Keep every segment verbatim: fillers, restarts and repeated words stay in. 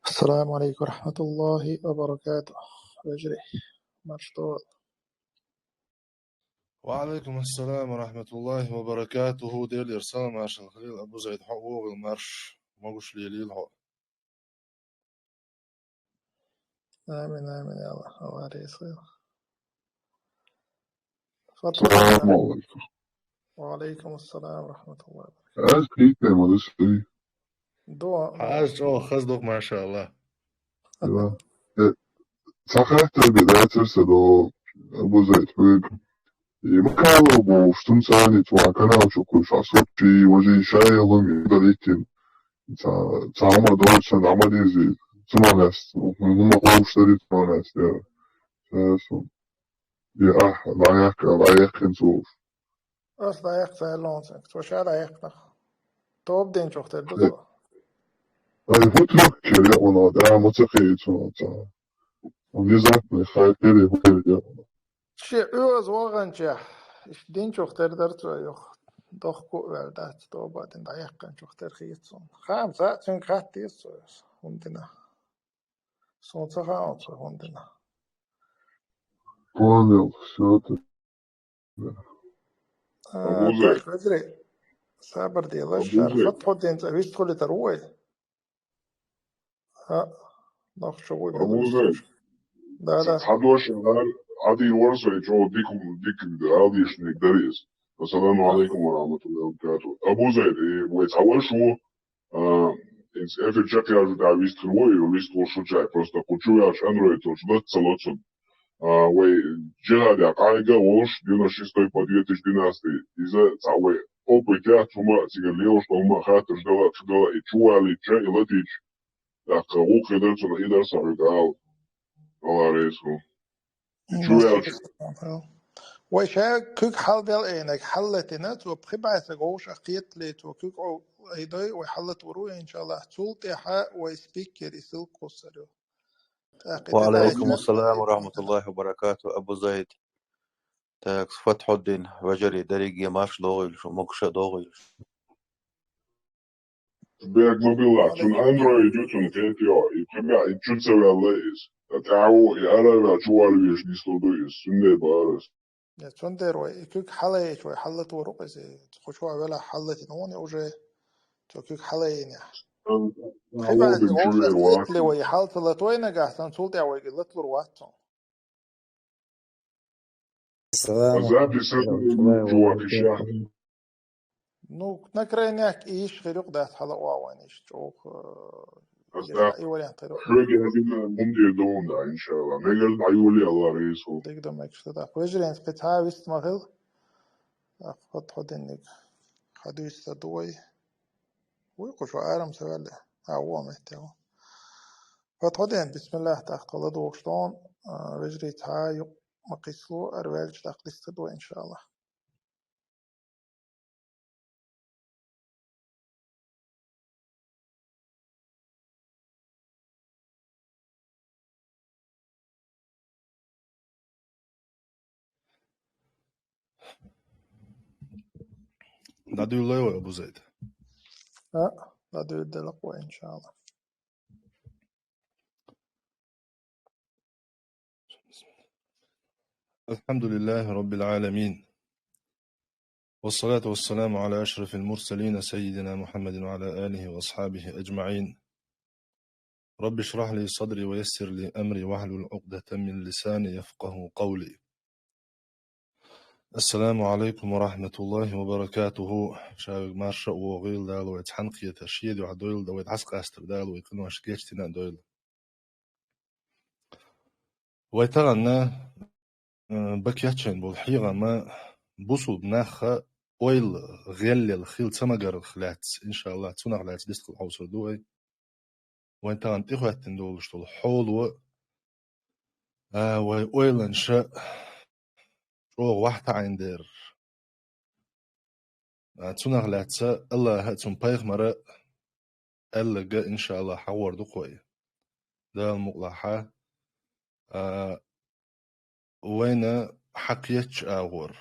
السلام عليكم ورحمة الله وبركاته. Вежарий, марша догӀийла. وعليكم السلام ورحمة الله وبركاته. Делера салам-маршалла хуьлийла, Абу Зайд, хьо а вогӀийла, марша, могаш лелийла хьо. Амин, амин, я АллахӀ, АллахӀ реза хуьлда. السلام عليكم. وعليكم السلام ورحمة الله وبركاته. Аз кхийтта ма дус. Ду, ду. Аз чӀогӀа хаза ду, машаАллахӀ. Да. Э, цхьа хаттар бе дацар са до, Абу Зайд, хьоьга. И Макалов бу, шун цани цу канал чу кхуьш, а сочи, важи шаялун, и далитин. Ца, ца ма доча, да ма дизи, цунанас, ну, ма ховш дари цунанас, я. Сейчас он. Я, а, лаякка, лаяккин цу. Ас лаякка, цайлон цек, цу ша лаякка. Топ ден чухтер ду цу. Ай, хутрук чер, я, он, да, ма цехи цу, ца. Внезапный хай, пере, пере, я. Ши оьз вагӀанча, иш динчух тера дар цо юха. Дохку а ваьлла дац, тоба дина дӀаяьккхинчух тера хета суна. Хаам, цаӀ цуьнга хатта деза цо, хӀунда дина. Суна ца хаам цо, хӀунда дина. Понял, всё ты. А, Абузай. Так, вежарий, сабар де, лаш, Абузай. Шарфат хӀу ден цӀа вист хули тар ву вай? А, нах чу вуй, Абузай. Да, да. Хьадош яр, Ӏадийр вар сай, чо дикум, дик, Ӏадийшник дарис. Ассаламу алейкум ва рахматуллахи ва баракатух. Абузай, э, вай цхьа ваш ву, а, инс эфир чакхъяжу да вист хир вой, вист вол шу чай, просто кучу яш Android вол шу лат ца лоцун. А, вай жигӀада къайга волуш, девяносто шестой по две тысячи двенадцатый, иза цхьа вай опыт яц, хӀума цигара лелуш, хӀума хаттарш дала, ца дала, и чували, ча, и латич. ТӀаккха гӀуллакх хир дар цунах, и дар са хьоьга ала. Алла реза хуьлда. Чу яьлча. Вай ша куьг хьалбел айнаг хьаллатина, цо пхи бӀаьсаг вовшах кхетале, цо куьг айдой, вай хьаллатвар ву, иншаллахӀ. Цул тӀаьхьа вай спикер и ссылка кхуссар ю. ТӀаккха Ва алейкум ассалам ва рахматуллахи ва баракатух, Абу Зайд. Так, Фатхьуддин, вежарий, дерриге марша догӀийла шу, могуша догӀийла шу. Бегма билла, цун Android ю, цун кепио, и кхибя, и чу ца ваьлла иза. ТӀаьхьа ву, и ара а ваьлла, чу вала веш нислур ду иза, цундела бара ас. Я, цундела вай, и куьг хьалаеча вай хьаллатвар ву-кх иза, кху чу велахь хьаллатина вуна уже, цо куьг хьалаейна. Ан-, Хиба ан-, вовшах чу вай кхетале вай хьал ца латвай нагахь санна, цул тӀаьхьа вайга латлур вац цунна. Салам. Запись чувак ишах. Ну, на крайняк и иш хир юкъ дац хьала оагӀон иш чӀогӀа, э, Аса и вариант хир юкъ. Хьоьга хӀадина гӀундир догӀун да, иншалла. Мегар дӀайоли Алла реза хуьлда. Дегда мегаш да. Вежаренца кхин цхьа вист ма хила. Фатхьудинниг хьадуьйста ду вай. Вуй кху шу арам ца ваьлла. А, вон метте ву. Фатхьудин, бисмиллахӀ, тӀаккха ладугӀуш догӀун, а, вежарий цхьа юкъ ма кхийсало, ара ваьлча тӀаккха дистхир ду вай, иншалла. ДӀадуьйла вай, Абу Зайд? А, дӀадуьйла делахь вай, иншалла. الحمد لله رب العالمين. والصلاة والسلام على أشرف المرسلين سيدنا محمد وعلى آله وأصحابه أجمعين. رب اشرح لي صدري ويسر لي أمري واحلل عقدة من لساني يفقهوا قولي. السلام عليكم ورحمة الله وبركاته. Ша вайга марша вогӀийла, Дала вай цхьаьна кхетар шеде дойла, вай дӀасакъастар Дала вай къинош гечдина дойла. Вай тахана, э, бакъ яц шайн болу хьехам бусулба наха ойла гӀеллел хила ца магарх лаьцна, иншалла, цунах лаьцна дистхила хьовсур ду вай. Вайн тахана тӀехӀоьттина долуш долу хьоло, а, вай ойланаш чӀогӀа вахьтаӀийна дер. А, цунах лаьцна Аллаха а, цун пайхамара а аьлларг, иншалла, хьахор ду-кх вай. Дала мукъалахь, а, вайна хьакхечча агӀор.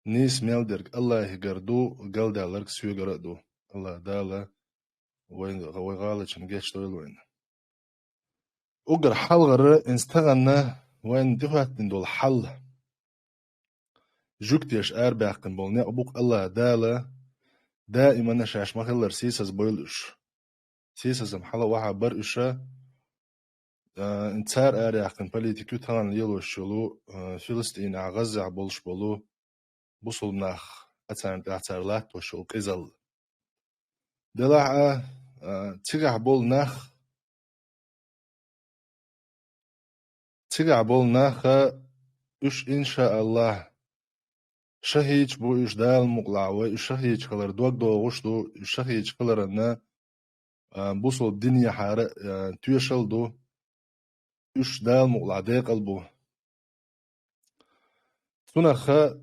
Нийса мел дерг Аллахьигара ду, галдаьлларг соьгара а ду. Аллаха Дала вай, вай гӀалачун гечдойла вайна. Уггар хьалхара, инстагӀанна вайна тӀехӀоьттина долу хьал. Жуьгтеша арабаьккхина болу некъ бу-кх АллахӀ Дала, даимана шаьш ма-хиллара сийсаз бойла уьш. Сийсазам хьала охьа бара уьш, а, цара араяьккхина политика ю тахана лелош йолу, а, Филистинехь, ГӀаззехь болуш болу бусулба нах, а царна тӀехь цара латтош йолу къизалла. Делахь а, а, цигахь болу нах, цигахь болу наха уьш, иншааллахӀ, шахӀидаш бу уьш, Дала мукъалахь вай, уьш шахӀидаш хилар дог догӀуш ду, уьш шахӀидаш хиларанна, а, бусулба динехьара, а, тоьшалла ду, уьш Дала мукъалахь декъала бу. Цунах, а,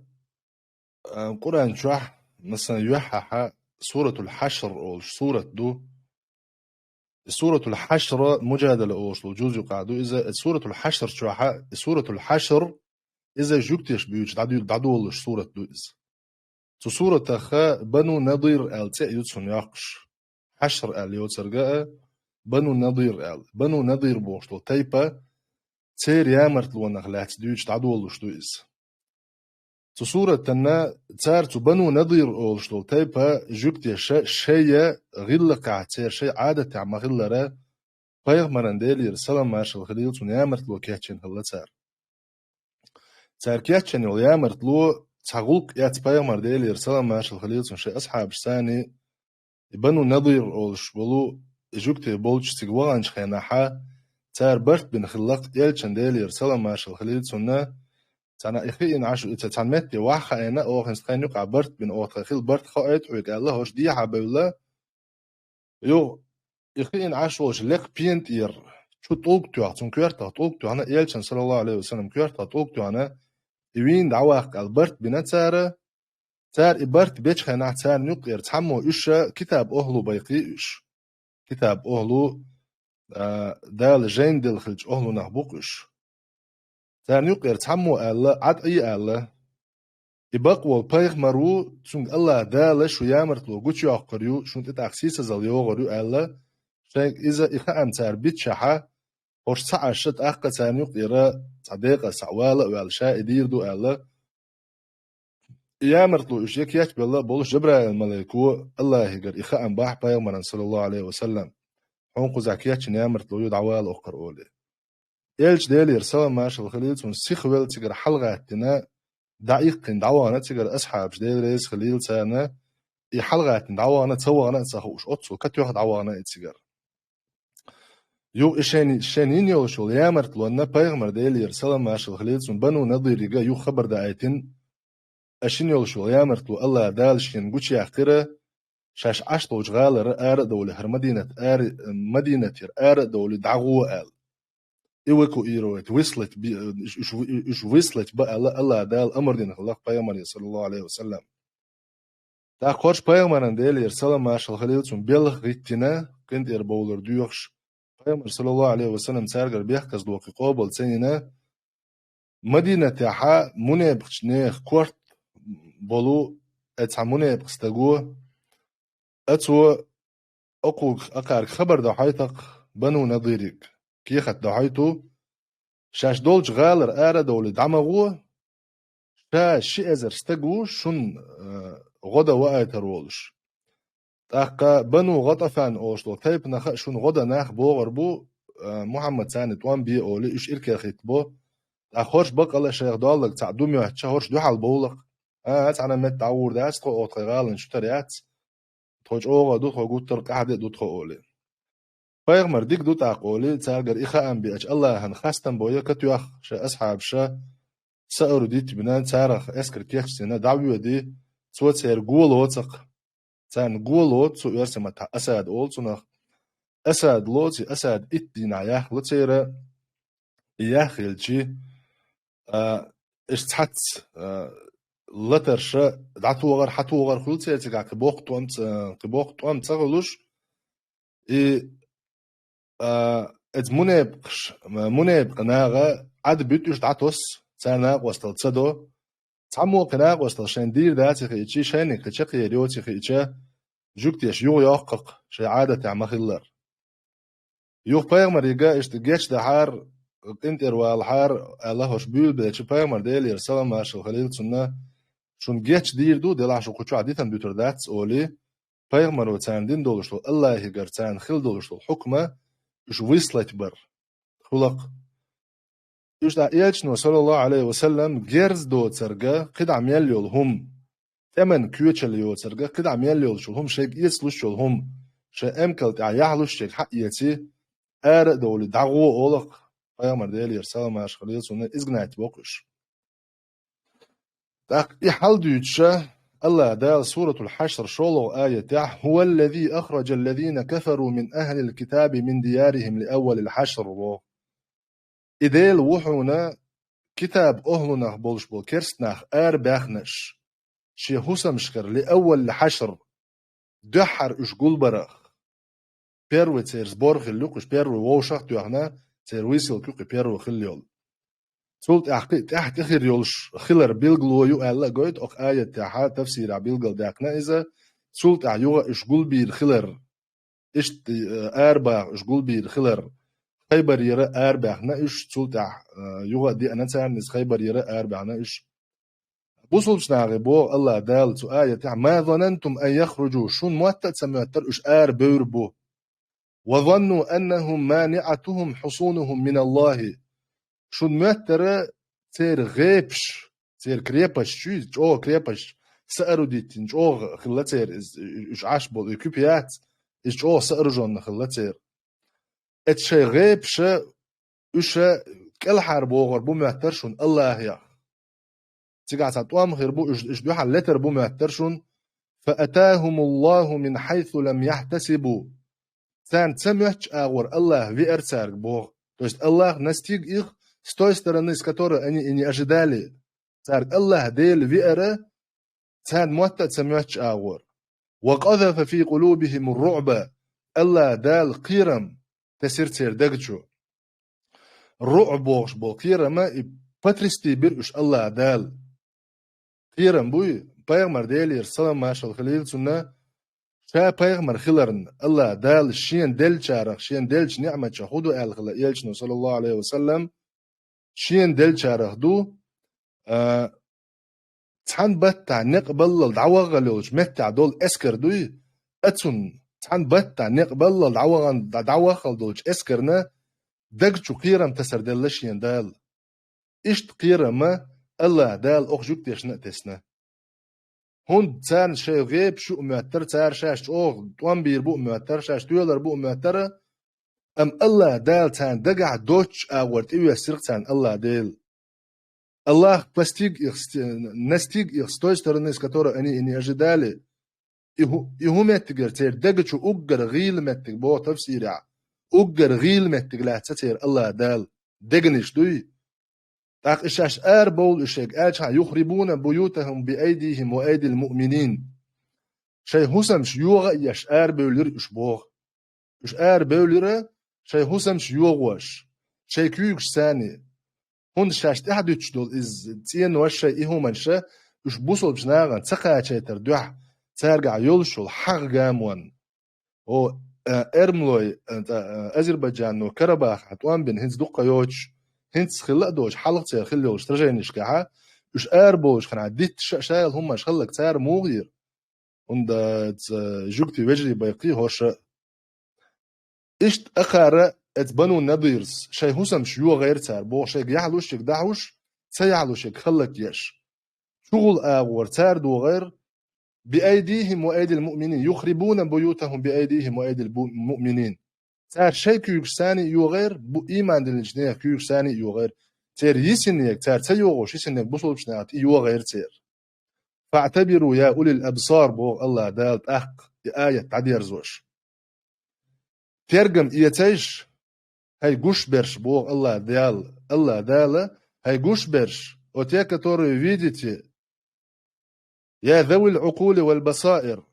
Къуръан чохь, масала, юьххьехь Суратул Хьашр олуш сурат ду. И Суратул Хьашр Муджадала олуш долу жуз юкъахь ду иза. И Суратул Хьашр чохь, и Суратул Хьашр, иза жуьгтеша буьйцуш дӀадуьйла-, дӀадолалуш сурат ду иза. Цу суратах Бану Надир аьлла цӀе ю цунна йоккхуш. Хьашр аьлла йоцург а, Бану Надир аьлла. Бану Надир бохуш долу тайпа, церан ямартлонах лаьцна дуьйцуш дӀадолалуш ду иза. Цу суратанна цара, цу Бану Надир олуш долу тайпа жуьгтеша шайн гӀиллакхехь, церан шайн Ӏадатехь ма-хиллара, пайхамаран, Делера салам-маршалла хилийла цунна, ямартло кечйина хилла цара. Цара кечйина йолу ямартло цхьа гӀуллакх эцна пайхамара, Делера салам-маршалла хилийла цунна, шайн асхьабашца цхьаьна и Бану Надир олуш болу и жуьгти болчу цига ваханчу хенахь, цара барт бина хилла-кх элчан, Делера салам-маршалла хилийла цунна, цхьана и хиъна Ӏаш, и ца-, цхьана метте ваха хаийна, оха хӀинца тхайна юкъахь барт бина, оха тхайн хилла барт хоуьйту хьоьга аьлла, хӀорш дехьа бевлла, юха и хиъна Ӏаш волчу лекха пена тӀера чу тӀулг тоьхна, цунна коьртах тӀулг тоьхна, элчан, саллаллаху Ӏалайхи ва саллам, коьртах тӀулг тоьхна, и вийна дӀаваккха аьлла барт бина цара. Цара и барт бечу хенахь, царна юккъера цхьаммо, уьш китаб охьалу байкхий уьш. Китаб охьалу, а, Дала жайна делла хиллачу охьалунах бу-кх уьш. Царна юккъера цхьаммо аьлла, Ӏад Ӏий аьлла, и бакъ волу пайхамар ву, цуьнга АллахӀ Дала шу ямартло гучуйоккхур ю, шуна тӀе тӀаккха сийсазалла йогӀур ю аьлла, шайга иза и хаам цара биччахьа, хӀорш ца Ӏаш, тӀаккха царна юккъера цхьа декъаза схьа вала а ваьлла, ша и дийр ду аьлла, и ямартло уьш я кечбелла а болуш, Жабраил-малайко АллахӀигара и хаам бахь пайхамарна, саллаллаху Ӏалайхи ва саллам, хьуна кхузахь кечйина ямартло ю, дӀавала оккхара олий. Элча, Делера салам-маршалла хилийла цунна, сихвелла цигара хьалагӀаьттина, дӀаиккхина дӀавахана цигара асхьабаш, Дела реза хилийла царна, и хьалагӀаьттина дӀавахана, ца вахана а ца хууш, оццул катоьхна дӀавахана и цигара. Юха и шайн, шайна йина йолуш йолу ямартлонна пайхамара, Делера салам-маршалла хилийла цунна, Бану Надирига юха хабар даийтина, аш йина йолуш йолу ямартло АллахӀ Дала шена гучуяьккхира, шаьш Ӏаш долчу гӀалара ара а довлий, хӀара Мадинат ара, Мадинатера ара а довлий, дӀагӀо аьлла. Эвакуировать, выслать би-, уьш, уьш, уьш выслать бан аьлла, АллахӀ Дала амар дина хилла-кх пайхамаре, саллаллаху Ӏалайхи ва саллам. ТӀаккха хӀорш пайхамарна, Делера салам-маршалла хилийла цунна, белха гӀиттина, къинтӀера бовлар доьхуш, пайхамар, саллаллаху Ӏалайхи ва саллам, цаьргара бехказло кхин къобал ца йина, Мадинатехьа мунепакъчу нехан корта болу оцу цхьа мунепакъ стаго, оцо окхуг, акхарга хабар дохьуьйту-кх, Бану Надириг кехат дохьуьйту, шаьш долчу гӀалара ара а довлий, дӀа ма гӀо, ша ши эзар стаг ву шуна, э, гӀо дан ваийтар волуш. ТӀаккха Бану ГӀатафан олуш долу тайпанах а шуна гӀо дан нах богӀур бу, э, Мухьаммад царна тӀом бе олий, уьш иракарахӀиттабо. ТӀаккха хӀорш баккъала шайх долларг цхьаъ ду моьттича, хӀорш дуьхьал бовла-кх. А, цхьана метта дӀагӀур дац тхо, оха тхайн гӀаланаш чу тар яц. Тхо чӀогӀа ду, тхо гуттар а къаьхьа де а ду тхо олий. Пайхамар дика ду тӀаккха олий, цаьргара и хаам беача, АллахӀан хастам бой, катоьхна шайн асхьабаш, сауру дитбина, царах эскар кечдина, дӀавоьдий, цо церан го лоцу-кх. Царна го лоцу, цу оьрсийн маттахь асад олу цунах. Асад лоций, асад итт дийнахь яхло церан, и яхйелчий, а, уьш цхьацца, а, латарша дӀатохар, хьатохар хуьлу церан цигахь кхин боккха тӀом ца-, кхин боккха тӀом ца хуьлуш, и, а, эца мунепакъаш, мунепакъ наха Ӏад буьту, уьш дӀатосу, царна накъосталла ца до. Цхьаммо кхин накъосталла шайна дийр даций хиъчий, шайниг кхин чекхъер йоций хиъча, жуьгтеша юха йоккху-кх, шайн Ӏадатехь ма-хиллара. Юха пайхамарига иштта гечдахьара, къинтӀера валахьара аьлла, хӀорш буьйлабелча, пайхамар, Делера салам-маршалла хилийла цунна, шуна геч дийр ду, делахь шу кху чохь дитина дуьтур дац, олий, пайхамаро царна дина долуш долу, Аллахьигара царна хила долуш долу хьукма, уьш вислать бар. Хулакх. Уьш дӀа элчано, саллаллаху Ӏалайхи ва саллам, герз доцарга кхидӀа мел йолу хӀума, тӀеман коьчалла йоцарга кхидӀа мел йолуш йолу хӀума, шайга эцалуш йолу хӀума, шайн эмкал тӀехь яхьалуш шайга хьаэций, ара а довлий, дӀагӀо олакх, пайхамар, Делера салам-маршалла хилийла цунна, изгнать боккхуш. ТӀаккха и хьал дуьйцуша, Аллахь Дала Суратул Хьашр шолгӀа аятехь: «هو الذي أخرج الذين كفروا من أهل الكتاب من ديارهم لأول الحشر», – боху. И Дела ву хьуна китаб охьлунах болуш болу керст нах арабаьхнаш, шен хӀусамашкара, «لأول الحشر», дуьххьара уьш гулбарах. Первый церан сбор хилла юкъа, уьш первый вовшах а тоьхна, церан высылка юкъа первый хилла йолу. Цул тӀаьхьа кхин а тӀаьхьа тӀехир йолуш хилар билгало ю аьлла а гойту, окху аятехьа тафсирехь билгалдаьккхина иза, цул тӀаьхьа юха уьш гулбийр хилар. Иштта, э, арабаха уьш гулбийр хилар. Хайбарера арабаьхна уьш, цул тӀаьхьа, э, юха а деана царна иза, Хайбарера арабаьхна уьш. Бусулбачу нахе боху Аллахь Дала цу аятехь: «ما ظننتم أن يخرجوا», шуна мотта а ца моьттара уьш арабевр бу. «وظنوا أنهم مانعتهم حصونهم من الله». Шуна моьттара церан гӀепаш, церан крепосташ, чӀогӀа крепосташ соорудить йина, чӀогӀа хилла церан иза, уьш Ӏаш болу и куьпа яц, иза чӀогӀа сооружённа хилла церан. Эцу шайн гӀепаша уьш кӀелхьара богӀур бу моьттара шуна Аллахьех. Цигахь цхьа тӀом хир бу, уьш, уьш дуьхьал летар бу моьттара шуна: «فأتاهم الله من حيث لم يحتسبوا». Царна ца моьттучу агӀор Аллахь веара цаьрга боху. То есть Аллахь настиг их с той стороны, с которой они и не ожидали. Цаьрга Аллахь Дела веара, царна мотта а ца моьттучу агӀор. «وقذف في قلوبهم الرعب». Аллахь Дала кхерам тесира церан даг чу. РуӀб бохуш болу кхерама и потрясти бира уьш Аллахь Дала. Кхерам буй, пайхамар, Делера салам-маршалла хилийла цунна, ша пайхамар хиларна, Аллахь Дала шена деллачарах, шена деллачу ниӀматех хӀун ду аьлла хилла элчано, саллаллаху Ӏалайхи ва саллам, шена деллачарах ду, а, цхьана баттахь некъ баллал дӀаваххал йолчу меттехь долу эскар дуй, а цунна цхьана баттахь некъ баллал дӀавахана, дӀа-, дӀаваххал долчу эскарна даг чу кхерам тасар делла шена Дала. Иштта кхерама Аллахь Дала окху жуьгтешна а тесна. ХӀунда царна шайн гӀепаш ю а моьттара, цара шаьш чӀогӀа тӀом бийр бу а моьттара, шаьш тоьлар бу а моьттара, амма Аллахь Дала царна дагахь доцучу агӀор тӀевоьссира царна Аллахь Дела. Аллахь постиг их с-, настиг их с той стороны, с которой они и не ожидали. И хӀу-, и хӀун меттигара церан дага чу уггар гӀийла меттиг боху тафсирехь, уггар гӀийла меттиг лаьцна церан Аллахь Дала, дегнаш дуй. ТӀаккха и шаьш арабовлу и шайга аьлчахьана: «يخربون بيوتهم بأيديهم وأيدي المؤمنين». Шайн хӀусамаш йогӀа а еш арабевлира уьш боху. Уьш арабевлира шайн хӀусамаш йогӀош, шайн куьйгашцаний. ХӀунда шаьш тӀаьхьадуьтуш долу иза цӀенош, шайн и хӀуманаш, уьш бусулбачу нахана ца кхачийтар дуьхьа, цаьргахь йолуш йолу хьагӀ гамонна. О, а, эрмлой, а, тӀа, а, Азербайджано Карабахахь тӀом бина хӀинца дуккха йоцуш, хӀинца хилла а доцуш, хьалха церан хилла йолуш сраженешкахьа, уьш араболуш хенахь дитташ а, шайла хӀуманаш хилларг цара муха йира? ХӀунда ца жуьгти вежарий байкхий хӀорш а. Иштта акхара эцу Бану Надирс шайн хӀусамаш йогӀайра цара, боху, шайга яхьалуш, шайга дахьуш, ца яхьалуш, шайга хӀаллакъеш. ЧугӀул агӀор цара догӀайра: «بأيديهم وأيدي المؤمنين، يخربون بيوتهم بأيديهم وأيدي المؤمنين». Цара шайн куьйгашцаний йогӀайра, бу-, ийман диллинчу нехан куьйгашцаний йогӀайра. Церан йисинега, цара ца йогӀуш йисинега бусулбачу наха тӀе йогӀайра церан. «فاعتبروا يا أولي الأبصار», боху Аллахь Дала тӀаккха, и аят дӀадерзош. Тергам эцайша, хӀай гуш берш, боху Аллахь Дала, Аллахь Дала, хӀай гуш берш, о те, которые видите, «يا ذوي العقول والبصائر»,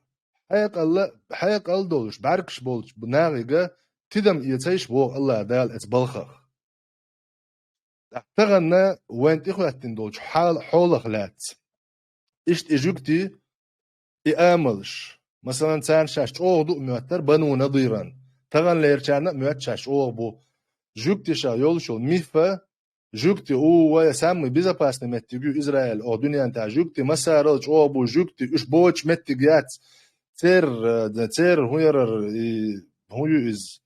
хьекъалла, хьекъал долуш, бӀаьргаш болчу нахе тидам эцайша, боху Аллахь Дала эцу балхах. ТӀаккха тахана вайн тӀехӀоьттина долчу хьал-, хьолах лаьцна. Иштта и жуьгти, и амалш, масалан, царна шаьш чӀогӀа ду а моьттара Бану Надиран, Таханлерчарна а моьтташ чӀогӀа бу. Жугтиша йолчул мифа, жугти у вай самый безопасный меттиг ю Израиль, оха дуьнен тӀа жугти массарал чӀогӀа бу, жугти уьш боцуш меттиг яц. Цер, э, цер хӀун ярар, и хӀун ю иза?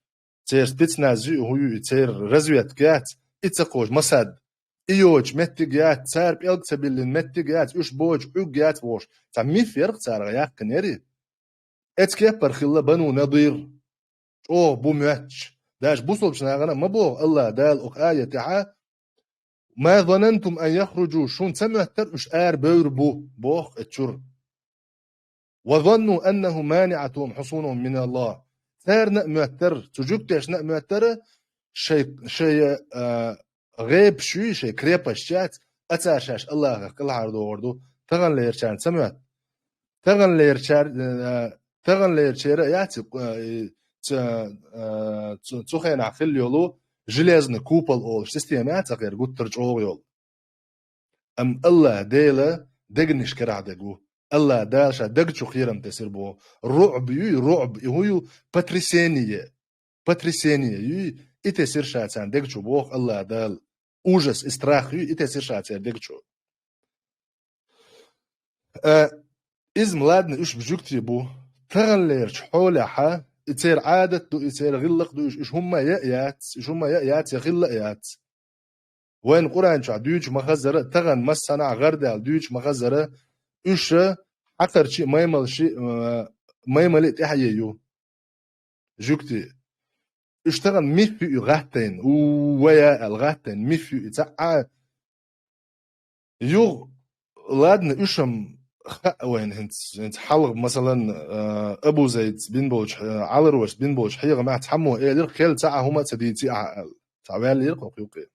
Цер спецназ ю, хӀун ю и цер разведка яц? И ца кхочу Масад. И йоцуш меттиг яц, цара пӀелг ца биллина меттиг яц, уьш боцуш Ӏуьрг яц бохуш. Цхьа миф ярх царах яьккхинера. Эцу кеппара хилла Бану Надир. ЧӀогӀа бу моьтташ. Даже бусалбачу нахана а ма боху АллахӀ Дала оха аятехьа: «Ма занантум ан яхруджу», шуна ца моьттара уьш ара бевр бу, боху эцу чуьра. «Ва занну аннаху маниатухум хусунухум мин Аллах». Царна а моьттара, цу жугтешна а моьттара, шай, шай, а, гӀебаш ю, шай крепость яц, а цара шаьш АллахӀах кӀелхьардохур ду, таханлерчарна ца моьтту. Таханлерчар-, э, таханлерчера а яц, э, ца-, э, цу, цу хенахь хилла йолу железный купол олуш система яц, акхера гуттар а чӀогӀа йолу. Амма АллахӀ Дела дегнаш карахь дерг ву. АллахӀ Дала ша дег чу кхерам тесира боху. РуӀб юй, руӀб, и хӀун ю? Потрясение. Потрясение юй, и тесира ша царна дег чу боху АллахӀ Дала. Ужас и страх юй, и тесира ша церан дег чу. Э, иза-м, ладно, уьш жугтий бу. Таханлерчу хьолехьа, и церан Ӏадат ду, и церан гӀиллакх ду, уьш, уьш хӀумма а яц, уьш хӀумма а яц, я хилла а яц. Вайна Къуръан чохь дуьйцуш ма-хаззара, тахана массанхьа гӀардаьлла дуьйцуш ма-хаззара, уьш хьакхарчий а, маймалший а, э, маймале а тӀаьхье ю. Жугтий. Уьш тахана миф ю и гӀаттайна, у, вая аьлла гӀаттайна миф ю и цхьаъ а. Юха, ладно, уьш-м хаьа вайна хӀинца, хӀинца хьалха, масалан, э, Абу Зайдс бина болчу, э, Ӏаларварс бина болчу хьехамехь цхьаммо элира, хел цхьа а хӀума а ца дийци ахьа аьлла. Цхьа ваьлла яра кху юкъе.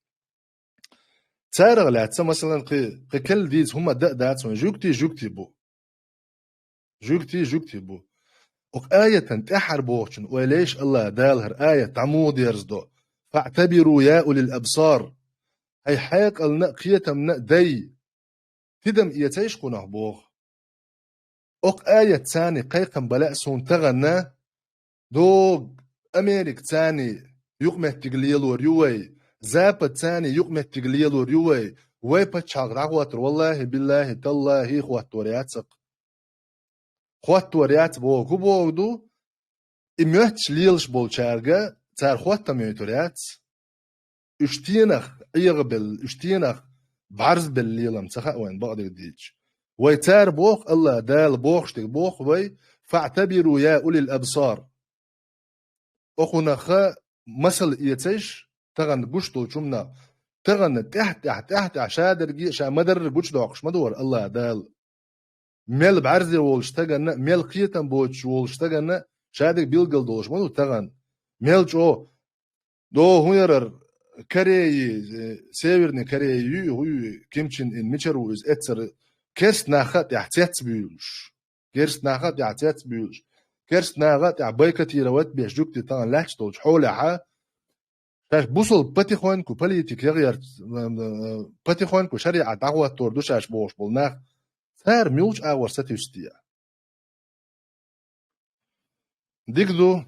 Царах лаьцна, масалан, кхин, кхин келла дийца хӀума дан а дац вайн, жугтий, жугтий бу. Жугтий, жугтий бу. Оха аятан тӀаьххьара бохучун ойла йиш АллахӀ Дала хӀара аят дӀа муха дерзадо: «ФаӀтабиру, я улил абсар». ХӀай хьекъална а, кхетамна а дай, тидам эцайша кхунах боху. Оха аят царний кхайкхам бала а суна тахана, дог Америка царний юкъаметтиг лелор ю вай, Запад царний юкъаметтиг лелор ю вай, вай пачхьалкх дӀахӀоттор, валлахӀи, биллахӀи, таллахӀи, хӀоттор яц-кх. ХӀоттор яц боху, хӀун боху ду? И моьтташ лелаш болчаьрга цара хӀоттам йойтур яц. Уьш стенах Ӏехабелла, уьш стенах бӀарзбелла лелам ца хаьа вайн бакъдерг дийцча. Вай цара боху, АллахӀ Дала бохуш дерг боху вай: «ФаӀтабиру, я улил абсар». Охунаха масал эцайш, тахана гуш долчу хӀуманах, тахана тӀаьхь-тӀаьхь, тӀаьхь-тӀаьхь ша дерриге а, ша ма-дарра гучудоккхуш ма ду хӀара АллахӀ Дала. Мел бӀаьрзе волуш стаганна, мел кхетам боцуш волуш стаганна ша дерг билгал долуш ма ду тахана. Мел чӀогӀа, догӀу хӀун ярар, Кореи, э, Северный Кореи ю, хӀун ю, Ким Чен Ын мичара ву иза эццара, керст наха а тӀехь цец буьйлуш. Керст наха а тӀехь цец буьйлуш. Керст наха а тӀехь бойкотировать беш жугтий тахана лаьтташ долчу хьолехьа, шаьш бусалба потихоньку политика ягӀерца, м, м, потихоньку шариӀат дӀахӀоттор ду шаьш бохуш болу нах, цара муьлхачу агӀор сатуьйсу те? Дика ду,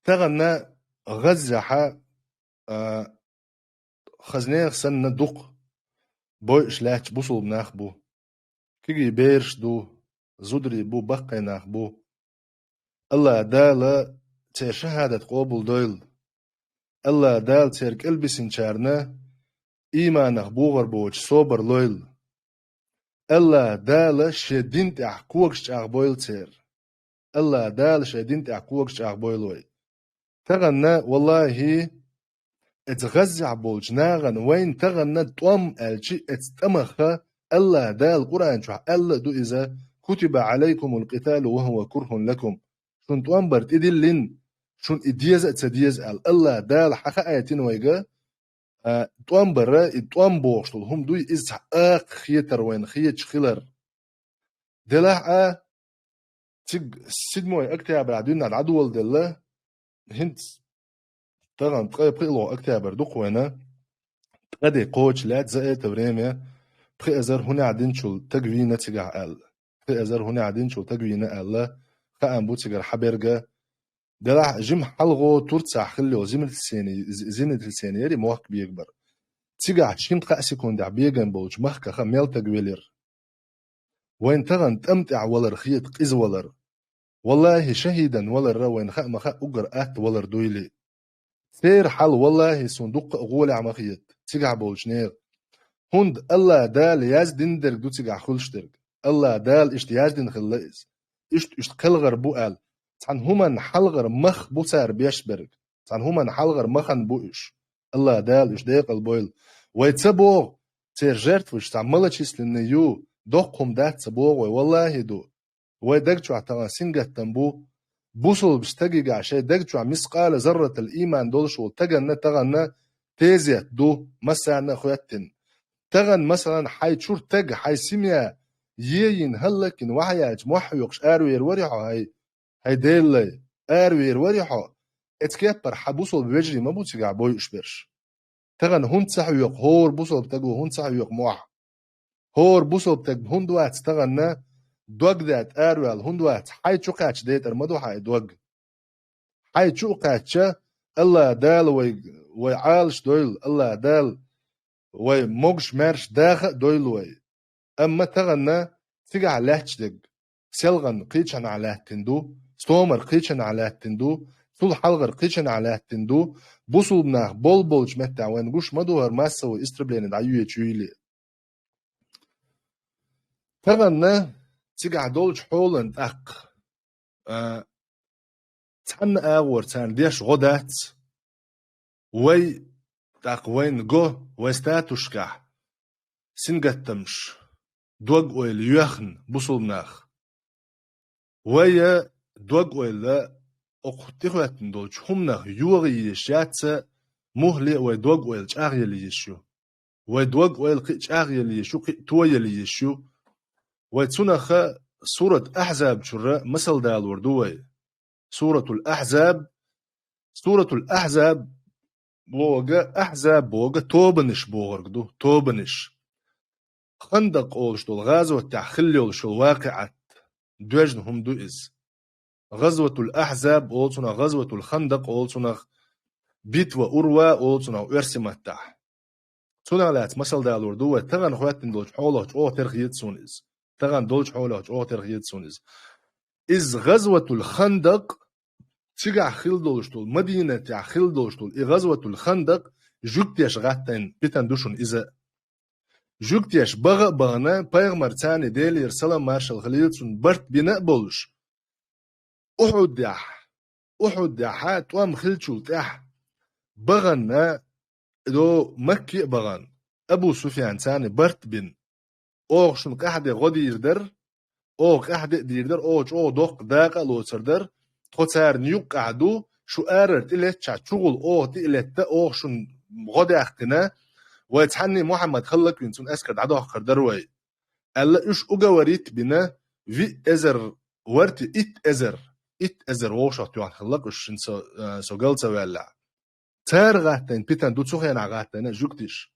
тахана ГӀаззехьа, а, хазнех санна дукха бойуш лаьтташ бусалба нах бу. Кегий бераш ду, зударий бу, баккхий нах бу. АллахӀ Дала церан шахӀадат къобалдойла. АллахӀ Дала церан кӀелбисинчарна ийманах богӀур боцуш собар лойла. АллахӀ Дала шен дин тӀехь когаш чӀагӀбойла церан. АллахӀ Дала шен дин тӀехь когаш чӀагӀбойла вай. Тахана, валлахӀи, эца ГӀаззехь болчу нахана вайна тахана тӀом аьлчи, эца тӀамаха АллахӀ Дала Къуръан чохь аьлла а ду иза: «Кутиба Ӏалайкумул къиталу ва хӀува курхун лакум». Шун тӀом бар тӀедиллина, шун и деза а ца деза аьлла. АллахӀ Дала хьан хаийтина вайга, а, тӀом бара, и тӀом бохуш долу хӀума дуй, иза цхьа акха хетар вайна хеташ хилар. Делахь а, цига седьмой октябрь дуьйна дӀадоладелла, хӀинца тахана ткъе пхиалгӀа октябрь ду-кх вайна, ткъа де кхочуш лаьтта, за это время пхи эзар хӀунехь динчул таг вийна цигахь аьлла. Пхи эзар хӀунехь динчул таг вийна аьлла, хаам бу цигара хьан берга, Делахь жима хьалхо Турцехь хилла йолу землетрясение, з-, землетрясение яри мохк бегабар. Цигахь шина-кхаа секундехь бегам болчу махкаха мел таг велира. Вайн тахана тӀам тӀехь валар хета къиза валар. Валлахи, шахӀидан валарра вайн хаа ма хаьа уггар атта валар дуйли. Церан хьал, валлахи, суна дуккха а гӀолехь ма хета, цигахь болчу нехан. ХӀунда АллахӀ Дала яздина дерг ду цигахь хуьлуш дерг. АллахӀ Дала иштта яздина хилла иза. Иштта, иштта кхелхар бу аьлла. Цхьана хӀуманна хьалхара мах бу цара беш берг. Цхьана хӀуманна хьалхара махана бу уьш. АллахӀ Дала уьш декъал бойла. Вай ца боху, церан жертваш цхьа малочисленный ю, доккха хӀума дац ца боху вай, валлахи ду. Вай даг чохь тахана сингаттам бу. Бусулба стагигахь шайн даг чохь мискъала зарратал ийман долуш волу таганна тахана тезет ду, массарна а хоьттина. Тахана, масалан, хьайн чуьра таг, хьайн семья, ейина, хӀаллакйина, вахьаяьлча, мохь хьоькхуш аравер вари хьо, хьай, хьай Деллай, аравер вари хьо, эцу кеппара хьан бусулба вежарий ма бу цигахь бойуш берш. Тахана хӀунда ца хьоькху, хӀора бусулба таго хӀунда ца хьоькху мохь? ХӀора бусулба таг хӀунда вац тахана, дог даьтта араваьлла хӀунда вац? Хьайн чу кхаьчча дайтар ма ду хьан и дог. Хьайн чу а кхаьчча, АллахӀ Дала вай, вай Ӏалаш дойла, АллахӀ Дала вай могуш-маьрша даха а дойла вай. Амма тахана цигахь лаьтташ дерг, селхана кхечанхьа лаьттина ду, стомара кхечанхьа лаьттина ду, цул хьалхара кхечанхьа лаьттина ду, бусулба нах болу-болчу меттехь вайна гуш ма ду хӀара массовое истребление дӀайоьчу юйли. Тахана цигахь долчу хьолан тӀаккха, а, цхьанна агӀор царна деш гӀо дац, вай, тӀаккха вайна го, вай статушкахь сингаттамаш, дог-ойла йоьхна бусулба нах. Вай дог-ойла окху тӀехӀоьттина долчу хӀуманах йогӀа езаш яц, мухӀле а вай дог-ойла чӀагӀъяла езаш ю. Вай дог-ойла кхин а чӀагӀъяла езаш ю, кхин а тояла езаш ю. Вай цунах сурат Ахьзаб чуьра масал далор ду вай. Суратул Ахьзаб, Суратул Ахьзаб бохург, Ахьзаб бохург тобанаш бохург ду, тобанаш. Хандакъ олуш долу гӀазотехь хилла йолуш йолу вакъиӀат, доьжна хӀума ду иза. ГӀазватул Ахьзаб олу цунах, ГӀазватул Хандакъ олу цунах, Битва Урва олу цунах оьрсийн маттахь. Цунах лаьцна масал далор ду вай, тахана хӀоьттина долчу хьолах чӀогӀа терхьаеза суна иза. Тахана долчу хьолах чӀогӀа терхьаеза суна иза. Иза ГӀазватул Хандакъ, цигахь хилла долуш долу, Мадинатехь хилла долуш долу и ГӀазватул Хандакъ жуьгтеша гӀаттайна питана ду шуна иза. Жуьгтеша баха а бахана, пайхамар, царна Делера салам-маршалла хилийла цунна, барт бина а болуш, Ухьудехь, Ухьудехь тӀом хиллачул тӀаьхьа бахана, до Макке а бахана, Абу Суфьян царна барт бина. Оха шуна къаьхьа де гӀо дийр дара, оха къаьхьа де а дийр дара, оха чӀогӀа доккха дакъа а лоцур дара, тхо царна юккъехь ду, шу арара тӀе леттачохь чугӀула оха тӀе а летта, оха шуна гӀо даьккхина, вай цхьанний Мухьаммад хӀаллаквина цунна эскар дӀадоккхур дара вай. Аьлла, уьш уговорить а бина, виъ эзар варти, итт эзар, итт эзар вовшах тоьхна хиллакх уьш шина со, э, со гал ца ваьллехь. Цара гӀаттайна питана ду цу хенахь гӀаттайна жуьгтеша.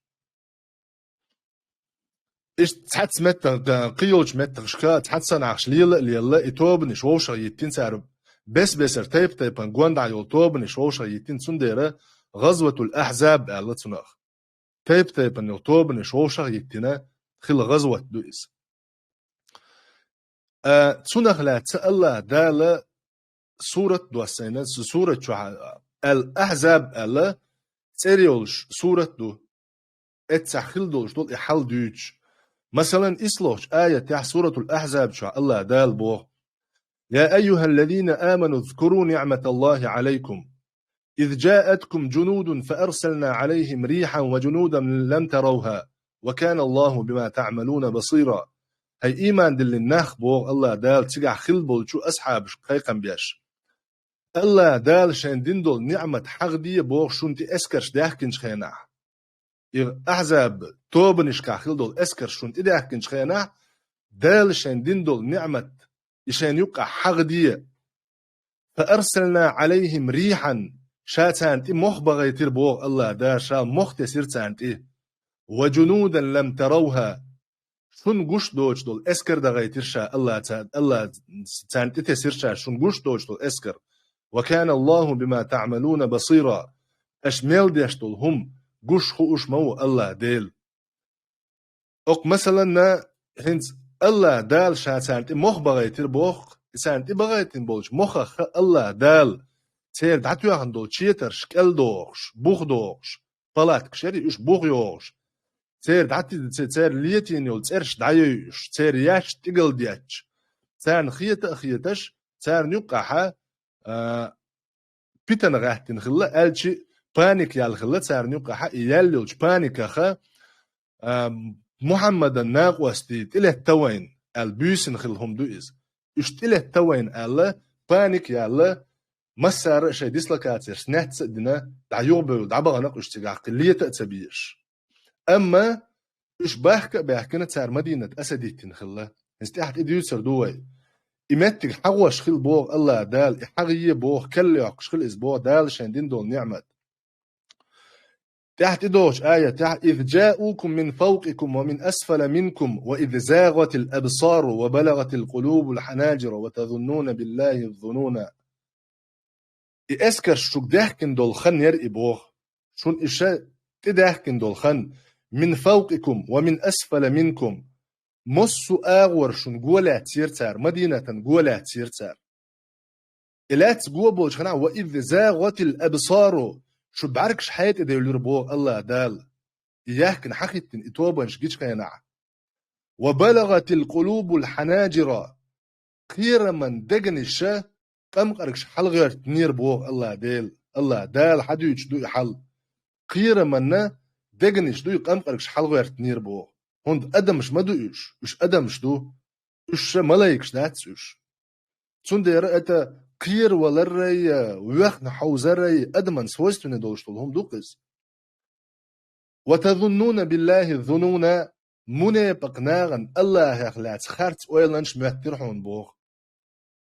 Иштта цхьацца меттах, да, кхин йолчу меттахашка цхьацца нахаш лела а лелла, и тобанаш вовшах йиттина цара, бес-бесара тайп-тайпана гондахь йолу тобанаш вовшах йиттина, цундела ГӀазватул Ахьзаб аьлла цунах. Тайп-тайпана йолу тобанаш вовшах йиттина хилла гӀазват ду иза. А, цунах лаьцна АллахӀ Дала сурат доссийна, цу сурат чохь Ал-Ахьзаб аьлла цӀе йолуш сурат ду. Эццахь хилла долуш долу и хьал дуьйцуш. Масалан, исслохучу аятехь, Суратул Ахьзаб чохь АллахӀ Дала боху: «يا أيها الذين آمنوا اذكروا نعمة الله عليكم إذ جاءتكم جنود فأرسلنا عليهم ريحا وجنودا لم تروها وكان الله بما تعملون بصيرا». ХӀай ийман диллина нах, боху АллахӀ Дала цигахь хилла болчу асхьабашка кхайкхам беш. АллахӀ Дала шайн дина долу ниӀмат хьахаде, боху, шуна тӀе эскарш даьхкинчу хенахь. И Ахьзаб тобанашкахь хилла долу эскарш шуна тӀе даьхкинчу хенахь, Дала шайн дина долу ниӀмат и шайна юккъахь хьахаде. «فأرسلنا عليهم ريحا», ша царна тӀе мох бахийтира, боху АллахӀ Дала, ша мох тесира царна тӀе. «وجنودا لم تروها», шуна гуш доцуш долу эскар дахийтира ша, АллахӀ ца-, АллахӀ царна тӀе тесира ша шуна гуш доцуш долу эскар. «Ва кана Аллаху бима таъмалуна басира». Аша мел деш долу хӀума гуш хууш ма ву Аллах Дела. Окху масаланна, хӀинца Аллах Дала ша царна тӀе мох бахийтира боху, и царна тӀе бахийтина болчу мохах Аллах Дала церан дӀатоьхна долу четарш кӀелдохуш, бухдохуш, палаткаш яра уьш, бух йохуш, церан дӀати-, ц-, церан летийна йолу цӀераш дӀайойуш, церан яьш тӀигала детташ, царна хета а хеташ, царна юккъехь, а, питана гӀаьттина хилла, аьлчи паника яьлла хилла царна юккъехь, и яьлла йолчу паниках, а, Мухьаммадан накъостий тӀелетта вайна аьлла буьйсина хилла хӀума ду иза. Уьш тӀелетта вайна аьлла, паника яьлла, массара а шайн дислокацеш снятца а дина, дӀа юхабевлла, дӀабахана-кх уьш цигахь, кхин лета а ца безаш. Амма уьш бахка а баьхкина, цара Мадинат осадить дина хилла. Иза тӀаьхьа тӀе дуьйцур ду вай. И меттиг хьагӀош хила боху Аллах Дала, и хьагӀе боху, кхел йоккхуш хила иза боху Дала шайн дина долу ниъмат. ТӀаьхьа тӀедогӀучу аятехь: «Из джаукум мин фавкикум ва мин асфала минкум, ва из загӀатил абсару, ва балагӀатил къулубул хьанаджира, ва тазуннуна биллахи зунуна». И эскарш шуьга даьхкина долу хан яра и боху. Шуна и ша тӀедаьхкина долу хан: «Мин фавкикум ва мин асфала минкум». Массо а агӀор шуна го лаьцнера цара, Мадинатан го лаьцнера цара. И лаьцна го болчу хенахь: «Ва из загӀатил абсару», шу бӀаьргаш хьетӀедевлира боху Аллах Дала. И яьхкина хьахӀиттина и тобанаш гичу хенахь. «Ва балагӀатил къулубул хьанаджира». Кхераман дегнаша къамкъаргаш хьалагӀоьртинера боху Аллах Дела. Аллах Дала хьадуьйцуш ду и хьал. Кхераманна дегнаш ду и къамкъаргаш хьалагӀоьртинера боху. ХӀунда адамаш ма ду уьш, уьш адамаш ду. Уьш ша малайкаш дац уьш. Цундела это кхераваларрай, воьхна хьовзаррай адаман свойственный долуш долу хӀума ду-кх иза. «Ва тазуннуна биллахи зунуна», мунепакъ нахана Аллахьах лаьцна харц ойланаш моьттира хьуна боху.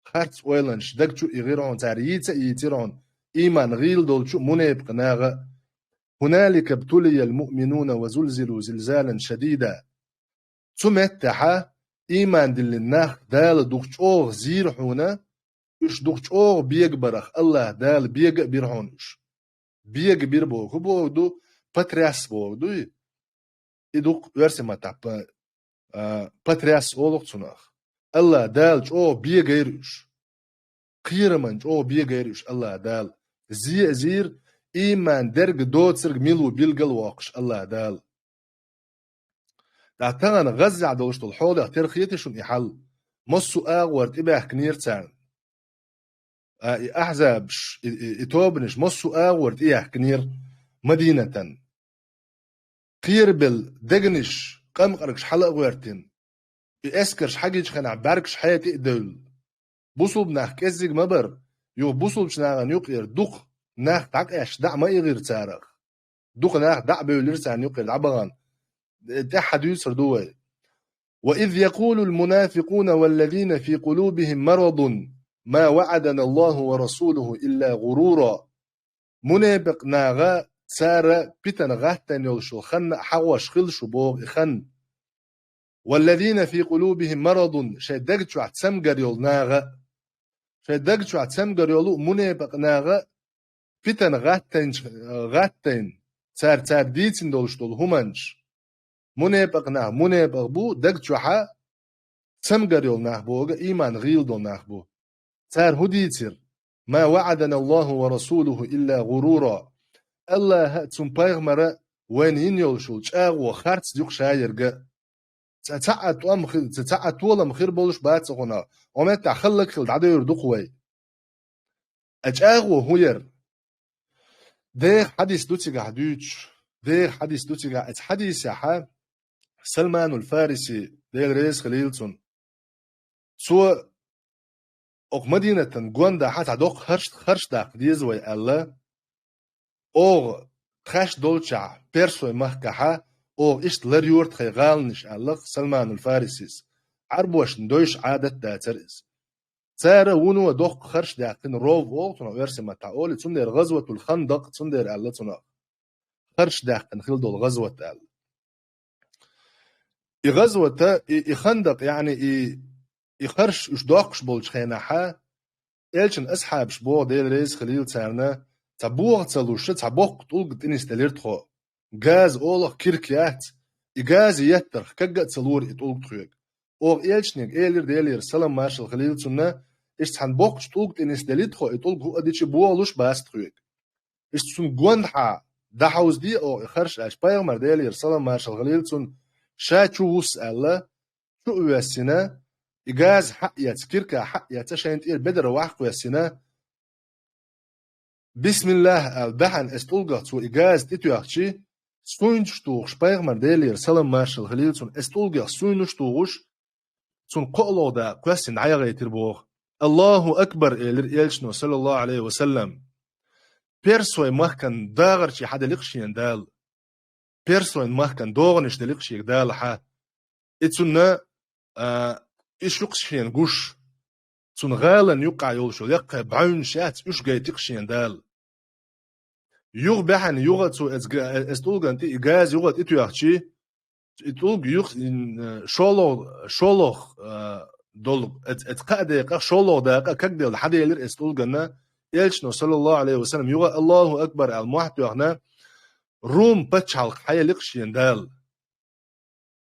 Харц ойланаш даг чу а ихира хьуна, цара йийца а йийцира хьуна, ийман гӀийла долчу мунепакъ наха. «Хуналика бтулиял муъминуна ва зулзилу зилзалан шадида». Цу меттехьа ийман диллина нах Дала дукха чӀогӀа зийра хьуна, уьш дукха чӀогӀа бегабарах Аллах Дала бега а бира хьуна уьш. Бега бира боху, боху ду, потряс боху ду и. И дукха оьрсийн маттахь па-, а, потряс олу-кх цунах. Аллах Дала чӀогӀа бегайра уьш. Кхераман чӀогӀа бегайра уьш Аллах Дала. Зе а зийра, ийман дерг доцург мила ву билгал воккхуш Аллах Дала. ТӀаккха тахана ГӀаззехь долуш долу хьолах тера хетий шуна и хьал? Массо а агӀор тӀебаьхкинера царна. А, и ахьзабаш, и, и, и тобанаш массо а агӀор тӀеяьхкинера Мадинатан. Кхерабелла дегнаш, къамкъаргаш хьала а гӀоьртина, и эскарш хьагича хенахь бӀаьргаш хьетӀе а девлла. Бусулба нах кӀеззиг ма бара, юха бусулбачу нахана юкъера дукха нах дӀакъаьсташ дӀа а ма игӀира царах. Дукха нах дӀа а бевлира царна юкъера дӀабахана. ТӀаьхьа дуьйцур ду вай. «Ва из якъулул мунафикъуна валлазина фи къулубихим марадун ма ваъадана Аллаху ва расулуху илла гӀурура». Мунепакъ наха, цара питана гӀаттайна йолуш йолу хан а хьагӀош хила шу боху и хан. «Валлазина фи къулубихим марадун», шайн даг чохь цамгар йолу наха. Шайн даг чохь цамгар йолу мунепакъ наха питана гӀаттайнчу, гӀаттайна, цара, цара дийцина долуш долу хӀуманаш. Мунепакъ нах, мунепакъ бу, даг чохьа цамгар йолу нах бу, ога ийман гӀийла долу нах бу. Цара хӀун дийцира? «Ма ваъадана Аллаху ва расулуху илла гӀурура». Аллаха а, цун пайхамара а вайна йина йолуш йолу чӀагӀо харц ю-кх ша ерг а. Ца, цхьа а тӀом хи-, ца, цхьа а толам хир болуш бац цу хӀуна. Ометтахь халлаг хила дӀадевр ду-кх вай. Ткъа чӀагӀо хӀун яра? Деха хьадис ду цигахь дуьйцуш. Деха хьадис ду цигахь. Оцу хьадисехьа Салманул Фариси, Дела реза хилийла цунна. Цо окху Мадинатан гондахьа цхьа доккха харш, харш даккха деза вай аьлла, оха тхаьш долчохь, персой махкахьа, оха иштта лар юра тхайн гӀаланаш аьлла-кх Салманул Фарисис. Ӏарбошна дойш Ӏадат дацара иза. Цара вуно доккха харш даьккхина, ров олу цунах оьрсийн маттахь олий, цундела ГӀазватул Хандакъ цундела аьлла цунах. Харш даьккхина хила долу гӀазват аьлла. И гӀазвата, и, и Хандакъ, яъни и, и харш уьш доккхуш болчу хенахьа, Элчан асхьабаш боху, Дела реза хилийла царна, цхьа боху ца луш, цхьа боккха тӀулг тӀе нисделира тхо. Газа олах кирка яц, и газа еттарх кагга а ца лора и тӀулг тхоьга. Оха Элчанега элира, Делера салам маршалла хилийла цунна, иштта цхьана боккхачу тӀулг тӀе нисделира тхо, и тӀулг хӀуъа дича бохалуш бац тхоьга. Иштта цунна гондахьа дӀахьовзаде оха и харш аьлча, пайхамар, Делера салам маршалла хилийла цунна, ша чу вусса аьлла, чу а воьссина, и газа хьа а эцна, кирка хьа а эцна, шайна тӀера бедар ваккха воьссина, «Бисмиллах», аьлла, баьхьана эс тӀулгах цо и газа тӀетоьхчи, суйнаш тухуш, пайхамар, Делера салам маршалла хилийла цунна, эс тӀулгах суйнаш тухуш, цунна кхоалгӀа дакъа кхоьссина дӀаяхийтира боху. «Аллаху акбар», элира Элчано, саллаллаху алейхи ва саллам. Персой махкан дагӀарчий хьаделира шена Дала. Персойн махкан догӀанаш делира шега Дала хьа. И цунна, а, и шуьйкъаш шена гуш, цунна гӀалан юккъахь йолуш йолу яккхий бӀаьвнаш яц, уьш гайтира шена Дала. Юха баьхьана, юха цо эс га-, эс тӀулган тӀе и газа юха тӀетоьхчи, и тӀулг юха, ин, шолгӀа, шолгӀа, а, долу, эц-, эц кхаа декъах, шолгӀа дакъа кагделла хьаделира эс тӀулганна, Элчано, саллаллаху алейхи ва саллам, юха «Аллаху акбар» аьлла мохь тоьхна, Рум пачхьалкх хьаелира шена Дала.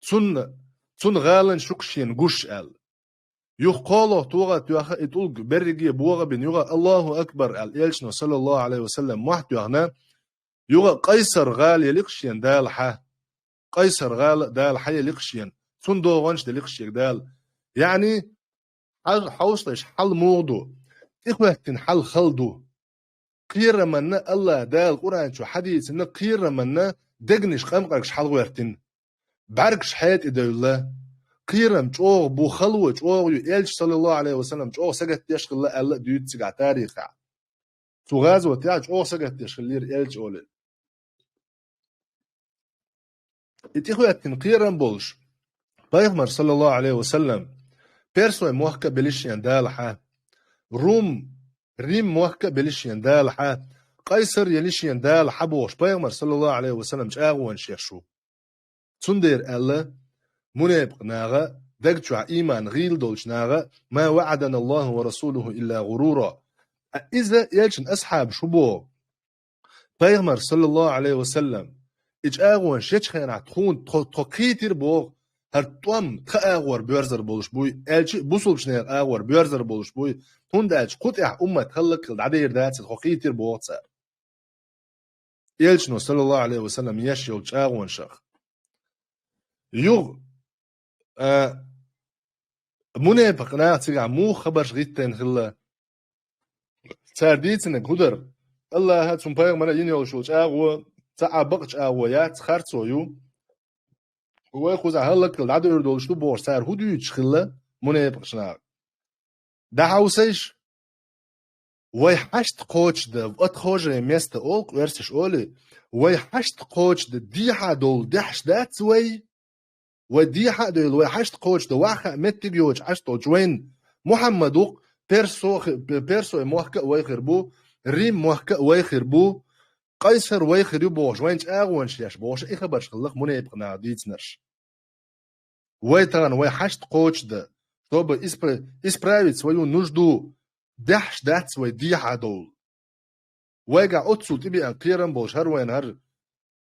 Цунна, цунна гӀалан шуьйкъаш шена гуш аьлла. Юха кхоалгӀа тогӀа тоьхна и тӀулг берриге богӀа бина, юха «Аллаху акбар» аьлла, Элчано, саллаллаху алейхи ва саллам, мохь тоьхна, юха Къайсар гӀала елира шена Дала хьа. Къайсар гӀала а Дала хьаелира шена. Цунна догӀанаш делира шега Дала. Яъни, хьал хьовсалаш, хьал муха ду? ТӀехӀоьттина хьал хала ду. Кхераманна, Аллах Дала Къуръан чу хьадийцина, кхераманна дегнаш къамкъаргаш хьалагӀоьртина. БӀаьргаш хьетӀедевлла. Кхерам чӀогӀа бу, хало чӀогӀа ю, Элча, саллаллаху алейхи ва саллам, чӀогӀа сагатдеш хилла аьлла а дуьйцу цигахь тарихехь. Цу гӀазотехь чӀогӀа сагатдеш хиллера Элча олий. И тӀехӀоьттина кхерам болуш, пайхамар, саллаллаху алейхи ва саллам, Персой мохк а белира шена Дала хьа, Рум, Рим мохк а белира шена Дала хьа, Къайсар елира шена Дала хьа бохуш, пайхамар, саллаллаху алейхи ва саллам, чӀагӀонаш еш ву. Цундела аьлла, мунепакъ наха, даг чохь ийман гӀийла долчу наха: «Ма ваӀадана Аллаху ва расулуху илла гӀурура». А иза Элчан асхьабаш хӀун боху? Пайхамар, саллаллаху алейхи ва саллам, и чӀагӀонаш ечу хенахь тхуна, тхо, тхо кхийтира боху, хӀара тӀом тхан агӀор боьрзар болуш буй, аьлча а бусулбачу нехан агӀор боьрзар болуш буй, хӀунда аьлча кху тӀехь уммат хӀаллакьхила дӀадер дац, тхо кхийтира боху цара. Элчано, саллаллаху алейхи ва саллам, еш йолу чӀагӀонашах. Юха, а, мунепакъ наха цигахь муха хабарш гӀиттайна хилла? Цара дийцинарг хӀун дара? Аллаха цунна пайхамара йина йолуш йолу чӀагӀо цхьа а бакъ чӀагӀо яц, харцо ю. Вай кхузахь хӀаллакьхила дӀадевр долуш ду бохуш, цара хӀун дуьйцуш хилла мунепакъаш наха? ДӀахьовсийша, вай хьашт кхочушдан, в отхожее место олу оьрсаша олий, вай хьашт кхочушдан дехьа долу дехьаш дац вай? Вай дехьа а девлла, вай хьашт кхочушдан ваха а меттиг йоцуш Ӏаш долчу вайна Мухьаммад ву-кх, персо-, персой мохк а вай хир бу, Рим мохк а вай хир бу, Къайсар вай хир ю бохуш, вайна чӀагӀонаш еш бохуш, и хабарш хилла-кх мунепакъ наха дийцинарш. Вай тахана вай хьашт кхочушдан, чтобы испра-, исправить свою нужду, дехьаш дац вай дехьа довла. Вайгахь оццул тӀебеана кхерам болуш хӀара вайна хӀара,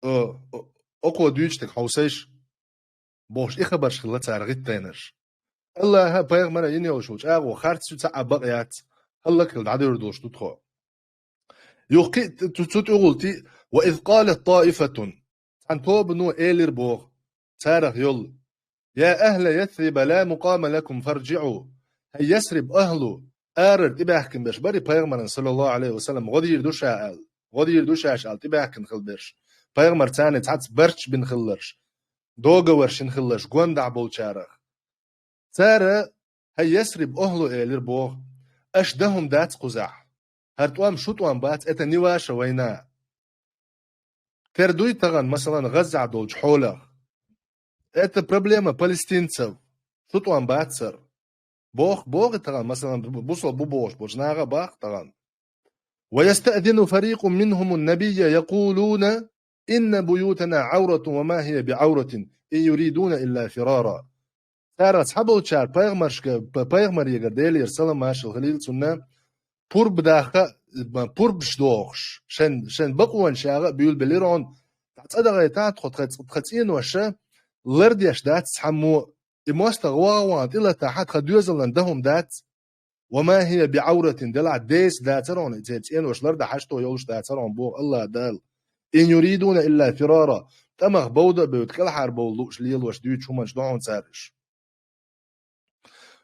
э, э, окхо дуьйцуш дерг хьовсийша, бохуш, и хабарш хилла цара гӀиттайнарш. Аллаха пайхамара йина йолуш йолу чӀагӀо харц ю, цхьа а бакъ яц, хӀаллакьхила дӀадевр долуш ду тхо. Юха кхин а цу, цу тӀехула тӀе: «Ва из къалат таифатун». Цхьана тобано элира боху, царах йолу: «Я ахла Ясриба ла мукъама лакум фарджиӀу». ХӀай Ясриб ахлу, арара тӀебаьхкина берш барий пайхамарна, саллаллаху алейхи ва саллам, гӀо дийр ду ша аьлла, гӀо дийр ду шаьш аьлла тӀебаьхкина хила берш. Пайхамар царна цхьацца барт бина хилларш, договорш йина хилларш, гондахь болчарах. Цара: «ХӀай Ясриб ахлу», — элира боху, аша дан хӀума дац кхузахь. ХӀара тӀом шу тӀом бац, это не ваша война. Тера дуй тахана, масалан, ГӀаззахь долчу хьолах. Это проблема палестинцев. Шу тӀом бац хӀара. Боху, боху тахана, масалан, бу-, бусал бу бохуш болчу наха а боху тахана. «Ва ястаъзину фарикъун минхумун набийя якъулуна: инна буютана Ӏауратун ва ма хия би Ӏауратин, ин юридуна илла фирара». Цара цхьаболчара пайхамаршка-, па-, пайхамарегара, Делера салам маршалла хилийла цунна, пурба даха, пурбаш дохуш, шен, шен бакъонаш яха а буьйлабелира хьуна, цӀа дагӀайта тхо, тха, тха цӀеноша лардеш дац цхьаммо, и мостагӀа ваха ван тӀелатахьа тха доьзалан дан хӀума дац. وما هي بعورة, делахь деза дацар хьуна, и церан цӀеноша лардахьаш то йолуш дацар хьуна, боху АллахӀ Дала. إن يريدون إلا فرارا, тӀамах бовда а бевда, кӀелхьара бовла лууш лелош дуьйцу хӀуманаш ду хьуна цара уьш.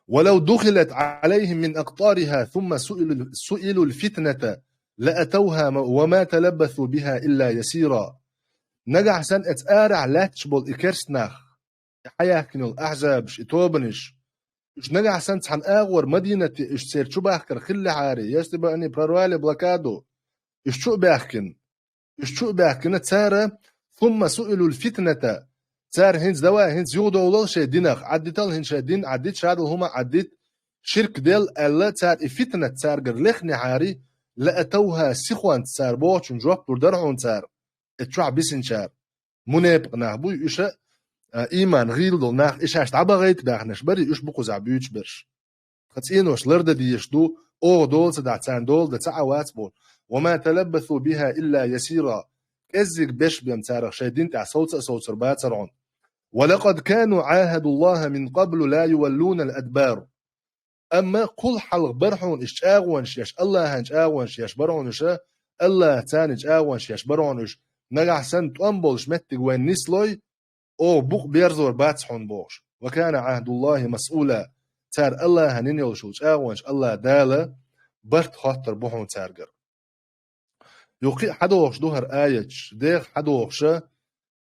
ولو دخلت عليهم من أقطارها ثم سئلوا، سئلوا الفتنة لأتوها وما تلبثوا بها إلا يسيرا. Нагахь санна эца арахь лаьтташ болу и керст нах, и хьаяьхкина йолу ахьзабаш, и тобанаш, уьш нагахь санна цхьана агӀор Мадинате уьш церан чу бахкар хиллехьара, если бы они прорвали блокаду, уьш чу а баьхкина, уьш чу а баьхкина, цара, ثم سئلوا الفتنة, цара хӀинца давай, хӀинца юхадовлал шайн динах, Ӏаддитал хӀинца шайн дин Ӏаддита, шадолу хӀума Ӏаддита, ширк дел аьлла, цара и фитнат царгара лехнехьара, لأتوها, сихонца цара бохучун жоп лур дара хьуна цара, эцу чохь бисинчара. Мунепакъ нах буй уьш а, а, ийман гӀийла долу нах, и шаьш дӀабахийта баьхнарш барий, уьш бу кхузахь буьйцуш берш. Тхан цӀенош лардан дезаш ду, оха дола ца дахь, царна дола дан ца Ӏа вац боху. وما تلبثوا بها إلا يسيرا. КӀеззиг беш бен царах шайн дин тӀехь совца а совцур бацар хьуна. ولقد كانوا عاهدوا الله من قبل لا يولون الأدبار. Амма кхул хьалха бара хьуна уьш чӀагӀонаш еш, АллахӀан чӀагӀонаш еш бара хьуна уьш, АллахӀ царна чӀагӀонаш еш бара хьуна уьш, нагахь санна тӀом болуш меттиг вайн нислой, оха букъ берзор бац хьуна бохуш. وكان عهد الله مسؤولا. Цара АллахӀан йина йолуш йолу чӀагӀонаш АллахӀ Дала барт хоттур бу хьуна цаьргара. Юха кхин а хьадохуш ду хӀара аяташ, деха хьадохуша,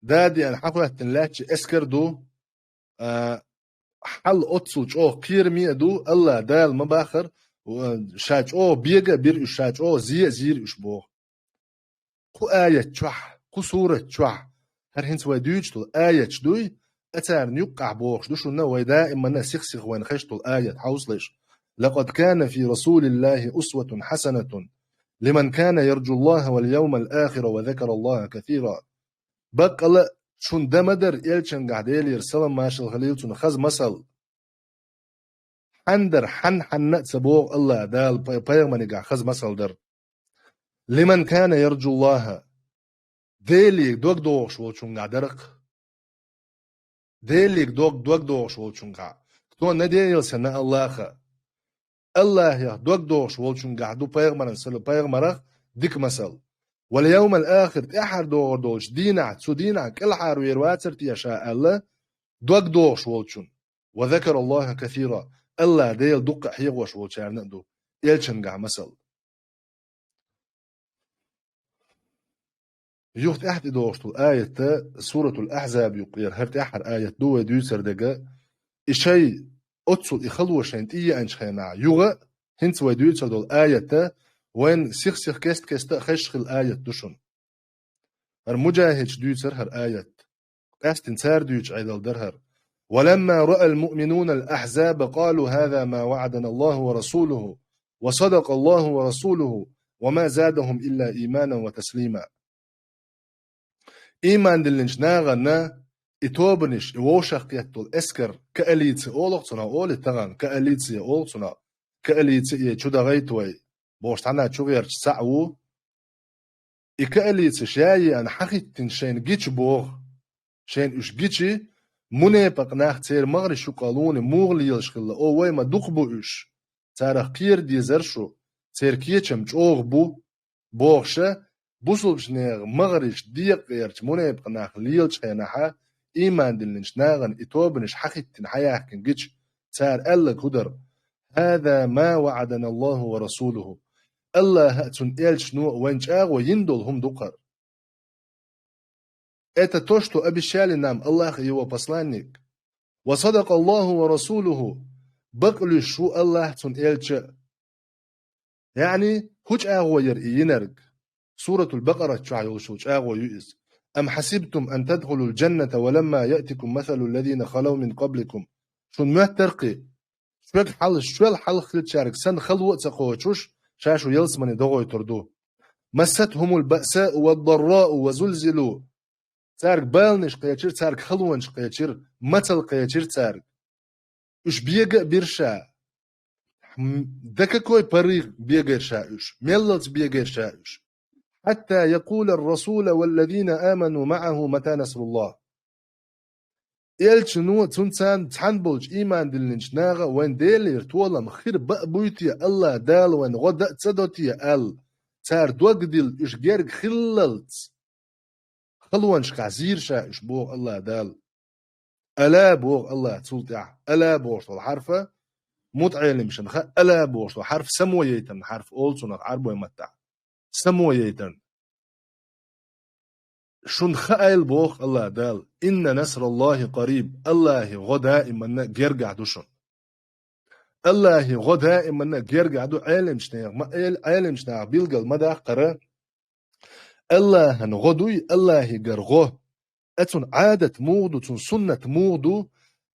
да деана хьахӀоьттина лаьттачу эскар ду, а, хьал оццул чӀогӀа кхераме а ду, АллахӀ Дала ма баххара, а, ша чӀогӀа бега а бира уьш, ша чӀогӀа зе а зийра уьш боху. Кху аят чохь, кху сурат чохь, хӀара хӀинца вай дуьйцуш долу аяташ дуй, а царна юккъахь бохуш ду шуна, вай даиманна сих-сиха вайна хезаш долу аят хьовсалаш. لقد كان في رسول الله أسوة حسنة لمن كان يرجو الله واليوم الآخر وذكر الله كثيرا. Баккъала а шуна дан ма дара элчангахь, Делера салам-маршалла хуьлийла цунна, хаза масал. Хьан дара, хьан-хьанна а ца боху АллахӀ Дала пай-, пайхамаригахь хаза масал дара. لمن كان يرجو الله. Деле дог дохуш волчунгахь дара-кх. Деле дог, дог дохуш волчунгахь. Кто надеялся на Аллаха. АллахӀах дог дохуш волчунгахь ду пайхамаран сала-, пайхамарах дика масал. واليوم الآخر, тӀаьххьара догӀур долчу дийнахь, цу дийнахь кӀелхьара вер вацар те ша аьлла, дог дохуш волчун. وذكر الله كثيرا. АллахӀ Дела дуккха а хьехош волчарна а ду элчангахь масал. Юха тӀаьхьа тӀедогӀуш долу аят, Суратул Ахьзаб юккъера, хӀара тӀаьххьара аят ду вай дуьйцур дерг, и шай оццул и хало шайна тӀееанчу хенахь, юха а, хӀинца вай дуьйцур долу аят, вайн сих-сиха кест-кеста а хезаш хилла аят ду шуна. ХӀара муджахӀидаш дуьйцура хӀара аят. Къаьстина цара дуьйцу Ӏедал дара хӀара. ولما رأى المؤمنون الأحزاب قالوا هذا ما وعدنا الله ورسوله وصدق الله ورسوله وما زادهم إلا إيمانا وتسليما. Ийман диллинчу нахана и тобанаш, и вовшах кхетталу эскар, коалици олу-кх цунах, олий тахана, коалици олу-кх цунах, коалици е чу дагӀайта вай, бохуш цхьана чу гӀерташ цхьаъ ву. И коалици шаеана хьахӀиттина шайна гича боху, шайна уьш гичи, мунепакъ нах церан магӀарш юкъа луна муха лелаш хилла, о, вай ма дукха бу уьш, царах кхера дезара шу, церан кечам чӀогӀа бу, бохуша, бусулбачу нехан магӀарш декъа гӀертачу мунепакъ нах лелачу хенахьа, ийман диллинчу нахана и тобанаш хьахӀиттина хьаяьхкина гича, цара аьлларг хӀун дара: هذا ما وعدنا الله ورسوله. АллахӀа а, цуьнан элчано а вайна чӀагӀо йина долу хӀума ду-кх хӀара. Это то, что обещали нам Аллах и его посланник. وصدق الله ورسوله. Бакълуьйш ву АллахӀ а, цуьнан элча а. ЯӀни, хӀун чӀагӀо яра и йинарг? Суратул Бакъарат чохь йолуш йолу чӀагӀо ю иза. أم حسبتم أن تدخلوا الجنة ولما يأتكم مثل الذين خلوا من قبلكم. Шуна моьттара-кх и, шуьга хьал-, шуьга хьалха хиллачаьрга санна хало а ца кхочуш, ша шу ялсамане догӀуьйтур ду. مستهم البأساء والضراء وزلزلوا. Цаьрга баланаш кхечира, цаьрга халонаш кхечира, мацалла кхечира цаьрга. Уьш бега а бира ша. М, до какой поры бегайр ша уьш? Меллалц бегайр ша уьш? حتى يقول الرسول والذين آمنوا معه متى نصر الله. Элчано, цунца цхьана болчу ийман диллинчу наха а вайн Делера толам хир баа буй те, АллахӀ Дала вайн гӀо даа ца до те аьлла, цара дог дилла уьш герга хиллалц, халонашкахь зийр ша уьш, боху АллахӀ Дала. Ала боху АллахӀа цул тӀаьхьа. Ала бохуш долу хьарфа, мутаӀеллимашна хаьа, ала бохуш долу хьарф самояйтаран хьарф олу цунах Ӏарбойн маттахь. Самояйтаран. Шуна хаийла боху АллахӀ Дала: «Инна насраллахӀи къариб». АллахӀан гӀо даиманна гергахь ду шуна. АллахӀан гӀо даиманна гергахь ду, Ӏеламчу нехан ма эла, Ӏеламчу наха билгал ма даккхара. АллахӀан гӀо дуй, АллахӀигара гӀо. Ткъа цуьнан Ӏадат муха ду, цуьнан суннат муха ду,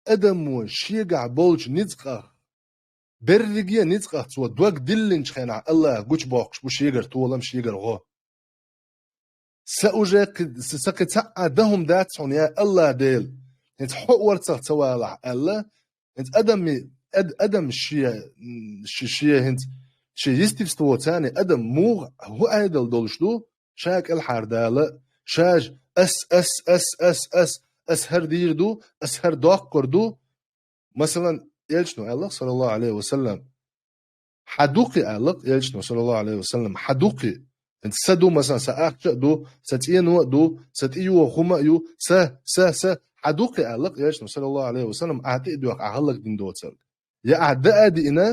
адамо шегахь болчу ницкъах, берриге а ницкъах цо дог диллинчу хенахь АллахӀа гучубоккхуш бу шегара толам, шегара гӀо. Сан уже кхи-, сан кхин цхьа а дан хӀума дац хьуна, я АллахӀ Дела. ХӀинца хьо орцах ца валахь аьлла, хӀинца адамми-, ад-, адам шен, шен, шен хӀинца, шен естествоца адам муха хӀун Ӏедал долуш ду, ша кӀелхьардала, ша ж-, ас, ас, ас, ас, ас, ас хӀара дийр ду, ас хӀара доккхур ду. Масалан, Элчано аьлла, саллаллахӀу Ӏалайхи ва саллам, хьан дукхи аьлла, Элчано, саллаллахӀу Ӏалайхи ва саллам, хьан дукхи. ХӀинца сан ду, масалан, сан ахча а ду, сан цӀено а ду, сан тӀейогӀу хӀума а ю, сан, сан, сан, хьан дукхи аьлла, Элчано, саллаллахӀу Ӏалайхи ва саллам, ахьа тӀе а доьху, ахьа хӀаллакдина доцург. Я ахьа даа а диъна,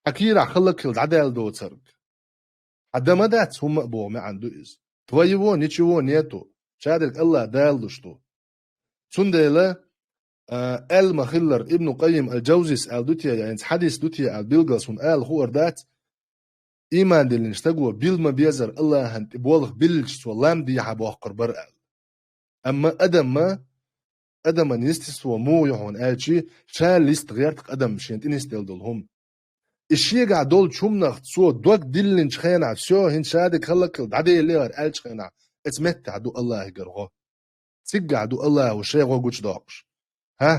хьан кийрахь хӀаллакьхила дӀадаьлла доцург. Хьан дан ма дац хӀумма а боху маьӀна ду иза. Твоего ничего нету. Шадерг АллахӀ Дала луш ду. Цундела, а, аьлла ма-хиллара, Ибн Къаййим аль-Джавзис аьлла ду те, я хӀинца хьадис ду те аьлла билггал суна ала хуур дац, ийман диллинчу стаго билла ма-беззара АллахӀан тӀе болх биллича цо лам дехьа боккхур бара аьлла. Амма адамма, адаман естество муха ю хьуна аьлчи, ша листа гӀерта-кх адам шен тӀе нисделла долу хӀума. И шегахь долчу хӀуманах цо дог диллинчу хенахь, всё, хӀинца шадерг хӀаллакьхила дӀаделлера аьллачу хенахь, оцу меттехь ду АллахӀигара гӀо. Циггахь ду АллахӀа шен гӀо гучудоккхуш. ХӀа?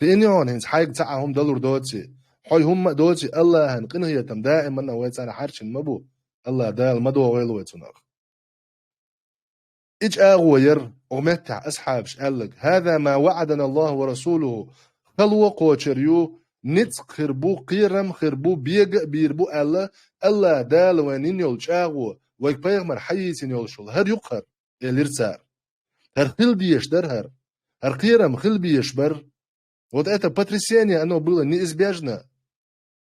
Хиъна хьуна хӀинца хьайга цхьа а хӀума далур доций? Хьой хӀумма а доций, АллахӀан къинхетам даиманна вайцарна хьарчина ма бу. АллахӀ Дала ма догӀийла вай цунах. И чӀагӀо яра, оха меттехь асхьабаш аьлларг: «ХӀаза ма ваӀадана АллахӀу ва расулухӀу». Хало кхочур ю, ницкъ хир бу, кхерам хир бу, бега а бийр бу аьлла, АллахӀ Дала вайна йина йолу чӀагӀо, вайга пайхамар хьайийцина йолуш йолу хӀара ю-кх хӀара, элира цара. ХӀара хила дезаш дара хӀара. ХӀара кхерам хила безаш бара. Вот это потрясение, оно было неизбежно.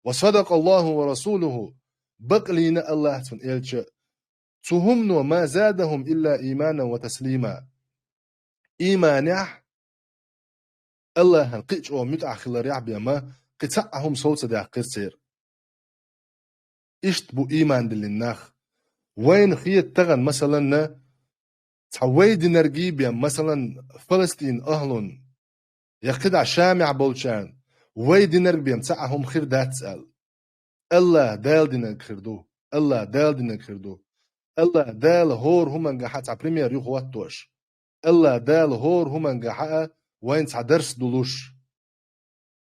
«Ва садакъа АллахӀу ва расулухӀу». Бакълийна АллахӀ, цуьнан элча. Цу хӀумано: «Ма задахӀум илла ийманан ва таслима». Ийманехь, АллахӀан кхин а чӀогӀа муьтӀахь хиларехь бен ма, кхин цхьа а хӀума сов ца даьккхира церан. Иштта бу ийман диллина нах. Вайна хета тахана, масаланна, цхьа вай динаргий бен, масалан, Фаластин ахӀлун, я кхидӀа Шамехь болчарна, вай динарг бен цхьа а хӀума хир дац аьлла. АллахӀ Дала динарг хир ду. АллахӀ Дала динарг хир ду. АллахӀ Дала хӀора хӀумангахьа цхьа пример ю хӀоттош. АллахӀ Дала хӀора хӀумангахьа а вайна цхьа дарс ду луш.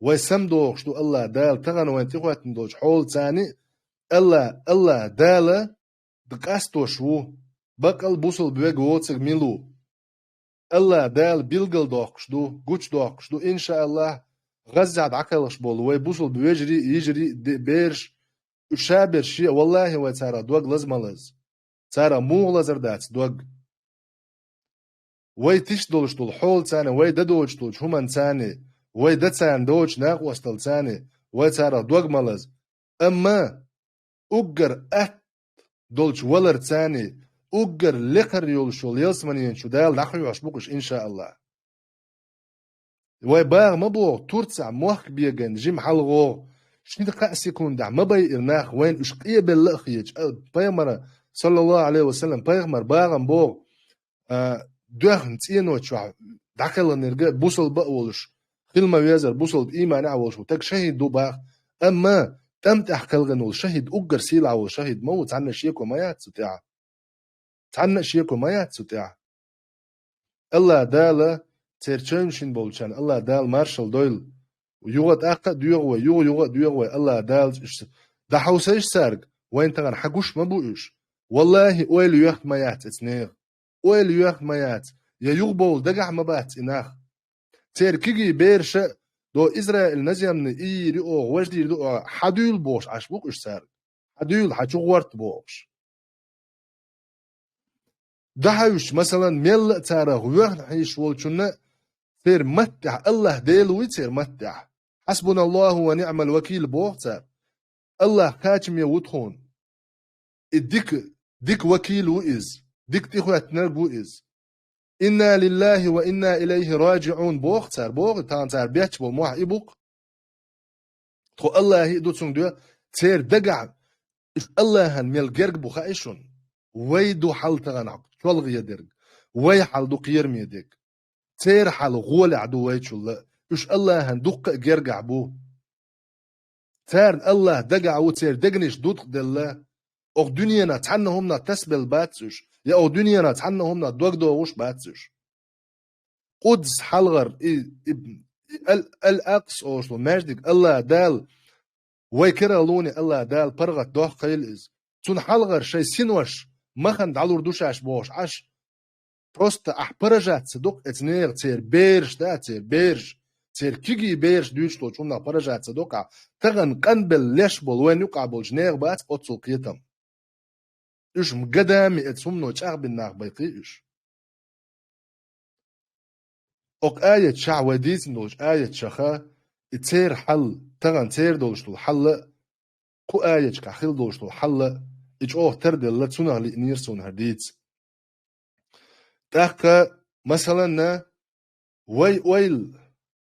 Вай самадохуш ду АллахӀ Дала тахана вайна тӀехӀоьттина долчу хьолаца а, АллахӀ, АллахӀ Дала къастош ву, баккъал бусалба верг воцург мила ву. АллахӀ Дала билгалдоккхуш ду, гучудоккхуш ду, иншааллахӀ, ГӀаззехь дӀакхелхаш болу вай бусалба вежарий а, йижарий а, де-, бераш, уьш шаберш шен а, валлахӀи, вай царах дог лаза ма лаза. Царах муха лазар дац дог? Вай тиша долуш долу хьолаца а, вай дан доцуш долчу хӀуманца а, вай дан царна доцучу накъосталца а, вай царах дог ма лаза. Амма уггар атта долчу валарца а, уггар лекхар йолуш йолу ялсаманен чу Дала дӀахьоьхуш бу-кх уьш, иншааллахӀ. Вай баха ма боху, Турцехь мохк беган жима хьалагӀогӀу, шина-кхаа секундехь ма байира нах, вайна уьш къебелла а хеташ, а, пайхамара, саллаллахӀу Ӏалайхи ва саллам, пайхамар бахам боху, а, доьхна цӀено чохь дӀакхелхинарг а бусалба а волуш, хила ма везара бусалба ийманехь а волуш ву, таг шахӀид ду баха. Амма тӀам тӀехь кхелхина волу шахӀид уггар сийлахь волу шахӀид ма ву, цхьанна шеко ма яц цу тӀехь. Цхьанна а шеко ма яц цу тӀехь. АллахӀ Дала церан чевнашна болчарна, АллахӀ Дала маршалла дойла. юха тӀаккха а доьху вай, юха-юха а доьху вай, АллахӀ Дала уьш дӀахьовсийша цаьрга, вайна тахана хьагуш ма бу уьш. Валлахи, ойла йоьхна ма яц эцу нехан. Ойла йоьхна ма яц, я юхабовла дагахь ма бац и нах. Церан кегий бераш а, до Израиль наземный ийр ю оха, важа дийр ду оха, хьадуьйла бохуш Ӏаш бу-кх уьш цаьрга. Хьадуьйла, хьан чу гӀорта бохуш. ДӀахьаьвсича, масалан, мелла а царах воьхна хьийзаш волчунна церан маттехь, АллахӀ Дела вуй церан маттехь. «Хьасбуналлаху ва ниӀмал вакил», боху цара. АллахӀ кхачаме ву тхуна. И дика, дика вакил ву иза, дика тӀехӀоьттинарг ву иза. «Инна лиллахи ва инна илайхи раджиӀун», боху цара, боху, тахана цара бетташ болу мохь и бу-кх. Тхо АллахӀан а ду, цуьнга доьху, церан дагахь уьш АллахӀан мел герга бу хаьий шуна? Вай ду хьал тахана чолхе дерг, вай хьал ду кхераме дерг. Церан хьал гӀолехь ду вайчул а, уьш АллахӀан дуккха а гергахь бу. Царна АллахӀ дагахь ву, церан дегнаш дуткъаделла. Оха дуьненахь цхьанна хӀуманах тасабелла бац уьш, я оха дуьненахь цхьанна хӀуманах дог догӀуш бац уьш. Къудс хьалхара, и, и, и Ал-, Ал-Акъса олуш долу маьждиг АллахӀ Дала, вай карахь луне АллахӀ Дала паргӀат дохкийла иза. Цунна хьалхара шайн синош махана дӀалур ду шаьш бохуш Ӏаш, просто ахь поражаться ду-кх эцу нехан, церан бераш, да, церан бераш, церан кегий бераш дуьйцуш долчу хӀуманах поражаться ду-кх ахь. Тахана къанбелла леш болу вайн юкъахь болчу нехан бац оццул кхетам. Уьш ма гадами эцу хӀумано чӀагӀбина нах бай-кх уьш. Окху аяташкахь, вай дийцина долчу аяташкахь, и церан хьал, тахана церан долуш долу хьал а, кху аяташкахь хилла долуш долу хьал а, и чӀогӀа тарделла, цунах лиънера суна хӀара дийца. ТӀаккха, масалан, вай ойла,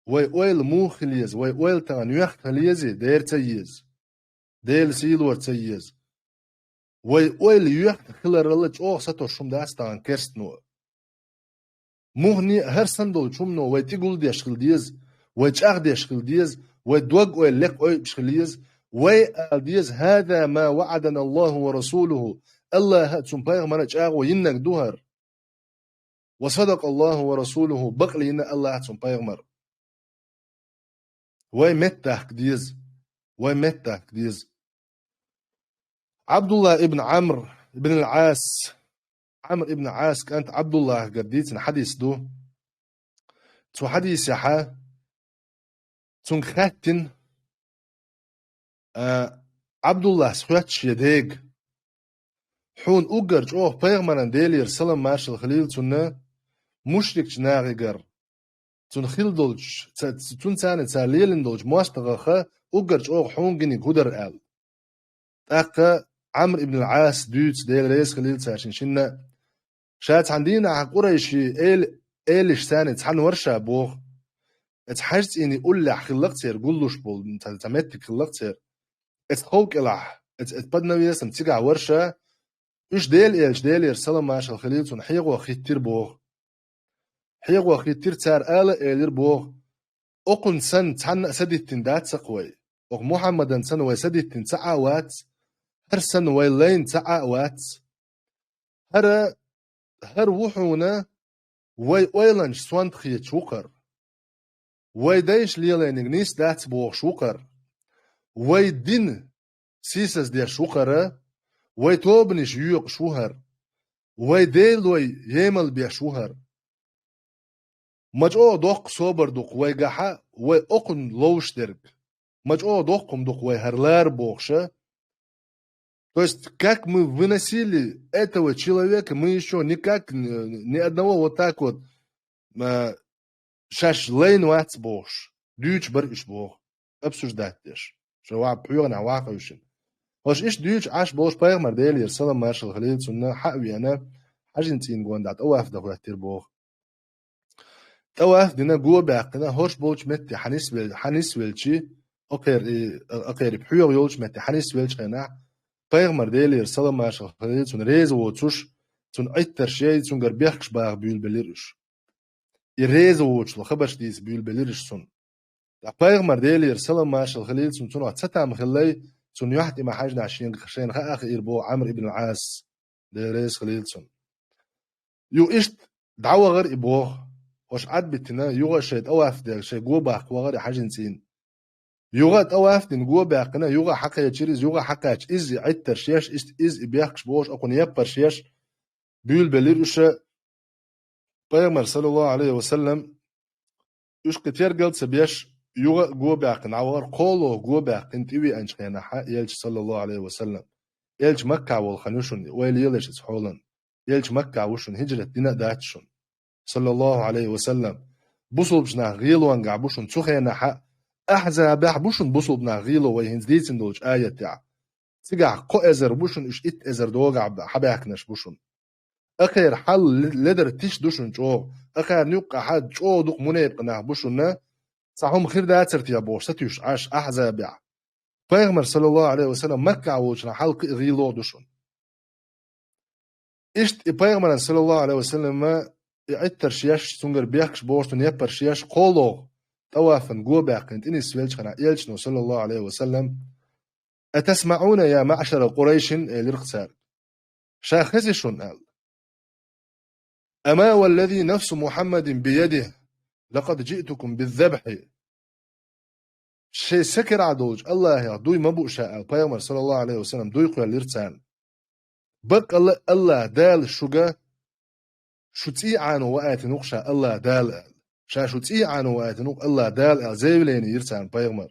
вай ойла муха хила еза, вай ойла тахана йоьхна хила еза, дера ца еза, Делан сий лора ца еза. Вай ойла йоьхна хиларал а чӀогӀа сатосуш хӀума дац тахана керстано. Муххале а, хӀара санна долчу хӀумано вай тӀегулдеш хила деза, вай чӀагӀдеш хила деза, вай дог-ойла лекха ойуш хила еза, вай ала деза: «ХӀаза ма ваӀадана Аллаху ва расулуху», АллахӀа а, цуьнан пайхамара а чӀагӀо йинарг ду хӀара. «Ва садакъа Аллаху ва расулуху», бакълийна АллахӀ а, цуьнан пайхамара а. Вай меттахка деза. Вай меттахка деза. Ӏабдулла ибн Ӏамр ибн ал-Ӏас, Ӏамр ибн Ӏас кӀант Ӏабдуллахьгара дийцина хьадис ду. Цу хьадисехь цуьнга хаьттина, а, Ӏабдуллас хоьтту шен дега: «Хьуна уггар чӀогӀа пайхамаран, Делера салам-маршалла хилийла цунна, мушрикчу нахегара, цунна хилла долчу, ца-, цунна царна цара лелийна долчу мостагӀах уггар чӀогӀа хьуна гиниг хӀун дара?» аьлла. ТӀаккха Ӏамр ибн ал-Ӏас дуьйцу, Дела реза хилийла царна шинна а: Ша цхьана дийнахь къурайшийн эл-, элаша царна цхьаьна вара ша боху. Эцу хьаьжцӀийн уллехь хилла-кх церан гуллуш болу, цхьа, цхьа меттиг хилла-кх церан. Эцу хов кӀелахь, эцу, эцу под навесом цигахь вара ша, уьш Дела элча, Делера салам-маршалла хилийла цунна, хьехо хӀиттира боху. Хьехо хӀиттира, цара ала а элира боху: «Окхунна санна цхьанна а садиттина дац-кх вай. Окху Мухьаммадан санна вай садиттина цхьа а вац, хӀара санна вай лайна цхьа а вац. ХӀара, хӀара ву хьуна вай ойланаш сонта хеташ ву хӀара. Вай дайша лелийнарг нийса дац бохуш ву хӀара. Вай дин сийсаздеш ву хӀара, вай тобанаш йоькъуш ву хӀара, вай Делой емал беш ву хӀара. Ма чӀогӀа доккха собар ду-кх вайгахь вай окхунна ловш дерг. Ма чӀогӀа доккха хӀума ду-кх вай хӀара лара бохуша». То есть, как мы выносили этого человека, мы ещё никак, э, ни одного вот так вот, э, шаьш лайна вац бохуш, дуьйцуш бара уьш боху, обсуждать деш. Ша ваха пхьоьгӀанехь ваха хевшина. ХӀорш иштта дуьйцуш Ӏаш болуш пайхамар, Делера салам-маршалла хилийла цунна, хьа а веана, хьаьжин цӀийнан гондахь тӀаваф дан хӀоьттира боху. ТӀаваф дина, го баьккхина, хӀорш болчу метте хьанисвел-, хьанисвелчи, окхеран и, окхеран и пхьоьгӀа йолчу метте хьанисвелчу хенахь, пайхамар, Делера салам-маршалла хилийла цунна, реза воцуш, цунна Ӏиттарш яй, цуьнгара бехкаш баха буьйлабелира уьш. И реза воцуш хабарш дийца буьйлабелира уьш цунна. Ткъа пайхамар, Делера салам-маршалла хилийла цунна, цунах цатам хиллай, цунна юьхь тӀе ма хьаьжнехь шен-, шайна хаа хиира боху Ӏамр ибн ал-Ӏас, Дела реза хилийла цунна. Ю иштта дӀавахара и боху, хӀорш Ӏад биттина, юха шайн тӀаваф дерг, шайн го баккха вахара и хьаьжин цӀийнан. Юха а тӀаваф дина го а баьккхина, юха а хьакхечира иза, юха а хьакхаьчча, иза и Ӏиттарш еш, иза, иза и бехкаш бохуш, акхунна яппарш еш, буьйлабелира уьш. Пайхамар, саллаллаху Ӏалайхи ва саллам, уьш кхин тергал а ца беш, юха а го а баьккхина, дӀавахара, кхоалгӀа го а баьккхина, тӀевеанчу хенахь а Элча, саллаллаху Ӏалайхи ва саллам. Элча Маккахь волу хан ю шуна, вай лелаш иза хьолан. Элча Маккахь ву шуна, хӀиджрат дина а дац шуна. Саллаллаху Ӏалайхи ва саллам. Бусулбачу нах гӀелонгахь бу шуна цу хенахь а, Ахьзабехь бу шуна бусулба нах гӀело вай хӀинца дийцина долчу аятехь. Цигахь кхо эзар бу шуна, уьш итт эзар догахь б-, хьабаьхкинарш бу шуна. Акхеран хьал ле-, ледар тиша ду шуна чӀогӀа. Акхарна юккъехь а чӀогӀа дукха мунепакъ нах бу шуна, цхьа хӀума хир дацара те бохуш сатуьйсуш Ӏаш Ахьзабехь. Пайхамар, саллаллаху Ӏалайхи ва саллам, Маккахь волчу нах хьал кхин а гӀело а ду шуна. Иштта и пайхамаран, саллаллаху Ӏалайхи ва саллам, и Ӏиттарш еш, цуьнгара бехкаш бохуш, цунна яппарш еш, кхоалгӀа тӀавафан го а баьккхина, тӀе нисвеллачу хенахь Элчано, саллаллаху Ӏалайхи ва саллам: «أتسمعون يا معشر قريش؟» элира цаьрга. Ша хези шуна аьлла. «أما والذي نفس محمد بيده لقد جئتكم بالذبح». Шайн са карахь долчу Аллахьах дуй ма бу ша аьлла, пайхамар, саллаллаху Ӏалайхи ва саллам, дуй кхоьллира царна. Баккъалла а Аллахь Дала шуьга шу цӀий Ӏано ваийтина ву-кх ша Аллахь Дала аьлла. Ша шу цӀий Ӏано ваийтина ву-кх Аллахь Дала аьлла, заявление йира царна пайхамар.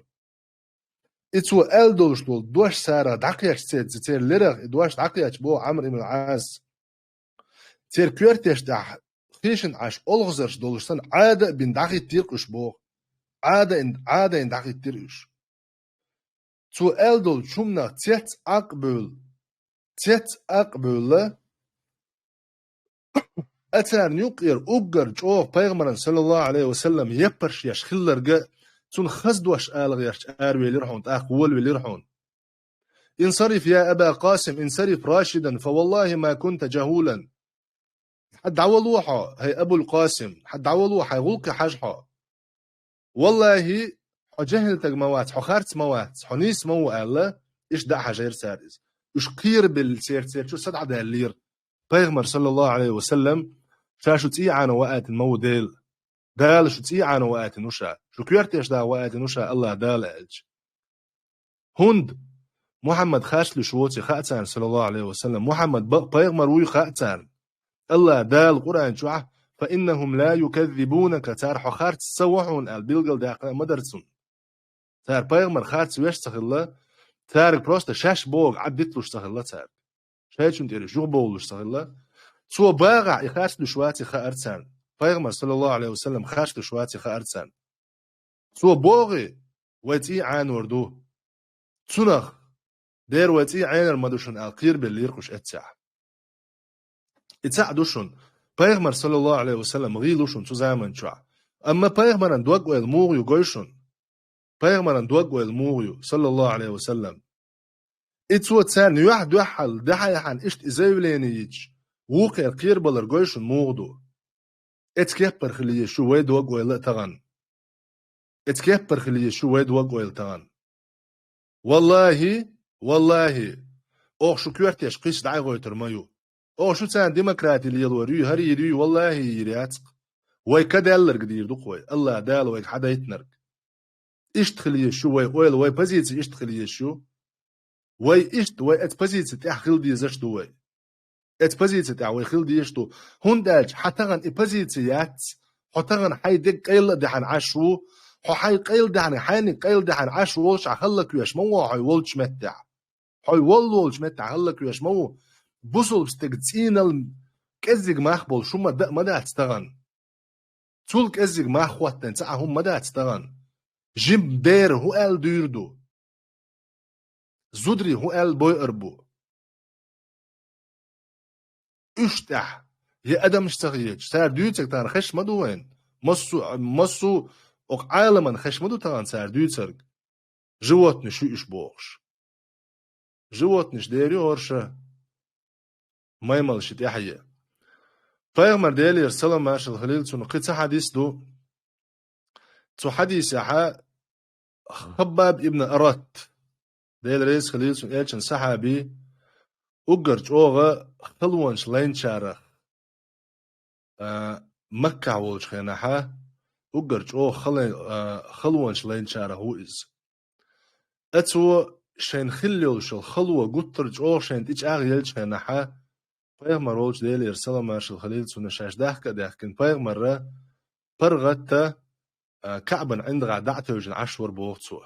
И цо аьлла долуш долу дош царах дӀакхечча, церан лерах и дош дӀакхечча боху Ӏамр ибн Ӏас. Церан коьртеш тӀехь хийшина Ӏаш олхазарш долуш санна, Ӏада а бина дӀахӀиттира уьш боху. Ӏада а, Ӏада а дӀахӀиттира уьш. Цо аьлла долчу хӀуманах цец Ӏакъ а бевлла, цец Ӏакъ а бевлла, а царна юккъера уггар чӀогӀа пайхамаран, саллаллаху Ӏалайхи ва саллам, яппарш еш хилларг а, цунна хаза дош ала гӀерташ аравелира хьуна, тӀаккха волавелира хьуна. «انصرف يا أبا القاسم، انصرف راشدا، فوالله ما كنت جهولا». Хьа дӀавало хьо, хӀай Абул-Къасим, хьа дӀавало, хьайн гӀуллакхе хьажа хьо. Валлахьи, хьо жехӀил стаг ма вац, хьо харц ма вац, хьо нийса ма ву аьлла, иштта дӀа а хьажийра цара иза. Уьш кхерабелла церан-церан чу садӀадаьллера. Пайхамар, саллаллаху Ӏалайхи ва саллам, ша шу цӀий Ӏано ваийтина ма ву Дела. Дала шу цӀий Ӏано ваийтина ву ша, шу коьртеш даха ваийтина ву ша Аллахь Дала аьлча. ХӀунда Мухьаммад харц луьйш воций хаьа царна, саллаллаху Ӏалайхи ва саллам, Мухьаммад бакъ пайхамар вуй хаьа царна. Аллахь Дала Къуръан чохь: «فإنهم لا يكذبونك», цара хьо харц ца во хьуна аьлла билгалдаьккхина а ма дара цунна. Цара пайхамар харц веш а ца хилла, цаьрга просто шаьш бохург Ӏаддитталуш ца хилла цаьрга. Шайчунна тӀера уьш юхабовлуш ца хилла. Цо багахь и харц луьйш ваций хаьара царна. Пайхамар, саллаллаху Ӏалайхи ва саллам, харц луьйш ваций хаьара царна. Цо бохий, вай цӀий Ӏанор ду. Цунах, дера вай цӀий Ӏенар ма ду шуна аьлла, кхерабеллера уьш эццехь. И цхьаъ ду шуна. Пайхамар, саллаллаху Ӏалайхи ва саллам, гӀийла ву шуна цу заман чохь. Амма пайхамаран дог-ойла муха ю гой шуна. Пайхамаран дог-ойла муха ю, саллаллаху Ӏалайхи ва саллам. И цо царна юьхь-дуьхьал дехьа-яхьана иштта и заявление йича, вукхара кхерабалар гой шуна муха ду. Эцу кеппара хила езаш ю вай дог-ойла а тахана. Эцу кеппара хила езаш ю вай дог-ойла тахана. Валлахьи, валлахьи, оха шу коьртеш кхиссача дӀа а гӀойтур ма ю. Оха шу царна демократи лелор юй, хӀара йийр юй, валлахьи, йийр яц-кх. Вай ка даьлларг дийр ду-кх вай, Аллахь Дала вайга хьадайтинарг. Иштта хила езаш ю вай ойла, вай позици иштта хила езаш ю. Вай иштта, вай эцу позици тӀехь хила дезаш ду вай. Эцу позици тӀехь вай хила дезаш ду. ХӀунда аьлча хьан тахана и позици яц, хьо тахана хьайн дерг къайла а даьхьна Ӏаш ву, хьо хьайн къайла даьхьнарг, хьайниг къайла даьхьна Ӏаш волуш хьан хӀаллаквеш ма ву хьо хьо волчу меттехь. Хьо воллу волчу меттехь хӀаллаквеш ма ву. Бусулба стеган цӀийнал кӀеззиг мах болуш хӀума дан а ма дац тахана. Цул кӀеззиг мах хӀоттийна цхьа а хӀума ма дац тахана. Жима бер хӀун аьлла дуьйр ду? Зударий хӀун аьлла бойур бу? Уьш тӀехь, я адамаш ца хеташ, цара дуьйцург тахана хезаш ма ду вайна. Массо, массо а окху Ӏаламан хезаш ма ду тахана цара дуьйцург. Животнаш ю уьш бохуш. Животнаш дер ю хӀорш, маймалш тӀаьхье. Пайхамар, Делера салам-маршалла хилийла цунна, кхин цхьа хьадис ду. Цу хьадисехь Хаббаб ибн Арат, Дела реза хилийла цунна, Элчан сахьаби, уггар чӀогӀа халонаш лайначарах, а, Маккахь волчу хенахь, уггар чӀогӀа халай-, а, халонаш лайначарах ву иза. Ацо шайн хилла йолчул хало гуттар чӀогӀа шайн тӀе чӀагӀъелча хенахьа, пайхамар волчу Делера салам-маршалла хилийла цунна шаьш дахка а даьхкина, пайхамарра паргӀатта, а, Каъбан ӀиндагӀа дӀа а тевжина Ӏаш вара боху цо.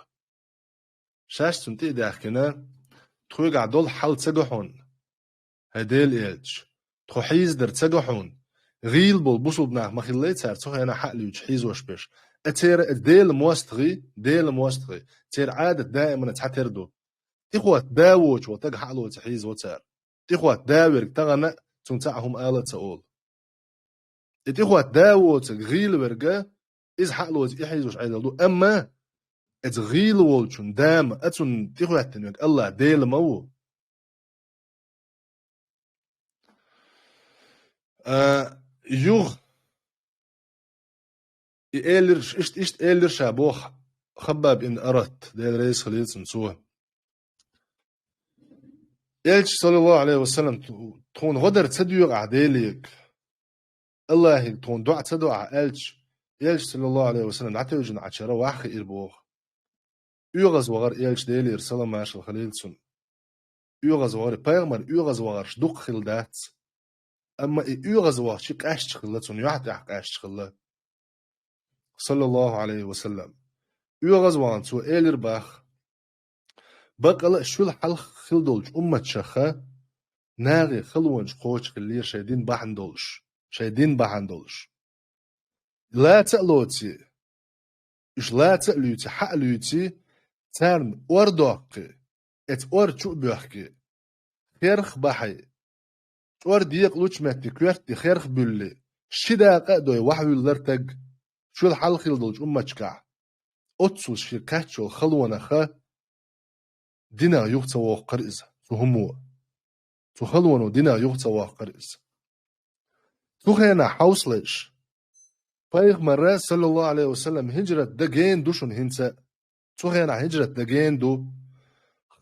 Шаьш цунна тӀе а даьхкина, тхоьгахь долу хьал ца го хьуна, хӀай Делан элча, тхо хьийзадар ца го хьуна, гӀийла болу бусулба нах ма хиллий цара цу хенахь хьа а луьйчу хьийзош берш. Э, церан э Делан мостагӀий, Делан мостагӀий, церан Ӏадат даимана цхьатера ду. ТӀехӀотта да воцуш волу стаг хьа а лоций хьийзаво цара. ТӀехӀотта да верг тахана а цунна цхьа а хӀума ала а ца олу. И тӀехӀотта да воцург гӀийла верг, иза хьа а лоций и хьийзош Ӏедал ду. Амма иза гӀийла волчун да ма, а цунна тӀехӀоьттина верг АллахӀ Дела ма ву. А, юха и элира, иштта, иштта элира ша боху Хаббаб ибн Арат, Дела реза хилийла цунна цо. Элча, саллаллаху Ӏалайхи ва саллам, тхуна гӀо дар ца доьгӀахь Делега, АллахӀига тхуна доӀа ца до ахь аьлча, Элча, саллаллаху Ӏалайхи ва саллам, дӀатевжина Ӏачара ваха хиира боху. ОьгӀазвахара Элча, Делера салам-маршалла хилийла цунна. ОьгӀазвахара, пайхамар оьгӀазвахарш дукха хилла дац. Амма и оьгӀазвахча къаьсташ хилла, цунна юьхь тӀехь къаьсташ хилла. Саллаллаху Ӏалайхи ва саллам. ОьгӀазвахана цо элира боху: «Баккъала а шуьла хьалха хилла долчу умматашха нахе халонаш кхочуш хиллера шайн дин бахьана долуш, шайн дин бахьана долуш. Лаца а лоций, уьш лаца а луьйций, хьа а луьйций, царна ор доккхий, эца ор чу а боьхкий, херх бахьий, чӀор декъалучу метте коьртте херх буьллий, ши дакъа а дой, вахьа вуьллар стаг шуьла хьалха хилла долчу умматашкахь, оццул шен кхаьчча йолу халонах динах юха ца воккхура иза, цу хӀумо. Цу халоно динах юха ца воккхура иза». Цу хенахь хьовсалаш, пайхамарра, саллаллаху Ӏалайхи ва саллам, хӀиджрат дан гена ду шуна хӀинца а. Цу хенахь хӀиджрат дан гена ду.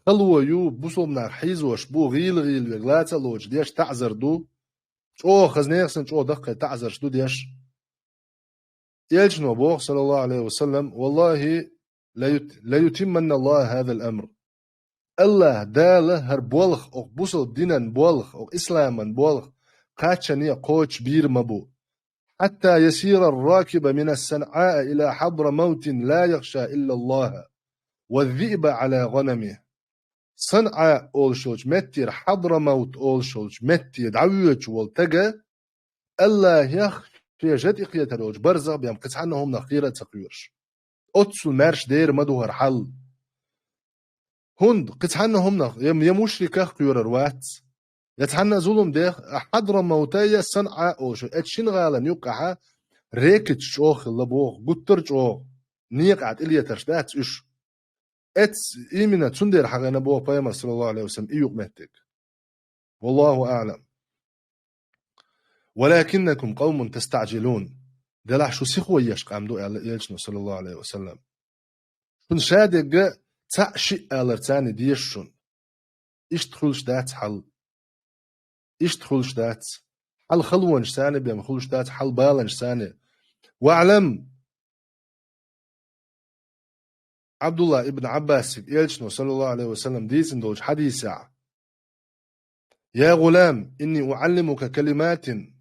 Хало ю, бусулба нах хьийзош бу, гӀийла-гӀийла верг лаца а лоцуш деш таӀзар ду. ЧӀогӀа хаза, нехан санна чӀогӀа даккхий таӀзарш ду деш. Элчано боху, саллаллаху Ӏалайхи ва саллам: «Валлахи, ла ют-, ла ютимманна Аллаху хазал амр». АллахӀ Дала хӀара болх, окху бусалба динан болх, окху исламан болх кхаччалц кхочуш бийр ма бу. «Хьатта ясира ар-ракибу мина СанӀаа ила Хьадрамавтин ла яхша илла Аллаха, ва зиъба Ӏала гӀанамихи». СанӀа олуш йолчу меттера Хьадрамавт олуш йолчу метте дӀавоьдуш волу стаг АллахӀах шен жа тӀе кхетар йолчу барзах бен кхин цхьанна хӀуманах кхера а ца кхоьруш. Оццул маьрша дер ма ду хӀара хьал. ХӀунда кхин цхьанна хӀуманах, я, я мушриках кхоьрур вац, я цхьанна а зулам дех, а Хьадрамавта я СанӀа олуш, эцу шина гӀалана юккъехь рекаташ чӀогӀа хилла боху, гуттар а чӀогӀа, некъахь тӀелетарш дац уьш. Эц именно цундела хьахийна боху пайхамар, саллаллаху Ӏалайхи ва саллам, и юкъаметтиг. Валлаху аӀлам. «Валакиннакум къавмун тастаӀжилун». Делахь шу сихо еш къам ду, аьлла элчано, саллаллаху Ӏалайхи ва саллам. Шуна шадерг цхьаъ-шиъ алар царна дезаш шуна. Иштта хуьлуш дац хьал. Иштта хуьлуш дац. Хьал халонаш царна бен хуьлуш дац, хьал баланаш царна. «ВаӀлам». Ӏабдулла ибн Ӏаббасиг элчано, саллаллаху Ӏалайхи ва саллам, дийцина долчу хьадисехь: «Я гӀулам, инни уӀаллимука калиматин».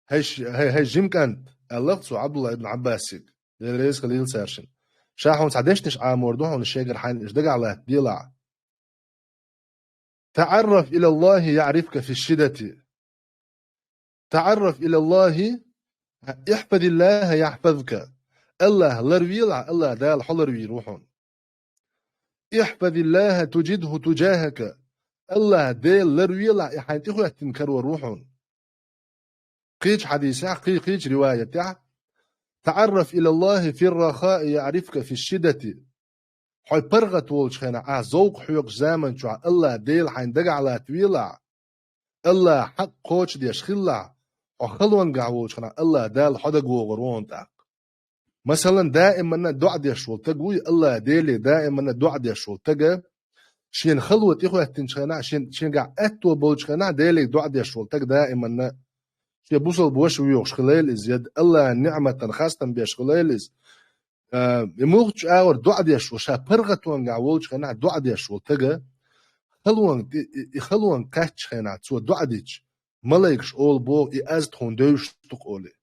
ХӀай ш-, хӀай, хӀай жима кӀант, аьлла цо Ӏабдулла ибн Ӏаббасиг, Дела реза хилийла цаьршинна. Ша хьуна цхьа дешнаш Ӏамор ду хьуна, шегара хьайна уьш дагахь латтаделахь. «ТаӀарраф илаллахи яӀрифка фи шиддати. ТаӀарраф илаллахи, ихьфазиллаха яхьфазка». АллахӀ ларвелахь, АллахӀ Дала хьо ларвийр ву хьуна. «Ихьфазиллаха тажидху тужахака». АллахӀ Дела ларвелахь, и хьайна тӀехӀоьттина карор ву хьуна. Кхечу хьадисехь, кхе-, кхечу риваятехь: «ТаӀарраф илаллахи фир-рахаи яӀрифка фиш-шиддати». Хьо паргӀат волчу хенахь, ахь зовкх хьоькхучу заман чохь АллахӀ Дела хьайна дагахь латтавелахь, АллахӀ хьакъ кхочушдеш хилалахь, хьо халонгахь волчу хенахь АллахӀ Дала хьо дагавогӀур ву хьуна тӀаккха. Масалан, даиманна доӀа деш волу стаг вуй, АллахӀ Деле даиманна доӀа деш волу стаг, шена хало тӀехӀоьттинчу хенахь, шен, шенгахь аьтто болчу хенахь Деле доӀа деш волу стаг даиманна, шен бусалба ваша воьхуш хилийла иза, я АллахӀан ниӀматан хастам беш хилийла иза, А, и муьлххачу агӀор доӀа деш волу, ша паргӀатонгахь волчу хенахь доӀа деш волу стага, халонга тӀе, и, и халонга кхаьччу хенахь цо доӀа дича, малайкаш олу боху, и аз тхуна девзаш ду-кх олий.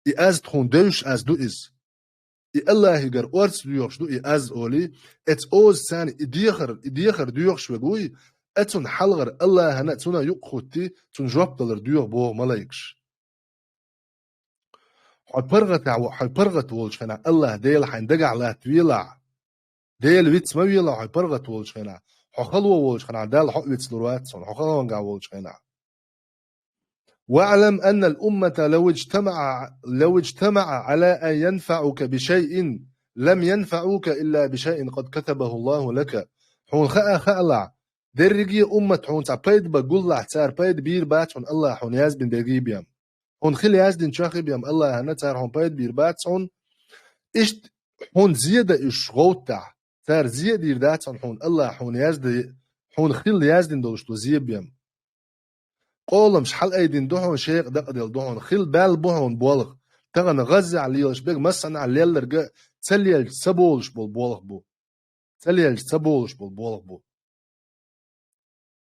И аз тхуна девзаш аз ду иза. И Аллахьигара орца доьхуш ду и аз олий, эцу озаца и дехар, и дехар доьхуш верг вуй, а цунна хьалхара Аллахьана а цунна юкъахӀуттий, цунна жоп далар доьху боху малайкаш. Хьо паргӀатехь во-, хьо паргӀат волчу хенахь Аллахь Дела хьайн дагахь латтавелахь, Дела виц ма велахь хьо паргӀат волчу хенахь, хьо хало волчу хенахь Далла хьо а вицлур вац хьуна, хьо халонгахь волчу хенахь. واعلم أن الأمة لو اجتمع، لو اجتمع على أن ينفعوك بشيء لم ينفعوك إلا بشيء قد كتبه الله لك. Хьуна хаа хаалахь, дерриге а уммат хьуна цхьа пайда бан гуллахь, цара пайда бийр бац хьуна Аллахь хьуна яздина берриге бен. Хьуна хила яздина чохь бен Аллахьана цара хьуна пайда бийр бац хьуна. Иштта хьуна зе дан уьш гӀовттахь, цара зе а дийр дац хьуна, хьуна Аллахь хьуна язда-, хьуна хила яздина долуш ду зе бен. Къоламаш хьалаайдина ду хьуна, шекъа дакъаделла ду хьуна, хила баьлла бу хьуна болх, тахана ГӀаззехь лелаш берг массанхьа лелларг а ца лелча ца болуш болу болх бу. Ца лелча ца болуш болу болх бу.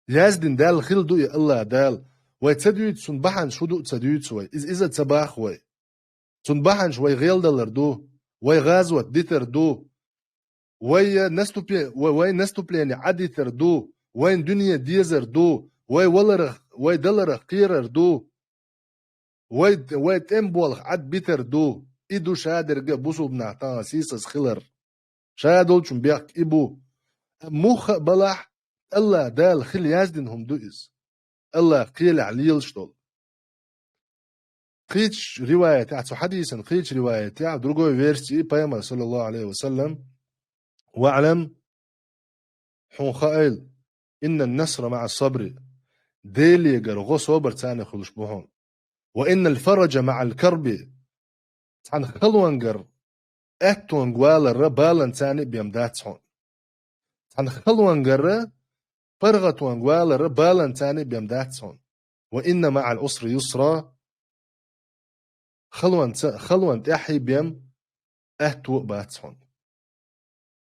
Яздина Далла хила ду и Аллахь Дала. Вай ца дуьйцу цунна бахьанаш хӀун ду а ца дуьйцу вай. Иза, иза а ца боху вай. Цунна бахьанаш вай гӀелдалар ду, вай гӀазот дитар ду, вай наступе-, вай, вай наступление Ӏадитар ду, вайн дуьне дезар ду, вай валарах, вай даларах кхерар ду. Вай, вай тӀеман болх Ӏадбитар ду. И ду шадерг а бусулба нах тахана сийсаз хилар. Ша долчун бехк и бу. Амма муха а балахь, Аллахь Дала хила яздина хӀума ду иза. Аллахь кхелехь лелаш долу. Кхечу риваятехь, цу хьадисан кхечу риваятехь, другой версии, пайхамар, саллаллаху алейхи ва саллям, «Ва'лам», хьуна хаийла, «иннан насра ма'ас сабри», Делегара гӀо собар царна хуьлуш бу хьуна. «Ва иннал фараджа ма'ал карби», цхьана халонгара аьттонга валарра баланца а бен дац хьуна. Цхьана халонгара паргӀатонга валарра баланца а бен дац хьуна. «Ва инна ма'ал усри юсра», халонца, халон тӀаьхьий бен аьтто а бац хьуна.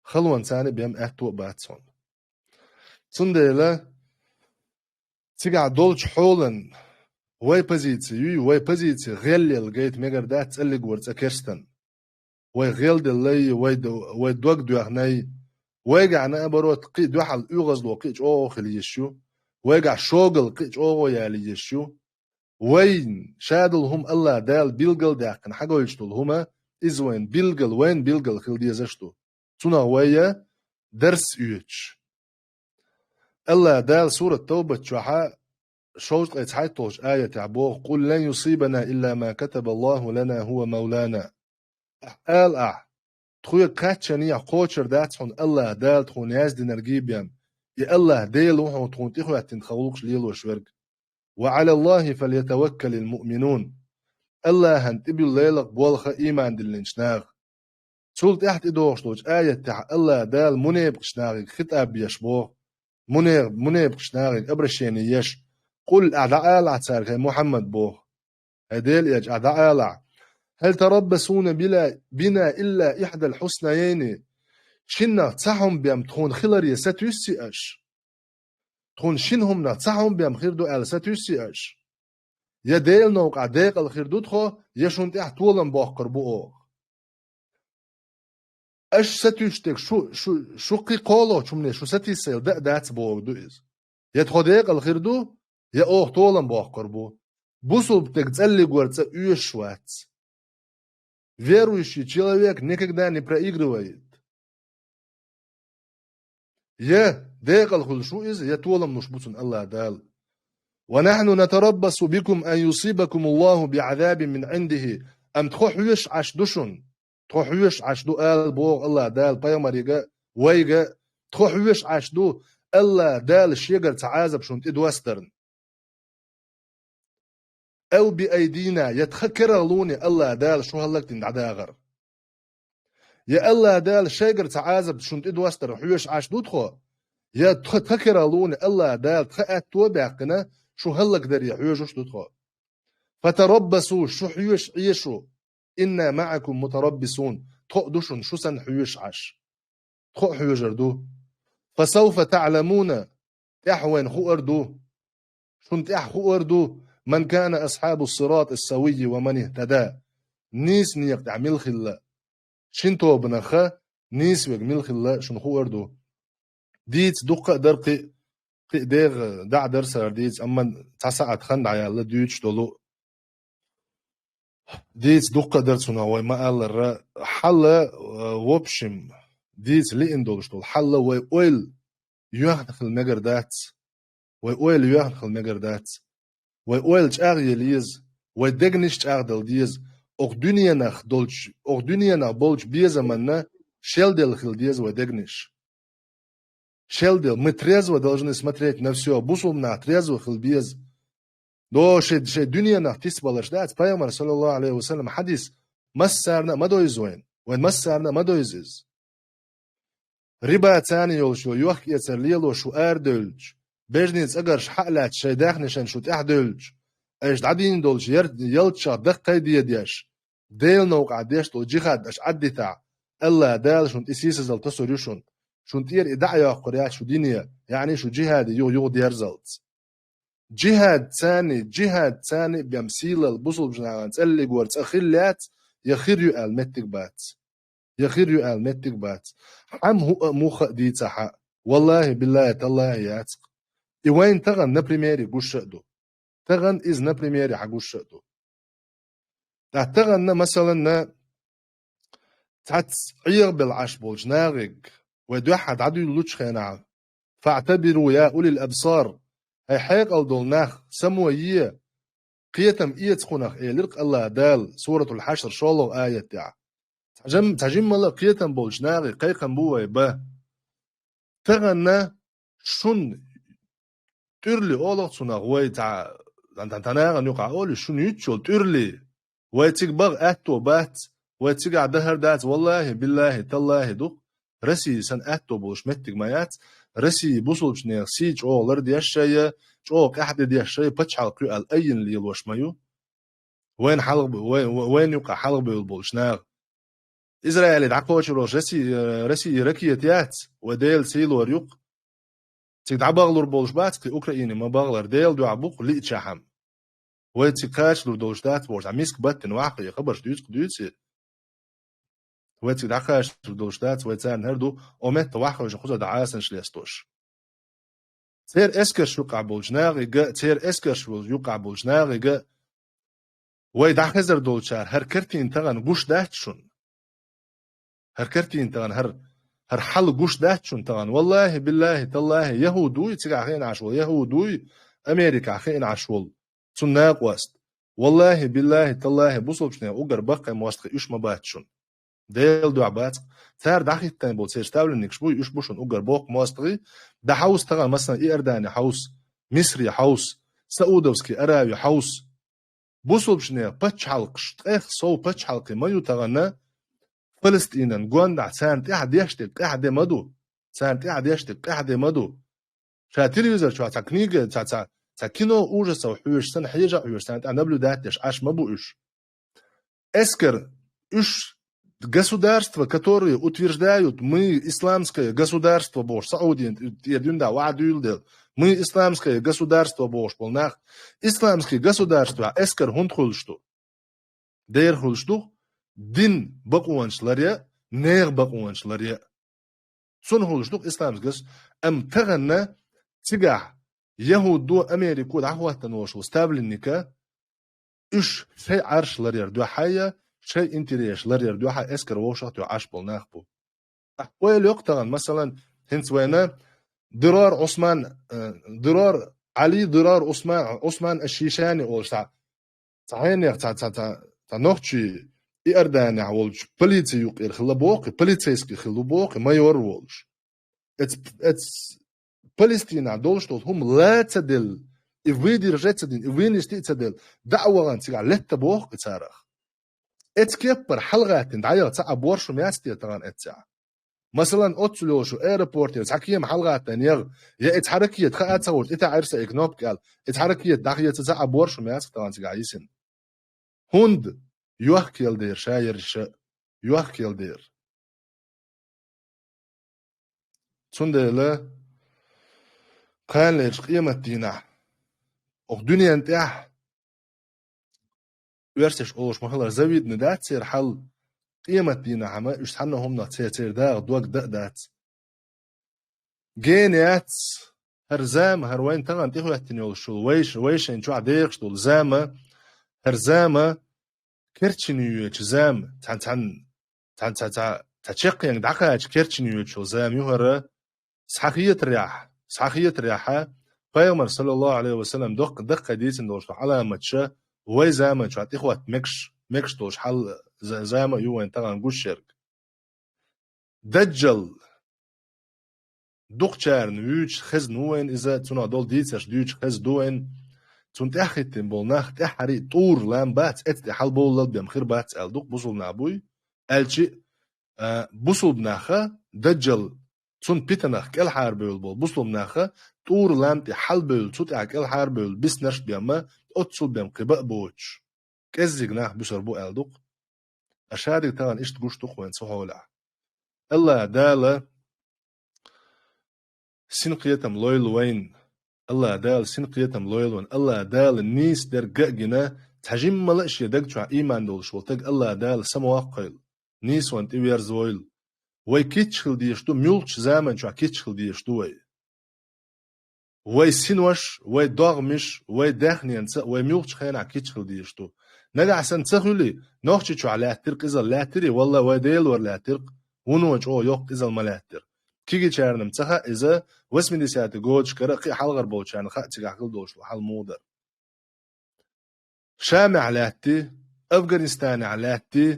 Халонца а бен аьтто а бац хьуна. Цундела цигахь долчу хьолан вай позици юй, вай позици гӀелъелла гайта мегар дац цӀаллиг вара цӀа керстан. Вай гӀелделлай, вай д-, вай дог доьхнай, вайгахь, наоборот, кхин а дуьхьал оьгӀазло кхин а чӀогӀа хила йиш ю, вайгахь шогал кхин а чӀогӀа яла йиш ю. Вайн шадолу хӀума Аллахь Дала билгал а даьккхина хьагойтуш долу хӀума, иза вайн билгал, вайн билгал хила дезаш ду. Цунах вай дарс оьцуш. Аллахь Дала сурат Тавбат чохьа шовзткъе цхьайтталгӀачу аятехь боху: «Къул лан юсибана илла ма катабаллаху лана хува мавлана». Ахь ала ахь, тхоьга кхаччанехь кхочур дац хьуна Аллахь Дала тхуна яздинарг бен, и Аллахь Дела ву хьуна тхуна тӀехӀоьттина тхан гӀуллакхаш лелош верг. «Ва Ӏалаллахи фальятаваккалил муъминун». Аллахьан тӀебуьллайла болх ийман диллинчу наха. Цул тӀаьхьа тӀедогӀуш долчу аятехь Аллахь Дала мунепакъаш нахе хитӀаб еш боху. Муне-, мунепакъаш нахе обращение еш. «Къул», ахь дӀаала ахь цаьрга, хӀай Мухьаммад, боху. ХӀай Делан элча, ахь дӀаала ахь: «Хьал тараббасуна била-, бина илла ихьдал хьуснайайни?» Шиннах цхьа хӀума бен тхуна хиларе сатуьйсу аш? Тхуна шина хӀуманах цхьа хӀума бен хир ду аьлла сатуьйсу аш? Я Делан новкъахь декъала хир ду тхо, я шуна тӀехь толам боккхур бу оха. Аш сатуьйсуш дерг шу, шу, шу кхин кхоалгӀачу хӀумане шу сатийсайла дан а дац бохург ду иза. Я тхо декъала хир ду, я оха толам боккхур бу. Бусулба стаг цӀаллиг вара цӀа оьшуш вац. Верующий человек никогда не проигрывает. Я декъала хуьлуш ву иза, я толам луш бу цунна Аллахь Дала. «Ва нахьну натараббасу бикум ан юсибакумуллаху би'азабин мин Ӏиндихи». Амма тхо хьоьшуш Ӏаш ду шуна. Тхо хьоьшуш Ӏаш ду, ала боху Аллахь Дала пайхамарига, вайга, тхо хьоьшуш Ӏаш ду, Аллахь Дала шегара цхьа Ӏазап шуна тӀедостарна. «Ау би айдина», я тхан керагӀлуне Аллахь Дала шу хӀаллакдина дӀадахар. Я Аллахь Дала шайгара цхьа Ӏазап шуна тӀедостар хьоьшуш Ӏаш ду тхо, я тха, тхан керагӀлуне Аллахь Дала тхан аьтто а баьккхина, шу хӀаллакдаре хьоьжуш ду тхо. «Фатараббасу», шу хьоьшуш Ӏе шу. إنا معكم متربصون. Тхо а ду шуна шу санна хьоьжуш Ӏаш. Тхо а хьоьжур ду. فسوف تعلمون. ТӀаьхьа вайна хуур ду. Шуна тӀаьхьа хуур ду. من كان أصحاب الصراط السوي ومن اهتدى. Нийса некъа тӀехь мила хилла. Шин тобанах нийса верг мила хилла шуна хуур ду. Дийца дуккха а дар кхин, кхин дегӀ дӀа а дар сара дийца, амма цхьа сахьат хан дӀаяьлла дуьйцуш долу. Дийца дуккха а дар цунах вай ма-аллара. Хьалла, э, в общем, дийца лиъна долуш долу хьалла вай ойла йоьхна хила мегар дац. Вай ойла йоьхна хила мегар дац. Вай ойла чӀагӀъяла еза, вай дегнаш чӀагӀдала деза. Окху дуьненах долчу, окху дуьненах болчу безаманна шелделла хила деза вай дегнаш. Шелделла, мы трезво должны смотреть на всё. Бусулба нах трезво хила беза. До шайн, шайн дуьненах тисбаларш дац. Пайхамар, саллаллаху алейхи ва саллям, хьадис массарна а ма дойза вайн. Вайн массарна а ма дойза иза. Риба царна йолуш йо, йохк-эцар лело шу арадевлча, бежнийн цӀагарш хьа а лаьцна шайн даьхнашан шу тӀаьхьадевлча, аша дӀадийна долчу яр-, ялташах даккхай дедеш, Делан новкъахь деш долу джихад аша Ӏаддитахь, Аллах Дала шуна тӀе сийсазалла тосур ю шуна. Шуна тӀера и дӀа а йоккхур яц шу дине, яъни шу джихаде юха-юха дерзалц. Джихад царни, джихад царни бен сийлалла бусулбачу нахана цӀаллигора цӀа хилла яц, я хир ю аьлла меттиг бац. Я хир ю аьлла меттиг бац. Хьан хӀуъа а муха а дийца хьа. Валлахи, биллахи, таллахи яц-кх. И вайн тахана на примере гуш а ду. Тахана иза на примере хьан гуш а ду. Ткъа тахана, масалан, цхьацца Ӏехабелла Ӏаш болчу нахе, вай дуьххьа дӀадуьллучу хенахь, «فاعتبروا يا أولي الأبصار», хӀай хьекъал долу нах, само е, кхетам эца кхунах, элира-кх Аллах Дала, Суратул Хьашр, шолгӀа аят тӀехь. Цхьа жим-, цхьа жиммала кхетам болчу нахе кхайкхам бу вай бан. Тахана шун тӀуьрли олу-кх цунах, вай цхьа, тан-, тан-, тан нахана юкъахь олий, шуна юьтучул тӀуьрли. Вай цига баха аьтто бац, вай цигахь дахар дац, валлахи, биллахи, таллахи ду-кх. Россия санна аьтто болуш меттиг ма яц. Россия бусулбачу нехан сий чӀогӀа лардеш шайа, чӀогӀа къаьхьа де деш шайа, пачхьалкх ю аьлла айина лелош ма ю. Вайн хьалха б-, вай-, вай-, вайн юкъа хьалха бевлла болуш наха. Израиле дӀакхочур волуш Росси-, э, Россия ракета яц, вай Делан сийлора ю-кх. Цига дӀабахалур болуш бац кхин Украине ма бахалара, Делан дуьхьа бу-кх лиъчахьана. Вай цига кхачалур долуш дац бохуш, дӀа миска баттина ваха и хабарш дуьйцу-кх дуьйций. Вай цига дӀакхачалур долуш дац, вай царна хӀара ду, о метта ваха хевшина кхуза дӀа Ӏасанаш лестош. Церан эскарш юкъахь болчу нахе, церан эскарш юкъахь болчу нахе, вай дӀахезар долчара хӀара картина тахана гуш дац шуна. ХӀара картина тахана, хӀара, хӀара хьал гуш дац шуна тахана. Валлахи, биллахи, таллахи, яхӀуд вуй, цигахь хиъна Ӏаш волу яхӀуд вуй, Америкахь хиъна Ӏаш волу цунна накъост. Валлахи, биллахи, таллахи, бусулбачу нехан уггар баккхий мостагӀий уьш ма бац шуна. Делан дуьхьа бац-кх. Цара дӀахӀиттина болу церан ставленникаш буй, уьш бу шуна уггар боккха мостагӀий, дӀа хьовса тахана, масалан, Иордани хьовса, Мисри хьовса, Саудовский Арави хьовса. Бусулбачу нехан пачхьалкхаш, ткъех сов пачхьалкхе ма ю тахана, Палестинан гондахь царна тӀаьхьа деш дерг къаьхьа де ма ду. Царна тӀаьхьа деш дерг къаьхьа де ма ду. Ша телевизор чохь цхьа книга, цхьа, цхьа, цхьа кино ужасов хьоьжуш санна, хьежа а хьоьжуш, царна тӀехь наблюдать деш Ӏаш ма бу уьш. Эскар, уьш государства, которые утверждают, мы исламское государство бохуш, Саудин тӀера дуьнда ваха дуьйладелла, мы исламское государство бохуш болу нах, исламский государство эскар хӀунда хуьлуш ду? Дера хуьлуш ду, дин бакъонаш ларъя, нехан бакъонаш ларъя. Цунна хуьлуш ду исламский гос-, амма тахана цигахь яхӀудо, Америко дӀахӀоттана волуш ву ставленника, уьш шайн Ӏарш ларъяр дуьхьа я, шайн интересаш ларъяр дуьхьа эскар вовшах а тоьхна Ӏаш болу нах бу. Ахь ойла йоккху тахана, масалан, хӀинца вайна Дирор Ӏусман, э, Дирор Ӏали, Дирор Ӏусман, Ӏусман аш-Шишани олуш цхьа, цхьа хьенех цхьа, цхьа, цхьа, цхьа нохчий Иорданехь волчу полици юкъера хилла боху, полицейский хилла боху, майор волуш. Эц-, эц Палестинахь долуш долу хӀума ла ца делла, и выдержать ца дина, и вынести а ца делла, дӀа а вахана цигахь летта боху и царах. Эц кеппара хьалагӀаьттина дӀаяха цхьа а боршум яц те тахана эццехь? Масалан, оццул йолуш аэропортера цхьа кема хьалагӀаттийна яха, я и цхьа ракета хаа ца гӀурта, и таӀира сан и кнопка аьлла, и цхьа ракета дӀахеца цхьа а боршум яц тахана цигахь йисина. ХӀунда? йохкел дера, ша ерриша йохкел дера. Цундела кхана лерчу къематдийнахь, оха дуьнен тӀехь, оьрсаша олуш ма-хиллара, завидный дац церан хьал, къематдийнахь-м уьш цхьанна хӀуманах церан дагӀа дог дан а дац. Гена яц хӀара зама, хӀара вайна тахана тӀехӀоьттина йолуш йолу, вайша, вайшинна чохь дехаш долу зама, хӀара зама керчина йоьдучу зама, цхьа, цхьа, цхьа, цхьа, цхьа, цхьа чекхенга дӀакхача керчина йоьдучу зама ю хӀара, схьахетарехь, схьахетарехь, Пайхамар, саллаллаху Ӏалайхи ва саллам, доккха, даккхий дийцина долуш долу Ӏаламаташ вай заман чохь тӀехӀотта мегаш, мегаш долуш хьал, за-, зама а ю вайна тахана гуш ерг. Даджал дукхачарна вуьйцуш хезна ву вайна иза, цунах долу дийцарш дуьйцуш хезна ду вайна. Цунна тӀаьхьахӀиттина болу нах тӀаьххьара а тӀура лам бац, эцу тӀе хьалабовлал бен хир бац аьлла ду-кх, бусулба нах буй. Аьлча а, бусулба наха Даджал, цунна питанах кӀелхьарабевлла болу бусулба наха тӀура лам тӀе хьалабевлла, цу тӀехь кӀелхьарабевлла биснарш бен ма, оццул бен кхин бан а боцуш, кӀеззиг нах буьсур бу аьлла ду-кх. Ткъа шадерг тахана иштта гуш ду-кх вайна цу хьолехь. АллахӀ Дала синкхетам лойла вайна. АллахӀ Дала синкхетам лойла вайна. АллахӀ Дала нийса дерг а гина, цхьа жиммала а шен даг чохь ийман долуш волу стаг АллахӀ Дала самаваккхийла, нийсонан тӀе верзавойла. Вай кийча хила дезаш ду, муьлххачу заман чохь кийча хила дезаш ду вай. Вай синош, вай догӀмаш, вай даьхненца а, вай муьлххачу хенахь кийча хила дезаш ду. Нагахь санна ца хуьлий, Нохчийчохь лаьттира къизалла, лаьттирий, валла, вай Делора лаьттира-кх, вуно чӀогӀа йоккха къизалла ма лаьттира. Кегийчарна-м ца хаьа иза, восьмидесятый годашкара а, кхин а хьалхара болчарна хаьа цигахь хила долуш хьал муха дара. Шамехь лаьттий, Афганистанехь лаьттий,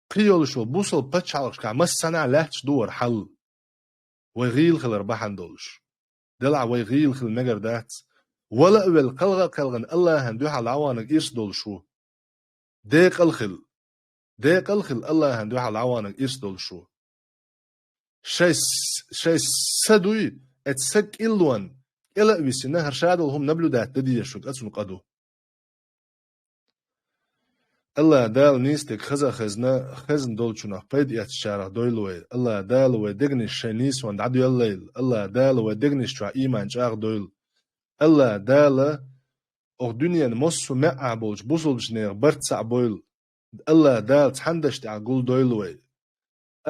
кхин йолуш йолу бусалба пачхьалкхашкахь массанхьа лаьтташ ду хӀара хьал. Вай гӀийла хилар бахьана долуш. Делахь вай гӀийла хила мегар дац. Вала а велла, кхалха а кхелхина, АллахӀан дуьхьал дӀаваханарг ирс долуш ву. Декъал хила. Декъал хила, АллахӀан дуьхьал дӀаваханарг ирс долуш ву. Шайн с-, шайн са дуй, эцу са кӀиллонна, кӀела а висина, хӀара шадолу хӀума наблюдать дан дезаш ву, цунна къа ду. АллахӀ Дала нийса дерг хаза а хезна, хезна долчунах пайда эцначарах дойла вай. АллахӀ Дала вай дегнаш шайн нийсонан дӀадоьллайла. АллахӀ Дала вай дегнаш чохь ийман чӀагӀдойла. АллахӀ Дала оха дуьненан массо а маьӀӀехь болчу бусулбачу нехан барт цхьаъ бойла. АллахӀ Дала цхьана дашна тӀехь гулдойла вай.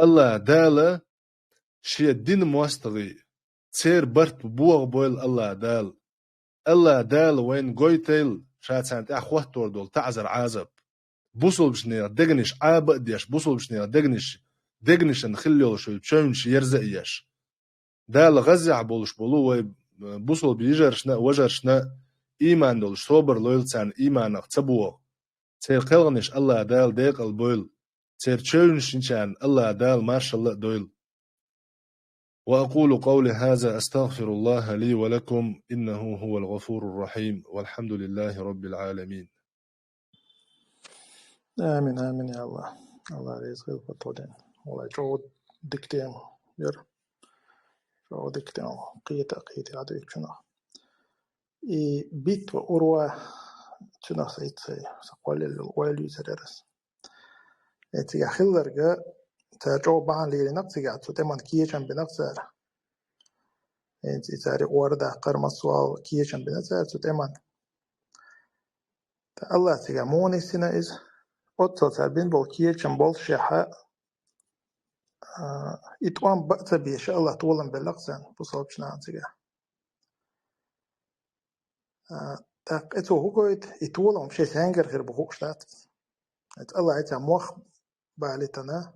АллахӀ Дала шен динан мостагӀий, церан барт богӀу бойла АллахӀ Дала. АллахӀ Дала вайна гойтайла Ша царна тӀехь хӀоттор долу таӀзар-Ӏазап. Бусулбачу нехан дегнаш Ӏаба а деш, бусулбачу нехан дегнаш, дегнашна хилла йолуш йолу чевнаш ерза а еш. Дала гӀазехь болуш болу вай, э, бусулба йижаршна а, важаршна а ийман долуш собар лойла царна, ийманах ца богӀу. Церан кхелханаш АллахӀ Дала декъал бойла. Церан чевнаш йинчарна АллахӀ Дала маршалла а дойла. وأقول قولي هذا أستغفر الله لي ولكم إنه هو الغفور الرحيم والحمد لله رب العالمين. Амин, амин, я АллахӀ. АллахӀ реза хуьлда хьуна. Валлай, чӀогӀа дика тема яра. ЧӀогӀа дика тема. Кхета, кхета хьан дуьйцучунах. И битва Урва, цунах сан иттаза, сан кхоллаелла ойла юьйцур яра ас. Э, цигахь хилларг, цара чӀогӀа бахьана лелийна-кх цигахь, цу тӀеман кечам бина-кх цара. Э, и цара и Урва даккхар, массо а кечам бина цара цу тӀеман. ТӀаккха АллахӀа цигахь муха нисйина иза? Оццул цара бина болу кечам боллушехь, а, и тӀом бан а ца безаш, АллахӀа толам белла-кх царна, бусалбачу нахана цигахь. А, тӀаккха и цо хӀун гойту, и толам шайн саьнгара хир бу хууш дац. Иза АллахӀа цхьа мох балийтина,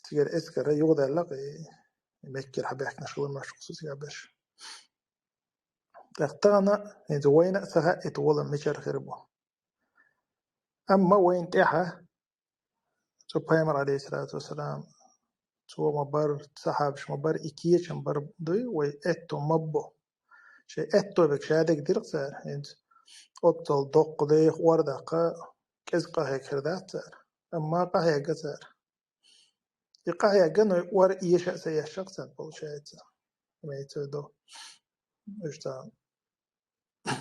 цигара эскар юхадаьлла-кх, и Меккера хьабаьхкинарш хилла, маьрша кху цигахь берш. ТӀаккха тахана, хӀинца вайна а ца хаьа, и толам мичара хир бу. Амма вайна тӀехьа цу Пайхамар, Ӏалайхиссалату вассалам, цо ма-барра, сахьабаш ма-барра, и кечам бар дуй, вай аьтто ма-бу. Шайн аьтто берг шадерг дира-кх цара, хӀинца оццул доккха дайх ор даккха кӀезиг къахьегна хир дац цара. Амма къахьегна цара. И къахьегна, но ор эша а ца еш-кх царна, получается. Имеется в виду, уьш цхьа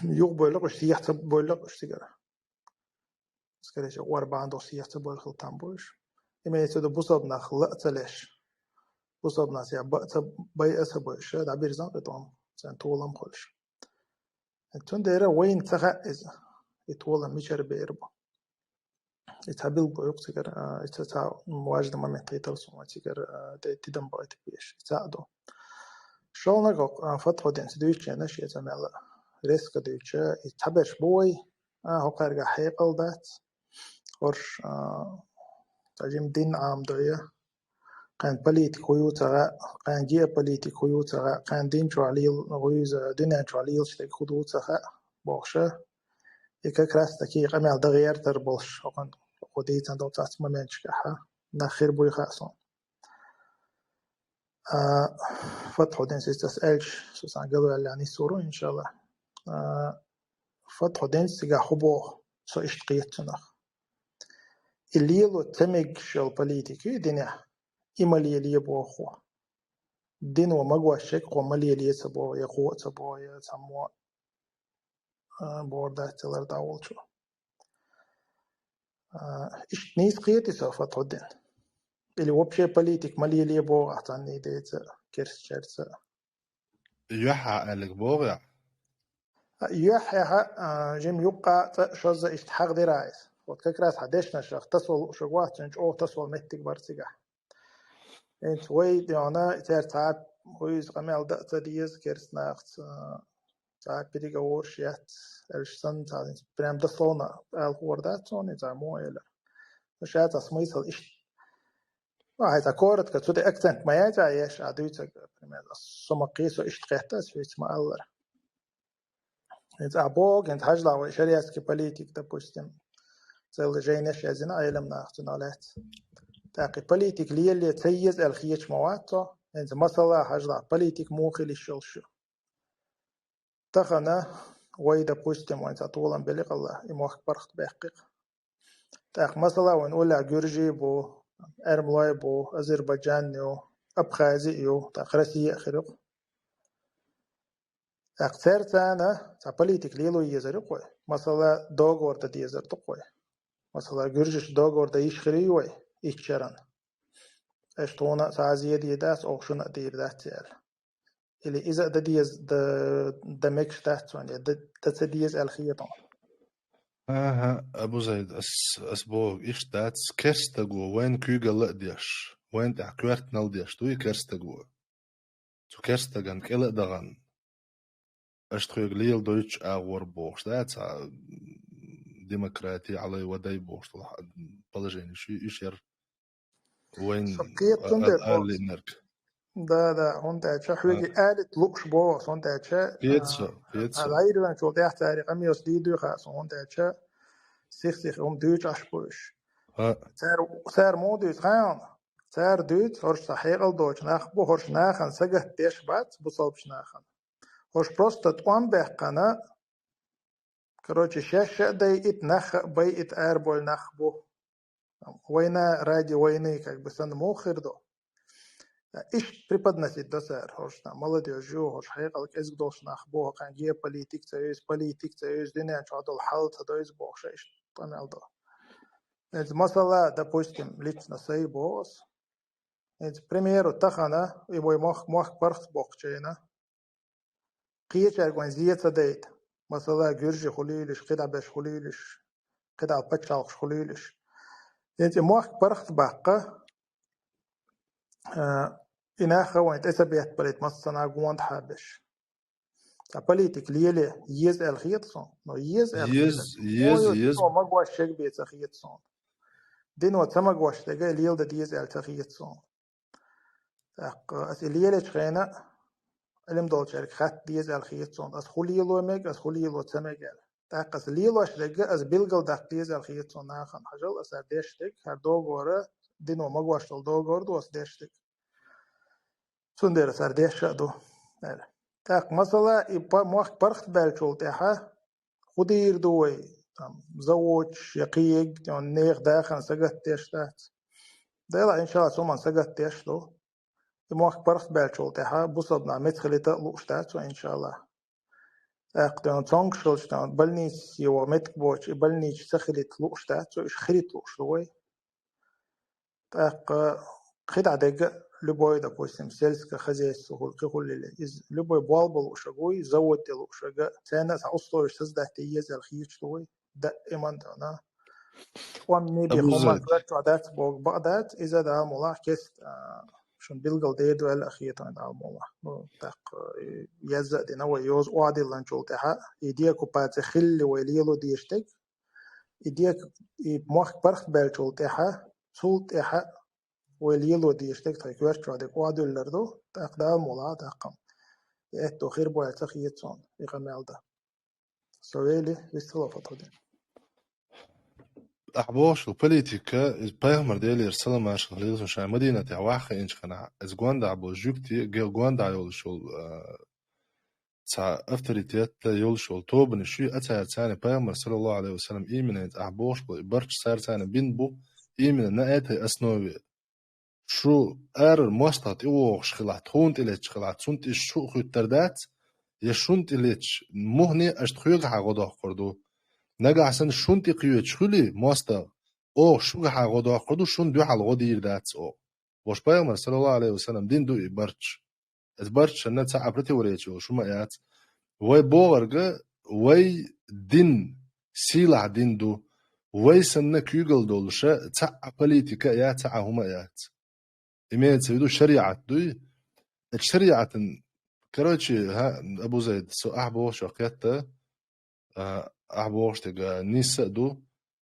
юхабевлла-кх уьш, сехьа ца бевлла-кх уьш цигара. скорее всего, ор бахьана долуш сиха ца бойла хила там бу уьш. Имеется в виду, бусалба нах ла а ца леш, бусалба нах я ба а ца, бай а ца бойуш, дӀабирзина кхетам, царна толам а хуьлуш. Цундела вайна ца хаьа иза, и толам мичара бер бу. И цхьа билггал ю-кх цигара, а, и ца, цхьа важный момент хийтара суна цигара, а, тӀе тидам бакъийта беш, и цхьаъ ду. ШолгӀа, а, Фатхуддинца дуьйцучу хенахь шен цӀа мел резко дуьйцуш, и цхьаберш бу вай, а, хӀокхаьрга хьекъал дац, хӀорш, а, цхьа жима дин Ӏамадо я, кхин политика хӀун ю ца хаьа, кхин геополитика хӀун ю ца хаьа, кхин дин чохь лела, хӀун ю иза, дуьнен чохь лелаш дерг хӀун ду ца хаьа, бохуш. И как раз таки къамел дан гӀертар болуш, хӀокхуьнан, хӀокху дийцина долу цхьацца моменташкахь нах хир буй хаьа суна. А, Фатхуддинца иза аса аьлча, со цхьаьна галваьлла нисвур ву, иншалла. А, Фатхуддинца цигахь хӀун боху, со иштта кхета цунах. И лело ца мегаш йолу политика ю и динехь, и ма лелае боху. Дино магош шег кхо ма лелае ца боху, я кхо а ца боху, я цхьаммо, а, бохург дац, церан дӀаволчо. А, иштта нийса кхетий со Фатхуддин? Или вообще политика ма лелае боху ахь цхьанний деца, керстачаьрца? Юьхьа аьлларг боху ахь? А, юьхьа, а, жима юккъа а цкъа шозза иштта хьахдира иза. Вот как раз хьан дешнашах тасо лууш вац, цуьнан чӀогӀа тасо меттиг бара цигахь. ХӀинца вай дегӀана, церан цхьа а хӀуъа иза къамел дан а ца деза, керста нахаца, цхьа а переговораш яц, аьлча санна, цхьа а, прям дословно ала хуур дац суна, цхьа а мо элира. Ну, ша цхьа смысл иштта. Ну, хьай цхьа коротко, цу тӀе акцент ма яц, а еш, а дуьйцург, примерно, со ма кхета, со иштта кхетта, ас виц ма аллара. ХӀинца а боху, хӀинца хьажалахь вай шариатский политик, допустим, церан жайнаш яздина Ӏеламнаха цунах лаьцна. ТӀаккха и политик лелае ца еза аьлла хеташ ма вац цо. ХӀинца масала хьажалахь, политик муха хила йиш йолуш ю. Тахана вай, допустим, вайн цхьа толам белли къалла, и мохк паргӀат баьккхи-кх. ТӀаккха масала вайн уллехь гуьржий бу, эрмалой бу, Азербайджан ю, Абхази ю, тӀаккха Россия а хир ю-кх. ТӀаккха церан царна цхьа политика лело езар ю-кх вай. Масала, договор дан дезар ду-кх вай. Масала, гуьржаша договор дан йиш хир ю вай итт шарна. Аша тхуна а цхьа а зе дийр дац, оха шуна а дийр дац аьлла. Или иза а дан деза, дан, дан мегаш дац вайн, я дан, дан ца деза аьлла хета хьуна? АхӀа, Абу-Зайд, ас, ас боху, иштта дац, керста стаг ву, вайна куьйгалла а деш, вайна тӀехь коьртанал а деш ду и керста стаг ву. Цу керста стагана кӀела а дахана, аша тхоьга леладойтуш агӀор бохуш, да, цхьа демократи Ӏалай вадай бохуш, долу положени шу, уьш яра вайн Со кхета а, цундела а, боху. Алинарг. Да, да, хӀунда аьлча, хьоьга А. алит лууш боху, хӀунда аьлча, Кхета а, со, кхета со. Ӏайриланчул тӀаьхьа цари къамелаш дийр дуй хаьа суна, хӀунда аьлча, сих-сих хӀума дуьйцу Ӏаш бу уьш. А. Цара, цара муха дуьйцу хаьий хьуна? Цара дуьйцу, хӀорш цхьа хьекъал доцу нах бу, хӀорш нахана сагатдеш бац, бусалбачу нахана. ХӀорш просто тӀом баьккхина, короче, шаьш а дайъийта, нах а байъийта арабевлла нах бу. Война ради войны, как бы, санна муха хир ду? Иштта преподносить до цара, хӀорш молодёжь ю, хӀорш хьекъал кӀезиг долуш нах бу, хӀокхуьнан геополитика ца евза, политика ца евза, дуьнен чохь долу хьал ца девза бохуш, иштта къамел до. ХӀинца масала, допустим, лично сайн боху ас. ХӀинца, к примеру, тахана, и вай мох-, мохк паргӀат боккхучу хенахь, кхечаьрга вайн зе ца дайта. Масала, гуьржи хуьлийла уьш, кхидӀа берш хуьлийла уьш, кхидӀа пачхьалкхаш хуьлийла уьш. ХӀинца и мохк паргӀат баккха, а, и нах а вайн тӀе ца беттабалийта массанхьа гондахьа берш. Цхьа политика лелае еза аьлла хета суна, но еза аьлла Еза, хета. еза, Ой, еза. Дино магош шег бен ца хета суна. Дино ца магош дерг леладан деза аьлла ца хета суна. ТӀаккха аса и лелачу хенахь, Ӏилма долчаьрга хатта деза аьлла хета суна, аса хӀун лело мега, аса хӀун лело ца мега аьлла. ТӀаккха аса лелош дерг аса билгалдаккха деза аьлла хета суна нахана. Хьажал, аса деш дерг, хӀара договор, дино магош долу договор ду аса деш дерг. Цундела цара деш а ду, аьлла. ТӀаккха, масала, и па-, мохк паргӀат баьллачул тӀаьхьа хӀун дийр ду вай, там, заводаш я кхиерг, я нехан дахарна сагатдеш дац. Делахь, иншалла, цу хӀуманна сагатдеш ду. И мохк паргӀат баьллачул тӀаьхьа бусалба нах меца хилийта а лууш дац вай, иншалла. ТӀаккха ден цонкашалча ден больнице йола метка боч, и больница ца хилит луш дац, цо иш хилит луш ду вай. ТӀаккха кхидӀа дега любой, допустим, сельское хозяйство хули, кхи хули, из любой болбал ушагуй, завод дел ушага, цена са условия создать езал хич ду вай. Да, иман дана. Ом не би хома квачо дац, бог ба дац, иза да мула кест, а, шун билгал деду эл ахиетан да мула. Ну, так, э, яза дина вай йоз оадиллан чул тӀаха, и деоккупация хилли вай лело диштег, и дек, и мох барх бел чул тӀаха, цул тӀаха вай лело диштег, тхай квачо дег оадиллар ду, так да мула, так. Этто хир боя ца хиет сон, и хамел да. Савели, вистала фотоди. Ахьбохшул политика, из пайхамар делир саламашал лилсун шай Мадинате вахха инчхана, из гонда бо жукти, гел гонда йолшул, а, ца авторитет йолшул тобани шуй ацая цани пайхамар саллаллаху алейхи ва саллям именно из ахьбохшул и барч сар цани бин бу именно на этой основе. Шу арар мостагӀа тӀе вогӀуш хилахь, тхуна тӀе лечча хилахь, цунна тӀе шу хуьттар дац, я шун тӀе лечча мухне аш тхоьга хьа гӀо дохкур ду. Нагахь санна шун тӀе кхоьчу хуьли мостагӀа, оха шуга хьа гӀо дохкур ду, шун дуьхьал гӀо дийр дац оха. Ваш пайхамар, саллаллаху алейхи ва саллям, дин ду и барч. Эс барччанна цхьа а противоречие йолуш хӀума а яц. Вай богӀарга, вай дин, сийлахь дин ду. Вай санна куьйгалла долуша цхьа а политика а яц, цхьа а хӀума а яц. Имеется в виду, шариат дуй. Эт шариатан, короче, ха, Абу Зайд, со ахь бохуш кхетта, а, ахь бохуш тега нийса а ду,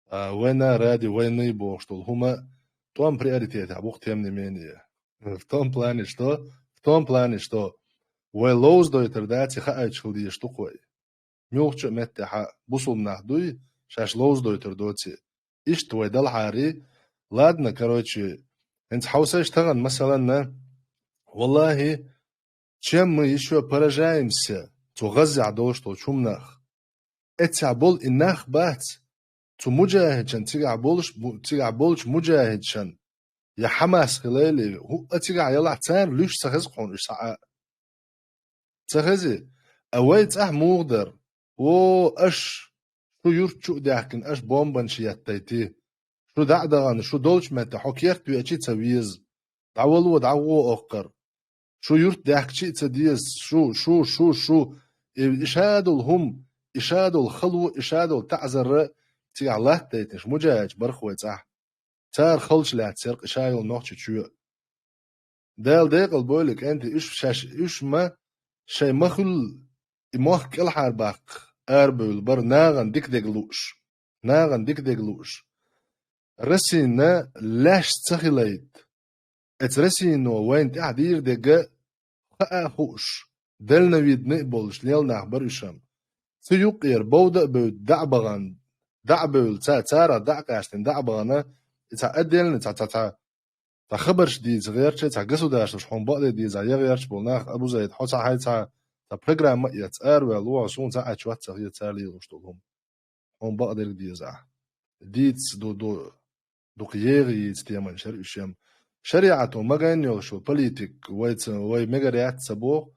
а, война ради войны бохуш долу хӀума тӀом приоритетехь бу-кх, тем не менее. В том плане, что, в том плане, что вай ловзадойтар дац и хаайчхал дезаш ду-кх вай. Муьлххачу а меттехьа бусулба нах дуй, шаьш ловзадойтар доций. Иштта вай далхьари, ладно, короче, хӀинца хьовсайш тахана, масаланна, валлахи, чем мы ещё поражаемся, цу гӀаззехь долуш долчу хӀуманах. Эццехь болу и нах бац, цу муджахӀидшан цигахь болуш, му-, цигахь болчу муджахӀидшан, я Хьамас хилайли, хӀуъа цигахь ялахь цара луьш ца хеза хьуна уьш схьа а. Ца хези, а вай цӀахь муха дара? О, аш, шу юрт чу а даьхкина, аш бомбанаш еттайти. Шу дӀа а дахана, шу долчу метта хьо керт веачи ца веза. ДӀавало, дӀагӀо оккхар. Шу юрт даьхкичи а ца деза, шу, шу, шу, шу. И, и шадолу хӀума, и шадолу хало, и шадолу таӀзарра цигахь латтайтинаш муджахӀидш барх вай цӀахь. Цара халча лаьцна церкъа ша йолу нохчи чоь. Дала декъал бойла кӀентий, уьш шаьш, уьш ма, шайн ма хуьллу, и мохк кӀелхьара баккха, арабевлла бара нагӀан дика дега лууш. НагӀан дика дега лууш. Расина лаьш ца хилайта. Эца Расино вайна тӀаьхьа дийр дега хаа а хууш, дальновидный а болуш, лел нах бара уьш-м. Цу юккъера бовда а бевдда, дӀа а бахана, дӀа а бевлла, ца-, царах дӀа а къаьстина, дӀа а бахана, и цхьа отдельный, цхьа, цхьа, цхьа, цхьа хабарш дийца гӀерташ, цхьа государстваш хьуна бакъде дийца я гӀерташ болу нах, Абу Зайд, хьо цхьа хьай цхьа, цхьа программа а эцна, араваьлла вогӀу, суна цхьа а чот ца хета цара лелош долу хӀума. Хьуна бакъдерг деза ахь. Дийца ду, ду, дукха егӀа йийца теманаш яра уьш-м. ШариӀато ма гайна йолуш ву политик, вайца, вай мегар яц ца боху,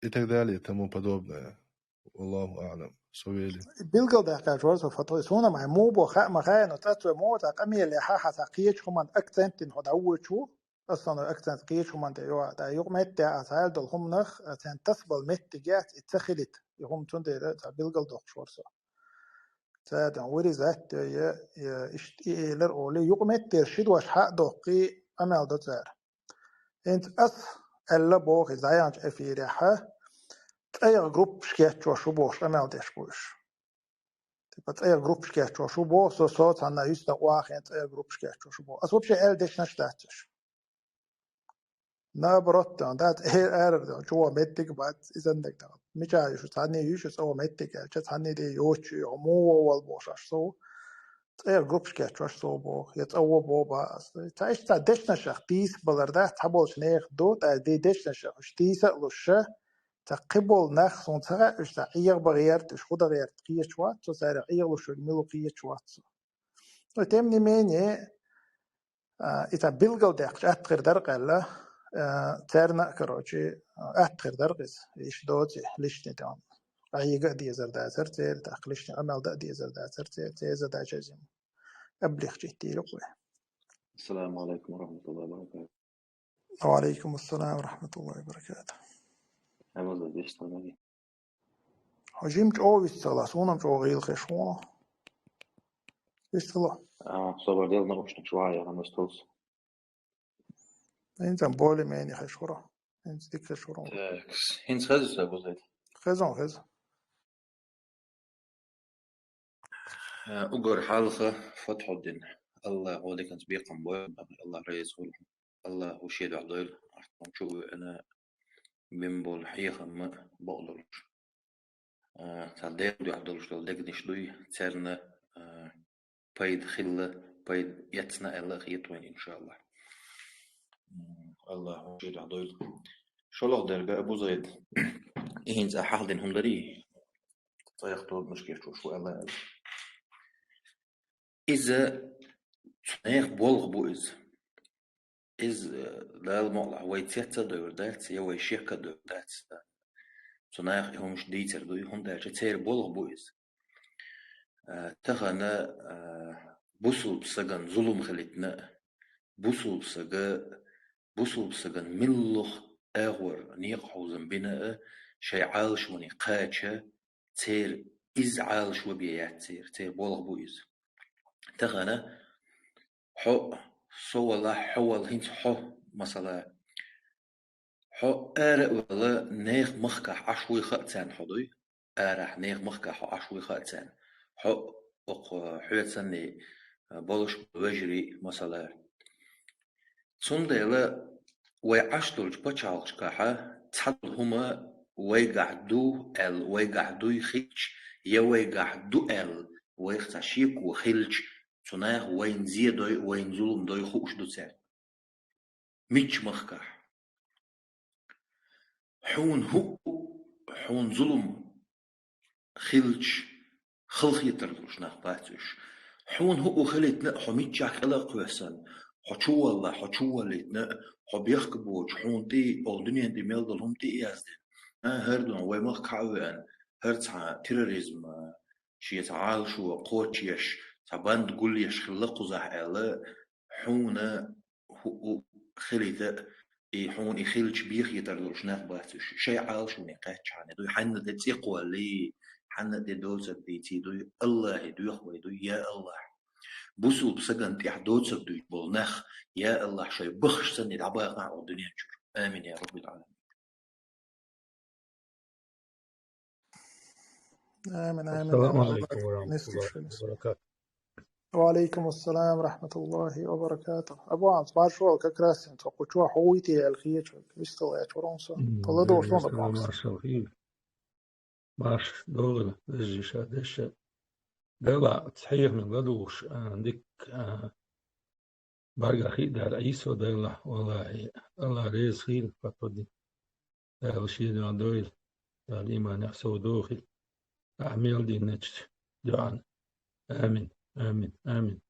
и так далее, и тому подобное. Валлаху аълам. Со вели. Билгал даьккхача вара со фатва. Суна май му бо хаа ма хаа, но цӀа цо мо цӀа къамеле хьа, хьа цӀа кхечу хӀуман акцент дина хьо дӀавоьчу. Основной акцент кхечу хӀуман тӀе йо, ткъа юкъаметтехь аса аьлла долу хӀуманах, а, царна тасбала меттиг яц, и ца хилита. И хӀума цундела цхьа билгал доккхуш вара со. Цара дан вырезать а йо, я, я, иштта и элар олий, юкъаметтера ши дош хьа а доккхий, къамел до цара. ХӀинца ас аьлла боху, и зӀаянчу эфирехьа, цӀеяха группаш кеччо шу бохуш къамел деш бу уьш. Типа, цӀеяха группаш кеччо шу боху, со, со цхьанна юьстах охьахиъна цӀеяха группаш кеччо шу боху. Ас вообще аьлла дешнаш дац уьш. Наоборот, дан дац, э, эр, дан, чуо меттиг бац, изан дег дан. Мича юшу, цхьанне юшу, цӀа во меттиг аьлча, цхьанне де йочу, йо, муо вал бохуш аш со. ЦӀеяха группаш кеччо аш со боху, я цӀа во бо ба ас. Ца иштта дешнашах тийса балар дац, цхьаболчу нехан ду, ткъа де дешнашах уьш тийса а луш ша, Ца кхиболу нах суна ца хаьа, уьш ца Ӏеха бан гӀерта, уьш хӀун дан гӀерта кхечу вац со, цаьрга Ӏехалуш верг мила ву кхечу вац со. Но тем не менее, а, и ца билгал дехча атта хир дара къаьлла, Э, царна а, короче, атта хир дара иза. Иштта доций личный тӀехь. Къахьега а дезар дацар церан, тӀаккха личный Ӏамал дан а дезар дацар церан, церан задача из ю. Облегчить дийр ю-кх вай. Ассаламу алейкум ва рахматуллахи ва баракатух. Ва алейкум ассалам ва рахматуллахи ва баракатух. Хьамзат, вист хьо. Хьо жимма чӀогӀа вист ца хилахь, суна-м чӀогӀа гӀийла хезаш хилар. Вист хилахь. А, собар де, наушникаш вахьа яхана вист хилар. ХӀинца-м более-менее хезаш хилар. ХӀинца дика хезаш хилар. Так, хӀинца хеза, Абу-Зайд? Хеза, хеза. Э, уггар хьалха фатхьа дина. АллахӀа хьо диканца бекхам бойла, АллахӀ реза хуьлда. АллахӀа хьо шен дуьхьа дойла, ахь тхуна чу а веана, бина болу хьехам а бакъдолуш. Э, цхьа Делан дуьхьа долуш долу дегнаш дуй, царна, э, пайда хилла, пайда эцна аьлла а хета вайна, иншааллахӀ. М, АллахӀа хьо шен дуьхьа дойла. ШолгӀа дерг, Абу-Зайд, и хӀинца ахь хьахдина хӀума дарий? Цхьа ях тобанаш кечвеш ву аьлла аьлла. Иза цу нехан болх бу иза. Иза, э, Дала мукъалахь, вай цец а довр дац, я вай шек а довр дац. Цу наха и хӀумаш дийцар дуй, хӀунда аьлча церан болх бу иза. Э, тахана, э, бусулба сагана зулам хилийтина а, бусулба сага, бусулба сагана миллух агӀор некъахьовзам бина а, шайн Ӏалашоне кхача, церан иза Ӏалашо бен яц церан, церан болх бу иза. Тахана хьо, со валахь, хьо вала, хӀинца хьо, масала, хьо ара а вала, нехан махкахь Ӏаш вуй хаьа царна хьо дуй, арахь нехан махкахь хьо Ӏаш вуй хаьа царна. Хьо, окху хьоьца санна болуш болу вежарий, масала. Цундела вай Ӏаш долчу пачхьалкхашкахь цхьадолу хӀума вайгахь ду аьлла, вайгахь дуй хилча, я вайгахь ду аьлла, вайх цхьа шеко хилча, цу наха вайна зе дой, вайна зулам дой хууш ду цаьрга. Мичча махкахь. Хьуна хӀуъу, хьуна зулам хилча, халахетар долуш нах бац уьш. Хьуна хӀуъу хилийтина а, хьо миччахь кӀела а кхоьссина, хьо чу валла, хьо чу валлийтина а, хьо бехк боцуш, хьуна тӀе, оха дуьнен тӀе мел долу хӀума тӀе а яздина. А, хӀара дуьне вай махкахь а веана, хӀара цхьа терроризм, шен цхьа Ӏалашо кхочуш, цхьа банда гулъеш хилла кхузахь аьлла, хьуна хӀуъу хилийта а, и хьуна и хилча бехетар долуш нах бац уьш. Шайн Ӏалашоне кхаьччхьана дуй, хьанна тӀе цӀе кхоллий, хьанна тӀе доцург дийций дуй, АллахӀе доьху вай дуй, я АллахӀ. Бусулба сагана тӀехь доцург дуьйцуш болу нах, я АллахӀ, шайн бахаш санна дӀабахахь оха дуьнен чуьра. Амин, я Раббил Ӏаламин. Амин, амин. Ассаламу алейкум ва рахматуллахи ва баракатух. Ва алейкум ассалам ва рахматуллахи ва баракатух. Абу Амс, маршалла, как раз хӀинца кху чохь хьо вуй те аьлла хеташ вара. Вистхила аьлча вара хьуна со. М, Алла догӀуш Делан сон салам, дакъост. Маршалла хила. Марш догӀийла, вежарий, ша дешша. Делахь, цхьа хьехам ладугӀуш, а, дикка, а, бӀаьргахь хи а даьлла, Ӏийсо делахь, валлахӀи, АллахӀ реза хила, фатва дина. Дала шен дуьхьа дойла, Дала иманехь сов дохийла. Ахь мел динначу дуьхьана. Амин, амин, амин.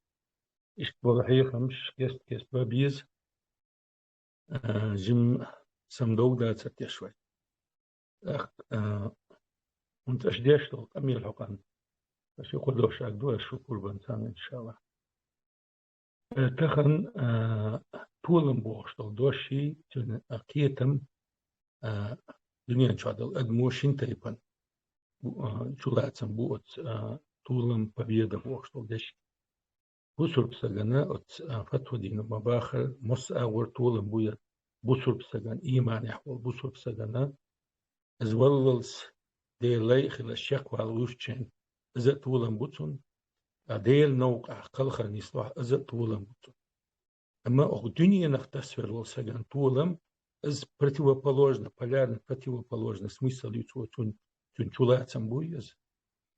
Иштта болу хьехамаш кест-кест бан беза. А, жимма самадовг дацар теш вай. ТӀаккха, а, хӀунда аша деш долу къамел хьокъан. Аша кху дошаг ду, аша шу курбан царна, иншаллахӀ. Э, тахана, а, толам бохуш долу доший, цуьнан, а, кхетам, а, дуьнен чохь долу адамо шин тайпана бу-, а, чулацам бу оцу, а, толам, победа бохуш долу деши. Бусурба сагана оцу, а, фатва дина ма бахара, мосса агӀор толам бу я бусурба сагана, ийманехь волу бусурба сагана, иза валлалц Делан лай а хилла шеквала вуьйцучийн, иза а толам бу цунна, а Делан новкъахь кхалхар нислохь, иза а толам бу цунна. Амма окху дуьненах тасвер волу сагана толам, иза противоположно, полярно противоположно смысл ю цо, цун, цуьнан чулацам буй иза.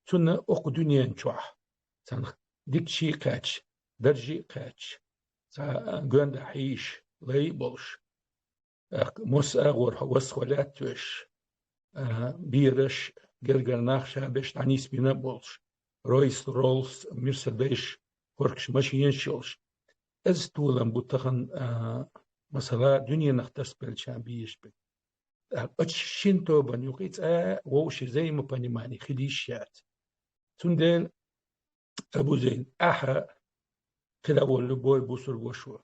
Цунна окху дуьнен чохь, царна дикачий кхаьчча, даржий кхаьчча, цхьа гоьнда хьийша, лай а болуш, тӀаккха мосса агӀор хьо васхо лаьтташ, а, бераш, гергара нах ша беш дӀанисбина а болуш, Ройс, Роллс, Мерседеш, хӀоркаш машенаш йолуш. Иза толам бу тахана, а, масала, дуьненах тасабелчарна беш берг. ТӀаккха оцу шина тобанна юкъа цкъа вовшийн взаимопонимание хила йиш яц. Цундела Абу Зайн, ахьа кхидӀа воллу бой бусург вашо,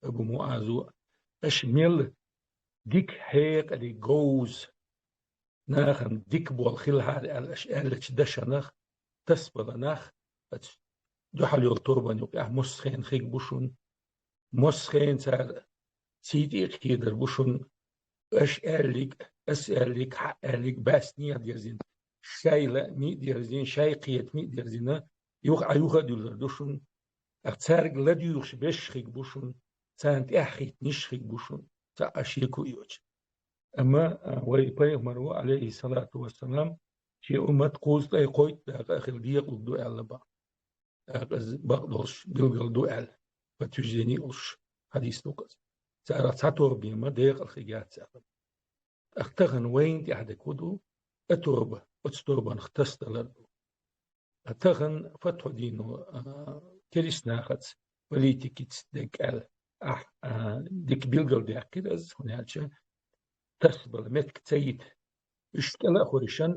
Абу МуӀазо, аша мел дика хьекъале говза, нахана дика болу хилахьара аьлла аша аьллачу дашанах тасабала нах оцу дуьхьал йолу тобанна юкъахь массо хенахь хиг бу шуна. Массо хенахь цара сий тӀе а кхедар бу шуна. Аша аьллиг, аса аьллиг, хьан аьллиг баьсса некъа дерзина, шайла а миъ дерзина, шай кхетам а дерзина, юха Ӏа юха а дуьллур ду шуна. Ткъа цаьрга ладуьйгӀуш берш хиг бу шуна, царна тӀаьхьахӀиттинарш хиг бу шуна, цхьа а шеко йоцуш. Амма, а, вай пайхамаро, Ӏалайхиссалату вассалам, шен уммат кхузткъе кхойтта дакъа а хила декъалуг ду аьлла бан. ТӀаккха иза бакъдолуш билгал ду аьлла, подтверждение а олуш хьадис ду-кх иза. Царах цхьа тоба ма декъала хиг яц аьлла. ТӀаккха тахана вайна тӀехь дерг хӀун ду? Цхьа тоба, оцу тобанах тасадалар ду. Ткъа тахана Фатхьуддино, а, керста нахаца, политикица дерг аьлла, ахь, а, дика билгалдаьккхира иза, хӀунда аьлча тасабала меттиг ца йита. Уьш кӀела а хойшан,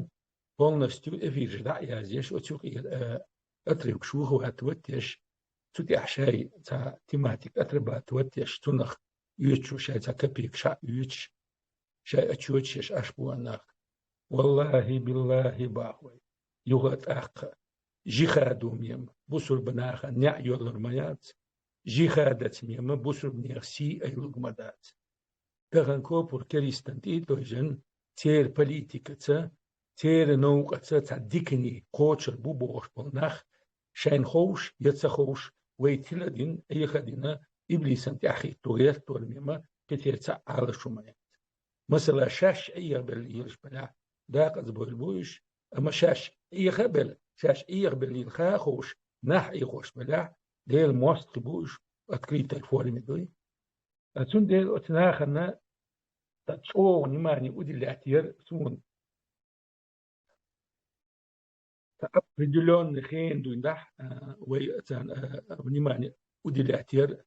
полностью эфираш дӀа а язъеш, оцу юкъера, а, отрывкаш вухаватта ваттеш, цу тӀехь шай цхьа тематика отрабатывать еш, цунах оьцуш шай цхьа копейка ша а оьцуш, шай отчёташ еш Ӏаш бу нах. Валлахьи, биллахьи, боху вай, юха а тӀаккха жихадо мема, бусурба нахана неӀ йоллур ма яц, жихадаца мема, бусурба нехан сий айлуг ма дац. Тахана копур керстанна тӀе а тойжан, церан политикаца, церан новкъаца цхьа дикане кхочур бу бохуш болу нах, шайна ховш я ца ховш, вай тиладина, Ӏеха а дина, иблисан тӀаьхьахӀитто гӀертор мема, кхетар цхьа а Ӏалашо ма яц. Масала, шаьш Ӏехабелла лелаш белахь, декъаза бовла бу уьш, амма шаьш Ӏеха а белла, шаьш Ӏехабелла лела хан а ховш, нах Ӏехош белахь, Делан мостагӀий бу уьш, открытой форме дуй. А цундела оцу нахана сан чӀогӀа внимание уделять яр суна. Сан определённый хенан дуьйна дахь, а, вай царна, а, внимание уделять яр,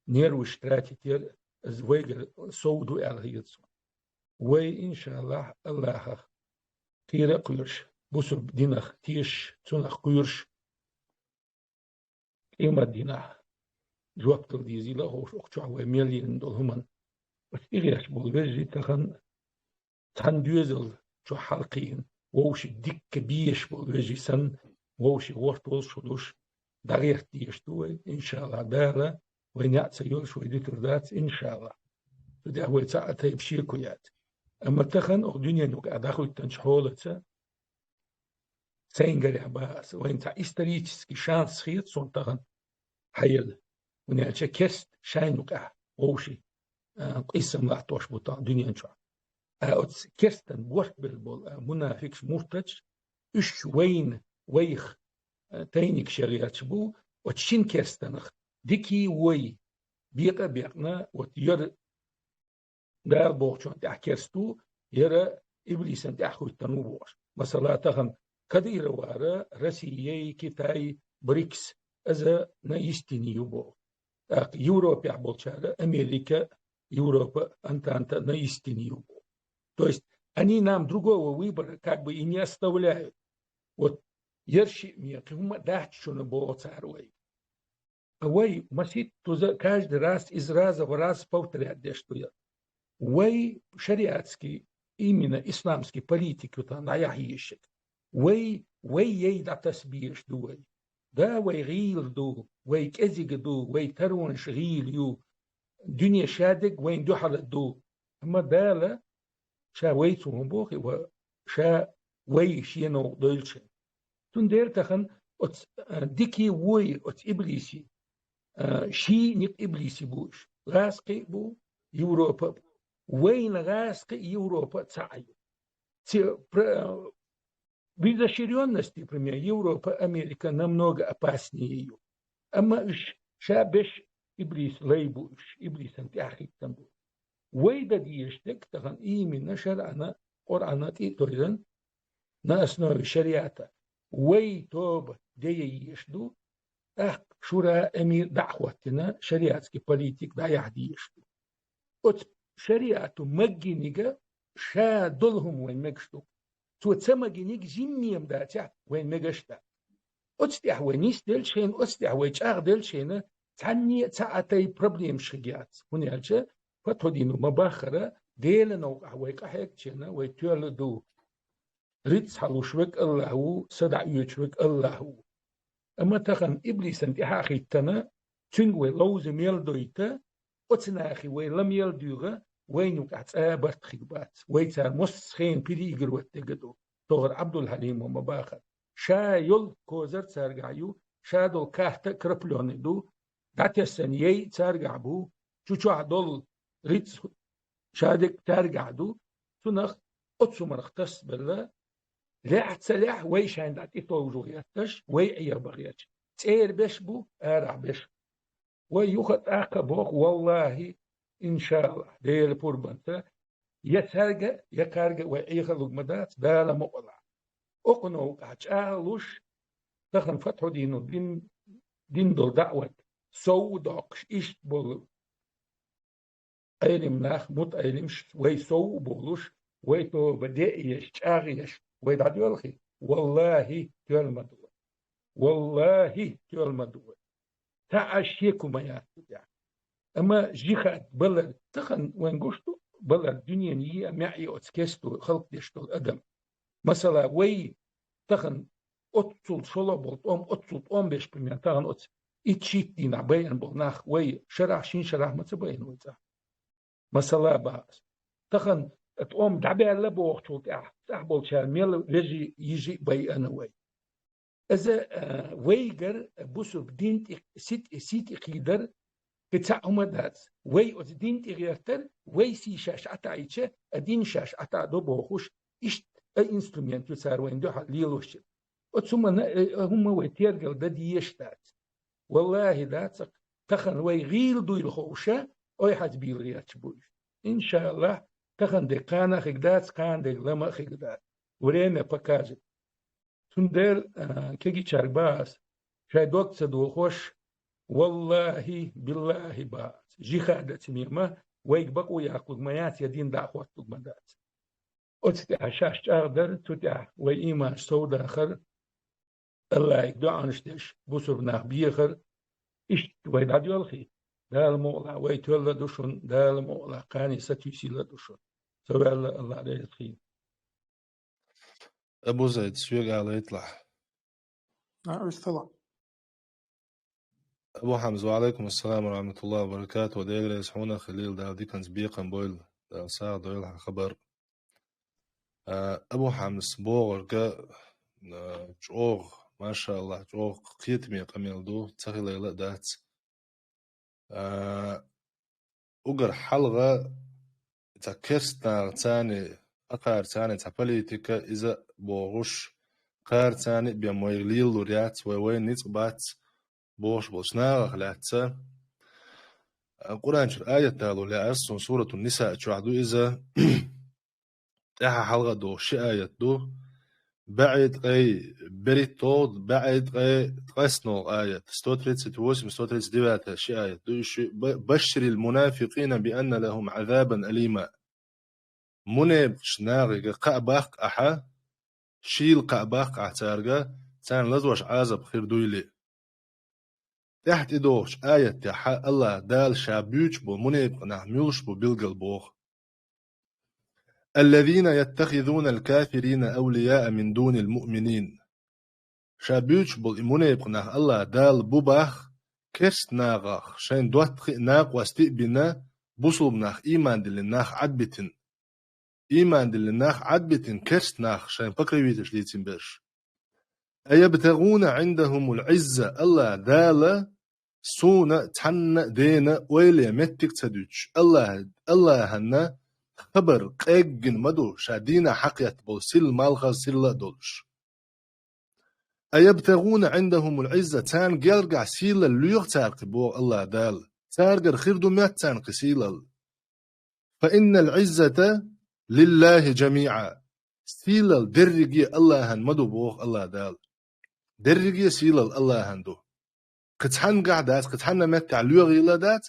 нерваш тратить яр, иза вайгара сов ду аьлла хета суна. Вай, иншаллахь, Аллахьах кхера а кхоьруш, бусурба динах тешаш, цунах кхоьруш, къемат дийнахь жоп дала дезийла а ховш, окху чохь вай мел йина долу хӀуманна. Оцу тӀехь болу вежарий тахана цхьана доьзал чохь хьалакхиъна, вовшийн дикка безаш болу вежарий санна, вовшийн гӀорта волуш а луш, дӀагӀерта дезаш ду вай, иншаллахь, Дала вай неӀ ца йолуш вай дуьтур дац, иншаллахь. Цу тӀехь вай цхьа а тайпа шеко яц. Амма тахана окху дуьненан юкъахь дӀахӀоьттинчу хьолаца, сайна гарехь боху ас, вайна цхьа исторический шанс хета суна тахана хьаелла. ХӀунда аьлча керста шайна юкъахь вовшийн, а, къийсам латтош бу тахана дуьнен чохь. А оцу керстан бортбелла болу, а, мунафикаш, муртаташ, уьш вайна, вайх, а, тайниг шеръелча бу, оцу шина керстанах дикий вой, бекъа а бекъна, вот яра Дала бохучунна тӀехь керста ву, яра иблисан тӀехь хӀуьттан ву бохуш. Масала, тахана Кадыровара Россия, Китай, БРИКС, иза на истине ю боху. ТӀаккха Европехь болчара Америка, Европа, Антанта на истине ю боху. То есть они нам другого выбора как бы и не оставляют. Вот яра шиъ ме кхин хӀума дац шуна боху цара вай. Вай маситтаза каждый раз из раза в раз повторять деш ду я. Вай шариатский, именно исламский политика ю тхан дӀаяхьа езаш. Вай, вай яй дӀатасбеш ду вай. Да, вай гӀийла ду, вай кӀезига ду, вай таронаш гӀийла ю. Дуьне шадерг вайн дуьхьала ду. Амма Дала ша вайца хӀун боху и ва ша вай шен новкъа дойлучун. Цундела тахана оцу, а, дикий вой, оцу иблисий, а, ший никъ иблисий бу уьш. ГӀазкхий а бу, Европа а бу. Вайна гӀазкхий а, Европа а цхьаъ ю. Ци-, пр-, в изощрённости, например, Европа, Америка намного опаснее ю. Амма уьш ша беш иблис лай бу уьш, иблисан тӀаьхьахӀиттан бу. Вай дан дезаш дерг тахана именно шарӀана, Къуръана тӀе а тойран, на основе шариата. Вай тоба де езаш ду, тӀаккха шура, эмир дӀа а хӀоттина, шариатский политика дӀаяхьа дезаш ду. Оцу шариату маггиниг ша долу хӀума вайн мегаш ду. Цо ца магиниг жимма-м дацахь, вайн мегаш дац. Оцу тӀехь вай нисделчхьана, оцу тӀехь вай чӀагӀделчхьана, цхьанне а ца Ӏатай проблемаш хиг яц. ХӀунда аьлча Фатхьудину ма-баххара, Делан новкъахь вай къахьегчхьана, вай тоьлла ду. Рицкъ хьалуш верг АллахӀ ву, са дӀаоьцуш верг АллахӀ ву. Амма тахана иблисан тӀаьхьа а хӀиттана, цуьнга вай ловза мел дойту, оцу нахе вай ла мел дуьйгӀа, вайна юкъахь цкъа а барт хиг бац. Вай цара массо а хенахь переигрывать дерг ду. Тохара Ӏабдул-Хьалима ма-баххара. Ша йолу козар цаьргахь ю, ша долу карта а краплёный ду, дӀатесна яй цаьргахь бу, чу чохь долу рицкъ шадерг цаьргахь ду, цунах оцу хӀуманах тасабелла, лехь а ца лехь, вай шайна дӀа тӀетовжо гӀерташ, вай Ӏехабан гӀерташ. ЦӀера беш бу, арахь беш. Вай юха а тӀаккха а боху, валлахӀи, иншааллахӀ, Делан пурбанца, я цаьрга, я кхаьрга вай Ӏеха а лург ма дац, Дала мукъалахь. Окху новкъахь чӀагӀлуш, тахана Фатхьудину дин, дин долу даӀват сов а доккхуш, иштта болу Ӏелим нах, мутаӀелимаш, вай сов а болуш, вай тоба де а еш, чӀагӀ а еш, вай дӀадоьлхий, валлахӀи, тоьлла ма ду вай. ВаллахӀи, тоьлла ма ду вай. Цхьа а шеко ма яц цу тӀехь. Амма жихад балар, тахана вайн гуш ду, балар дуьненан йиъ а, маьӀӀе а оцу кесто халкъ деш долу адам. Масала, вай тахана оццул шолгӀа болу тӀом, оццул тӀом беш, примерно, тахана оцу итт-шийтта дийнахь байина болу нах вай шарахь, шина шарахь ма ца байина вай цӀахь. Масала баха ас. Тахана тӀом дӀабаьлла бохучул тӀаьхьа, цӀахь болчара мел вежарий, йижарий а байина вай. Иза, а, вайгара бусург дин тӀе ситӀе, ситӀе кхийдар кхин цхьа хӀума дац. Вай оцу дин тӀе гӀертар, вай сий шаьш Ӏатаийча, а дин шаьш Ӏатаадо бохуш, иштта а инструмент ю цара вайна дуьхьал лелош. Оцу хӀуманна, э, э, хӀума вай тергал дан дезаш дац. ВаллахӀи, дац, тахана вай гӀийла дуйла ховша, ой хьаьца бийла гӀерташ бу уьш. ИншааллахӀ, тахана дерг кхана а хиг дац, кхана дерг лама а хиг дац. Время покажет. Цундела, а, кегийчаьрга баха ас, шайн дог ца дохош, валлахӀи, биллахӀи баха ас, жихадаца мема вайга бакъо яккхалург ма яц, я дин дӀа а хӀотталург ма дац. Оцу тӀехь шаьш чӀагӀдар, цу тӀехь вай ийманаш совдахар, АллахӀе доӀанаш деш, бусург нах бехар, иштта вай дӀадоьлхий, Дала мукъалахь вай тоьлла а ду шуна, Дала мукъалахь кхане сатуьйсийла а ду шуна. Ца ваьлла АллахӀ реза хийла. Абу Зайд, соьга алайталахь. А, вистала. Абу Хьамза, ва Ӏалайкум ассалам ва рахьматуллахӀи ва баракатухӀ. Дела реза хьуна а хуьлийла, Дала диканца бекхам бойла, Дала сагӀа дойла хьан хабар. А, Абу Хьамзас бохург, а, чӀогӀа, машааллахӀ, чӀогӀа кхетаме къамел ду, ца хилийла а дац. А, угар хьалха цхьа керстанаха царна, кхарцарна цхьа политика, иза бохуш, кхарцарна бен вайга лелалур яц, вай вайна ницкъ бац бохуш болчу нахах лаьцна. Къуръан чуьра аят далор лаьара суна, Суратун Ниса чохь ду иза. ТӀаьхьа хьалха а догӀу ши аят ду. БаьӀе ткъе берхӀитталгӀа, баьӀе ткъе ткъайоьсналгӀа аят. Сто тридцать восемь, сто тридцать девятая ши аят ду. Уьш, ба-, «Башширил мунафикъина би анна лахум Ӏазабан алима». Мунепакъаш нахе кхаъ баккха ахьа, шийла кхаъ баккха ахьа цаьрга, царна лазош Ӏазап хир дуйла. ТӀаьхьа тӀедогӀучу аятехь АллахӀ Дала Ша буьйцуш болу мунепакъ нах муьлш бу билгал боху. «Аллазина яттахизуна аль-кафирина авлияа мин дунил муъминин». Ша буьйцуш болу и мунепакъ нах АллахӀ Дала бу боху керста нахах шайн доттагӀий а, накъостий а бина, бусулба нах, ийман диллина нах Ӏадбитина. Ийман диллина нах Ӏадбитина керста нах шайн покровительш лийцина берш. «Аябтагуна Ӏиндахумул Ӏизза», АллахӀ Дала суна цхьанна а дена ойла е меттиг ца дуьтуш, АллахӀ, АллахӀана хабар къеггина ма ду, Ша дийнахь хьакхетта болу сирла малхаза сирла а долуш. «Аябтагуна Ӏиндахумул Ӏизза», царна гергахь сийлалла лоьху цара кхин боху АллахӀ Дала. Царгара хир ду моьтту царна кхин сийлалла. «Фа иннал Ӏиззата лиллахӀи жамиӀа». Сийлалла дерриге АллахӀана ма ду боху АллахӀ Дала. Дерриге сийлалла АллахӀана ду. Кхин цхьаьнгахь дац, кхин цхьанна меттехь лоьхийла а дац,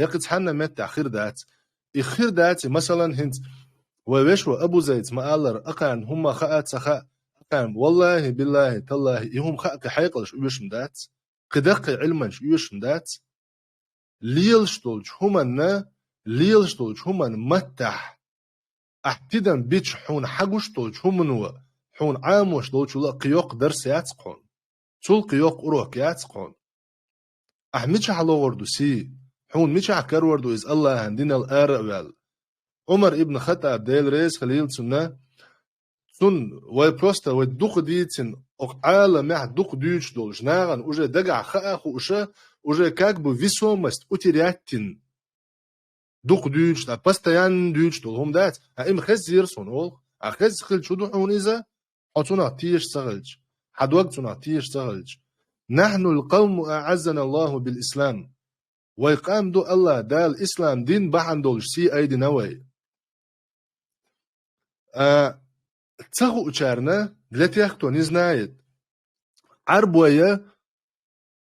я кхин цхьанна меттехь хир дац. И хир дац, масалан, хӀинца вай вешо Абу Зайдс ма-аллара, акхарна хӀумма хаа, ца хаа, акхарна, валлахӀи, биллахӀи, таллахӀи, и хӀума хаа кхы хьекъалаш оьшуш ма дац, кхы даккхий Ӏилманчаш оьшуш ма дац. Лелаш долчу хӀуманна, лелаш долчу хӀуманна маттахь, ахь тидам бича хьуна хьагуш долчу хӀумано хьуна Ӏамош долчул а кхин йоккха дарс яц хьуна. Цул кхин йоккха урок яц хьуна. Ахь мичахь логӀур ду сий? Хьуна мичахь карор ду иза АллахӀан динал ара а ваьлла? Ӏумар ибн Хаттаб, Дела реза хилийла цунна, цунна вай просто вай дукха дийцина, окху Ӏаламехь дукха дуьйцуш долуш, нахана уже дагахь хаа хууша, уже как бы весомость утерять йина. Дукха дуьйцуш, ткъа постоянно дуьйцуш долу хӀума дац. Ткъа и ма хеззера суна олу. Ткъа хезна хилча хӀун ду хьуна иза? Хьо цунах теша ца хилча, хьан дог цунах теша ца хилча. «Нахьнул къавму аӀаззаналлаху бил ислам». Вай къам ду АллахӀ Дала ислам дин бахьана долуш сий айдина вай. А, ца хуучарна, для тех, кто не знает, Ӏарбойя,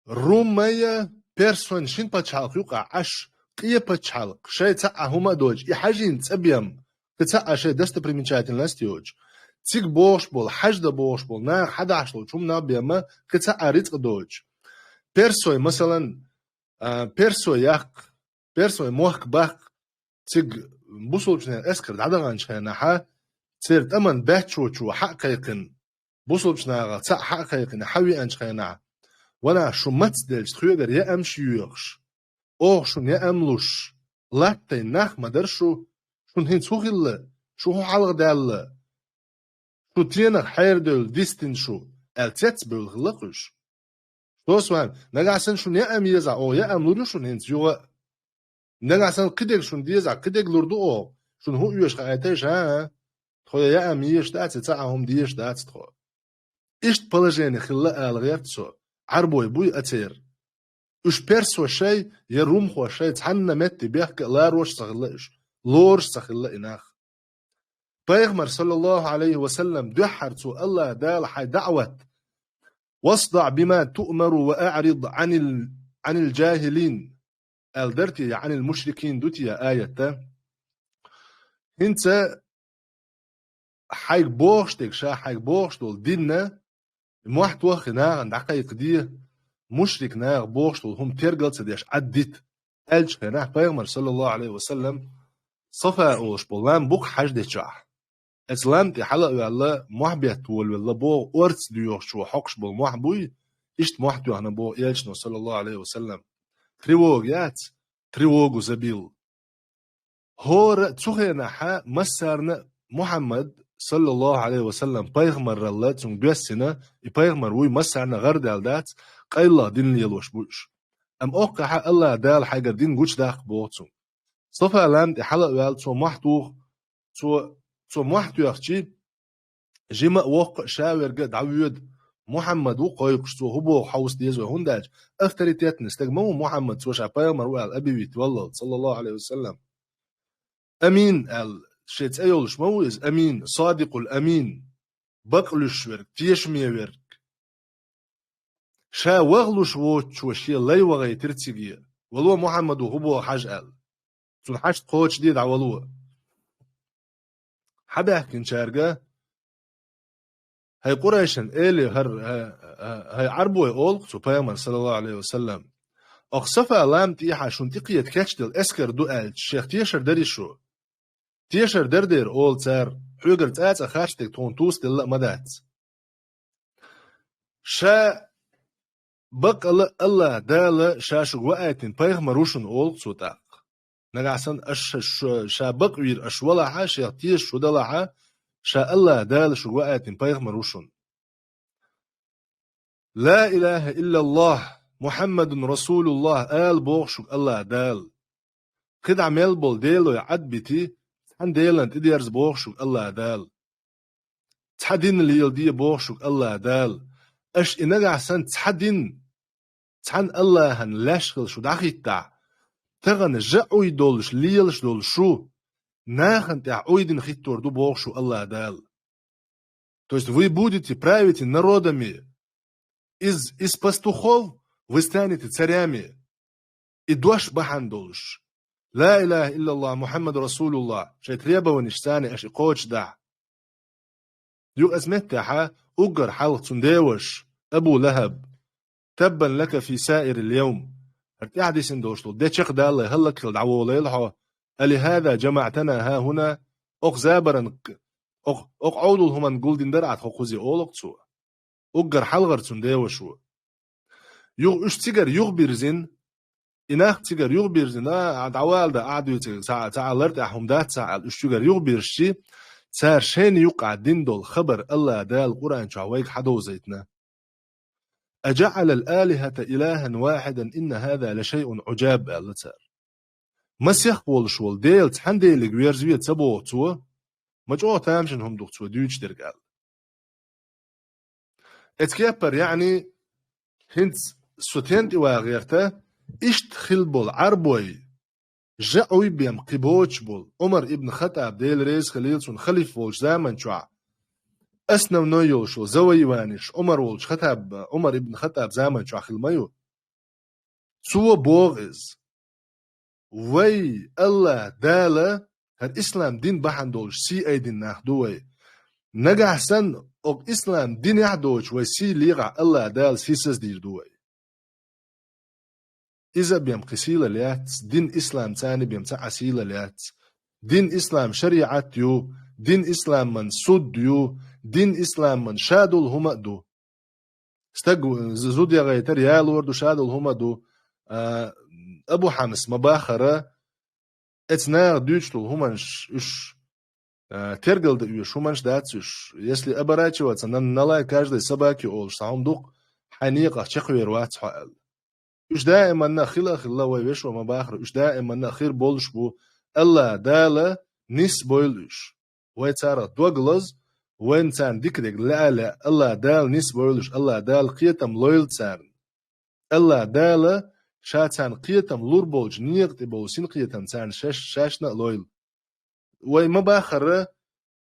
руммайя, персойн шина пачхьалкх юкъахь Ӏаш, къе пачхьалкх, шайн цхьа а хӀума а доцуш, и хьажийна цӀа бен, кхин цхьа а шайн достопримечательность йоцуш, цига бохуш болу, хьаж дан бохуш болу, наха хьадахьаш долчу хӀуманах бен, кхин цхьа а рицкъ доцуш. Персой, масалан, а, персой яккха, персой мохк баккха, цига бусулбачу нехан эскар дӀадаханчу хенахьа, церан тӀаман баьччочо хьа а кхайкхина, бусулбачу нахах цхьаъ хьа а кхайкхина, хьа веанчу хенахь, ванах, шу маца делча тхоьгара яамаш йоьхуш, оха шуна яам луш, латтайн нах ма дара шу, шуна хӀинца хӀун хилла, шу хӀун хьалха даьлла? Шу тенах хьерадевлла дистина шу, аьлла цецбевлла хилла-кх уьш. Что с вами? Нагахь санна шуна яам езахь, оха яам лур ю шуна хӀинца юха а. Нагахь санна кхидерг шуна дезахь, кхидерг лур ду оха. Шуна хӀун оьшу хаийтайша, а? Тхо я яам езаш дац, я цхьа а хӀума дезаш дац тхо. Иштта положение хилла ала гӀерта со. Ӏарбой буй а церан. Уьш персо шай, я румхо шай, цхьанна метте бехка а ларош а ца хилла уьш. Лоруш а ца хилла и нах. Пайхамар, саллаллаху Ӏалайхи ва саллам, дуьххьара цо АллахӀ Дала хьайн даӀват: «Васдаъ бима туъмару ва аӀрид Ӏанил, Ӏанил джахилин», аьлла дара те, я «Ӏанил мушрикин» ду те, я аятта. ХӀинца хьайга бохуш дерг, ша хьайга бохуш долу динна, мохь тоххий нахана дӀакхайкхаде, мушрик наха бохуш долу хӀума тергал ца деш Ӏаддита, аьллачу хенахь Пайхамар, саллаллаху Ӏалайхи ва саллам, Сафа олуш болу лам бу-кх хьаж дечохь. Оцу лам тӀе хьала а ваьлла, мохь бетта волавелла боху, орца доьхучо хьокхуш болу мохь буй, иштта мохь тоьхна боху элчано, саллаллаху Ӏалайхи ва саллам. Тревога яц, тревогу забил. ХӀора а цу хенахьа массарна а Мухьаммад, саллаллаху Ӏалайхи ва саллам, пайхамаралла цунга доьссина, и пайхамар вуй массарна а гӀардаьлла дац, къайлаха дин лелош бу уьш. Амма оккхахьа АллахӀ Дала хьайгара дин гучудаккха боху цунга. Сафа лам тӀе хьала а ваьлла, цо мохь туху, цо, цо мохь тоьхчи, жима а, воккха а, ша верг а дӀавоьду, Мухьаммад ву кхойкхуш, цо хӀун боху хьовса деза вай, хӀунда аьлча авторитетный стаг ма ву Мухьаммад, цо ша пайхамар ву аьлла объявить валлал, саллаллаху Ӏалайхи ва саллам. Амин аьлла, шен цӀе йолуш ма ву иза, Амин, Садикъул Амин, бакълуьйш верг, тешаме верг. Ша вахлуш воцучо шен лай вахийтира цига: «Вало, Мухьаммад ву хӀун боху хьажа», аьлла. Цунна хьашт кхочушде дӀавало. Хьабаьхкинчаьрга: «ХӀай Къурайшан эли, хӀара, хӀай, хӀай Ӏарбой, олу-кх цо пайхамар, саллаллаху Ӏалайхи ва саллам, окху Сафа лам тӀехьа шуна тӀекхета кечделла эскар ду аьлча, шех тешар дарий шу? Тешар дара дера, олу цара, хьоьгара цӀа-цӀа харцдерг тхуна тусаделла а ма дац». Ша бакъала АллахӀ Дала ша шуьга ваийтина пайхамар ву шуна, олу-кх цо тӀаккха. Нагахь санна аша ш-, ша бакъвийр аша валахьа, шех теша шу далахьа, ша АллахӀ Дала шуьга ваийтина пайхамар ву шуна. «Ла илаха иллаллахӀ, Мухьаммадун расулуллахӀ» ала боху шуьга АллахӀ Дала. КхидӀа мел болу делой Ӏадбити, цхьана Делан тӀедерза боху шуьга АллахӀ Дала. Цхьа дин леладе боху шуьга АллахӀ Дала. Аша и нагахь санна цхьа дин, цхьана АллахӀан леш хила шу дӀахӀиттахь, тахана жа Ӏуй долуш, лелаш долу шу, нахана тӀехь Ӏуй дина хӀиттор ду боху шу АллахӀ Дала. То есть вы будете правите народами, из, из пастухов вы станете царями. И дош бахьана долуш. «Ла илаха иллаллахӀ, Мухьаммад расулуллахӀ» шайн требованешца царна аша и кхочушдахь. Юха оцу меттехь уггар хьалха цуьнан деваша, Абу ЛахӀаб: «Таббан лака фи саирил явм». ХӀара тӀаьхьа дисина долуш долу де чекхдаллалц хӀаллакьхила дӀаволийла хьо. «АлихӀаза жамаӀтана хӀахӀуна?» Окху забаран, окху, окху Ӏовдал хӀуманна гулдина дара ахь тхо кхузахь, олу-кх цо. Уггар хьалхара цуьнан девашо. Юха уьш цигара юхабирзина, и нах цигара юхабирзина, а, дӀавала дан, ахь дуьйцург, цхьа, цхьа лар тӀехь хӀума дац цхьа аьлла, уьш цигара юхабирзича, цара шайна юккъехь дина долу хабар АллахӀ Дала Къуръан чохь вайга хьадовзийтина. «АжаӀалал алихӀата илахӀан вахьидан инна хӀаза лашайъун Ӏужаб», аьлла цара. Масех волуш волу Дела цхьана Деле верзаве ца боху цо, ма чӀогӀа тамашийна хӀума ду-кх цо дуьйцуш дерг аьлла. Эцу кепара, яъни, хӀинца со тен тӀе ван гӀерта, иштта хилла болу Ӏарбой, жаӀуй бен кхин боцуш болу, Ӏумар ибн ХаттӀаб, Дела реза хилийла цунна, халиф волчу заман чохь, основной йолуш йолу завоеванеш Ӏумар волчу Хаттаб, Ӏумар ибн ХаттӀаб заман чохь хилла ма ю. Цо боху иза: «Вай, АллахӀ Дала, хӀара ислам дин бахьана долуш сий айдина нах ду вай. Нагахь санна, окху ислам динехь а доцуш вай сий лехахь, АллахӀ Дала сийсаздийр ду вай». Иза а бен кхин сийлалла яц, дин ислам царна бен цхьа а сийлалла яц. Дин ислам шариӀат ю, дин исламан суд ю, дин исламан шадолу хӀума а ду. Стаг, з-, зуда яхийтар ялор ду, шадолу хӀума ду. А, Абу Хьамас ма-баххара, эцу наха дуьйцуш долу хӀуманаш уьш, а, тергал дан оьшуш хӀуманаш дац уьш. Если оборачиваться на, на лай каждой собаки олуш цхьа хӀума ду-кх, хьайн некъах чекхвер вац хьо аьлла. Уьш даиманна а хила а хилла, вай вешо ма-баххара, уьш даиманна а хир болуш бу, АллахӀ Дала нисбойла уьш. Вай царах дог лозу, вайна царна дика дерг лаьа а лаьа, АллахӀ Дала нисбойла уьш, АллахӀ Дала кхетам лойла царна. АллахӀ Дала Ша царна кхетам лур болчу некъа тӀе болу синкхетам царна шаьш-, шаьшна а лойла. Вай ма-баххара,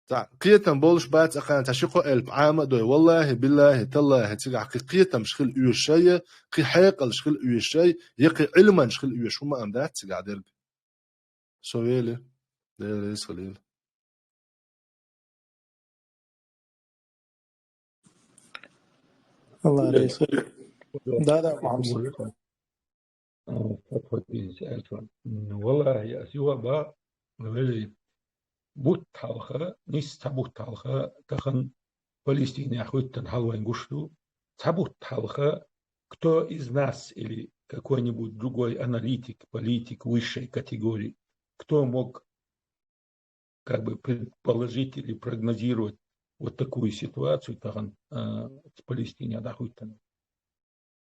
цхьа кхетам болуш бац, акхана цхьа ши-кхо элп Ӏама а дой, валлахӀи, биллахӀи, таллахӀи, цигахь кхин кхетамаш хила оьшуш шай, кхин хьекъалш хила оьшуш шай, я кхин Ӏилманаш хила оьшуш хӀума а дац цигахь дерг. Со вели, Дела реза хуьлийла. Алла реза хуьлийла. Да, да, Мухьаммад. А, подходите, это, м, валлахӀи, ас юха а боху, вели, бутт хьалха, нийсса цхьа бутт хьалха, тахана Палестинехь хӀуьттан хьал вайн гуш ду, цхьа бутт хьалха, кто из нас или какой-нибудь другой аналитик, политик высшей категории, кто мог как бы предположить или прогнозировать вот такую ситуацию, тахана, а, Палестинехь дӀахӀуьттан.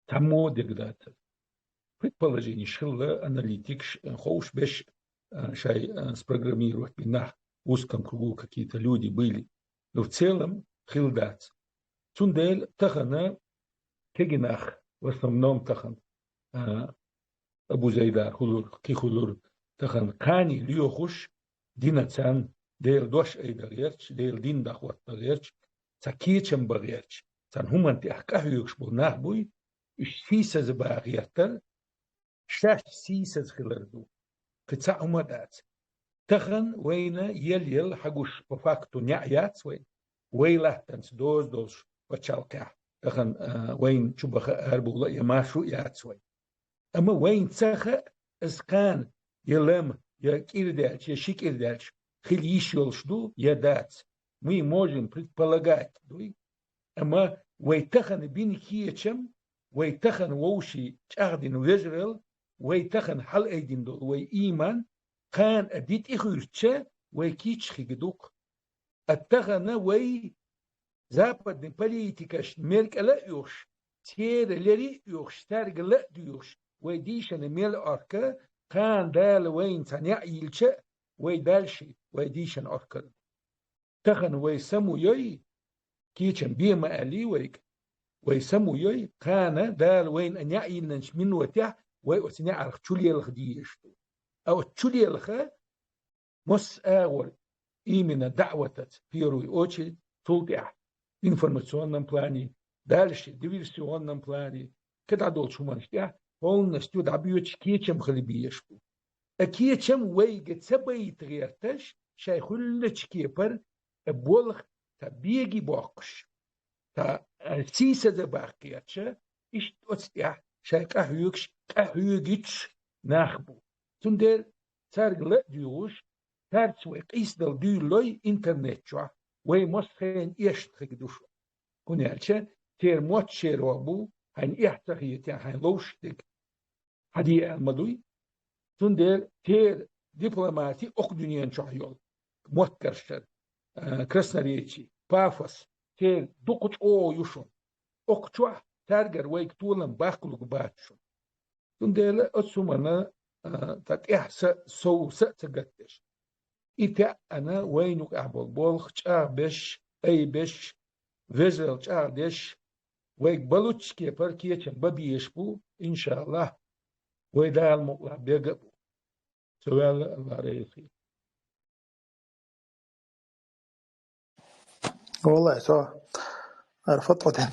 Цхьаммо а дерг дац. Предположенеш хилла, аналитикаш, э, ховшабеш, э, шай, э, спрограммировать бина нах, в узком кругу какие-то люди были. Но в целом хилла дац. Цундела тахана кегий нах, в основном тахана, э, Абу Зайда хуьлура, кхин хуьлура, тахана кхане лоьхуш, динан царна, Делан дош айдан гӀерташ, Делан дин дӀахӀотта гӀерташ, цхьа кечам бан гӀерташ, царна хӀуманна тӀехь къахьоьгуш болу нах буй, уьш сийсазбан гӀертар, шаьш сийсаз хилар ду. Кхин цхьа хӀума а дац. Тахана вайна ел-ел хьагуш по факту неӀ яц вайн. Вай латтанца доза долуш пачхьалкхехь тахана, а, вайна чубаха арабовла а я маршо а яц вайн. Амма вайна ца хаьа, аса кхана я лама, я кӀира даьлча, я ши кӀира даьлча хила йиш йолуш ду, я дац. Мы можем предполагать, дуй. Амма вай тахана бина кечам, вай тахана вовшийн чӀагӀдина вежаралла, вай тахана хьалаайдина долу вай ийман, кхана а ди тӀехуьйсуча, вай кийча хига ду-кх. Ткъа тахана вай западный политикашна мел кӀела а оьхуш, церан лери а оьхуш, цаьрга ла а доьхуш, вай дийшина мел Ӏорка, кхана Дала вайна цхьа неӀ йиллича а, вай дальше, вай дийшина Ӏоркара. Тахана вай саму йой, кийчам бе ма аьллий вайга, вай саму йой, кхана Дала вайна а неӀ йиллинчу минотехь вай оцу неӀарх чулелха дезаш ду. А оцу чулелха, массо а агӀор, именно даӀватаца, в первую очередь, цул тӀаьхьа информационном плане, дальше диверсионном плане, кхидӀа долчу хӀуманаш тӀехь полностью дӀабоьдуш кечам хила безаш бу. А кечам вайга ца байта гӀерташ, шай хуьллача кепара а болх та беги боккхуш, та, а, сийсаза баккхерча, иштта оцу тӀехь шай къахьоьгуш, къахьоьгуьйтуш нах бу. Цундела цаьрга ла а дуьйгӀуш, цаьрца вай къийсадала дуьйлалой интернет чохь, вай массо а хенахь эшна хиг ду шу. ХӀунда аьлча церан мотт шерон бу, хьайна эхь ца хетахь, хьайна ловш дерг хьан де аьлла ма дуй. Цундела церан дипломати окху дуьнен чохь йолу, моттаршан, а, красноречие, пафос, церан дукха чӀогӀа ю шуна. Окху чохь цаьргара вайга толам баккхалург бац шуна. Цундела оцу хӀуманна, а, ткъа тӀехь са, сов са а ца гатдеш. И теӀана вайна юкъахь болу болх чӀагӀбеш, айбеш, вежаралла чӀагӀдеш, вайга балуччу кепара кечам бан безаш бу, иншаллахӀ, вай Дала мукъалахь берг а бу. Со ваьлла, АллахӀ реза хуьлда. Валлай, со ара фатхӀо ден.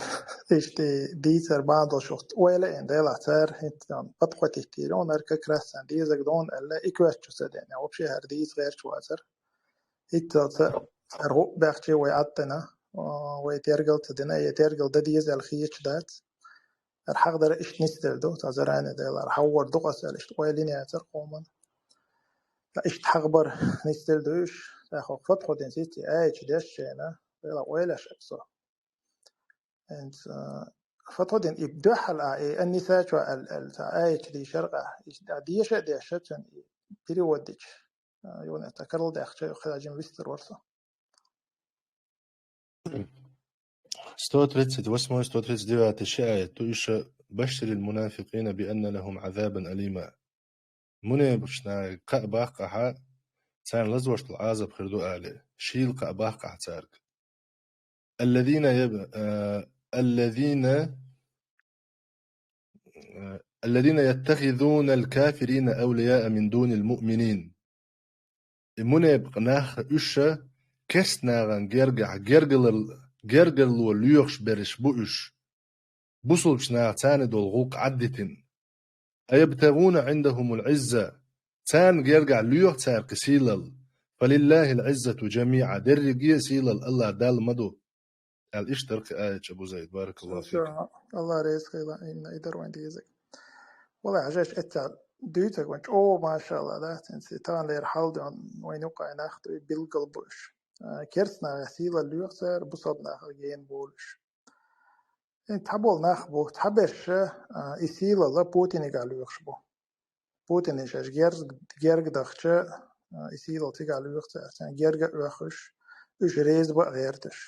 Иштта дийцар бан долуш вахт. Ойла эн, делахь цара, хӀинца фатхӀо титтийра, он ара как раз сан дезаг дон аьлла, и коьртачу ца ден. Я вообще хӀара дийца гӀерташ вацара. ХӀинццалц цара гӀу баьхчи вай Ӏаттина, а, вай тергал ца дина, я тергал дан деза аьлла хеташ дац. ХӀара хьахдар иштта нисделла ду, цхьа заране делахь, хьахвар ду къас аьлла, иштта ойла йина яцара къоман. Ткъа иштта хьахбар нисделла ду уьш, тӀаккха хӀокху фатхӀо ден сица аьлча деш шена, делахь ойла еш аса. ХӀинца, а, фатхӀо ден и дуьхьал а, и Ан-Ниса чохь аьлла, аьлла, цхьа аьлча дийшар къа, и деша а деш, цуьнан и перевод дича. А, юха тӀаккха карладаьхча, хила жима вистар вара со. Сто тридцать восьмой, сто тридцать девятый ши аят ду иша: «Башширил мунафикъина би анна лахум азабан алима». Мунепикъашна кхаъ баккха ахьа, царна лазош долу Ӏазаб хир ду али, шийла кхаъ баккха ахьа цаьрга. Аллазина яб-, а, аллазина, а, аллазина яттахизуна аль-кафирина авлияа мин дунил муъминин. И мунепикъ нах уьш керстанагӀан гергахь гергалар-, гергарло лоьхуш берш бу уьш. Бусулбачу наха царна долу гӀуллакх Ӏаддитина. Аябтагуна Ӏиндахумул Ӏизза. Царна гергахь лоьху цара кхин сийлалла. Фалиллахил Ӏиззату жамиӀа. Дерриге а сийлалла АллахӀ Далла ма ду. Аьлла иштта кхин аят чу бузийта. Баракаллаху фикум. АллахӀ реза хуьлда, именно и дара вайн дезаг. Валлай, хьажаш эццахь дуьйцург вайн чӀогӀа, машалла, да, цуьнца таханлера хьал ду, вайн юкъахь нах ду, билггал бу уьш. А, керстанагӀан сийлалла лоьху цара, бусалба нахах гена болуш. Э, цхьаболу нах бу, цхьаберш, а, и сийлалла Путинегахь лоьхуш бу. Путине шаьш герз-, герга дахча, а, и сийлалла цигахь лоьху цара, царна герга а оьхуш, уьш реза бан а гӀерташ.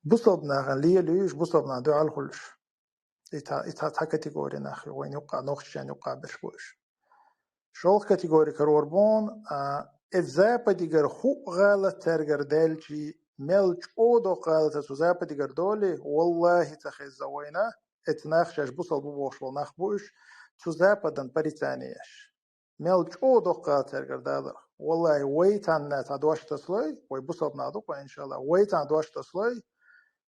Бусалба нахана лелуьйш, бусалба наха дуьхьал хуьлуш. И цхьа, и цхьа, цхьа категори нах ю, вайн юккъа, нохчашна юккъа берш бу уьш. ШолгӀа категори карор бу, а, эцу Западигара хӀуъа гӀалат цаьргара даьлчий, мел чӀогӀа доккха гӀалат цу Западигара долий, валлахӀи, ца хезна вайна, эцу нах шаьш бусалба бу бохуш болу нах бу уьш, цу Западан порицание еш. Мел чӀогӀа доккха гӀалат цаьргара даларх. ВаллахӀи, вай царна цхьа дош тасалой, вай бусалба нах ду-кх, иншаллахӀ, вай царна дош тасалой,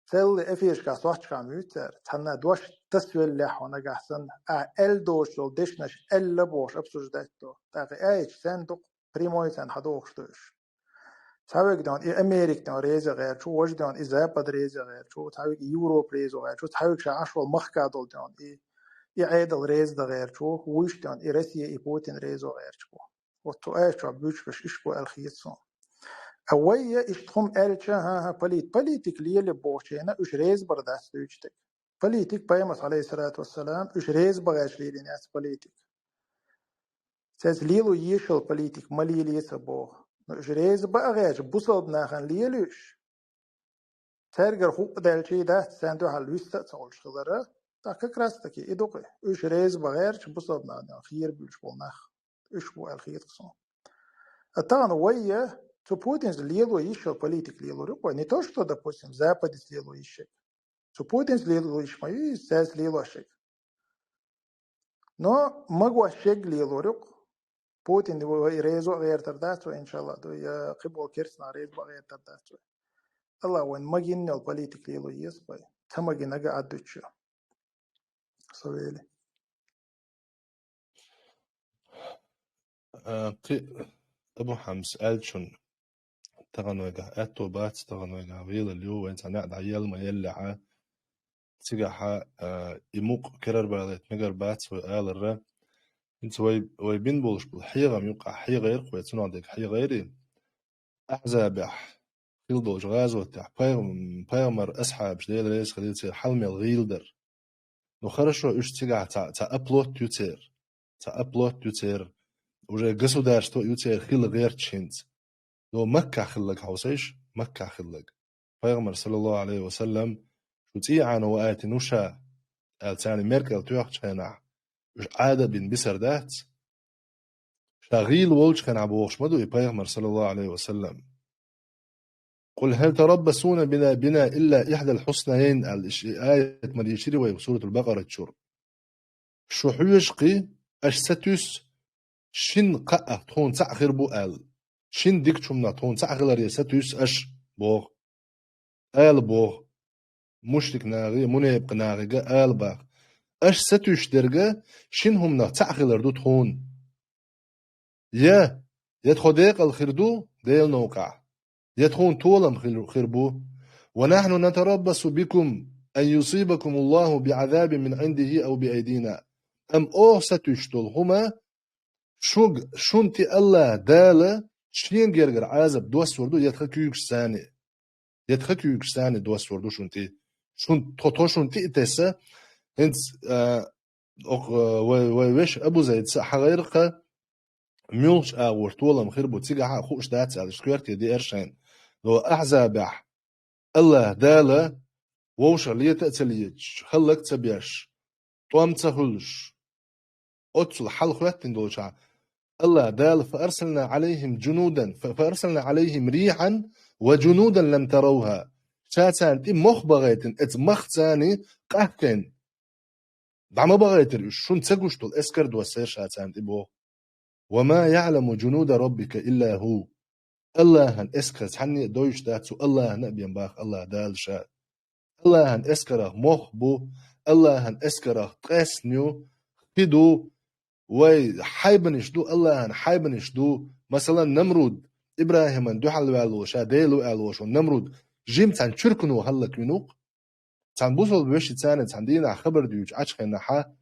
церан эфирашкахь сохьтехь ма вуьту цара, царна дош тасавеллехь хьо нагахь санна, ахь аьлла доцуш долу дешнаш аьлла бохуш обсуждать до. ТӀаккха аьлча, царна дукха прямой царна хьадохуш ду уьш. Цхьаверг дон и Америка дон реза гӀерташ ву, важа дон и Запад реза гӀерташ ву, цхьаверг и Европа реза гӀерташ ву, цхьаверг ша Ӏаш волу махка долу дон и, и Ӏедал реза дан гӀерташ ву, вуьш дон и Россия, и Путин реза гӀерташ ву. Вот цу аьллачохь буьйцуш берш иштта бу аьлла хета суна. А вай я иштта хӀума аьлча, хӀан-хӀа, полит-, политик леле бохучу хенахь уьш реза бар дац дуьйцу дерг. Политик пайхамар, алейхиссалату вассалам, уьш реза бан гӀерташ лелийна яц политик. Цаьрца лело ешал политик ма лелае ца боху. Но уьш реза бан а гӀерташ, бусалба нахана лелуьйш, цаьргара хӀуъа даьлчий дац, царна дуьхьал вист а ца хуьлуш хилара, тӀаккха как раз таки и ду-кх и. Уьш реза бан гӀерташ, бусалба нахана хера буьлуш болу нах. Уьш бу аьлла хета суна. А тахана вай я, цу Путинца лело йиш йолу политик лелор ю-кх вай. Не то, что, допустим, Западец лело йиш ерг. Цу Путинца лело йиш ма ю иза, цаьрца лелош ерг. Но магош ерг лелор ю-кх. Путин вай резо а гӀертар дац вай, иншалла, ду, я кхиболу керстанах реза бан гӀертар дац вай. Алла вайн магийна йолу политик лело еза вай. Ца магийнарг а дуьтуш ю. Со вели. А, кхы Абу Хьамс аьлчун тахана вайгахь аьтто бац, тахана вайгахь гӀийлалла ю, вайн цхьа неӀ дӀаелла ма еллехьа, цигахьа, а, и мукъ керарбалийта мегар бац вай аларра. ХӀинца вай, вай бин болуш болу хьехам юкъахь хьехайракх вай, цунах дерг хьехайри. Ахьзабехь хилла долчу гӀазотехь пайхам-, пайхамар асхьабаш, Дела реза хилийла церан, хьал мел гӀийла дара. Ну, хорошо, уьш цигахь цхьа, цхьа оплот ю церан. Цхьа оплот ю церан. Уже государство ю церан хила гӀерташ хӀинца. Но Маккахь хилларг хьовсийша, Маккахь хилларг. Пайхамар, саллаллаху Ӏалайхи ва саллам, шу цӀий Ӏано ваийтина ву ша, аьлла, царна меркӀал тоьхначу хенахь, уьш Ӏада а бина бисар дац. Ша гӀийла волчу хенахь бохуш ма ду и пайхамар, саллаллаху Ӏалайхи ва саллам. «Къул хьал тараббасуна бина, бина илла ихьдал хьуснайин», аьлла, иш и аят ма дийшири вай Суратул Бакъарат чуьра. Шу хьоьжу кхин, аша сатуьйсу шина кхаъ тхуна цхьаъ хир бу аьлла. Шина дикачу хӀуманах тхуна цхьаъ хиларе сатуьйсу аша, боху. Ала боху. Мушрик нахе, мунепакъ нахе ала баха. Аша сатуьйсуш дерг шина хӀуманах цхьаъ хилар ду тхуна. Я, я тхо декъал хир ду Делан новкъахь, я тхуна толам хир, хир бу. «Ва нахьну натараббасу бикум ан юсибакумуллаху биӀазабин мин Ӏиндихи ау биайдина». Амма оха сатуьйсуш долу хӀума шуьга, шуна тӀе Аллах Дала шен гергара Ӏазап доссор ду, я тхан куьйгаш санна. Я тхан куьйгаш санна доссор ду шуна тӀе. Шун, тхо, тхо шуна тӀе а тесна, хӀинца, а, окх-, а, вай, вай вешан Абу Зайдас а хьахийра кхин, муьлхачу агӀор толам хир бу, цигахь а хууш дац аьлла, иштта коьрте деара шайна. Но Ахьзабехь Аллах Дала вовшах лета а ца леташ, хӀаллак а ца беш, тӀом ца хуьлуш, оццул хьал хӀоьттина долчохь, Аллах Дала: «Фа арсална Ӏалайхим джунудан, фа, фа арсална Ӏалайхим рихьан ва джунудан лам таравха». Ша царна тӀе мох бахийтина, эцу махца царна къахкийна. ДӀа ма бахийтира уьш, шуна ца гуш долу эскар доссийра ша царна тӀе, боху. «Ва ма яӀламу джунуда раббика илла хӀу». Аллахьан эскар цхьанне а довзуш дац, цу Аллахьана а бен баха Аллах Дала ша. Аллахьан эскарах мох бу, Аллахьан эскарах ткъесна ю, хи ду, вай хьайбанаш ду, Аллахьан хьайбанаш ду. Масалан, Намруд, ИбрахӀиман дуьхьал ваьлла волу, ша Дела ву аьлла волуш волу Намруд, жима цхьана чуьркано хӀаллаквина ву-кх. Цхьана бусалба вешица цхьана дийнахь хабар дуьйцуш Ӏачу хенахьа,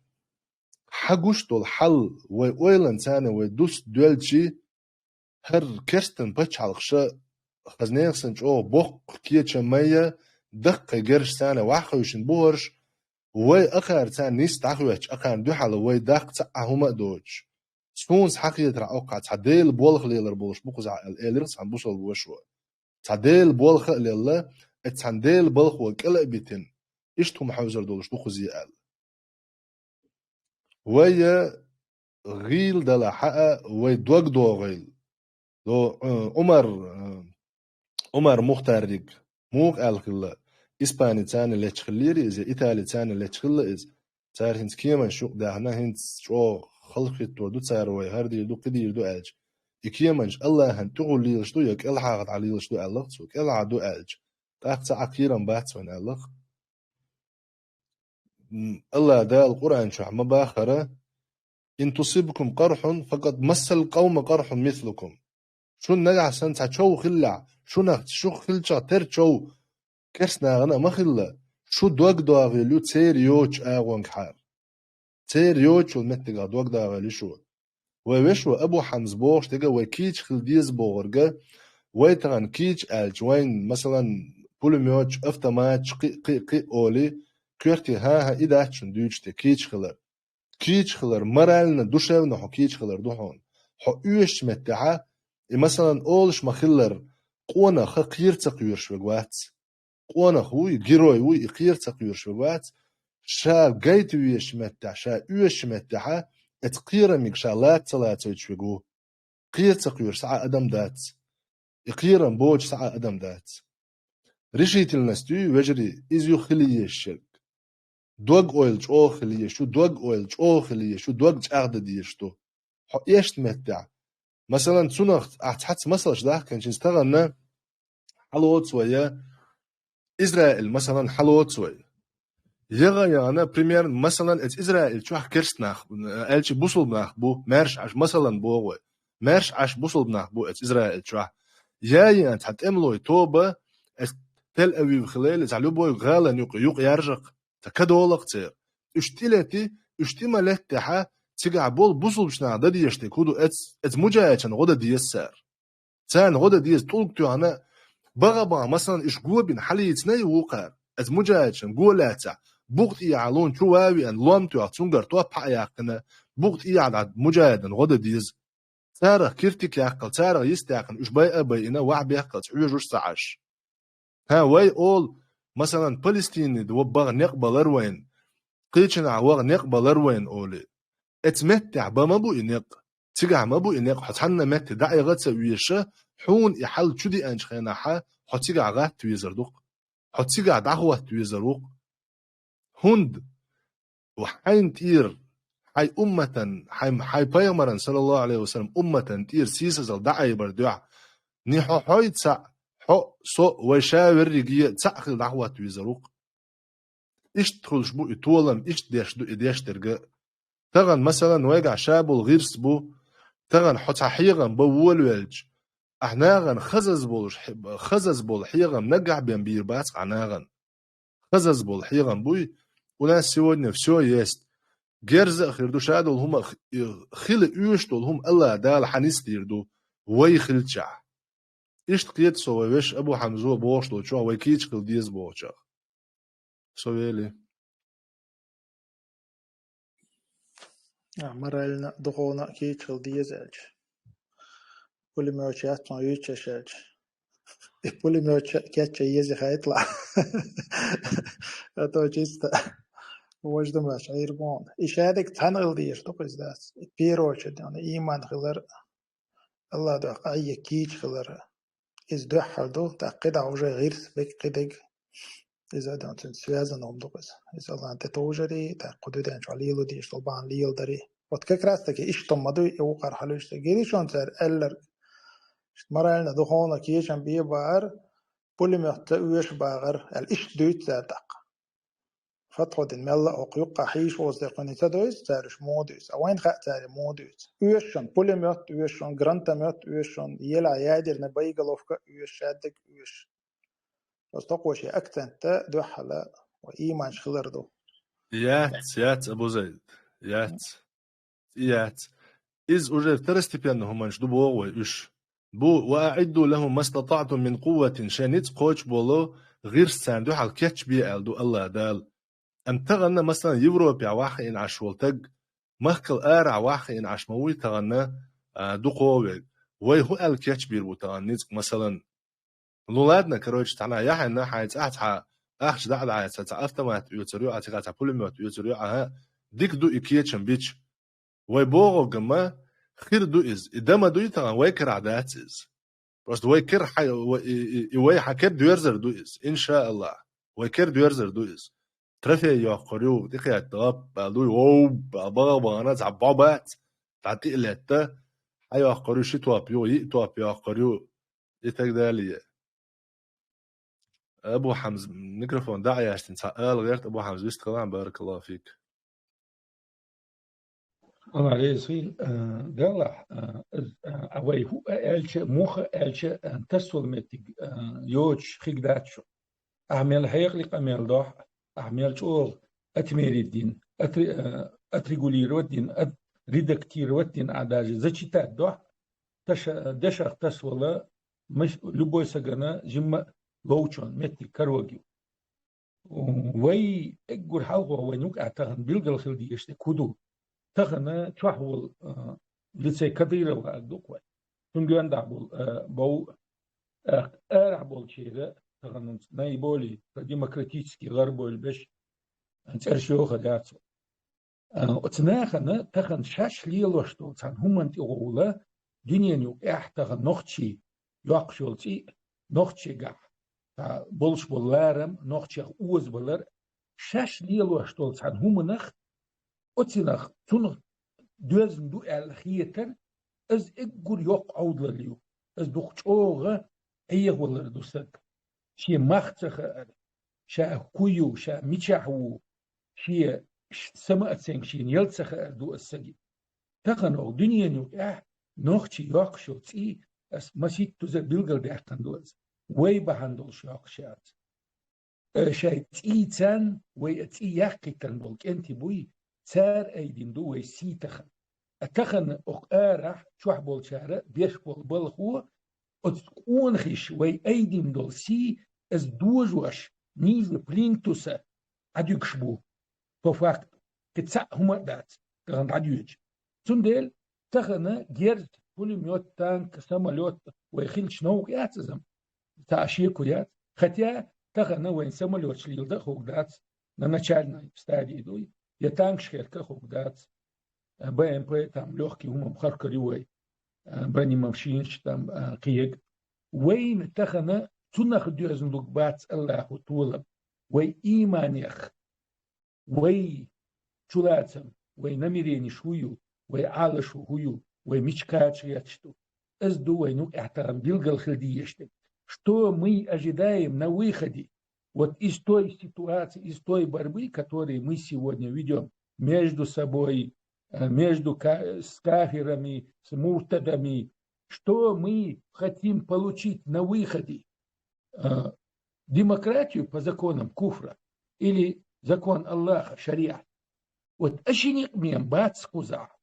хьан гуш долу хьал вай ойланца цхьана вай дуста доьлчи, хӀара керстан пачхьалкхаша хаза нехан санна чӀогӀа боккха кечам майя, даккхий герш царна ваьхьа хевшина бу хӀорш, вай акхарца нис дӀахӀоьттуш, акхарна дуьхьал вай даккха цхьа а хӀума а доцуш. Суна схьахетархьа, оккхахь цхьа Делан болх лелар болуш бу кхузахь аьлла, элира цхьана бусалба вашо. Цхьа Делан болх а лелла, эцу цхьана Делан балхо кӀела а битина, иштта хӀума хьовзар долуш ду кхузе аьлла. Вай гӀийла далахь а, вай дог догӀийла. До, э, Ӏумар, э, Ӏумар Мухтариг муха аьлла хилла, Испани царна лечхиллера иза, Итали царна лечхилла иза. Цара хӀинца кеманаш юкъадаьхна, хӀинца чӀогӀа халахӀиттор ду цара вай, хӀара дийр ду, кхин дийр ду аьлча. И кеманаш Аллахьан тӀехула лелаш ду я кӀелхьагӀа дӀалелаш ду аьлла-кх цо, кӀелхьагӀа ду аьлча. ТӀаккха цхьа а кхерам бац вайн аьлла-кх. М, Аллах Дала Къуръан чохь ма бахара: «Ин тусибкум къархьун, факъад массал къавма къархьун мислукум». Шун нагахь санна цхьа чов хиллехь, шунах шух хиллачех тера чов керстанахана а ма хилла, шу дог догӀийла ю церан йоцучу агӀонгахьара. Церан йоцучул меттигах дог догӀийла ю шу. Вай вешо Абу Хьамза бохуш дерг а вай кийча хила деза бохург а, вай тахана кийча аьлча, вайн, масалан, пулемёташ, автоматаш, кхин, кхин, кхин олий, коьрте хӀан-хӀа и дац шуна дуьйцуш дерг кийча хилар. Кийча хилар, морально, душевно хьо кийча хилар ду хьуна. Хьо оьшучу меттехьа, и, масалан, олуш ма-хиллара, къонах кхера ца кхоьруш верг вац. Къонах вуй, герой вуй, и кхера ца кхоьруш верг вац. Ша гайта везачу меттехь, ша оьшучу меттехьа, эцу кхерамиг ша лаца ца лацойтуш верг ву. Кхера ца кхоьруш цхьа а адам дац. И кхерам боцуш цхьа а адам дац. Решительность юй, вежарий, иза ю хила езаш ерг. Дог ойла чӀогӀа хила езаш ю, дог ойла чӀогӀа хила езаш ю, дог чӀагӀдан дезаш ду. Хьо эшна меттехь. Масалан, цунах ахь цхьацца масалш дахканчуьнца тахана хьалоцу вай, Израиль, масалан, хьалоцу вай. Яха а яхана, примерно, масалан, эцу Израиль чохь керст нах, аьлчи бусулба нах бу, маьрша Ӏаш, масалан, боху вай. маьрша Ӏаш бусулба нах бу эцу Израиль чохь. Яйан цхьа тӀемалой тоба, эс Тель-Авив хилийла, цхьа любой гӀалан юкъа, юкъа яржакх, ца кадолакх церан. Уьш тӀелетти, уьш тӀе ма леттехьа, цигахь болу бусулбачу нах дан дезаш дерг хӀун ду, эц-, эц муджаьхьидчун гӀо дан деза цара. Царна гӀо дан деза тӀулг тоьхна, багӀа-багӀа, масалан, уьш го бина хьалийцина и вукхара, эц муджаьхьидчун го лаьцахь, букъ тӀехьа лун чу ван а веана, лом тоьхна, цуьнгара топ хьа а яьккхина, букъ тӀехьа дӀа муджаьхьидан гӀо дан деза. Царах киртиг яккхал, царах йист яьккхина, уьш байа а байина, вахь бехкалц хьоьжуш ца Ӏаш. ХӀан, вай олу, масалан, Палестине д-, ва-, баха некъ балар вайн, кхечанхьа ваха некъ балар вайн олий. Эца меттехь бан ма бу и некъ. Цигахь ма бу и некъ, хьо цхьанна метте дӀаайгӀа а ца везаш, хьуна и хьал чу деанчу хенахь, хьо цигахь гӀатта везар ду-кх. Хьо цигахь дӀахӀотта везар ву-кх. ХӀунда ва хьайна тӀера, хьайн умматан, хьайн, хьайн пайхамаран, саллаллаху Ӏалайхи ва саллам, умматан тӀера сийсазалла дӀаайбар дуьхьа, ни хьо хьой цхьаъ, хьо а, со а, вай ша верриге а цхьаъ хила дӀахӀотта везар ву-кх. Иштта хуьлуш бу и толам, иштта деш ду и деш дерг а. Тахана, масалан, вайгахь ша болу гӀирс бу, тахана хьо цхьа хьехам бан волавелча, ахь нахана хазаза болуш хье-, хазаза болу хьехам наггахь бен бийр бац ахь нахана. Хазаза болу хьехам буй, у нас сегодня всё есть. Герза а хир ду, ша долу хӀума а х-, и, хила оьшуш долу хӀума АллахӀ Дала хьан нисдийр ду, вай хилчахь. Иштта кхета со вай вешан Абу Хьамзо бохуш долчохь, вай кийча хила деза бохучохь. Со вели. А, морально, духовно кийча хила деза аьлча. Пулемётча яц ма юьйцуш аьлча. И пулемётча кечъян еза хайтла. А то чисто вождамаш Ӏийр бу хьуна. И шадерг цхьаьна хила дезаш ду-кх иза дац. И первую очередь, иман хилар, АллахӀ дуьхьа къахьега кийча хилар. Иза дуьххьара ду, тӀаккха кхидӀа уже гӀирс беккхидерг. Иза адам цуьнца связано хӀума ду-кх иза. Иза АллахӀна тӀетовжаре, тӀаккха кху дуьнен чохь лело дезаш долу бахьана леладаре. Вот как раз таки иштта ма дуй и вукхара хьалуьйш дерг. Гири шуна цара аьлларг. Иштта морально, духовно кечам бе баар, пулемёт ца оьшу бахар аьлла, иштта дуьйцу цара тӀаккха. Фатхьудин мелла а хӀокху юккъахь хьийша оцу декъуьне ца дойзу, цара уьш муха дуьйцу. А вайна хаьа цара муха дуьйцу. Оьшу шуна пулемёт, оьшу шуна гранатомёт, оьшу шуна елахь ядерный боеголовка, оьшу шадерг, оьшу. Просто хӀокхо шен акцентта дуьххьала ва иманчу хилар ду. Яц, яц, Абу Зайд, яц. ЦӀе яц. Иза уже второстепенный хӀуманаш ду боху вай уьш. Бу: «Ва аӀидду лахӀум мастатаӀтум мин къувватин», шайн ницкъ кхочуш болу гӀирс царна дуьхьал кечбе аьлла ду АллахӀ Дала. Амма тахана, масалан, Европехь ваххиъна Ӏаш волу таг, махкал арахь ваххиъна Ӏаш ма вуй тахана, а, дукхо а верг. Вай хӀун аьлла кечбийр бу тахана ницкъ, масалан? Ну ладно, короче, цхьана яхьанна хьайн цӀахь цхьа ахча дӀа а дӀаяьцна, цхьа автомат оьцур ю ахь, цигахь цхьа пулемёт оьцур ю ахьа, дика ду и кечам бича. Вай бохург ма хир ду иза, и дан ма дуй тахана, вай карахь дац иза. Просто вай кер хьай-, ва-, и, и, и вай хьан кер доьрзар ду иза, иншааллахӀ. Вай кер доьрзар ду иза. Трофей йоккхур ю, тӀекхетта гӀап аьлла дуй, вов, баха-бахана, цхьа бӀо бац, дӀа тӀе а летта, хьайоккхур ю, ши топ ю, йиъ топ йоккхур ю, и так далее. Абу Хьамз, микрофон дӀа а яьстина, цхьа ала гӀерта, Абу Хьамз, вистхилахь, баракаллаху фик. Аллах реза хуьлда, э, Даллахь, э, э, а вай хӀу а аьлча, муха а аьлча, э, тасвала меттиг, э, йоцуш хиг дац шу. Ахьа мел хьекъале къамел дохь, ахьа мел чӀогӀа отмерить дина, отре-, э, отрегулировать дина, от-, редактировать дина, а даже зачитать дохь, таша-, дешах тасвала, мис-, любой сагана жимма а ловчун меттиг карваг ю. Вай эггур хьалхо вайн юкъахь тахана билггал хила дезаш дерг хӀун ду? Тахана чохь волу, а, лицей Кадырова ду-кх вай. Цуьнан гондахь болу, а, бов, а, арахь болчеран тахана наиболее демократически гӀарабойла беш, а, цӀераш йохур яц. А, оцу нахана тахана шаьш лелош долу цхьана хӀуманна тӀе гӀовла, дуьненан юкъахь тахана нохчий йоккхуш йолу цӀе а, нохчийгахь, а, болуш болу ларам, нохчех озабалар, шаьш лелош долу цхьана хӀуманах, оцинах, цунах доьзна ду аьлла хетар, иза эггур йоккха Ӏовдалалла ю. Иза дукха чӀогӀа Ӏехавалар ду стаг. Шен мах ца хаар, ша хӀун ю, ша мичахь ву, шен ш-, самооценка шена ял ца хаар ду иза стаге. Тахана оха дуьненан юкъахь нохчий йоккхуш йолу цӀий, ас масийттаза билгалдаьккхина ду аса, вай бахьана долуш йоккхуш яц. Э, шайн цӀийцан вай а цӀий яккхийтина болу кӀентий буй, цара айдина ду вай сий тахана. А тахана окху арахь чохь болчара беш болу балхо, оцу къонахаша вай айдина долу сий, аса дожош, ниже плинтуса Ӏадуьгуш бу, по факту. Кхин цхьаъ хӀума а дац, тахана дӀадоьдуш. Цундела тахана герз, пулемёт, танк, самолёт вай хилча новкъа яц иза-м. Цхьа а шеко яц. Хотя тахана вайн самолёташ леладан а хӀума дац, на начальной стадии дуй, я танкаш хӀоттан а хӀума дац. Э, Б М П, там, лёгкий хӀума-м харкар ю вай, э, бронемашинаш, там, э, кхин. Вайна тахана цунах доьзна луг бац Аллахо толам. Вай ийманех, вай чулацам, вай намерениш хӀун ю, вай Ӏалашо хӀун ю, вай мича кхача гӀерташ ду. Аса ду вайна юкъахь тахана билгал хила дезаш дерг. Что мы ожидаем на выходе? Вот из той ситуации, из той борьбы, которую мы сегодня ведём между собой, э, между ка-, с кафирами, с муртадами, что мы хотим получить на выходе? Э, демократию по законам куфра или закон Аллаха, шариат? Вот аса некъ-м бац кхузахь.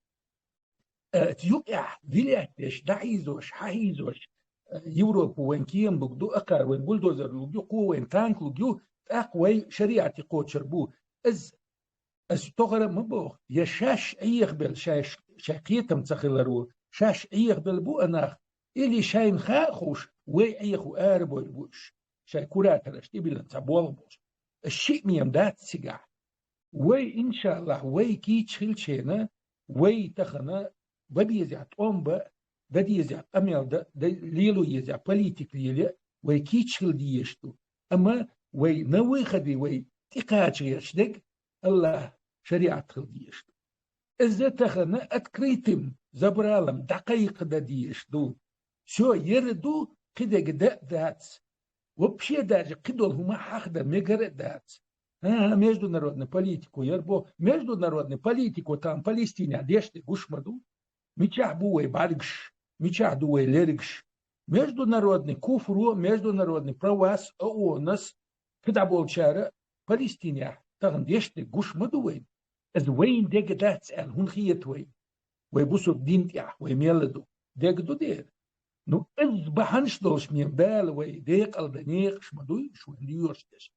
Э, юкъехь вилет деш, дӀахьийзош, хьахьийзош, э, Европа вайн кема луг ду, акхар вайн бульдозер луг ю, кхо вайн танк луг ю, тӀаккха вай шариате кхочур бу. Аса, аса тохара а ма боху, я шаьш Ӏехабелла шаьш, шайн кхетам ца хиларо, шаьш Ӏехабелла бу а нах, или шайна хаа а хууш, вай Ӏехо арабойла бу уьш, шайн куратораш тӀебиллина цхьа болх болуш. Аса шиъ-м дац цигахь. Вай, иншаллахь, вай кийча хилча хенахь, вай тахана бан безехь тӀом бан, дан дезехь къамел дан, дан лело езехь политика лело, вай кийча хила дезаш ду. Амма вай на выходе вай тӀекхача гӀерташ дерг Аллахьан шариат хила дезаш ду. Иза тахана открытым забралом дӀакхайкхадан дезаш ду. Всё, яра ду, кхидерг дан а дац. Вообще даже кхидолу хӀума хьахдан мегар а дац. ХӀан-хӀа, международный политико яра боху. Международный политико тахана Палестинехь деш дерг гуш ма ду. Мичахь бу вай бӀаьргаш? Мичахь ду вай лергаш? Международный куфро, международный правас, ООН-ас, кхидӀа болчара Палестинехь тахана деш дерг гуш ма ду вайна. Иза вайна дерг дац аьлла хӀунда хета вайна? Вай бусург дин тӀехь, вай мел а ду. Дерг ду дера. Ну, иза бахьанаш долуш-м Дала вай декъал дан некъаш ма дуй, уьш вайна доьхуш дерш.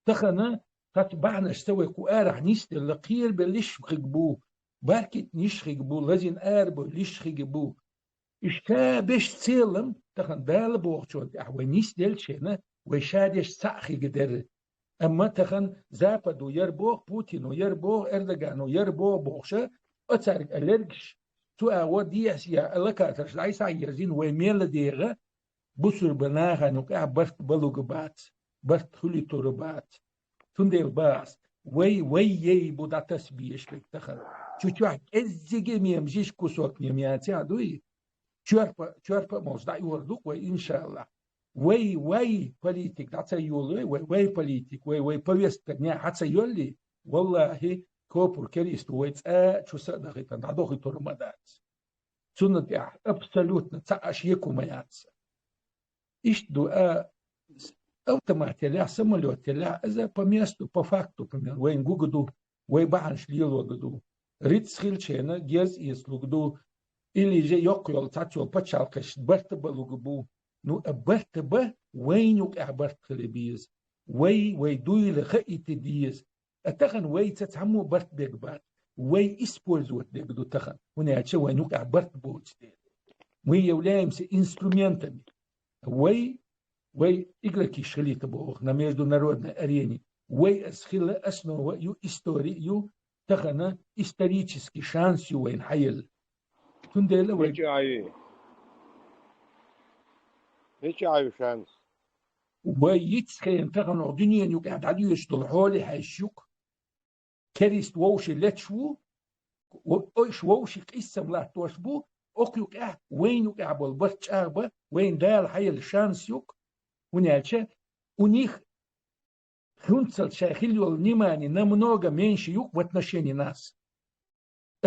Тахана хатта бахьанашца вай кху арахь нисделла, кхерабеллиш а хиг бу, баркитниш а хиг бу, лазийна арабевллиш а хиг бу. И ша беш целом, тахана Дала бохучунна тӀехь вай нисделча хенахь, вай ша деш цхьаъ хиг дара. Амма тахана Западо яра боху, Путино яра боху, Эрдогано яра боху бохуша, оцаьрга а лергаш, цу агӀор дехьа-сехьа а лакатарш дӀай схьаерзийна вай мел а дегӀа, бусурба нахана юкъехь барт бан луг бац, барт хуьлуьйтур бац. Цундела боху ас, вай, вай яй бу дӀатаса безаш берг тахана. Цу чохь кӀеззиг а мемзиш кусок мем яцахь а дуй, чорпа, чорпа а молуш дӀаоьхур ду-кх вай, иншаллахь. Вай, вай политик дӀа ца йолий, вай, вай политик, вай, вай повестка дня хьа ца йоллий, валлахӀи, копур кериста вай цкъа а чу са а дахийтина, дӀадохуьйтур ма дац. Цунна тӀехь абсолютно цхьа а шеко ма яц. Иштта ду, а, с-, автомат елахь, самолёт елахь, иза по месту, по факту, пример, вайна гуг ду, вай бахьанаш лело ду. Риц хилча хенахь герз эцалуг ду, или же йоккха йолу цхьацца йолу пачхьалкхаш барт бан луг бу. Ну, а барт бан вайна юкъехь барт хила беза. Вай, вай дуйла хаийта деза. А тахана вайца цхьаммо барт берг бац. Вай использовать дерг ду тахана, хӀунда аьлча вайна юкъехь барт боцу дела. Мы являемся инструментами. Вай, вай игрокиш хилийта боху на международной арене. Вай аса хила основа ю, истори ю, тахана исторический шанс ю вайна хьаелла. Цундела вай Мича Ӏа ю? Мича Ӏа ю шанс? Вай йицхена тахана дуьненан юкъахь дӀадоьдуш долу хьоле хьаьжча юкъа. Керист вовший леташ ву, о-, ойш вовший къийсам латтош бу, окху юкъехь, вайна юкъехь болу барт чӀагӀбан, вайна Дала хьаелла шанс юкъа, хӀунда аьлча у них хӀунцалц шайн хила йолу внимание намного меньше юкъа в отношении нас.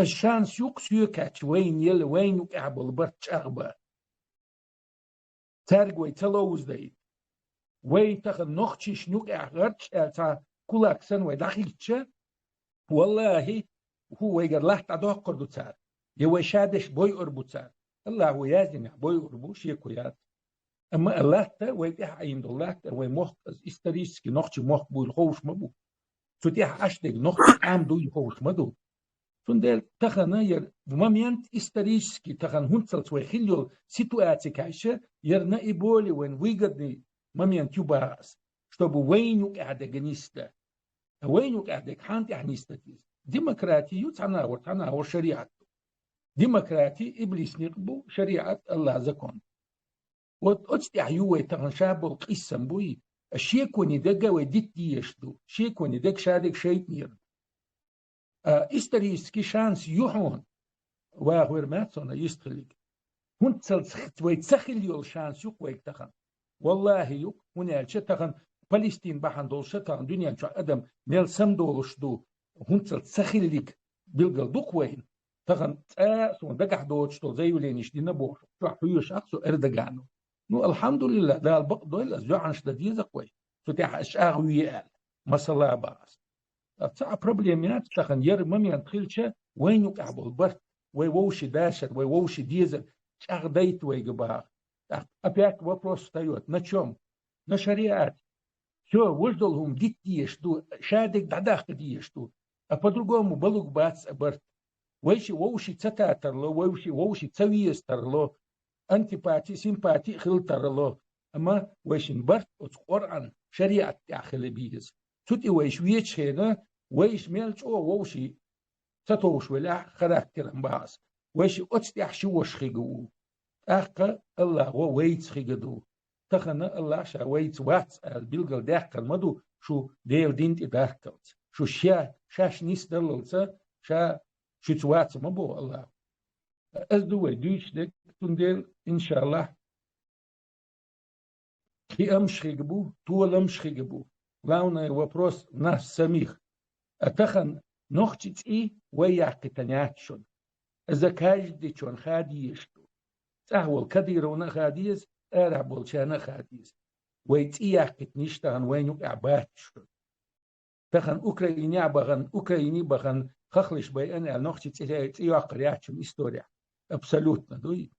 Аш шанс юкъ соькача вайна ела, вайна юкъехь болу барт чӀагӀба. Цаьрга вай ца ловзадайта. Вай тахан нохчийш юкъехь гӀарч аьлла цхьа кулак санна вай дӀахӀиттича, валлахӀи, хӀу вайгара латта дӀадоккхур ду цара. Я вай шадеш бойур бу цара. Аллахьо яздинехь бойур бу, шеко яц. Амма а латта, вай тӀехь Ӏийна долу латта, вай мохк, исторически нохчий мохк буйла ховш ма бу. Цу тӀехь Ӏаш дерг нохчий къам дуй ховш ма ду. Цундела тахана яр момент исторически, тахана хӀунцалц вай хилла йолу ситуаци кайша, яр наиболее вайн выгодный момент ю бахас, чтобы вайн юкъехь дерг нисда. А вайн юкъехь дерг хьан тӀехь нисда иза? Демократи ю цхьана агӀор, цхьана агӀор шариат ду. Демократи иблис никъ бу, шариат Аллах закон. Вот оцу тӀехь ю вай тахана ша болу къиссам буй, а шеконе дага вай дитта дезаш ду, шеконе дага ша дерг шайтӀанера ду. А исторически шанс ю хьуна, ваха вер маьццо на йистхилиг. ХӀунцалц вай ца хилла йолу шанс юкъ вайга тахана. Валлахи юкъ, хӀунда аьлча тахана Палестин бахьана долуш тахана дуьнен чохь адам мел самдолуш ду, хӀунцалц ца хиллиг билгал дукха вайна. Тахана цкъа а суна дагахь доцуш долу заявленеш дина бохуш, чохь хьоьжуш ах со Эрдогану. Ну, алхьамдулиллах, Дала бакъ дойла, ас жоьхьанаш дан деза-кх вай. Цу тӀехь ас чӀагӀ ве аьлла, масала бахас. Ткъа цхьа а проблема яц, тахана яра момент хилча, вайн юкъехь болу барт, вай вовши дашар, вай вовши дезар чӀагӀ дайта вайга баха. ТӀаккха опять вопрос встаёт: на чём? На шариате. Всё, важа долу хӀума дитта дезаш ду, ша дерг дӀадаккха дезаш ду. А по-другому балуг бац а барт. Вайши вовши ца татарло, вайши вовши ца веза тарло, антипати, симпати а хила тарло, амма вайшин барт оцу Къуръан, шариат тӀехь хила беза. Цу тӀе вайша веча хена, вайша мел чӀогӀа вовши ца товш велахь, характеран бахас. Вайши оцу тӀехь ши ваша хига ву. ТӀаккха Аллахо вайца хига ду. Тахана Аллах ша вайца вац аьлла билгал даьккхина ма ду шу Делан дин тӀе дархкалц. Шу ша, шаьш нисдаллалца, ша шуьца вац ма боху Аллах. Ас ду вай дуьйцуш дерг, цундела, иншаллах, кхиамаш хига бу, толамаш хига бу. Главный вопрос в нас самих. А тахана нохчи цӀий вай яккхийтан яц шуна. Иза каждый чон хадийш ду. ЦӀахь волу Кадыровна а хадийза, арахь болчарна а хадийза. Вай цӀий яккхийтниш тахана вайн юкъехь бац шуна. Тахана Украине а бахана, Украине а бахана, хахлаш байъан аьлла, нохчи цӀи, цӀи йоккхур яц шуна история. Абсолютно дуй.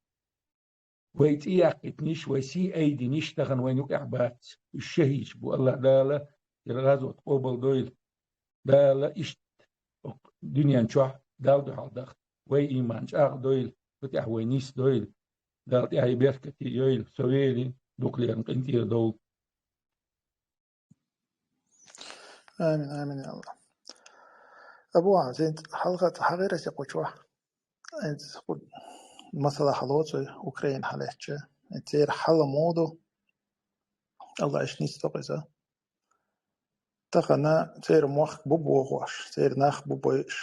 Вай цӀий яккхийтниш, вай сий айдиниш тахана вайн юкъехь бац. Уьш шахӀидаш бу, Аллах Дала, ира гӀазот къобал дойла. Дала иштта дуьнен чохь Далла дуьхьал даха вай ийман чӀагӀ дойла, цу тӀехь вай нис дойла. Дала тӀаьхье беркате йойла, со вели, дукха лерна къинтӀера довла. Амин, амин, я Аллах. Абу Ахьмад, хьалха цхьа хьагӀира аса кхучохь. Масала хьалоцу Украина хьалаьцча. Церан хьал муха ду? Аллах иштта нисдо иза. Тахана церан мохк бу бохуш, церан нах бу бойуш.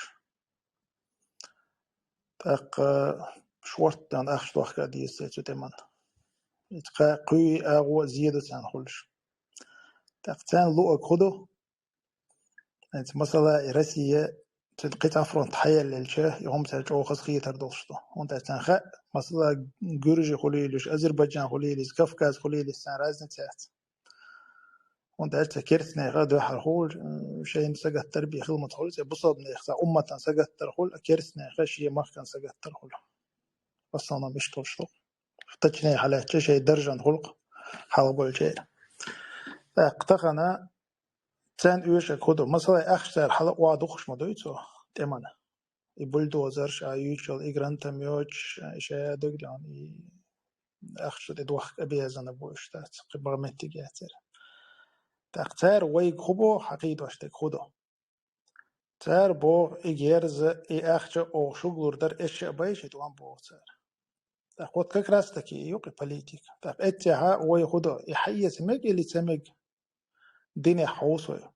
ТӀаккха шортта дан ахча дохка деза цу тӀеман. Кхуьй агӀо а зен ду царна хуьлуш. ТӀаккха царна луъург хӀун ду? ХӀинца, масала, и Россия, цуьнан кхин цхьа фронт хьаеллача, и хӀума цара чӀогӀа хаза хетар долуш ду. ХӀунда аьлча царна хаьа, масала, гуьржи хуьлийла уьш, Азербайджан хуьлийла иза, Кавказ хуьлийла иза, царна разница яц. ХӀунда аьлча цхьа керстанех дуьхьал хуьлу, шайна сагаттар бен хила ма ца хуьлу, цхьа бусалбанех, цхьа умматан сагаттар хуьлу, а керстанех шен махкан сагаттар хуьлу. В основном иштта хуьлуш ду. Точнее хьалаьцча, шайн даржан гӀуллакх хьалаболчеран. ТӀаккха тахана царна оьшург хӀун ду? Масала, ахча цара хьала а духуш ма дуй цо тӀеман. И бульдозерш а юьйцуш йолу, и гранатометаш, и шайн дагадеана, и ахча тӀе дохка обязаны бу уьш дац, кхин бакъ меттиг яцара. ТӀаккха цара вайга хӀун боху, хьакхийдош дерг хӀун ду? Цара боху, и герза, и ахча оха шуьга лур дара, эшша а бай ши тӀом боху цара. ТӀаккха вот как раз таки и ю-кх и политика. ТӀаккха эццехьа вай хӀун до, и хьаэца мега или ца мега? Динехь хьовсо.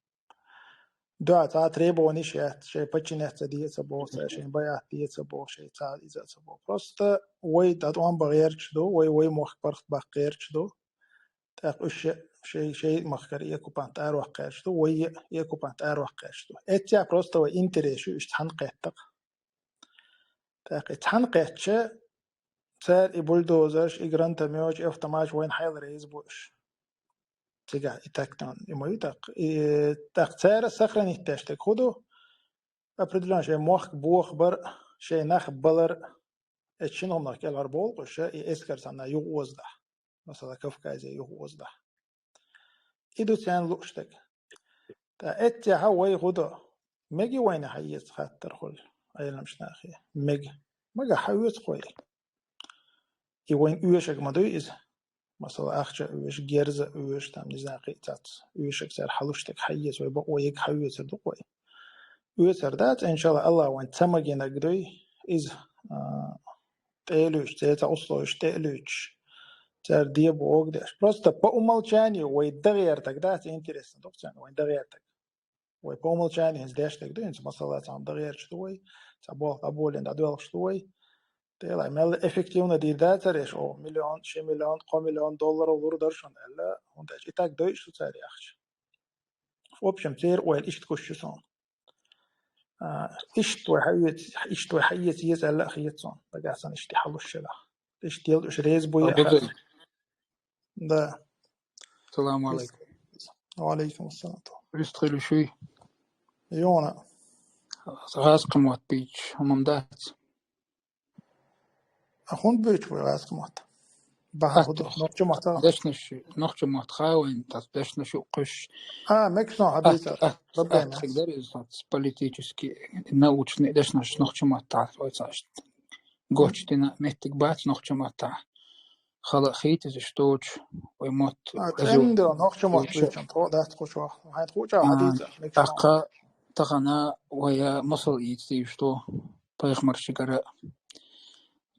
Дуьхьа цхьа требованиш яц, шайн подчиниться де ца боху цара, шайн байат де ца боху, шайн цхьа иза ца боху. Просто вай дӀатӀом бан гӀерташ ду, вай, вай мохк бархӀ баккха гӀерташ ду. ТӀаккха уьш шай, шай махкара и оккупант араваккха гӀерташ ду, вай и оккупант араваккха гӀерташ ду. Эццехь просто вай интерес ю, иштта хьан кхетта-кх. ТӀаккха и цхьаьна кхаьчча, цара и бульдозерш, и гранатометаш, и автоматаш вайна хьайла реза бу уж. Цигахь и тактика, и ма ю тӀаккха. И, тӀаккха цара сохранить деш дерг хӀун ду? Определённо шайн мохк бохабар, шайн нах балар, эцу шина хӀуманах кӀелхьарбовла уж, и эскар санна юха озадахь. Масала, Кавказе юха озадахь. И ду царна лууш дерг. ТӀаккха эццехьа вай хӀун до? Мега вайна хьаэца хаттар хуьлу, Ӏеламчу нахе? Мега. Мега хьаэца вай. И вайна оьшург ма дуй иза. Масала, ахча оьшу, герз оьшу, там, не знаю, кхин цхьацца оьшург цара хьалуш дерг хьаэца, вай бакъо яга хьаэцар ду-кх вай. Оьцур дац, иншалла, Аллах вайна ца магийнарг дуй иза, а, тӀе а луьйчуш, церан цхьа условиеш тӀе а луьйчуш, цара дебо вогу деш. Просто по умолчанию вай дан гӀертарг дац, интересно ду-кх царна вайна дан гӀертарг. Вай по умолчанию хӀинца деш дерг ду, хӀинца масала цхьа хӀума дан гӀерташ ду вай, цхьа болх дӀаболийна дӀадоьлхуш ду вай. Делахь мел эффективно дийр дацара, иш о миллион, ши миллион, кхо миллион доллар лур дара шуна аьлла, хӀунда аьлча и таг дойуш ду цара яхча. В общем, церан ойла иштта гуш ю суна. А, иштта вай хьаэца, иштта вай хьаэца еза аьлла а хета суна, дагахь санна иштта хьалуш шерахь. Иштта делла уьш реза буй а Абу хаьа. Зайн. Да. Салам алейкум. Ва алейкум ассалам. Вистхили шуй. Йона. ГӀазкхи мотт бийча, хӀумам дац. А хӀунда буьйцу вай гӀазкхи мотт? Баха Ат хӀу ду? Нохча мотт а? Дешнаш, нохча мотт хаа вайн, тас дешнаш ю кхуьш. А, мекс нохча Ат, дийца. Ат, Проблема. Ат хиг дар из, ат политически, научный дешнаш нохча мотт а, ой, цашт. Гочдина меттиг бац нохча мотт а. Хала хийтис ишточ, ой, мотт, А, азу. Ценда, нохча мотт Уьш. Буьйцун, тхо дац кхучох. Хайн тхуча А, хьадийца, мекс нохча. Тахка, тахана, вая, масал ийц, ишту, пайхамаршигара,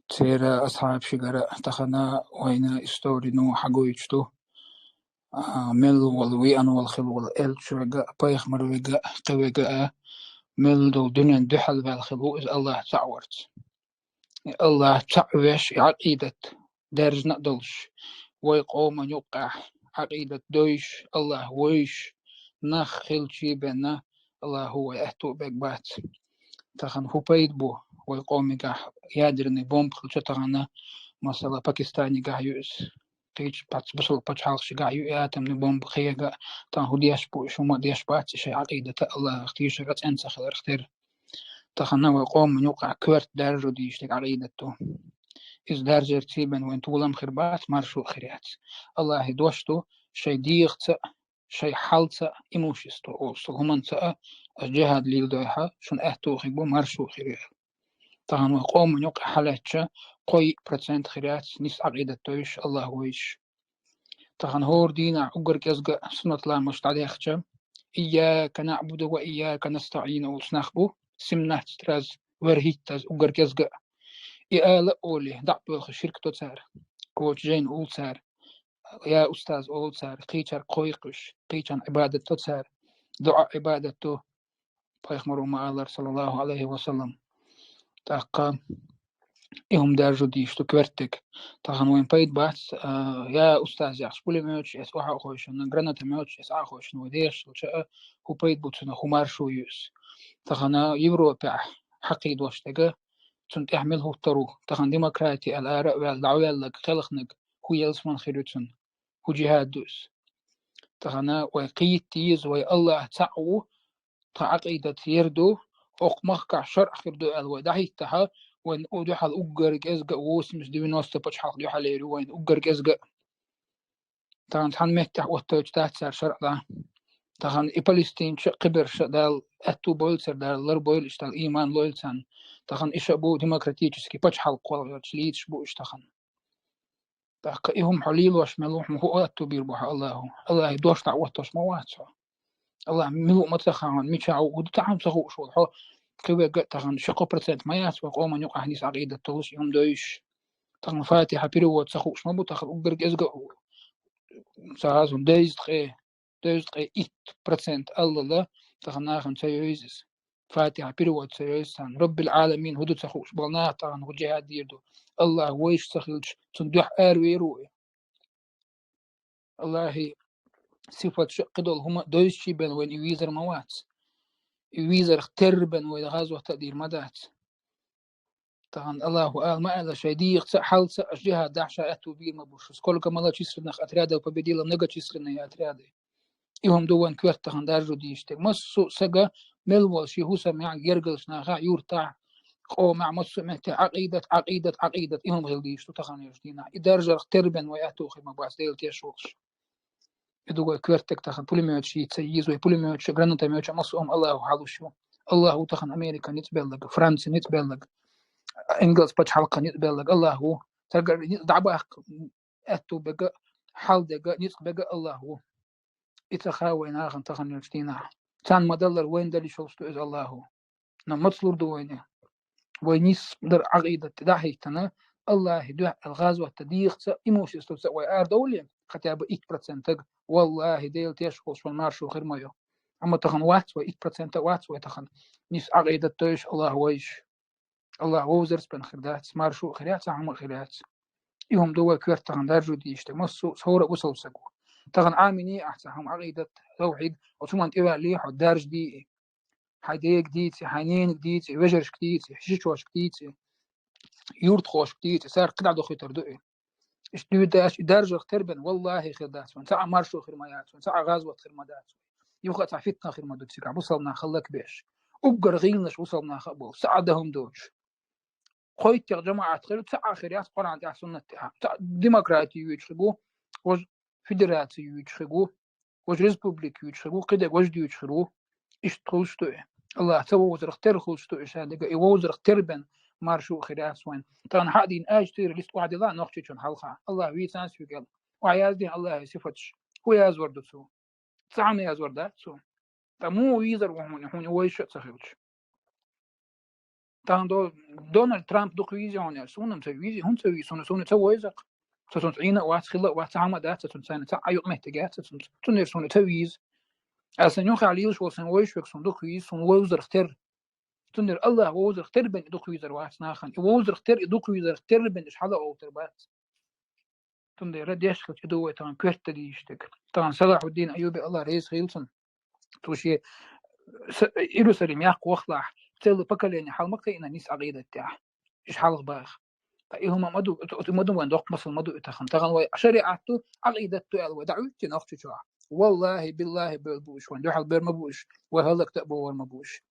цера асхьабшигара, тахана вайна историну хьагойтуш ду. А, мел вала, виан вала хила вала, элча вега, пайхамар вега, кхевега а, мел долу дуьнен дуьхьал ваьлла хила ву иза Аллах цхьаъ варца. И Аллах цхьаъ веш, и Ӏакъидат даьржина а долуш, вай къоман юккъехь Ӏакъидат дойуш, Аллах войуш, нах хилчий бенна, Аллаху вай аьтту а бег бац. Тахана хӀу пайда бу вай къомигахь ядерный бомба хилча тахана, масала, Пакистанигахь ю иза, кхечу пац-, бусалба пачхьалкхашигахь ю и атомный бомба хега, тахана хӀу деш бу, шу ма деш бац, и шайн Ӏакъидата Аллахах тешар а цӀена ца хиларх тера. Тахана вай къоман юккъехь коьрта даржо дийш дерг Ӏакъидат ду. Иза даржерций бен вайн толам хир бац, маршо а хир яц. Аллахьи дош ду, шайн дегӀаца а, шайн хьалца а, имущество олуш цу хӀуманца а, аш жихӀад лийла дойхьа, шуна аьтту а хиг бу, маршо а хир ю. Тахана вай къоман юккъехь хьалаьцча, кхо-йиъ процент хир яц, нис Ӏакъидат дойуш, Аллах войуш. Тахана хӀора дийнахь уггар кӀезга суннат ламазаш дӀадаьхча, «Ийяка наъбуду ва ийяка настаӀин» олуш нах бу, семнадцать раз, вархӀиттаз уггар кӀезга. И ала а олий, дӀа а боьлхуш ширк до цара. Коча жайна улу цара, я устаз олу цара, кхечаьрга кхойкхуьш, кхечарна Ӏибадат до цара, дуӀа Ӏибадат ду. Пайхамаро ма-аллара, саллаллаху Ӏалайхи ва саллам. ТӀаккха и хӀума даржо дийш ду коьртиг. Тахана вайн пайда бац, а, я устаз яхаш пулемёташ эца охьа а хойшина, гранатомёташ эца Ӏа а хойшина, вай дехаш хилча а, хӀу пайда бу цунах, хӀу маршо ю иза. Тахана Европехь хьакхийдош дерг, цунна тӀехь мила хӀуттур ву, тахана демократи аьлла ара а ваьлла, дӀаваьлларг, кхелхинарг, хӀу ялсаман хир ю цунна, хӀу жихӀад ду иза. Тахана вай кхетта еза, вай Аллах цхьаъ ву, тхан Ӏакъидат ер ду, окху махкахь шаръ хир ду аьлла вай дӀахӀиттахьа, вайн у-, дуьхьал уггар кӀезга а, восемьдесят, девяносто пачхьалкх дуьхьал ер ю вайн уггар кӀезга а. Тахана цхьана меттехь оттуьйтуш дац цара шаръ дӀа. Тахана и палестинча а, кхиберша а Дала аьтту бойла цара, Дала лар бойла иштта, Дала ийман лойла царна. Тахана иша а бу демократический пачхьалкх кхолла йоцуш лийцаш бу уьш тахана. ТӀаккха и хӀума хьо лелош мел ву, хӀума хӀу аьтту бийр бу хьо Аллаху? Аллахьи дош дӀа а оттош ма вац хьо. Аллах мила ву ма ца хаьа, мичахь ву, хӀу ду цхьа хӀума ца хууш волу хьо? Кхин вега а тахана ши-кхо процент ма яц вай къоман юкъахь нис Ӏакъидат долуш, и хӀума дойуш. Тахана Фатихьа перевод ца хууш ма бу, тахана уггар кӀезга а ву. Ца хаза, дезткъе, дезткъе итт процент аллала, тахана нахана ца йойза иза. Фатихьа перевод ца йойза царна. Раббил Ӏаламин хӀу ду ца хууш болу нах тахана хӀу жихӀад дийр ду. Аллах вайша ца хилча, цунна дуьхьа аравер ву и. Аллахьи сифаташ а, кхидолу хӀума а дойзучий бен вайна и везар ма вац. И везарх терра бен вай гӀазот а дийр ма дац. тахан Аллаху ала ма аьлла, шоай дегӀаца, хьалца а жихӀад дахьаш аьттув бийр ма бу шуна. Сколько малочисленных отрядов победило многочисленные отряды. И хӀума ду вайна коьрта тахан даржо дезаш дерг. Массо а сага мел волу шен хӀусамехь, гергарчу нахехь, юьртахь, къомехь, массо а метте Ӏакъидат, Ӏакъидат, Ӏакъидат, и хӀума хила дезаш ду таханлерчу дийнахь. И даржарх тербен вай аьттув хир ма бац, Делан теш волуш. И ду вай коьртаг тахан пулеметаш йийца йийза, вай пулеметаш, гранатометаш, массо а хӀума Аллаху хьалуш ю. Аллаху тахана Америка ницкъ белларг, Франция ницкъ белларг, Энгелс пачхьалкх ницкъ белларг Аллаху. Царгара ницкъ дӀабаккха аьттув берг а, хьал дерг а, ницкъ берг а Аллаху. И ца хаьа вай нахана таханлерчу дийнахь. Царна ма-даллара вайна дала йиш йолуш ду иза Аллаху. Но маца лур ду вайна? Вай нийса дар Ӏакъидат тӀе дӀахӀиттина, Аллахьан дуьхьа аьлла гӀазот дан дегӀаца, имуществоца а вай арадовлий, хотя бы итт процентага, валлахӀи, Делан теш волуш вайн маршо хир ма ю. Амма тахана вац вай, итт процент а вац вай тахана. Нийса Ӏакъидат дойуш Аллахьан вайша. Аллахь вовзарца бен хир дац, маршо а хир яц, цхьа хӀума а хир яц. И хӀума ду вай коьрта тахана даржо дезаш дерг, массо а, хӀора а бусалба саго. Тахана Ӏамийна ахь цхьа хӀума, Ӏакъидат, тавхьид, оцу хӀуманна тӀеваьллий хьо, даржа дийи. Хьайн дега дийци, хьайн ненага дийци, вежаршка дийци, шичошка дийци, юьртахошка дийци, царах кхидӀа дохуьйтур ду и. Иштта дуьйцу аьлча, и даржарх тербен, валлахӀи, хир дац вайн, цхьа а маршо хир ма яц вайн, цхьа а гӀазот хир ма дац вайн. Юха а цхьа фитна хир ма ду цигахь, бусалба нах хӀаллакбеш. Уггар гӀийланаш бусалба нах а болу, цхьа а дан хӀума доцуш. КхойтӀех жамаӀат хир, цхьа а хир яц Къуръан тӀехь, суннат тӀехь. Цхьа демократи юьйцуш хир бу, важа федераци юьйцуш хир бу, важа республика юьйцуш хир бу, кхидерг важа дуьйцуш хир бу. Иштта хуьлуш ду и. Аллахь ца вовзарх тера хуьлуш ду и шадерг а, и вовзарх тербен маршо а хир яц вайн. Тахана хьа а дийна, ачу террорист охьадилла Нохчийчунна хьалха. Аллахь вийцанза соьгал. Охьаяздина Аллахьан сифаташ. ХӀун язвар ду цо? Цхьа хӀума язвар дац цо. Ткъа муха вийзар ву хьуна, хьуна вайша а ца хилча? Тахана До-, Дональд Трамп дукха вийзи хьуна аьлла, суна-м ца вийзи, хӀунда ца вийзи, суна, суна ца войза-кх. Со цунца Ӏийна а вац, хилла а вац, цхьа хӀума а дац, со цунца сайна цхьа а юкъаметтиг яц, со цунца, цундела суна ца вийзи. Аса нуьххьехь лелаш волу сайн вайша верг суна дукха вийзи, суна вовзарх тера. Цундела Аллахь вовзарх тербен и дукха вийзар вац нахана. И вовзарх тера, и дукха вийзарх тербен уьш хьала а овтар бац. Цундела деш хилча, и ду вай тахана коьрта дийшнарг. Тахана Салахьуддин Айюби, Аллахь реза хилла цунна. Цо шен с-, Иерусалим яккха вахалахь, целое поколение хьала ма кхиъна нийса Ӏакъидат тӀехь. Уьш хьалха баха. Ткъа и хӀума ма ду, оцу ма ду вайн доккха масал ма ду и тахана. Тахана вай шариӀат ду, Ӏакъидат ду аьлла вай дӀахӀуьттий Нохчийчохь. Валлахьи, биллахьи, бевлла бу уьш вайн, дуьхьал бер ма бу уьш, вай хӀаллакдан а бовлар ма бу уьш.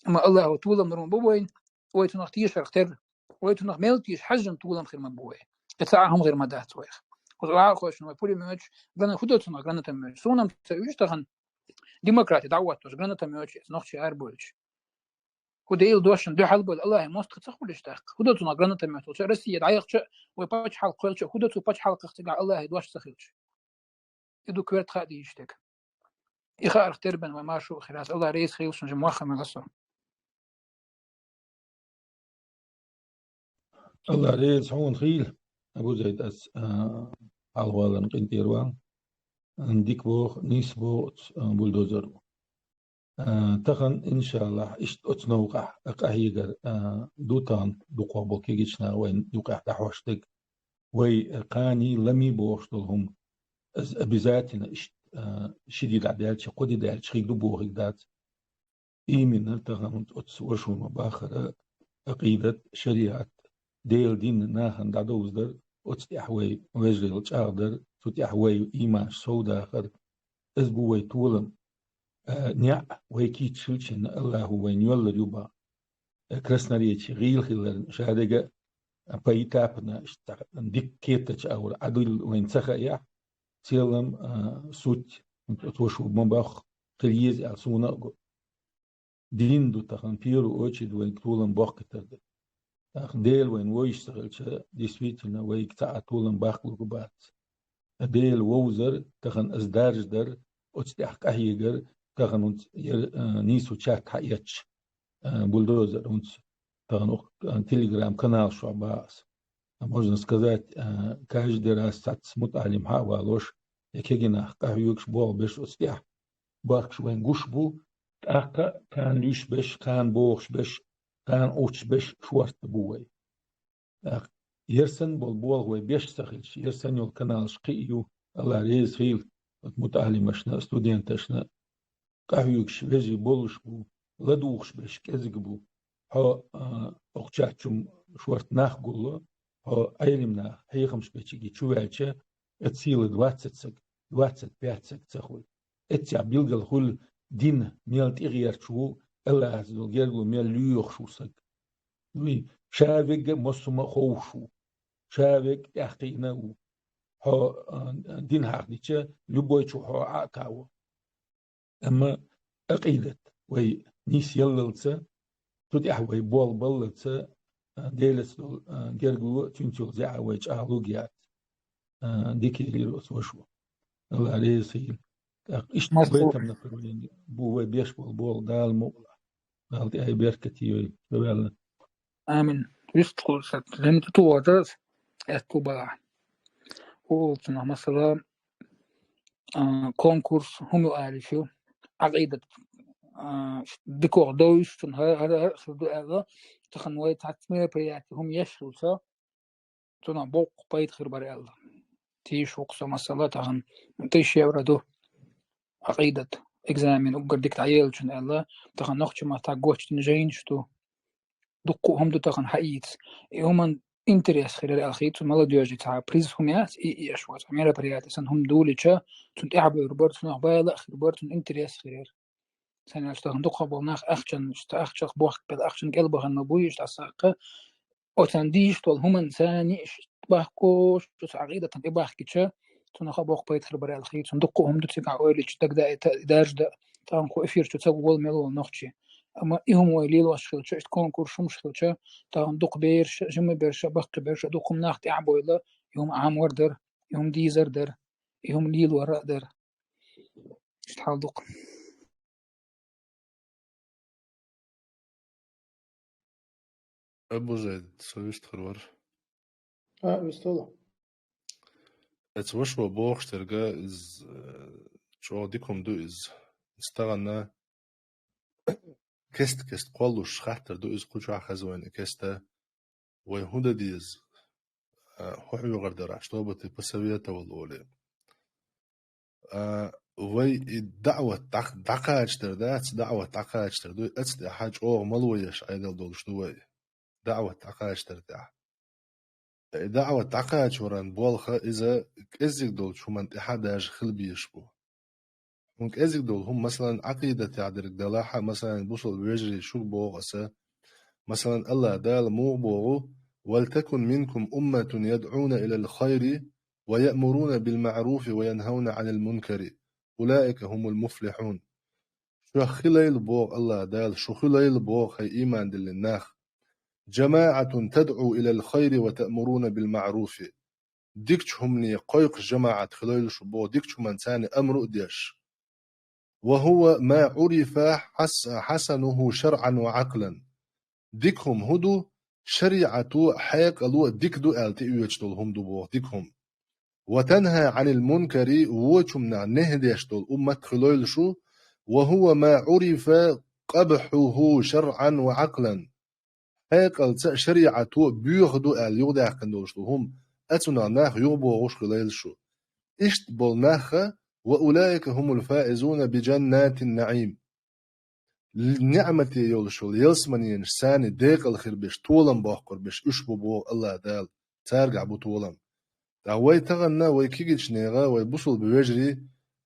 Амма Аллахьо толам лур ма бу вайна, вай цунах тешарх тера, вай цунах мел теша хьаьжжина толам хир ма бу вай. И цхьа а хӀума хир ма дац вайх. Кхуза вахархошна вай пулеметаш, грана-, хӀун до цунах гранатометаш? Суна-м ца уьйжу тахана демократи дӀахӀоттош гранатометаш, нохчий арабойтуш. ХӀун Делан дошна дуьхьал бевлла, Аллахьан мостагӀий ца хуьлуш дац? ХӀун до цунах гранатометаш? Россия дӀаяхча а, вай пачхьалкх кхоьллича а, хӀун до цу пачхьалкхах цигахь Аллахьан дош ца хилча? И ду коьрта хаа дийшнарг. И хаарх тербен вай маршо а хир яц. Аллахь реза хилла шуна, жимма ваха мел аса. Аллахь реза хьуна хила, Абу Зайд, ас, а, хьалхаваларна къинтӀера ван. Дика боху, нийса боху оцу, а, бульдозеро. А, тахана, иншаллахь, иштта оцу новкъахь а къахьегар, а, ду тахана дукхох болу кегийчу наха вайн юкъахь дӀахьош дерг. Вай, а, кханий, ламий бохуш долу хӀума, иза обязательно иштта, а, ши де дӀадаьлча, кхо де даьлча хир ду бохург дац. Именно тахана оцу ваша хӀума бахара, Ӏакъидат, шариӀат, Делан дин нахана дӀадовзадар, оцу тӀехь вай вежарел чӀагӀдар, цу тӀехь вай ийманаш совдахар. Иза бу вай толам. А, неӀ вай кийча хилча, Аллахьо вайна йоьллар ю бан. Э, красноречие, гӀийла хиларна, шадерг а поэтапно, иштта дика кхетачу агӀор Ӏадилла вайна ца хаьа, в целом, а, суть, оцу ваша ма бохху, хила еза аьлла суна а го. Дин ду тахана, в первую очередь, вайга толам боккхуьйтур дерг. ТӀаккха Дела вайна вовзаш ца хилча, действительно, вайга цхьа а толам баккхалург бац. Дела вовзар, тахана иза даржадар, оцу тӀехь къахьегар, тахана хӀинца яра, а, нийсо чат хьаэцча, а, бульдозер хӀинца, тахана укх, а, Telegram-каналаш чохь баха ас. А, можно сказать, а, каждый раз цхьацца мутаӀалим хьа а валош, я кегий нах къахьоьгуш, болх беш оцу тӀехь, бахкаш вайн гуш бу, тӀаккха кхана луьйш беш, кхана бохуш беш, кхана Ӏуттуш беш шортта бу вай. ТӀаккха яра санна болу болх вай беш ца хилча, яра санна йолу каналаш кхин а ю, Аллахь реза хила оцу мутаӀалимашна, студенташна, къахьоьгуш вежарий болуш бу, ладугӀуш берш кӀезиг бу. Хьо, а, окху чат чу шорта нах гулло, хьо Ӏелим нах, хьехамаш бечиги чуваьлча, эццахь сийла двадцать саг, двадцать пять саг ца хуьлу. Эццахь билгал хуьлу дин мел тӀегӀерташ ву, Аллахьаца долу гергарло мел лоьхуш ву саг. Вуй, ша вегга массо а ховш ву. Ша вегга тӀаьхкхиъна а ву. Хьо, а, дин хьахдича, любой чу хьо Ӏа а кхаво. Амма акъидат вай нис яллалца, цу тӀехь вай болх баллалца, а, Делаца долу, а, гергарло а, цуьнца йолу зӀе а вай чӀагӀлуг яц. А, дика елира оцу вашо. Алла реза хила. ТӀаккха иштта Массо- байтам направление бу вай беш болу болу Дала мукъалахь. Дала тӀе ай беркате йой, ша ваьлла. Амин. Вистхула сат, лемту ту вазас, этту бала. Улцуна масала, а, конкурс, хӀума ю аьлла шу, Ӏакъидат, а, дикох довзуьйтун, хӀара, хӀара, хӀара хир ду аьлла, тахана вай цхьацца мероприяти хӀума еш хилча, цунах боккха пайда хир бара аьлла. Тийша ву-кх со масала тахана, тысяча евро ду Ӏакъидат экзамен уггар дика дӀаеллачун аьлла, тахана нохчийн маттахь гочдина жайнаш ду. Дуккха а хӀума ду тахана хьаийца. И хӀуман интерес хир яра аьлла хийца, молодёжи цхьа приз хӀума яц, и, и еш вац, мероприяти санна хӀума дулича, цунна тӀаьхьабевр бара, цунах бала а хир бара, цунна интерес хир яра. Сан аьлча, тахана дукха болу нах ахчан, ахчах бохк белла, ахчан кӀел бахана ма буй, иштта саккха. Оцан дийш долу хӀуманца ниъш бахкош, цу Ӏакъидатан тӀе бахкича, цунах а боккха пайда хир бара аьлла хийца, цунна дуккха а хӀума ду цигахь ойла йича, дагадеъча, даржа дан, тахана кху эфир чу ца гӀолла мел волу нохчи. Амма и хӀума вай лелош хилча, иштта конкурс хӀумаш хилча, тахана дукха бераш, жима бераш, баккхий бераш, дукха хӀума нах тӀаьхьабойла, и хӀума Ӏамор дара, и хӀума дийзар дара, и хӀума лелор а дара. Иштта хьал ду-кх. Абу Зайд, со вистхир вара. А, вистхила. Эца вашо бохуш терга, иза, э, чӀогӀа дика хӀума ду иза. Иза тахана кест-кест кхоллуш хаттар ду иза, кху чохь хеза вайна и кеста. Вай хӀун дан деза? А, хӀун хьоьхур дара, что бы ты посоветовал, олий. А, вай и даӀват дӀа-, дӀакхача тера дац, даӀват дӀакхача тера ду, эцна тӀехь чӀогӀа мала вай еш Ӏедал долуш ду вай. ДаӀват дӀакхача тера тӀехь. И даӀват дӀакхачоран болх иза кӀеззиг долчу хӀуманна тӀехь а даже хила безаш бу. ХӀунда кӀеззиг долу хӀума, масалан, Ӏакъидатехь дерг далахь а, масалан, бусалба вежарий, шуьга боху аса, масалан, Аллах Дала муха боху: «ولتكن منكم أمة يدعون إلى الخير ويأمرون بالمعروف وينهون عن المنكر وأولئك هم المفلحون». Шух хилайла боху Аллах Дала, шу хилайла боху, хӀай ийман диллина нах. «جماعة تدعو إلى الخير وتأمرون بالمعروف». Дикачу хӀумане кхойкхуш жамаӀат хилойла шу боху, дикачу хӀуманца амру а деш. «وهو ما عرف حس-، حسنه شرعا وعقلا». Дика хӀума хӀун ду? ШариӀато а, хьекъало а дика ду аьлла тӀеоьцуш долу хӀума ду боху дика хӀума. «وتنهى عن المنكر», вочу хӀуманах нехӀ деш долу уммат хилойла шу. «وهو ما عرف قبحه شرعا وعقلا». Хьекъалца а, шариӀато а боьха ду аьлла юхадаьккхина долуш ду хӀума, оцунах нах юхабохуш хилайла шу. Иштта болу нах а: «وأولئك هم الفائزون بجنات النعيم». Л-, ниӀмате йолуш йолу ялсаманенаш царна декъала хир беш, толам боккхур беш, уьш бу боху Аллах Дала, царгахь бу толам. Ткъа вай тахана, вай кегийчу нехан, вай бусалба вежарий,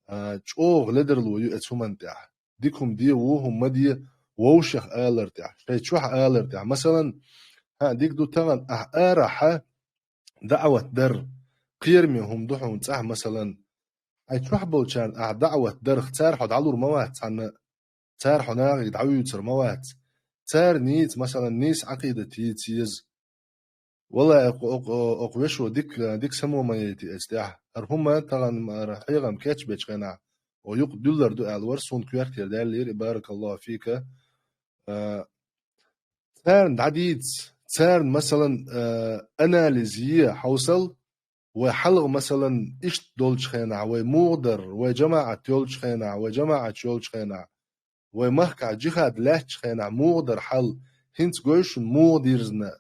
а, чӀогӀа ледарло ю оцу хӀуманна тӀехь. Дика хӀума де, вон хӀума ма де, вовшех алар тӀехь, шайн чохь алар тӀехь. Масалан, хьан дика ду тахана, ахь арахьа даӀват дар, кхераме хӀума ду хьуна цӀахь, масалан, хьайн чохь болчарна ахь даӀват дарх, цара хьо дӀалур ма вац цхьанна а, цара хьо нахе дӀавуьйцур ма вац. Цара нийса, масалан, нийса Ӏакъидат йийца еза. Валлай, окху, окху, окху вешо дика, дика само ма яйти эцу тӀехь. ХӀара хӀума тахана ма ара хьехам кечбечу хенахь, о, юкъа дуьллар ду аьлла вара, суна коьртера даьллера, и баракаллаху фика. А, царна дӀадийца, царна, масалан, а, анализ е хьовсал, вай хьалха, масалан, иштта долчу хенахь, вай муха дара, вай жамаӀат йолчу хенахь, вай жамаӀаташ йолчу хенахь, вай махкахь жихад лаьттачу хенахь муха дара хьал, хӀинца гой шуна муха дирзина.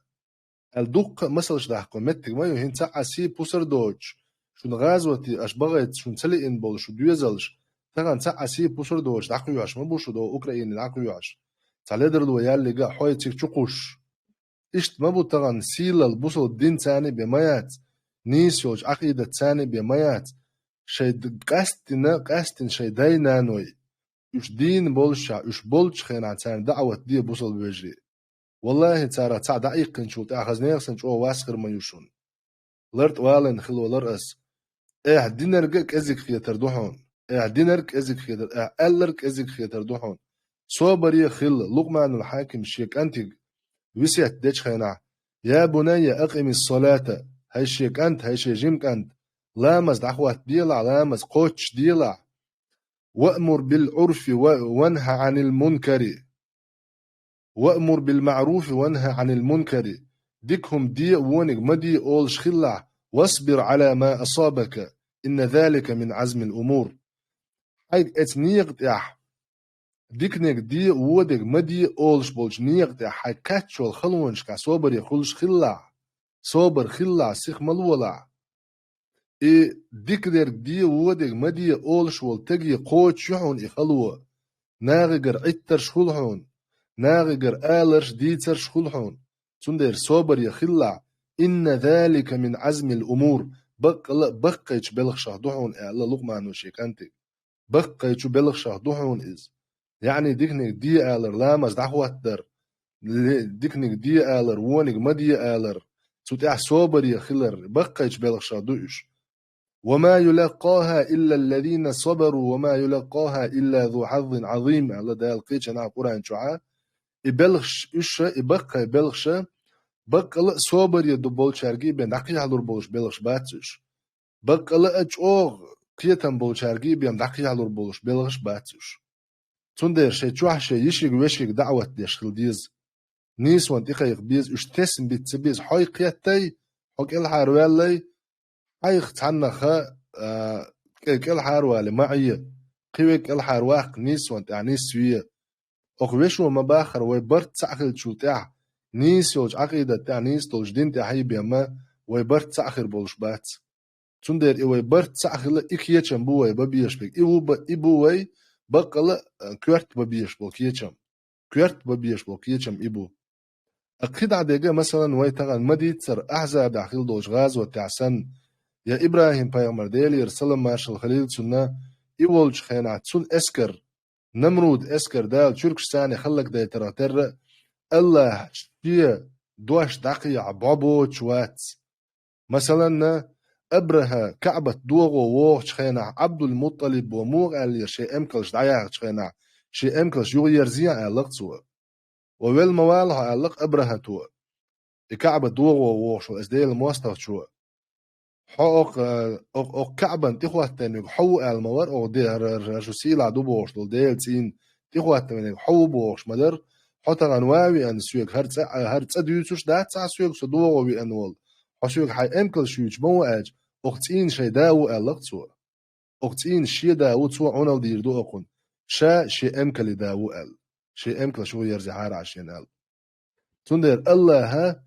Аьлла дуккха а масалш дахьа меттиг ма ю, хӀинца цхьа а сий пусар доцуш, шуна гӀазоте аша бахайта шуна ца лиъна болу шу доьзалш, тахана цхьа а сий пусар доцуш дӀакхоьхьуш ма бу шу до Украине дӀакхоьхьуш. Цхьа ледарло яьллига а хьой цига чу кхуссуш. Иштта ма бу тахана сийлалла бусалба дин царна бен ма яц, нийса йолчу Ӏакъидат царна бен ма яц. Шайн д-, къаьстина, къаьстина шайн дай-наной, уьш дийна болушехь, уьш болчу хенахь царна даӀват де бусалба вежарий. Валлахи, царах цхьаъ дӀаиккхинчул тӀаьхьа хаза нехан санна чӀогӀа вас хир ма ю шуна. ЛартӀа валийна хилла валар ас. Ахь динарг а кӀезиг хетар ду хьуна. Ахь динарг а кӀезиг хетар, ахь аьлларг а кӀезиг хетар ду хьуна. Собаре хила, Лукъманул Хьаким шен кӀантиг весет дечу хенахь: «Я бунайя, акъимис салата», хӀай шен кӀант, хӀай шен жима кӀант, ламаз дӀахӀоттаделахь, ламаз кхоччуш делахь. «Ваъмур бил Ӏурфи ва, ванхьа Ӏанил мункари». «Ваъмур бил маъруфи ванхьа Ӏанил мункари». Дика хӀума де а, вониг ма де а олуш хилалахь. «Васбир Ӏала ма асабака, инна залика мин Ӏазмил умур». Хьайга эцу некъа тӀехь, диканиг де а, вониг ма де а олуш болчу некъа тӀехь, хьайга кхаьчча йолу халонашкахь собаре хуьлуш хилалахь. Собар хилалахь, сиха ма лолахь. И дика дерг де, вониг ма де олуш волу стаге кхочуш ю хьуна и хало. Нахигара Ӏиттарш хуьлу хьуна, нахигара аларш, дийцарш хуьлу хьуна. Цундела собаре хилалахь, «Инна залика мин Ӏазмил умур», баккъала а баккхийчу белхашах ду хьуна, аьлла Лукъмано шен кӀантиг. Баккхийчу белхашах ду хьуна иза. Яъни диканиг де алар, ламаз дӀахӀоттадар, ле-, диканиг де алар, вониг ма де алар, цу тӀехь собаре хилар, баккхийчу белхашах ду уьш. «Ва ма юлаккъаха иллал лазина сабару, ва ма юлаккъаха илла зу хьаззин Ӏазим», аьлла Дала кхечанхьа Къуръан чохь. И белхаш, уьш, и баккхий белхаш, баккъала а собаре ду болчаьрга бен дӀакхехьалур болуш белхаш бац уьш. Баккъала а чӀогӀа кхетам болчаьрга бен дӀакхехьалур болуш белхаш бац уьш. Цундела шайн чохь шайн йишига-вешига даӀват деш хила деза. Нийсонна тӀекхайкха беза, уьш тесна бита ца беза. Хьо кхеттай, хьо кӀелхьарваьллай, хьайх цхьаннах а, кӀе-, кӀелхьарвале ма Ӏе, кхин верг кӀелхьарваккха нийсонна тӀехь нисве. Оха вешо ма-баххара, вай барт цхьаъ хиллачул тӀаьхьа, нийса йолчу Ӏакъидат тӀехь, нийса долчу дин тӀехь хьийбен ма, вай барт цхьаъ хир болуш бац. Цундела и вай барт цхьаъ хила, и кечам бу вай бан безаш берг. И ву ба-, и бу вай баккъала а, э, коьрта бан безаш болу кечам. Коьрта бан безаш болу кечам и бу. Ткъа кхидӀа дерг, масалан, вай тахана ма-дийццара, Ахьзабехь хилла долчу гӀазотехь санна, я ИбрахӀим-пайхамар, Делера салам-маршалла хуьлийла цунна, и волчу хенахь цуьнан эскар, Намруд эскар Дала чуьркашца хӀаллакдайтарх терра а, АллахӀа шен дош дӀакхехьа бӀо боцуш вац. Масаланна, АбрахӀа КаӀбат догӀо вогӀучу хенахь Ӏабдул-МутӀалибо муха аьллера шен эмкалш дӀаяхачу хенахь, шен эмкалш юхаерзае аьлла-кх цо. Ва велла ма вала хьо, аьлла-кх АбрахӀато. И КаӀба догӀо вогӀуш волу аса Делан мостагӀчо. Хьо окх-, э, окх-, окх КаӀбан тӀехӀоттайниг хьо ву аьлла ма вара, окх де-, хӀара, хӀара шу сийлахь ду бохуш долу Делан цӀийнан тӀехӀоттайниг хьо ву бохуш ма дара, хьо тахана ван а веана соьга, хӀара цӀа, хӀара цӀа дуьйцуш дац ахь соьга со догӀо веана волу. Хьо соьга хьайн эмкалш юьйцуш ма ву аьлча, окх цӀийнан шайн да ву аьлла-кх цо. Окх цӀийнан шен да ву, цо Ӏуналла дийр ду окхунна. Ша шен эмкалан да ву аьлла. Шен эмкалш юхаерзахьара ахь шена аьлла. Цундела АллахӀа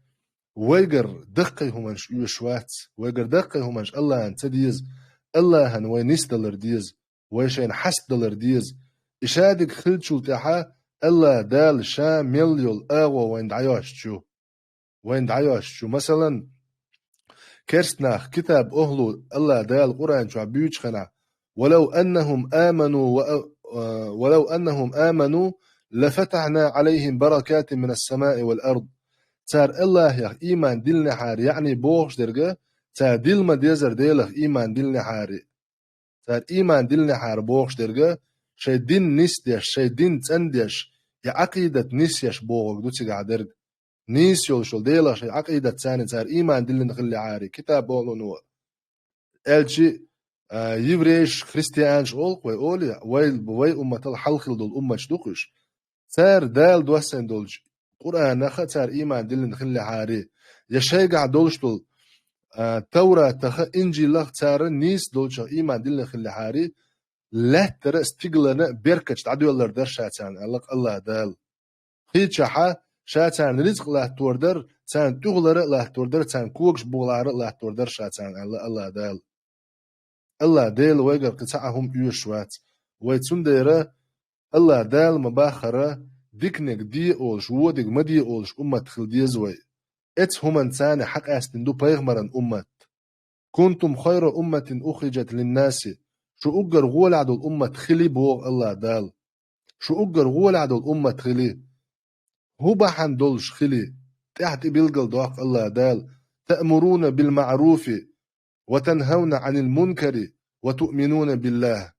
вайгара даккхий хӀуманаш оьшуш вац. Вайгара даккхий хӀуманаш АллахӀана ца деза. АллахӀана вай нисдалар деза. Вай шайна хьастадалар деза. И шадерг хиллачул тӀаьхьа АллахӀ Дала Ша мел йолу агӀо вайна дӀайоьшуш ю. Вайна дӀайоьшуш ю. Масалан, керста нах, китаб охӀлу, АллахӀ Дала Къуръан чохь буьйцучу хенахь: «Валав аннахум аману ва, а, валав аннахум аману, лафатахьна Ӏалайхим баракатин минас самаи вал ард». Цара АллахӀах ийман диллинехьара, яъни бохуш дерг, цара дилла ма дезара Делах ийман диллинехьара. Цара ийман диллинехьара бохуш дерг, шайн дин нисдеш, шайн дин цӀандеш, я Ӏакъидат нисъеш бохург ду цигахь дерг. Нийса йолуш йолу Делах шайн Ӏакъидат царна, цара ийман диллина хиллехьара, китаб охӀлуно. Аьлчи, а, еврейш, христианаш олу-кх вай олий, вай, вай умматал хьалха хилла долу умматаш ду-кх уьш. Цара Дала доссийна долчу Къуръанах а цара ийман диллина хиллехьара, я шайгахь долуш долу, а, Тавратах а, Инжилах а цара нийса долчух ийман диллина хиллехьара, лаьттара а, стигалана а беркаташ дӀадоьллур дара Ша царна, аьлла-кх АллахӀ Дала. Кхечахьа Ша царна рицкъ латтор дара, царна тӀехулара а латтор дара, царна когаш бухалахьара а латтор дара Ша царна, аьлла АллахӀ Дала. АллахӀ Дела вайгара кхин цхьа а хӀума оьшуш вац. Вай цундела АллахӀ Дала ма-баххара, диканиг де олуш, вониг ма де олуш уммат хила деза вай. Эцу хӀуманца хьакъаьстина ду пайхамаран уммат. «Кунтум хайра умматин ухриджат линнаси». Шу уггар гӀолехь долу уммат хили боху Аллах Дала. Шу уггар гӀолехь долу уммат хили. ХӀун бахьана долуш хили? ТӀаьхьа тӀе билгал доккху Аллах Дала: «Таъмуруна бил маъруфи ва танхавна Ӏанил мункари ва туъминуна биллах».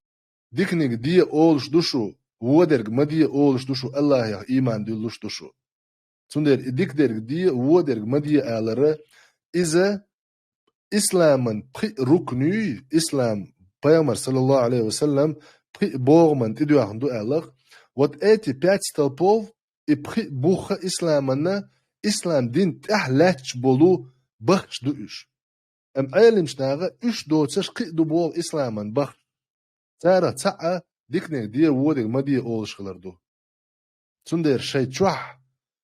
Диканиг де олуш ду шу, водерг ма де олуш ду шу, Аллахьех ийман дуьллуш ду шу. Цундела и дикадерг де, водерг ма де алара, иза исламан пхи рукнуй, ислам, пайхамар, саллаллаху алейхи ва саллам, пхи богӀаман тӀедоьхна ду аьллах. Вот эти пять столпов, и пхи бух исламана, ислам дин тӀехь лаьтташ болу бахча ду уьш. Амма Ӏеламчу наха уьш доцуш кхин а ду боху исламан бахча. Царах цхьаъ диканиг де, водерг ма де олуш хилар ду. Цундела шайн чохь,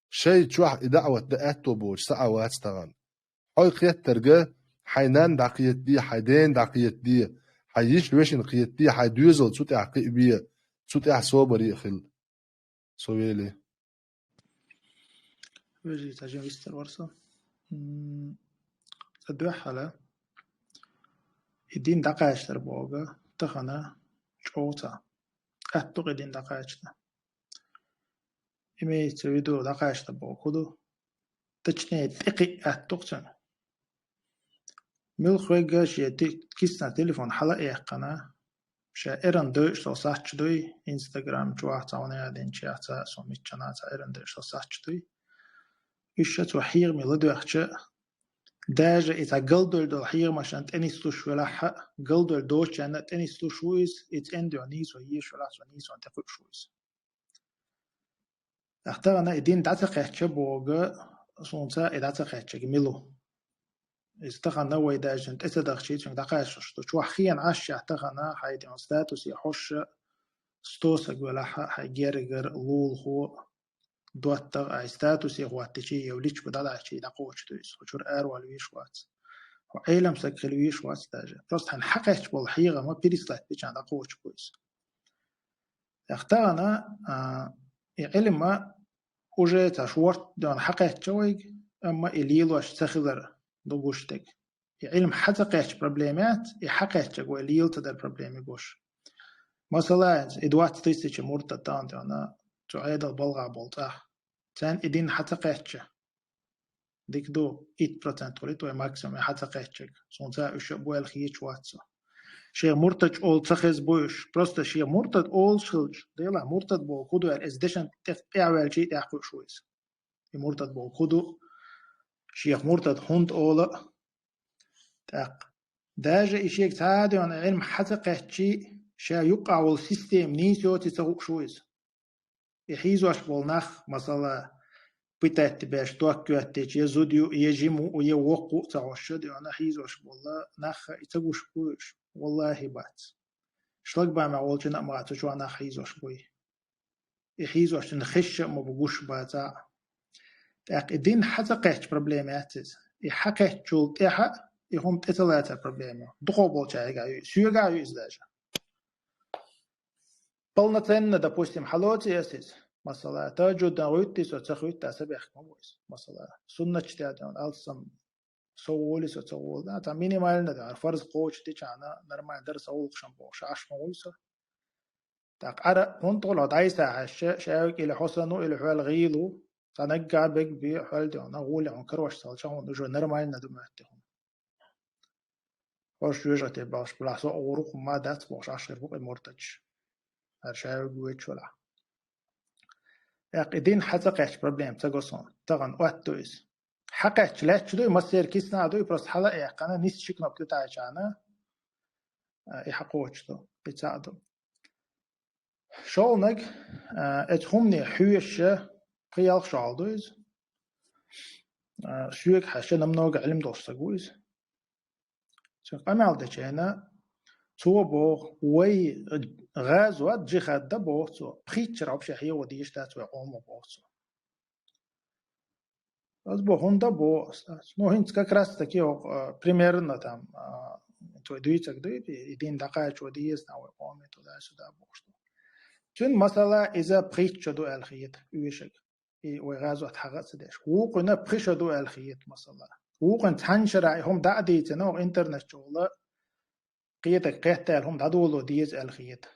шайн чохь и даъват дан аьтто боцуш цхьа а вац тахана. Хьой кхеттарга, хьайн нанна дӀакхетаде, хьайн дена дӀакхетаде, хьайн йиша вешина кхетаде, хьайн доьзал цу тӀехь кхиабе, цу тӀехь собаре а хила. Со велий. Вежарий, цхьа жин вистар вара со. М, цхьа дуьххьала и дин дӀакхачдар боху тахана чӀогӀа ца. Аьтту кхин дин дӀакхачда. Имеется в виду, дӀакхачда боху хӀун ду? Точнее, тӀекхиъ аьтту кхин цуьнан. Муьлхха вегга шен те-, кисана телефон хьала а яьккхина, ша эрна дойуш долу сач дуй, Инстаграм чохь цхьа ван ядийначех цхьа, со миччана цхьа эрна дойуш долу сач дуй. Уьш ша цо хьехаме ладоьгӀча, даже и цхьа галдолу долу хьехамашна тӀе нислуш велахь а, галдолу доцучарна тӀе нислуш ву иза, и цӀена дуьхьа нийсо езаш велахь, цо нийсонна тӀе кхуьуш ву иза. Ахьа тахана и дин дӀа ца кхаьчча боху, суна и дӀа ца кхаьччарг мила ву? Иза тахана вай даже тӀе ца дахчий, цуьнга дӀакхачош ду. Чохь хена Ӏаш ахьа тахана хьайн дин статусе хьожуш сто саг велахь а, хьайн гергара, лулахо, доттагӀа, хьайн статусе хӀоттичий, я личба дӀадахчий дӀакхочуш ду иза. Хьо чуьра аравала веш вац. Хьо Ӏелам саг хила веш вац даже. Просто хьайна хьакхаьчча болу хьехам переслать дечарна дӀакхочуш бу иза. Ахьа тахана, а, и Ӏилма уже цхьа шортта дона хьакхаьчча вайга, амма и лелош ца хилар ду гуш дерг. И Ӏилма хьа ца кхаьчча проблема яц, и хьакхаьччарг вай лела ца дар проблема гуш. Масала, и двадцать тысяч муртад тахана дона цу Ӏедал балгӀа болу цӀахь. Царна и дин хьа ца кхаьчча, дика ду, итт процент хуьлу вай максимум, и хьа ца кхаьччарг. Суна цхьа уьш а бу аьлла хеташ вац со. Шех муртадаш олу ца хеза бу уьш. Просто шех муртад олуш хилча, делахь муртад боху хӀун ду аьлла, иза дешан тӀе-, тӀехваьлчий тӀехь кхуьуш ву иза. И муртад боху хӀун ду, шех муртад хӀунда олу а. ТӀаккха. Даже и шега цхьа а дона Ӏилма хьа ца кхаьччий, ша юккъахь волу система нийса йоций ца хууш ву иза. И хьийзош болу нах, масала, пытать беш, ток йоьттича, я зуда ю, я жима ву, я воккха ву а ца хьожуш, дона хьийзош болу нах, и ца гуш бу уьш. Валлахи, бац. Шлагбаумехь волчунна а ма цу чохь нах хьийзош буй. И хьийзош цуьнан хезаш а ма бу гуш бацахь а. ТӀаккха и дин хьа ца кхаьчча проблема яц иза. И хьа кхаьччул тӀаьхьа и хӀума тӀе ца лацар проблема ю. Дукхах болчаьрга ю, соьга ю иза даже. Полноценно, допустим, хьалоций ас иза. Масала, тахӀажжуд дан гӀуьттий со, ца гӀуьттий, аса бехк ма бу иза. Масала, суннаташ тӀе а дона, алссам со волий, со ца волий. Да, цхьа минимально, да, фарз кхочуш дичахьана, нормально дара сан гӀуллакхаш бохуш, Ӏаш ма вуй со. ТӀаккха ара хӀунда тхула хьо дӀасахьаьжча, шаьвиг или хьо санна ву, или хьол гӀийла ву, цхьа наггахь бегбе, хьол дена, гӀоле хьуна карош ца хилча, хьуна уже нормально ду моьтту хьуна. ХӀорш жоьжахате бахаш, балахь со а гӀур ву, хӀумма дац бохуш, Ӏаш хир бу кхин муртадаш. ХӀара шаьвиг вуьйцуш велахь. ТӀаккха и дин хьа ца кхаьчча проблема ца го суна. Тахана отту иза. Хьа кхаьчча лаьтташ дуй, массеран кисана а дуй, просто хьала а яьккхина, нисса ши кнопка тӀе таӀийчахьана, а, и хьакхочуш ду, и цхьаъ ду. ШолгӀаниг, а, эцу хӀумане хьоьжуш, пхи-ялх шо хьал ду иза. А, соьга хьаьжча, намного Ӏилма долуш саг ву иза. Цуьнан къамел дечу хенахь, цо боху, вай гӀазот, джихад дан боху цо, пхийтта шарахь вообще хьехо дезаш дац вай къомо боху цо. Ас боху, хӀунда боху ас? Ну, хӀинца как раз таки, а, примерно там, а, цо дуьйцург дуй, и дин дӀакхачо деза, там вай къоме туда-сюда бохуш ду. Цуьнан масала иза пхийтта шо ду аьлла хета, оьшург. и вай гӀазот хьагӀа а ца деш. Вукхуьнан пхи шо ду аьлла хета, масала. Вукхуьнан цхьана шера и хӀума дӀа а дийцина, оха интернет чухула кхетаг кхетта аьлла хӀума дӀадоло деза аьлла хета.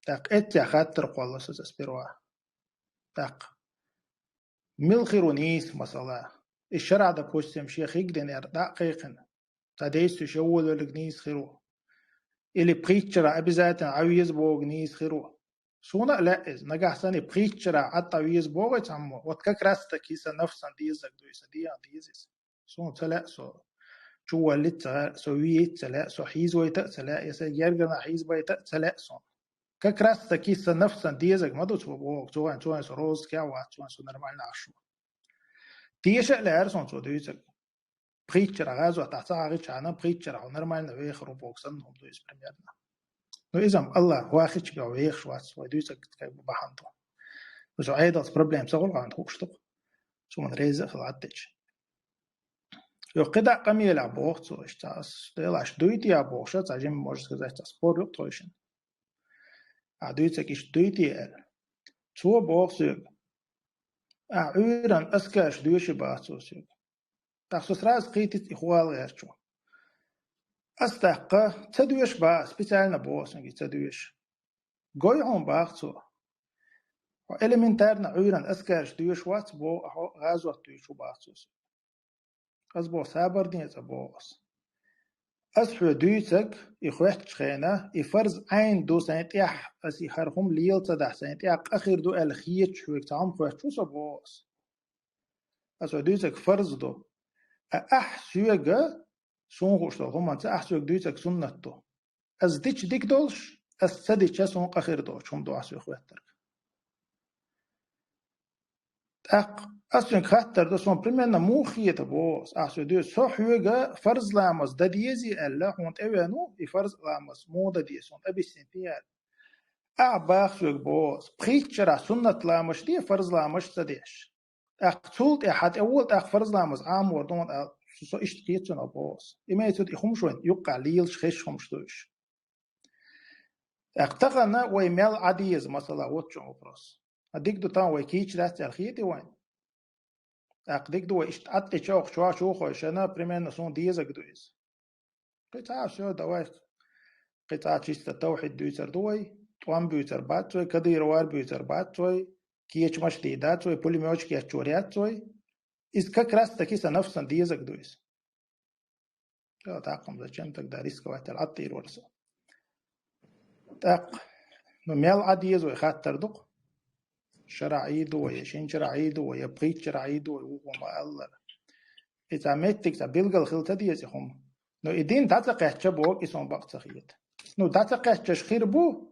ТӀаккха эццехь хаттар кхолла со сперва. ТӀаккха мила хир ву нийса, масала? И шарӀа, допустим, шен хиг динера дӀа а кхайкхина, цхьа действующий волавелларг нийса хир ву? Или пхийтта шарӀа обязательно Ӏа веза бохург нийса хир ву? Суна а лаьа иза, нагахь санна и пхийтта шарӀа Ӏа тӀа веза боху цхьаммо, вот как раз таки сан нафсан дезаг ду и сан дегӀан деза иза. Суна ца лаьа со чу валлица а, со вийца а ца лаьа, со хьийзавайта а ца лаьа, я сайн гергара нах хьийзабайта а ца лаьа суна. Как раз таки сан нафсан дезаг ма ду цо боху, цо вайн, цо вайн со роза кхиа вац, цо вайн со нормально Ӏаш ву. Теша а лаьара суна цо дуьйцург. Пхийтта шарӀа гӀазотехь ца хьагӀичхьана, пхийтта шарӀа хьо нормально вехар ву боху санна хӀума ду иза примерно. Ну, иза-м АллахӀ вахича бен вехаш вац, вай дуьйцург бахьана ду. Ну, со Ӏедалца проблема ца хуьлу, хьуна хууш ду-кх. Цо мана реза а хила Ӏаддича. Йо, кхидӀа къамелехь боху цо, иштта ас Делаш дуй те а бохуш, цхьа жимма, можно сказать, цхьа спор ю тхойшина. Ахь дуьйцург иштта дуй те аьлла. Цо боху соьга: «Ахь Ӏуьйранна аскарш доьший?» — боху цо соьга. ТӀаккха со сразу кхийтиц и хӀума гӀертачо. Ас тӀаккха ца доьшу боху, специально боху соьга и ца доьшу. Гой хьуна, боху цо. Хьо элементарно Ӏуьйранна аскарш доьшуш вац боху, ахьа гӀазот дуьйцуш ву, боху цо соьга. Ас боху, сабар де цкъа, боху ас. Ас хьоьга дуьйцург, и хоьттучу хенахь, и фарз Ӏайн ду сайн тӀехь, ас и хӀара хӀума лела ца дахь сайн тӀехь къа хир ду аьлла хеташ хьоьга цхьа хӀума хоьттуш ву со, боху ас. Ас хьоьга дуьйцург фарз ду. А ахь соьга, суна хууш долу хӀуманца ахь соьга дуьйцург суннат ду. Ас дича дика долуш, ас ца дича суна къа хир доцуш хӀума ду ахь соьга хоьттург. ТӀаккха ас цуьнга хаттар ду, суна примерно муха хета, боху ас, ахь соьга дуьйцу, со хьоьга фарз ламаз дан дезий аьлла, хьуна тӀевеана ву и фарз ламаз, муха дан деза, суна объяснить де аьлла. Ахь боху соьга, боху ас, пхийтта шарахь суннат ламазаш де, фарз ламазаш ца деш. ТӀаккха цул тӀаьхьа тӀе вола, тӀаккха фарз ламаз Ӏамор ду хьуна аьлла, со, со иштта кхета цунах, боху ас. Имеется в виду, и хӀумаш вайн юккъехь лелаш хезаш хӀумаш ду уьш. ТӀаккха тахана вай мел Ӏа деза, масала, вот в чём вопрос. А дика ду, тахана вай кийча дац аьлла хетий вайн? ТӀаккха дика ду вай иштта Ӏад тӀе чӀогӀа чохь чухойшина, примерно суна дезаг ду иза. Кхин цхьа а, всё, давай. Кхин цхьа а чисто тавхьид дуьйцур ду вай, тӀом буьйцур бац вай, кадыровар буьйцур бац вай, кечамаш дийр дац вай, пулемёташ кечвар яц вай. Иза как раз таки сан нафсан дезаг ду иза. Ё, тӀаккха-м зачем тогда рисковать аьлла, Ӏад тӀе йира вара со. ТӀаккха, ну, мел Ӏа деза вай хаттар ду-кх. Шарахь Ӏийр ду вай, я шина шарахь Ӏийр ду вай, я пхийтта шарахь Ӏийр ду вай, вукхо ма-аллара. И цхьа меттиг, цхьа билгал хила ца деза и хӀума. Ну, и дин дӀа ца кхаьчча, боху, и суна бакъ ца хета. Ну, дӀа ца кхаьччаш хир бу,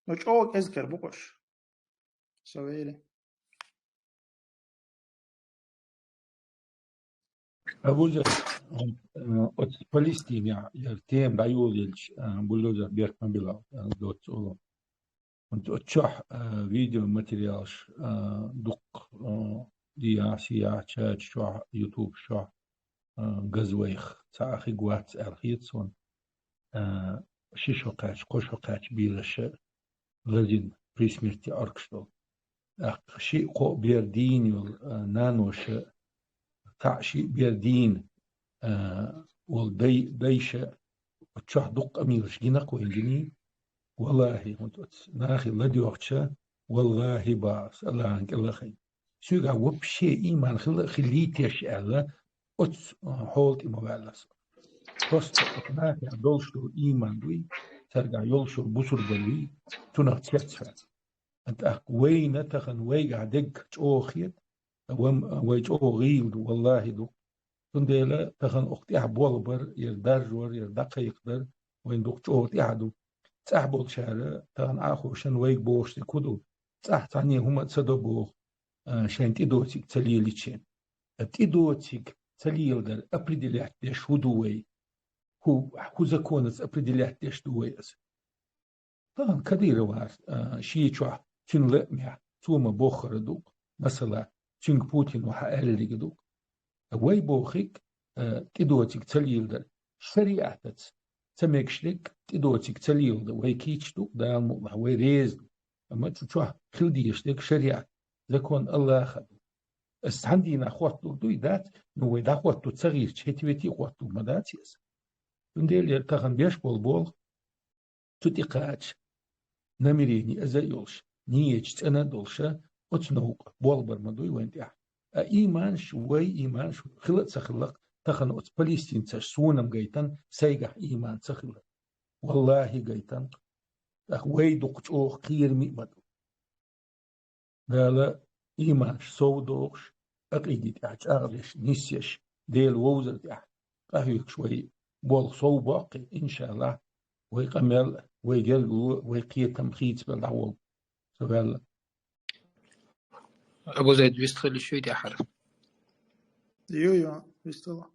ну, чӀогӀа кӀезиг хир бу-кх уьш. Со вели. Абуза, э, оцу Палестинехь яра тема дӀайолаелча, э, Бульдозер Беркман Билал, э, доцца олу. Оцу чохь, э, видеоматериалаш, э, дуккха, э, дӀаяхьа, схьаяхьа, чача чохь, ютуб чохь, э, газа вайх, цхьа а хиг вац аьлла хета суна. Э, ши шо кхаьчча, кхо шо кхаьчча белаша лазийна, при смерти Ӏоркуш долу. ТӀаккха шиъ-кхоъ бер дийна йолу, а, наноша, цхьаъ-шиъ бер дийна, а, волу дай-, дайша, оцу чохь дуккха къамелаш гина-кх вайна, гиний? ВаллахӀи, хӀунда оцу нахе ладоьгӀча, валлахӀи, боху ас, АллахӀан кӀел лахий. Соьгахь вообще ийман хила а хилийтеш аьлла, оцу, а, хьола тӀе ма ваьлла со. Просто оцу нахехь долуш долу ийман дуй, цаьргахь йолуш йолу бусурбалуй, цунах цецваьлла. ТӀаккха вайна тахана вайгахь дегга чӀогӀа хета, вай, вай чӀогӀа гӀийла ду, валлахӀи ду. Цундела тахана окху тӀехь болх бар, яра даржор, яра дӀакхайкхадар вайна дукха чӀогӀа тӀехь ду. ЦӀахь болчара тахана Ӏахошан вайга бохуш дерг хӀун ду? ЦӀахь цхьанне хӀума а ца до боху, а, шайн тӀедоциг ца лелича. ТӀедоциг ца леладар определять деш хӀун ду вай? ХӀу-, хӀун законаца определять деш ду вай аса? Тахана Кадыровас, а, шен чохь цуьнан лаамехь, цо ма боххара ду-кх, масала, цуьнга Путино хьан аьллариг ду-кх. Вай бохург, а, тӀедоциг ца леладар. ШариӀатаца ца мегаш дерг тӀедоциг ца леладар. Вай кийча ду-кх, Дала мукъалахь, вай реза ду. Амма цу чохь хила дезаш дерг шариӀат. закон Аллаха. Ас цхьан дийнахь хотталур дуй, дац, ну, вай дӀахотто ца гӀирча, хӀетте-ветте хотталур ма дац иза. Цундела тахан беш болу болх, цу тӀе кхача намерени аза а йолуш, нийяташ цӀена а долуша, оцу новкъа болх бар ма дуй вайн тӀехь. А ийманаш, вай ийманаш хила а ца хилла-кх, тахана оцу палестинцаша суна-м гайтина, сайгахь ийман ца хилар. Валлахи, гайтина-кх. ТӀаккха вай дукха чӀогӀа кхераме а ма ду. Дала ийманаш сов дохуш, акъиди тӀехь чӀагӀдеш, нисъеш, Дела вовзар тӀехь къахьоьгуш вай болх сов боккхий, иншаллахӀ, вай къамел, вай гергало, вай кхетам хийцабелла дӀагӀолла. Со ваьлла. Абу Зайд, вистхила шуьйта ахьара? Ю, ю, вистхила.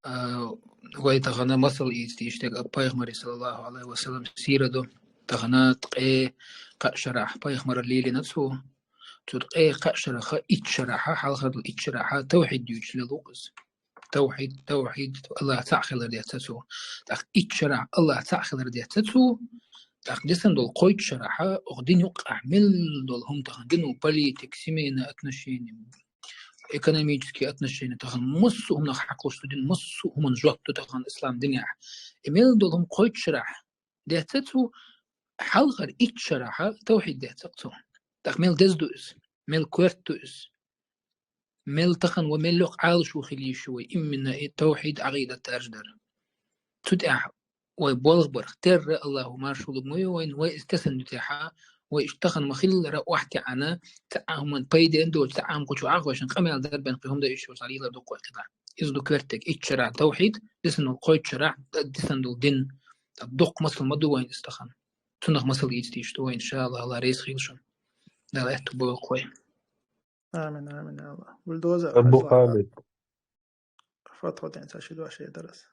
А, вай тахана масал ийца дийшинарг а пайхамаран, саллаллаху Ӏалайхи ва саллам, сийра ду. Тахана ткъе кхаа шарахь пайхамаралла лелийна цо. Цу ткъе кхаа шарахь итт шарахь, хьалхаралла итт шарахь тавхьид дуьйцуш лела ву иза. Тавхьид, тавхьид, Аллах цхьаъ хилар дийцина цо. ТӀаккха итт шарахь Аллах цхьаъ хилар дийцина цо. ТӀаккха дисина долу кхойтта шарахь, оха дина юккъехь мел долу хӀума тахана, динан политика, семейные отношения, экономические отношения, тахана массо а хӀуманах хьакхалуш ду дин, массо а хӀуманна жоп ду тахана ислам динехь. И мел долу хӀума кхойтта шарахь дийцина цо, хьалхара итт шарахь тавхьид дийцина цо. ТӀаккха мел деза ду иза, мел коьрта ду иза. Мел тахана вай мел лоьху Ӏалашо хила йиш ю вай, именно и тавхьид, Ӏакъидат даржадар. Цу тӀехь вай болх барх терра Аллаху маршалла ма ю вайна, вай иза тесна ду тӀехь, вай иштта тахана ма-хиллара охьатаьӀна, цхьа а хӀуманна пайденна доцу, цхьа а хӀума кху чу Ӏахошна къамел дарбан кхин хӀума дан йиш йолуш Ӏалийла дуккха вай кхидӀа. Иза ду коьртаг итт шарахь тавхьид, дисина долу кхойтта шарахь, дисина долу дин. Дуккха масал ма ду вайна иза тахана. Цунах масал ийца дийш ду вайна, иншаллахӀ, Аллах реза хила шуна. Дала аьтту бойла вай. Амин, амин, я Аллах. Бульдозер, Абу Хьажа. Халид. Фатва ден ца ши дош едарас.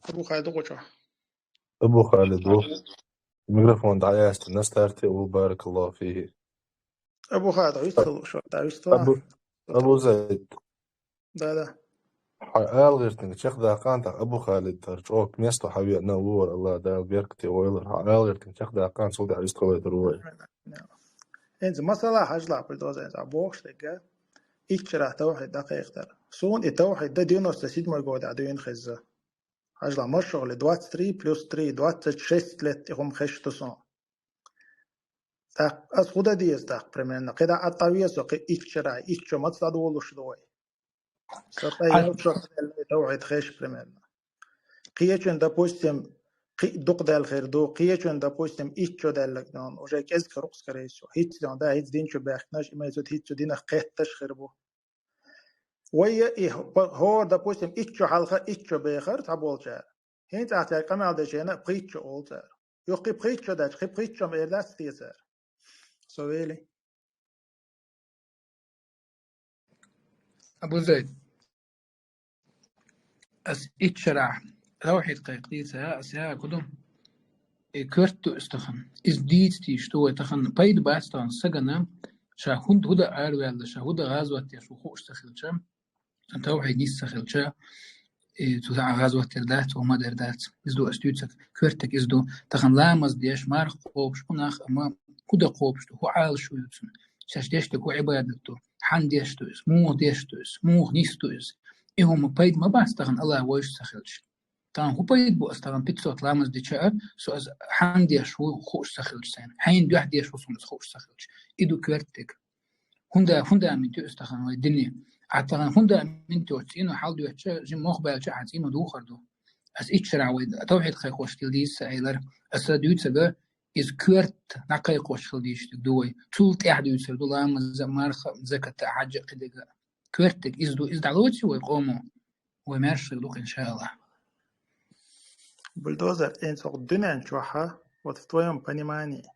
Абу Халид гучо. Абу Халид ву. Микрофон дӀаяьстина старте ву, баракаллаху фихи. Абу Халид, вистхила шо, да, вистхила. Абу, Абу Зайд. Да, да. Хьан ала гӀиртинга чекхдаккхана тӀаккха Абу Халид тара чӀогӀа место хьан веана лора, Аллах Дала беркате гӀойлар. Хьан ала гӀиртинга чекхдаккхана, цул тӀаьхьа вистхилайтар вай. ХӀинца масала хьажла, Бульдозер, хӀинца бохуш дерг, итт шарахь тавхьид дӀакхайкхар. Суна и тавхьид дан девяносто седьмой годехь дуьйна хезза. Хьажла, маршо гӀали, двадцать три плюс три, двадцать шесть лет и хӀума хезаш ду суна. ТӀаккха ас хӀун дан деза тӀаккха примерно? КхидӀа а тӀавеза со кхин итт шарахь, итт шо маца дӀадолуш ду вай? Со ткъе ялх шо хилла тавхьид хезаш примерно. Кхечун, допустим, кхин дукха даьлла хир ду, кхечун, допустим, итт шо даьлларг дан, уже кӀезиг хир ву-кх, скорее всего. ХӀинца дан, да, хӀинца дин чу баьхкинарш, имеется в виду, хӀинца цу динах кхетташ хир бу. Вай и хӀо-, хӀора, допустим, итт шо хьалха итт шо бехар цхьаболчара. ХӀинца ахь цаьрга къамел дечу хенахь пхийтта шо олу цара. Юха кхин пхийтта шо даьлча, кхин пхийтта шо ма эр дац те цара? Со вели. Абу Зайд, ас итт шарахь тавхьид кхайкхийца, ас яхар ду, и коьрта ду иза тахана. Иза дийца дийш ду вай тахана. Пайда бац тахана сагана, ша хӀунда, хӀунда араваьлла, ша хӀунда гӀазот деш ву хууш ца хилча, тавхьид нис ца хилча, и цу тӀехь гӀазот дер дац, хӀума дер дац. Иза ду ас дуьйцург, коьртаг иза ду. Тахана ламаз деш, марха кхобуш, хӀун нах а ма, хӀун дан кхобуш ду, хӀун Ӏалашо ю цуьнан? Шаьш деш дерг хӀун Ӏибадат ду? Хьанна деш ду иза? Муха деш ду иза? Муха нис ду иза? И хӀума пайда ма бац тахана Аллах вовзуш ца хилча. Тахана хӀун пайда бу ас тахана пятьсот ламаз дича а, со ас хьанна деш ву хууш ца хилча сайна? Хьайна дуьхьа деш ву суна ас хууш ца хилча? И ду коьртаг. ХӀунда, фундамент ю иза тахана вай дине. Ахь тахана фундамент йоцу цӀийнан хьал доьттича, жимма мох баьлча ахьа цӀийнан духар ду. Ас итт шарахь вай тавхьид кхайкхош хила дийца ца Ӏелар. Аса дуьйцург, иза коьрта дӀакхайкхош хила дийшург ду вай. Цул тӀаьхьа дуьйцур ду ламаз а, марха а, закат а, хьаьж а, кхидерг а. Коьртаг иза ду, иза дӀалоций вай къомо? Вай маьрша хир ду-кх, иншааллахӀ. Бульдозер, хӀинца хӀокху дуьнен чохь, вот в твоём понимании,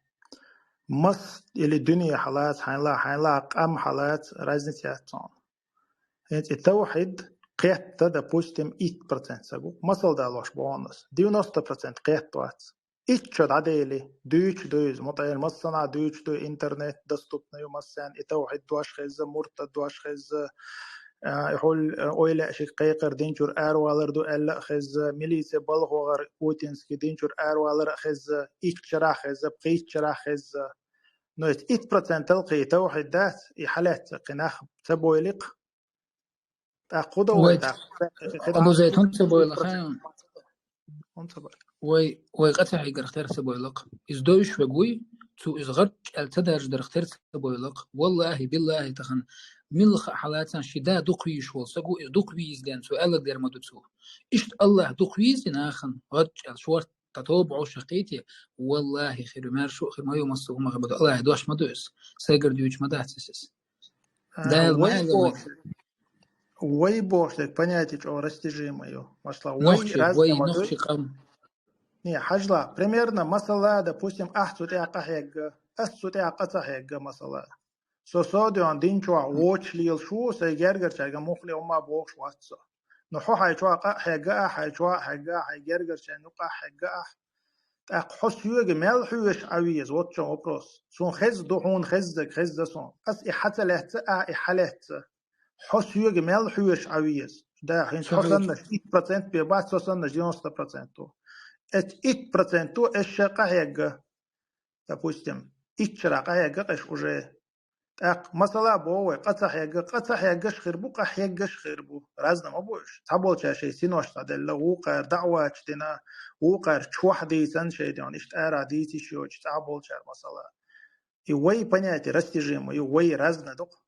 мас или дуьне хьалаца, хьайнла, хьайнла къам хьалаца, разница яц цунах. ХӀинца и тавхьид кхетта, допустим, итт процент саг ву. Масал далош боху ас. Девяносто процент кхетта вац. Итт шо дӀадели, дуьйцуш ду иза, мутӀахӀир массанхьа дуьйцуш ду, интернет доступна ю массарна, и тавхьид дош хезза, муртад дош хезза, а, и хьул, а, ойла а шига кхайкхар, дин чуьра аравалар ду аьлла а хезза, милице балха вахар, путинский, дин чуьра аравалар а хезза, итт шарахь хезза, пхийтта шарахь хезза. Ну, эцу итт процентал кхин тавхьид дац, и хьалаьцна кхин нах ца бойла-кх. ТӀаккха хӀун до вай, Вай, тӀаккха? Абу Зайд, хӀунда ца бойла, ха? ХӀунда ца бойла? Вай, вай къа ца хьеггарх тера ца бойла-кх. Иза довш вегуй, цо иза гӀарчӀ аьлла ца даржадарх тера ца бойла-кх. Валлахьи, биллахьи, тахан милла хаа хьалацан ши да дукха вийзаш волу саго иза дукха вийза ден цо аьлларг дер ма ду цо. Иштта Аллахь дукха вийза нахана гӀарчӀ аьлла шорта тоба Ӏош хьакхийте, валлахьи, хир ю, маьрша а хир ма ю, массо а хӀума хир ма ду. Аллахьа дош ма ду иза. Сайгара дуьйцуш ма дац иза. А, Дала вай ма аьлла вай. бохуш, вай бохуш дерг понятие чӀогӀа растяжимое ю. Масала, вай Нохчий, разный вай ма дуй. Нохчий къам. Не, хьажал, примерно, масала, допустим, ахь цу тӀехь къа хьегна, ас цу тӀехь къа ца хьегна, масала. Со содеян дин чохь вочу лелаш ву, сайн гергарчаьрга муххале хӀумма бохуш вац со. Ну, хьо хьайн чохь къа а хьегна ахь, хьайн чохь а хьегна ахь, хьайн гергарчарна юкъахь а хьегна ахь. ТӀаккха хьо соьга мел хьоьжуш Ӏан веза, вот в чём вопрос. Суна хезна ду хьуна хезнарг, хезна суна. Ас и хьан ца лаьцна, ахь и хьан лаьцна. Хьо соьга мел хьоьжуш Ӏан веза. Да, хӀинца Со хьо хьоьжуш. саннаш итт процент бен бац, со саннаш девяносто процент ду. Эцу итт проценто ас ша къа хьегна. Допустим, итт шарахь къа хьегна аш уже. ТӀаккха, масала, боху вай, къа ца хьегна, къа ца хьегнаш хир бу, къа хьегнаш хир бу. Разный ма бу уьш. Цхьаболчара шайн синош цхьаделла, вукхара даӀваташ дина, вукхара чохь дийцина шайн ден, иштта арахь дийца йиш йоцуш цхьаболчара, масала. И вай понятие растяжимое ю, вай разный ду-кх.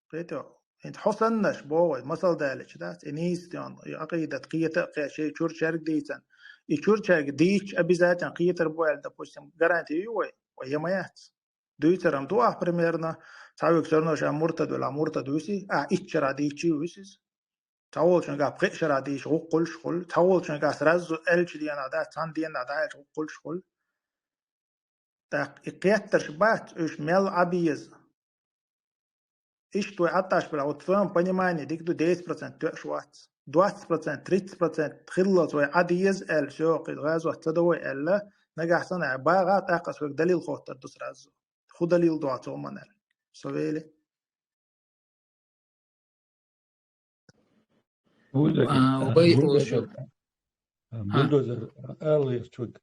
Кхетий? ХӀинца хьо саннаш, боху вай, масала далийча, дац, и нийса ден, и Ӏакъидат кхета а кхеташ, шайн чуьра чаьрга дийцина. И чуьра чаьрга дийцича обязательно кхетар бу аьлла, допустим, гарантия ю вай? Вай я ма яц. Дуьйцур-м ду ахь примерно, цхьа вуьгу сарно ша муртад велахь, муртад вуьсий, ахь итт шарахь дийцчий вуьсу иза. Цхьаволчуьнгахь пхи шарахь дийцча гӀуллакх хуьлуш хуьлу, цхьаволчуьнгахь сразу аьллачу денахь дац, цхьана денахь дӀааьлча гӀуллакх хуьлуш хуьлу. ТӀаккха и кхеттарш бац, уьш мел Ӏан беза. Иштта вай Ӏатташ бара, вот в своём понимании дика ду, десять процент тоьаш вац. Двадцать процент, тридцать процент хиллалц вай Ӏан деза аьлла, всё, кхин гӀазот ца до вай аьлла, нагахь санна багӀа, тӀаккха ас вайга далил хоттур ду сразу. ХӀун далил ду цо ма аьлла. Со вели. Бульдозер, А, а, вай бульдозер, ошу. а, А. бульдозер, а, аллерчуд,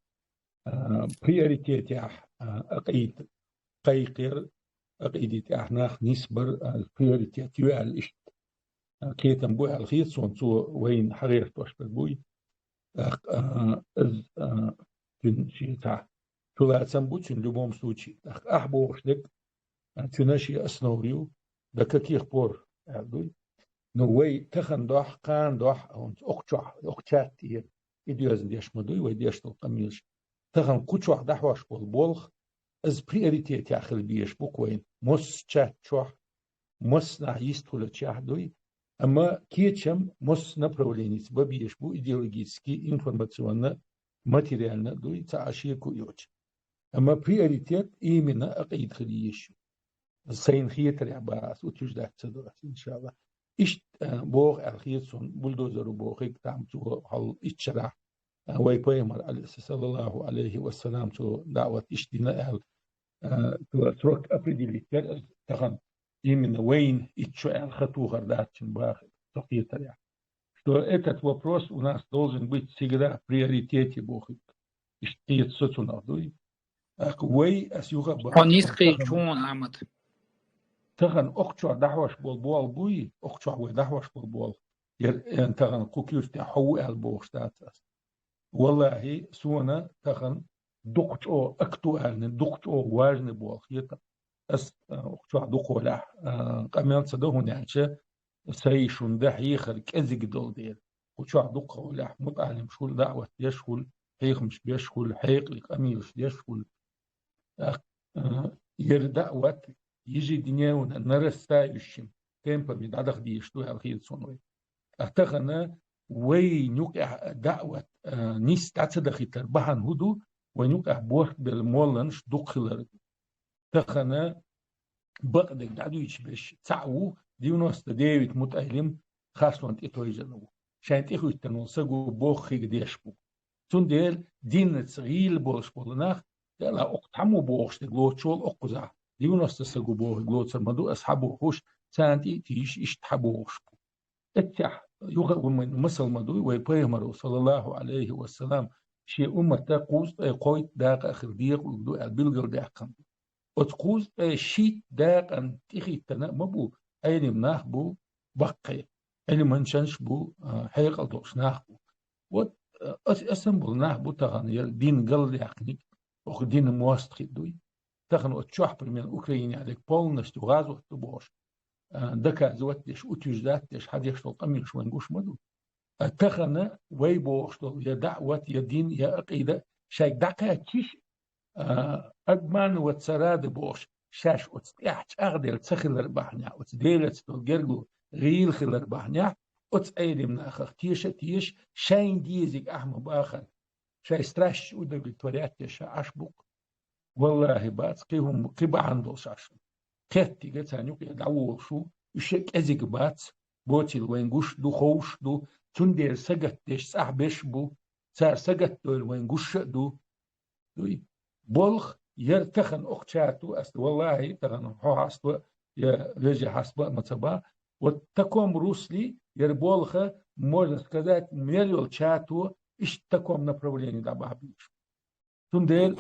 а, приоритетехь, а, акъийда кхайкхар, акъийда тӀехь нах нисбар, а, приоритет ю аьлла иштта. А, кхетам бу аьлла хета суна, цо вайна хьагӀертош берг буй. ТӀаккха, а, из, а, цуьнан шен цхьа чулацам бу, цуьнан любом случае. ТӀаккха ахь бохуш дерг, а, цуьнан шен основа ю, до каких пор, аьлла дуй. Ну, вай тахана дохь, кхана дохь, хӀунца окху чохь, окху чат тӀера, и доьзна деш ма дуй, вай деш долу къамелаш. Тахана кху чохь дӀахьош болу болх, из приоритетехь хила безаш бу-кх вайна. Массо а чат чохь, массанхьа йистхуьлучехь дуй, амма кечам массо а направленица бан безаш бу идеологически, информационно, материально дуй, цхьа а шеко йоцуш. Амма приоритет именно акъийда хила езаш ю. Сайна хетарехь бара ас, утуьждац ца до ас, иншалла. Иштта, а, боху аьлла хета суна, бульдозеро бохург, там цо хьал итт шарахь, а, вай пайхамар, аль-, саллаллаху алейхи ва саллям, цо даъват иштта дина аьлла, а, цо срок определить яра, тахана именно вайна итт шо аьлла хан тухар дац цуьнан бахарг, со хетарехь. Что этот вопрос у нас должен быть всегда в приоритете бохург. Иштта кхета со цунах дуй. ТӀаккха вай, ас юха а боху, Хьо нийса кхийча тахана, хьуна, Ахьмад. тахана окху чохь дӀахьош болу болх буй, окху чохь вай дӀахьош болу болх. Яра, э, тахана кху куьртехь хьо ву аьлла бохуш дац ас. Валлахьи, суна тахана дукха чӀогӀа актуальный, дукха чӀогӀа важный болх хета. Ас, а, кху чохь дукхахьолахь, а, къамел ца до, хӀунда аьлча сайн шун дан хьехар кӀезиг долу дела. Кху чохь дукхахьолахь мутаӀалимаш хуьлу, даъват деш хуьлу, хьехамаш беш хуьлу, хьекъале къамелаш деш хуьлу. ТӀаккха, а, яра даъват ежедневно нарастающим темпами дӀадаха дезаш ду аьлла хета суна вай. Ткъа тахана вайн юкъехь даъват, а, нийса дӀа ца дахийтар бахьана хӀун ду, вайн юкъехь бортабелла молланаш дукха хилар. Тахана бакъдерг дӀадуьйцуш берш цхьаъ ву, девяносто девять мутаӀалим харцонна тӀетойжина ву. Шайна тӀехӀуьттина волу саго бохург деш бу. Цундела динца гӀийла болуш болу нах, дела окху цхьаммо бохуш дерг лоцуш волу оккхузахь, девяносто саго бохург лоцур ма ду ас хьан бохуш, царна тӀе а тийша иштта хьан бохуш бу. Эццехь юха а ву-, масал ма дуй, вай пайхамаро, саллаллаху алейхи ва саллам, шен уммата кхузткъе кхойтта дакъа а хила декъалуг ду аьлла билгалдаьккхина ду. Оцу кхузткъе шийтта дакъана тӀехӀиттина а ма бу, Ӏелим нах бу баккхий, Ӏилманчаш бу, а, хьекъал долуш нах бу. Вот, а, ас, ас ма бу, нах бу тахана, я дин галдаьккхинарг, оха динан мостагӀий дуй. Тахана оцу чохь, примерно, Украинехь дерг полностью гӀазот ду бохуш, а, доказывать деш, утверждать деш, хьан деш долу къамелаш вайн гуш ма ду. А тахана вай бохуш долу я даӀват, я дин, я акъида шайга дӀакхаьчча, а, обманывать ца рада бохуш, шаьш оцу тӀехь чӀагӀделла ца хилар бахьанехь, оцу Делаца долу гергарло гӀийла хилар бахьанехь, оцу Ӏелим нахах теша а теша, шайна дезиг ахь ма бахара, шайн страсташ удовлетворять деш Ӏаш бу-кх. Валлахьи, бац кхин хӀума, кхин бахьана долуш Ӏаш. Кхеттиг а царна юкъе дӀаволуш ву, уьш а кӀезиг бац, боцийла вайн гуш ду, ховш ду, цундела сагатдеш цӀахь беш а бу, цара сагатдойла вайн гуш а ду. Дуй. Болх яра тахана оха чату, ас, валлахьи, тахана хьо хьаста, я вежа хьаста а ма ца бан. Вот в таком русле яра болх, можно сказать, мел йолу чату иштта в таком направлении дӀабахьа безаш. Цундела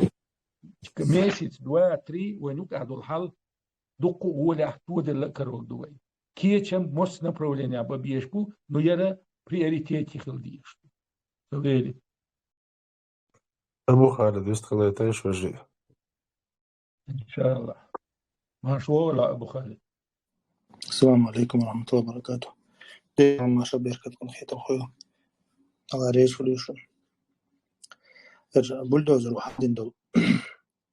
месяц, два, три вайн юкъахь долу хьал дуккха а гӀолехь тоделла а карор ду вай. Кечам массо направлениях бан безаш бу, но яра приоритете хила дезаш ду. Ца вели. Абу Халид, вистхилайташ важи. Иншаллах. Марша вогӀийла, Абу Халид. Ассаламу алейкум ва рахматуллахи ва баракатух. Дерриг маша беркат кун хетам хойла. Алла реза хуьлийла шуна. Эр бульдозер ву хьадин долу.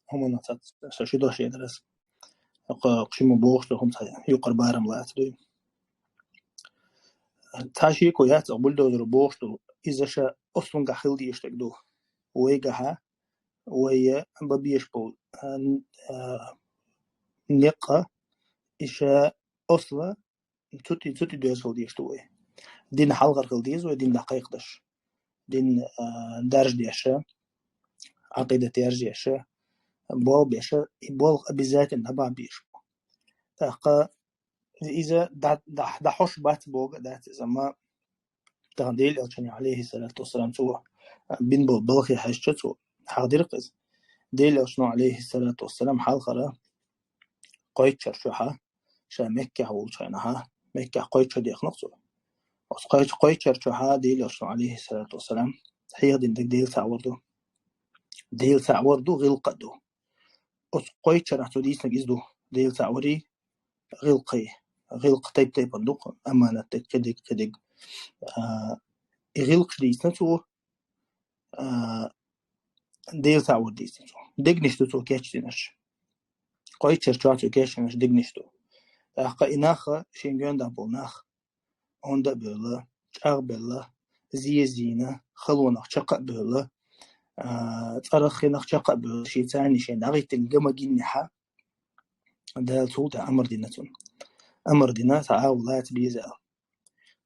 ХӀуманна цац, со ши дош едар ас. Кху-, кху шимма бохуш долу хӀума цхьа юкъара барам лаца дуй. Цхьа шеко яц, бульдозер бохуш долу. Иза ша ослунгахь хила дезаш дерг ду. Вайгахьа, вай бан безаш болу, а, н-, а, некъа, и ша осла, цу тӀе, цу тӀе доьзал дезаш ду вай. Дин хьалхара хила деза вай, дин дӀакхайкхадеш. Дин, а, даржа деш, Ӏакъидат даржа деш, болх беш, и болх обязательно дӀабахьа безаш бу. ТӀаккха иза дӀа-, дӀа-, дӀахьош бац бохург а дац иза, амма тахана Делан Элчано, алейхиссалату вассалам, цо бина болу балхе хьаьжча, цо хьахдира-кх иза. Делан Элчано, алейхиссалату вассалам, хьалхара кхойтта шарахь, ша Меккехь волчу хенахь, Меккехь кхойтта шо дехна-кх цо. Оцу кхойтта, кхойтта шарахь Делан Элчано, алейхиссалату вассалам, хьехадина дерг Дела цхьаъ вар ду. Дела цхьаъ вар ду, гӀиллакх а ду. Оцу кхойтта шарахь цо дийцинарг иза ду. Дела цхьаъ варий, гӀиллакхий. ГӀиллакх тайп-тайпана ду-кх, аманат дерг, кхидерг, кхидерг. А, и гӀиллакхаш дийцина цо, а, Дела цхьаъ вар дийцина цо. Дегнаш ду цо кечдинарш. Кхойтта шарахь цо кечдинарш дегнаш ду. ТӀаккха и нах, шен гондахь болу нах, онда а бевлла, чӀагӀбелла, зен-зийна, халонах чекх а бевлла, а, цӀарах, хинах чекх а бевлла, шен царна шен дӀахӀиттина га ма гиннехь, Дала цул тӀаьхьа амар дина цунна. Амар дина, цхьа агӀо лаца беза аьлла.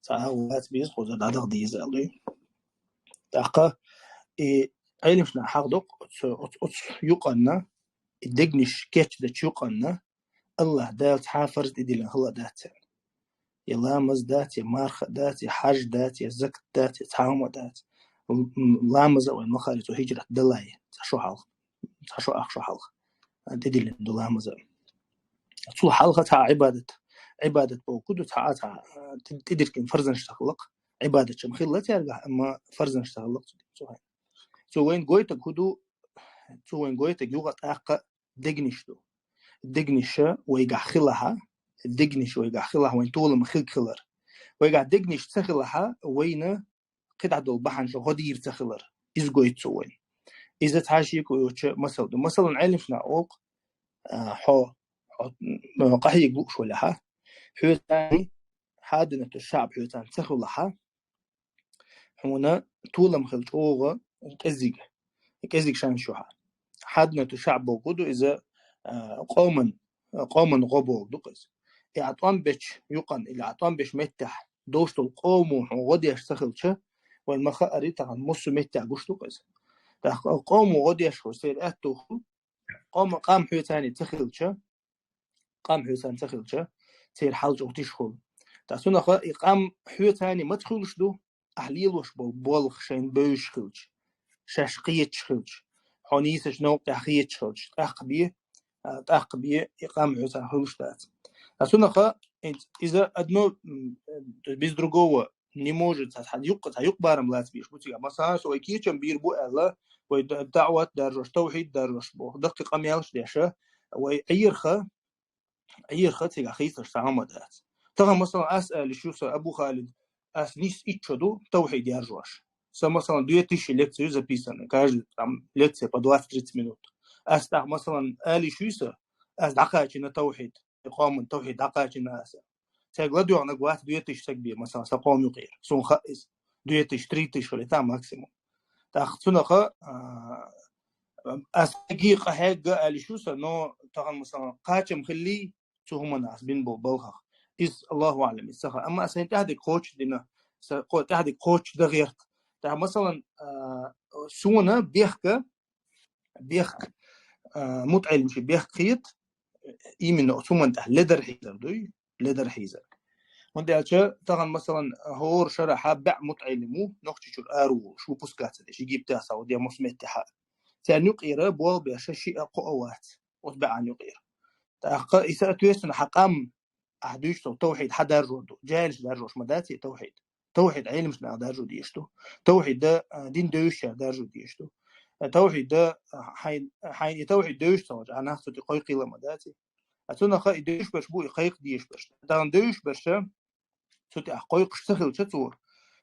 Цхьа агӀо лаца беза, кхузара дӀадаха деза аьлла дуй. ТӀаккха и Ӏеламнаха хьахдокху оцу, оцу, оцу юкъанна, и дегнаш кечдечу юкъанна, Аллах Дала цхьа а фарз тӀедиллина хила а дац церан. Я ламаз дац, я марха дац, я хьаж дац, я закат дац, я цхьа хӀума дац. М-, м-, ламаза вайн махари цо хӀижрат далай, цхьа шо хьалха, цхьа шо ах шо хьалха. ТӀедиллина ду ламаза. Цул хьалха цхьа Ӏибадат, Ӏибадат бохург ду, цхьа а цхьа, а, тӀе-, тӀедиркина фарзанаш ца хилла-кх. Ӏибадат чам хилла цаьргахь, амма фарзанаш ца хилла-кх цу, цу хьайн. Цо вайн гойтаг хӀун ду, цо вайн гойтаг юха тӀаккха дегнаш ду. Дегнаш вайгахь хилахь, дегнаш вайгахь хилахь, вайн толам хилла хилар. Вайгахь дегнаш ца хилахь, вайна кхидӀа долу бахьанаш гӀо дийр ца хилар. Иза гойту цо вайна. Иза цхьа шеко йоцучу масал ду. Масалан, Ӏеламнаха олу-кх, а, хьо, хьо, м, къахьега лууш валахь, хьоьца цхьаьна хьадинату шаъб хьоьца цхьаьна ца хилахь, хьуна толам хила чӀогӀа кӀезиг, кӀезиг шанс ю хьан. Хьадинату шаъб бохург ду иза, а, къоман, къоман гӀо бохург ду-кх иза. И Ӏа тӀом бечу юкъана, или Ӏа тӀом бечу меттехь долуш долу къомо хьуна гӀо деш ца хилча, вайн ма-хаари тахана массо а меттехь гуш ду-кх иза. ТӀаккха къомо гӀо деш хуьлу, церан аьтту хуьлу, къома, къам хьоьца цхьаьна ца хилча, къам хьоьца цхьаьна ца хилча, церан хьал чӀогӀа тиша хуьлу. ТӀаккха цунах и къам хьоьца цхьаьна маца хуьлуш ду, ахь лелош болу болх шайна бевзаш хилча, шаьш кхеташ хилча, хьо нийсачу новкъахь хеташ хилча, тӀаккха бен тӀаккха бе икъам хьоьца хуьлуш дац. А цунаха иза одно без другого не может, цхьа юкъ, цхьа юкъ барам лаца беш бу цига. Масала, со вай кечам бийр бу аьлла, вай даъват даржош, тавхьид даржош бу, даккхий къамелаш деша, вай Ӏерха, Ӏерха цига хийцаш цхьа хӀама дац. Тахан, масала, ас алиш ю са Абу Халид, ас нис иччо ду, тавхьид яржош. Са, масала, две тысячи лекций записаны, каждый там лекция по двадцать-тридцать минут. Ас тах, масала, алиш ю са, ас дакачина тавхьид, къоман тавхьид дакачина аса. Цег ладугна гват две тысячи саг бе, масала, са къом юкъир. Сун ха из. Две тысячи, три тысячи хили та максимум. Тах цунаха, а, ас ги къахьегга алиш ю са, но тахан, масала, качам хили, цу хӀуманас бин бу балхах. Из Аллаху алам, из саха. Амма сайн тяхди коч дина, са ко тяхди коч да герт. Та, масала, а, суна бехка, бехк, а, мутаилимчи бехк хет, именно цуман тяхди ледар хизар дуй, ледар хизар. Мунда ача тахан, масала, хор шара ха бя мутаилиму, нохчи чур ару, шу пускаться деш, Египта, Саудия, мусметти ха. Ця нюкъира бол беша ши а къо авац. От бя нюкъир. Тахка иса ответственно хакъам, а дуйш со тавхьид хьадаржо ду. Джайлиш даржош ма даци тавхьид. Тавхьид Ӏилмаш нах даржо деш ду. Тавхьид да, а, дин девиш даржо деш ду. А, тавхьид да, а, хайн, хайн и тавхьид девиш цалж, а нах цути къой къила ма даци. А цунаха и девиш берш бу, и къайх деш берш. Дан девиш берша, цути а къойкъш ца хилча цур.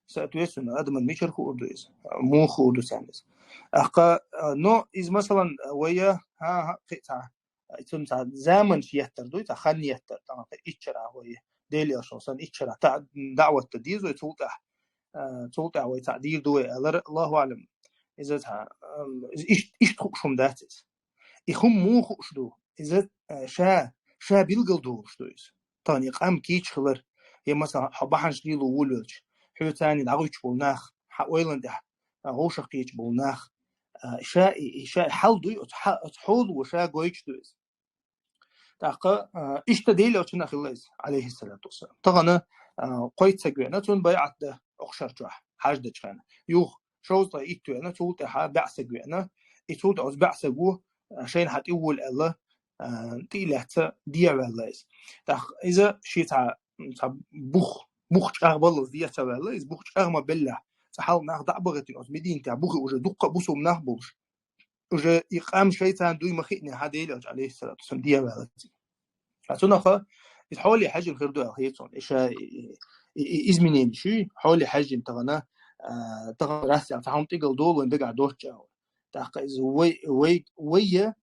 Соответственно, адаман мичар хурду из. Му хурду сянис. Ахка, а, но из, масалан, вая, ха, ха, хи, ца, цун ца заман ши яттар дуй, ца хан яттар, там иччара вая. Дели ашо сан иччара, та даъват та дизу, цулта. А, цулта вай ца дир дуй, алар, Аллаху алам. Из ца, ам, из иш, иш тхук шум дацис. И хум му хуш ду. Из, а, ша, ша билгал ду хуш ду из. Тани къам кич хилар. Я, масалан, хьо бахьанш лилу вулвелч. Хьо цани дагъуч бол нах. Хьа ойлан дя. А, гъуша кич бол нах. А, ша, и, и ша хал дуй, от ха-, от хол ва ша гойч ду из. Тахка, а, ишта дели очина хилла из, алейхиссалату вассалам. Тагана, а, койца гвена, цун байат да, охшар чуа, хаж да чхана. Юх, шоузта ит гвена, цулта ха бяса гвена. И цулта оз бяса гу, а, шейн хат иул элла, а, тилятца диявелла из. Тах, иза ши ца, ца бух, бух чагъ баллуз диявелла, из бух чагъ ма белла. Ца хал нах да багатин оз мединта бухи уже дукка бусум нах булш. Уже и къам шайтан дуй махиъни хьа Дела алейхиссалату вассалам диявелла. А цунаха, из хьоли хьажин хир ду алхийцун. Иша и, и, и изменени ши, хьоли хьажин тагана, а, тагана расял, таган тигал долу, дага дочча. Тахка из вай, вай, вай я,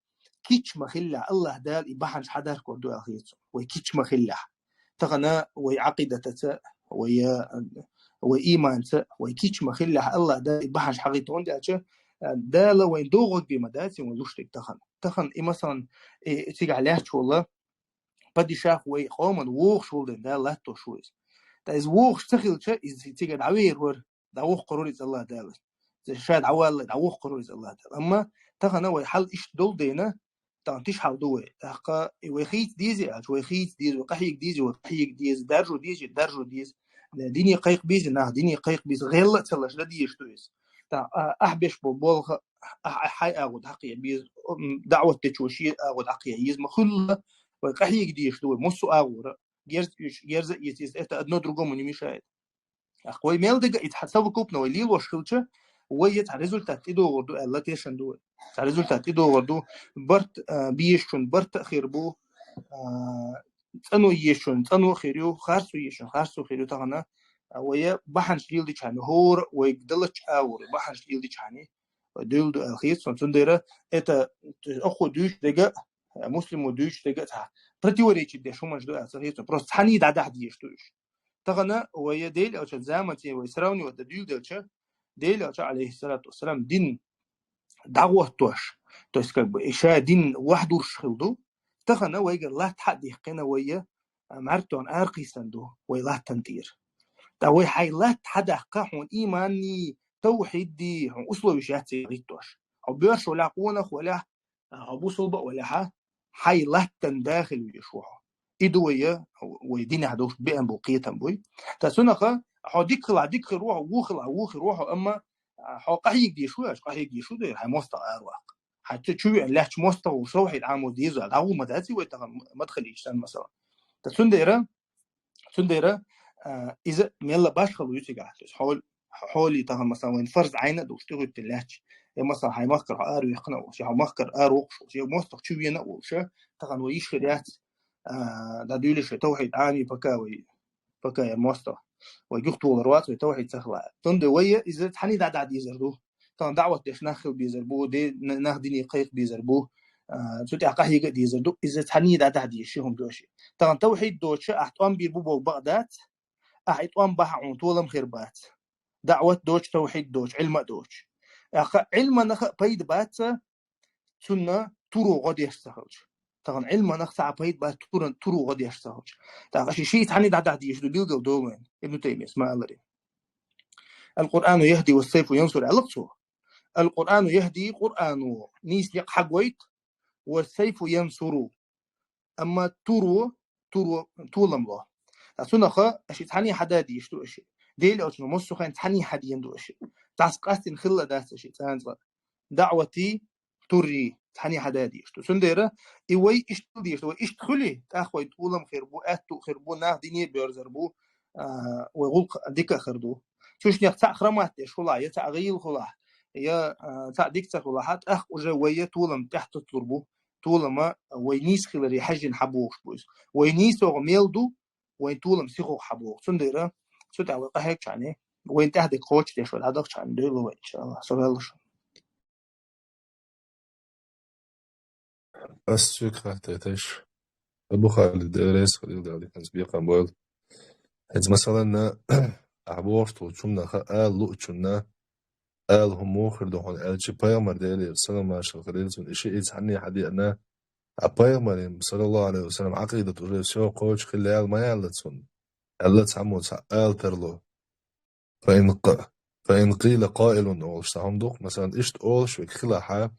кич махилла, Аллах Дала и бахьанш хьадар кор ду алхийцун. Вай кич махилла. Тагана вай акъидатаца, вай, а, вай иманца, вай кич махилла, Аллах Дала и бахьанш хьагъитон дяча, а, Дала вай догъог бима даци, вай луштик тахан. Тахан и, масалан, и, цига лячула, падишах вай къоман вохуш вулден да латтош ву из. Та из вохуш ца хилча, из цига дӀавер вар, дӀавохкур вар из Аллах Дала. Ша дӀавалла, дӀавохкур вар из Аллах Дала. Амма тахана вай хьал ишт дол дена, тан тиш хьал ду вай. Тахка и вай хийц дизи, ач вай хийц дизи, вай къахьиг дизи, вай къахьиг дизи, даржу дизи, даржу дизи. Дини къайх бизи, нах дини къайх бизи, гъелла цалаш да диеш ду из. Та, а, ахь беш бо болха, а, а, хай агъуд хьакъия биз, м, даъват течо ши агъуд хьакъия йиз ма хулла, вай къахьиг диеш ду, вай муссу агъура, герз, герза йиз, йиз, это одно другому не мешает. Ах, вай мел дега, ит хьа совокупно вай лилош хилча, вай ец результат тӀедогӀур ду, аьлла тешан ду вай. Ца результат тӀедогӀур ду, барт, а, биешчун барт а хир бу, а, цӀано ешун, цӀано хир ю, харцу ешун, харцу хир ю тахана, а, вай бахьанш лилдичхьани, хӀора вай далач агӀур, бахьанш лилдичхьани, вай дуйла ду аьлла хийцун. Цундера это, то есть, оху дуйш дега, а, муслиму дуйш дега, ца, противоречит деш хӀуманш ду аьлла ца хийцун. Просто цхьани дӀадахь деш ду уьш. Тахана вай Дела алча заманте вай сравнивать да дуйла делча, Дела алча, алейхиссалату вассалам, дин дагӀоттош, то есть, как бы, иша дин вахдурш хил ду, тахана вайга лат хьадихкина вай, а, мартон аркъисан ду, вай латтан тӀир. Та вай хьай лат хьадахка хьун иманни, тавхьидди, хьун условиш яци гӀиттош. Хьо боьрш валя, къонах валя, а, хьо бусулба валя, хьа, хьай латтан дахил веш ву хьо. И ду вай, вай динахь долуш беан бу кхетам буй. Та цунаха, хьо дикхила, дикхир ву хьо, вухила, вухир ву хьо, амма, а, хьо къахьиг деш ву, аш къахьиг деш ву, дер, хьай мостагӀа ара ваккха. Хьа цу чу веана лаьттача мостагӀа волча совхьийд Ӏамо деза, дӀагӀо ма дац вай тахан мадхале чу санна, масала. ТӀаккха цундера, цундера, а, иза мелла башхало ю цигахь. То есть хьол-, хьоле тахан, масала, вайна фарз Ӏайна а долуш, тӀехӀоьттина лаьттача. Я, масала, хьайн махкара хьо ара вехкина а волуш, я хьо махкара ара воккхуш волуш, я мостагӀа чу веана а волуш, тахан вай йиш хир яц, а, дӀадуьйлуш вай, совхьийд Ӏаме, пока вай, пока я мостагӀа. Вай юхатолар вац, вай совхьийд ца хилахь. Цундела вай иза цхьаьний дӀадахьа дезар ду. Тахан даӀват деш нах хила безар бу, де-, на-, нах дине кхайкха безар бу, а, цу тӀехь къахьега а дезар ду, иза цхьаьний дӀадахьа дезаш ши хӀума ду аша. Тахан совхьийд доцуш ахь тӀом бийр бу бохург бакъ дац, ахь и тӀом бахь а хьуна толам хир бац. ДаӀват доцуш, совхьийд доцуш, Ӏилма а доцуш. ТӀаккха Ӏилманах а пайда бац, цунна туро гӀо деш ца хилча. Тахан Ӏилманах цхьа а пайда бац, туро, туро гӀо деш ца хилча. ТӀаккха ши, ши цхьаьний дӀадахьа дезаш ду, билггал долу вайн, Ибн Таймияс ма-аллара. «Ал-Къуръану яхӀди ва сайфу янсуру», аьлла-кх цо. «Ал-Къуръану яхӀди», Къуръано нийса некъ хьагойту, «ва сайфу янсуру», амма туро, туро, толам ло. Ткъа цунах аша цхьаьний хьадан дезаш ду аша. Дела аьлча, массо а хенахь цхьаьний хьадена ду аша. Цхьацца къастийна хилла дац аша цкъа а. ДаӀватий, туррий цхьаьний хьадан дезаш ду. Цундела и вай иштта дезаш ду, вай иштта хуьлий, тӀаккха вай толам хир бу, аьтту хир бу, нах дине а боьрзур бу, а, вай гӀуллакх дика а хир ду. Цу шиннех цхьаъ храмат деш хилахь, я цхьаъ гӀийла хилахь, я, а, цхьаъ дика ца хилахь, тӀаккха уже вай я толам тӀехь туттур бу, толам а вай нийса хиларе хьаьжжина хьабохуш бу иза. Вай нийсогӀа мел ду, вайн толам сихогӀа хьабоху. Цундела цу тӀехь вай къахьегча хьуна, вайна тӀехь дерг кхочушдеш вай дӀадахча хьуна, дуьйла вай, иншаАллахӀ, со ваьлла шу. Ас цуьк хаттайташ. Абу Халид, Дела реза хуьлийла, Дала хӀинца бекхам бойла. ХӀинца, масалан, ахь бохуш долчу хӀуманах ала луучунна ала хӀума муха хир ду хьуна аьлча, пайхамар, Делера салам-маршалла хуьлийла цунна, и шиъ, иза цхьаьний хьадеана, а пайхамаран, саллаллаху Ӏалайхи ва саллам, Ӏакъидат уже всё кхочуш хилла яьлла ма яьлла цунна. Аьлла цхьаммо цхьа ала тарло. «Фа ин къ-, фа ин къийла къаилун», олуш цхьа хӀума ду-кх, масалан, иштта олуш верг хилахь.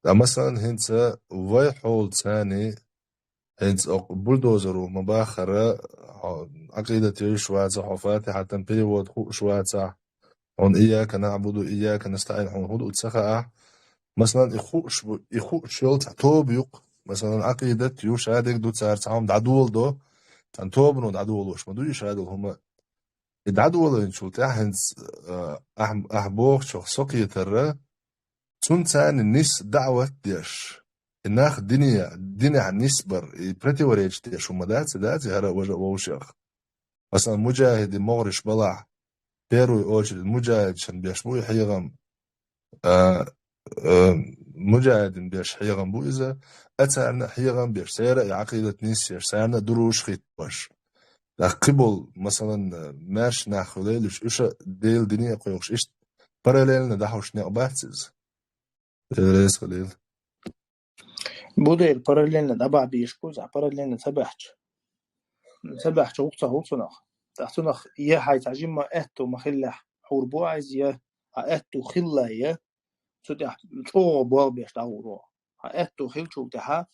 Ткъа, масалан, хӀинца вай хьолаца хӀинца окху бульдозеро ма-баххара, хьо Ӏакъидат йовзуш вацахь, хьо Фатихьатан перевод хууш вацахь, хьуна «Ийяка наӀбуду, ийяка настаӀин» хьуна хӀун ду ца хаахь. Масалан, и хууш бу, и хууш йолу цхьа тоба ю-кх. Масалан, Ӏакъидат ю, шадерг ду, цара цхьа хӀума дӀадоладо, цхьана тобано дӀадолош ма ду и шадолу хӀума. И дӀадолийначул тӀаьхьа хӀинца, а, ахь, ахь бохучух со кхетарра, цунна царна нис даӀват деш, и нах дине, динехь нисбар, и противоречить деш хӀума дац, дац, хӀара важа вовшех. Масалан, муджахӀидийн могӀарш балахь, первую очередь муджахӀидашна беш бу и хьехам, а, а, муджахӀидийн беш хьехам бу иза, а царна а хьехам беш, церан а Ӏакъидат нисъеш, царна а дуруш хӀиттош. ТӀаккха кхин болу, масалан, маьрша нах хуьлийла уьш, уьш а Делан дине а кхойкхуш, иштта параллельно дӀахьуш некъ бац иза. Дела реза хуьлийла. Бу дера параллельно дӀабахьа безаш бу иза, параллельно ца баьхча. Ца баьхча гӀуллакх ца хуьлу цунах. ТӀаккха цунах я хьайн цхьа жимма аьтту ма-хиллехь хьур бу иза, я хьан аьтту хилла, я цу тӀехь чӀогӀа болх беш дӀагӀур ву. Хьан аьтту хиллачул тӀаьхьа,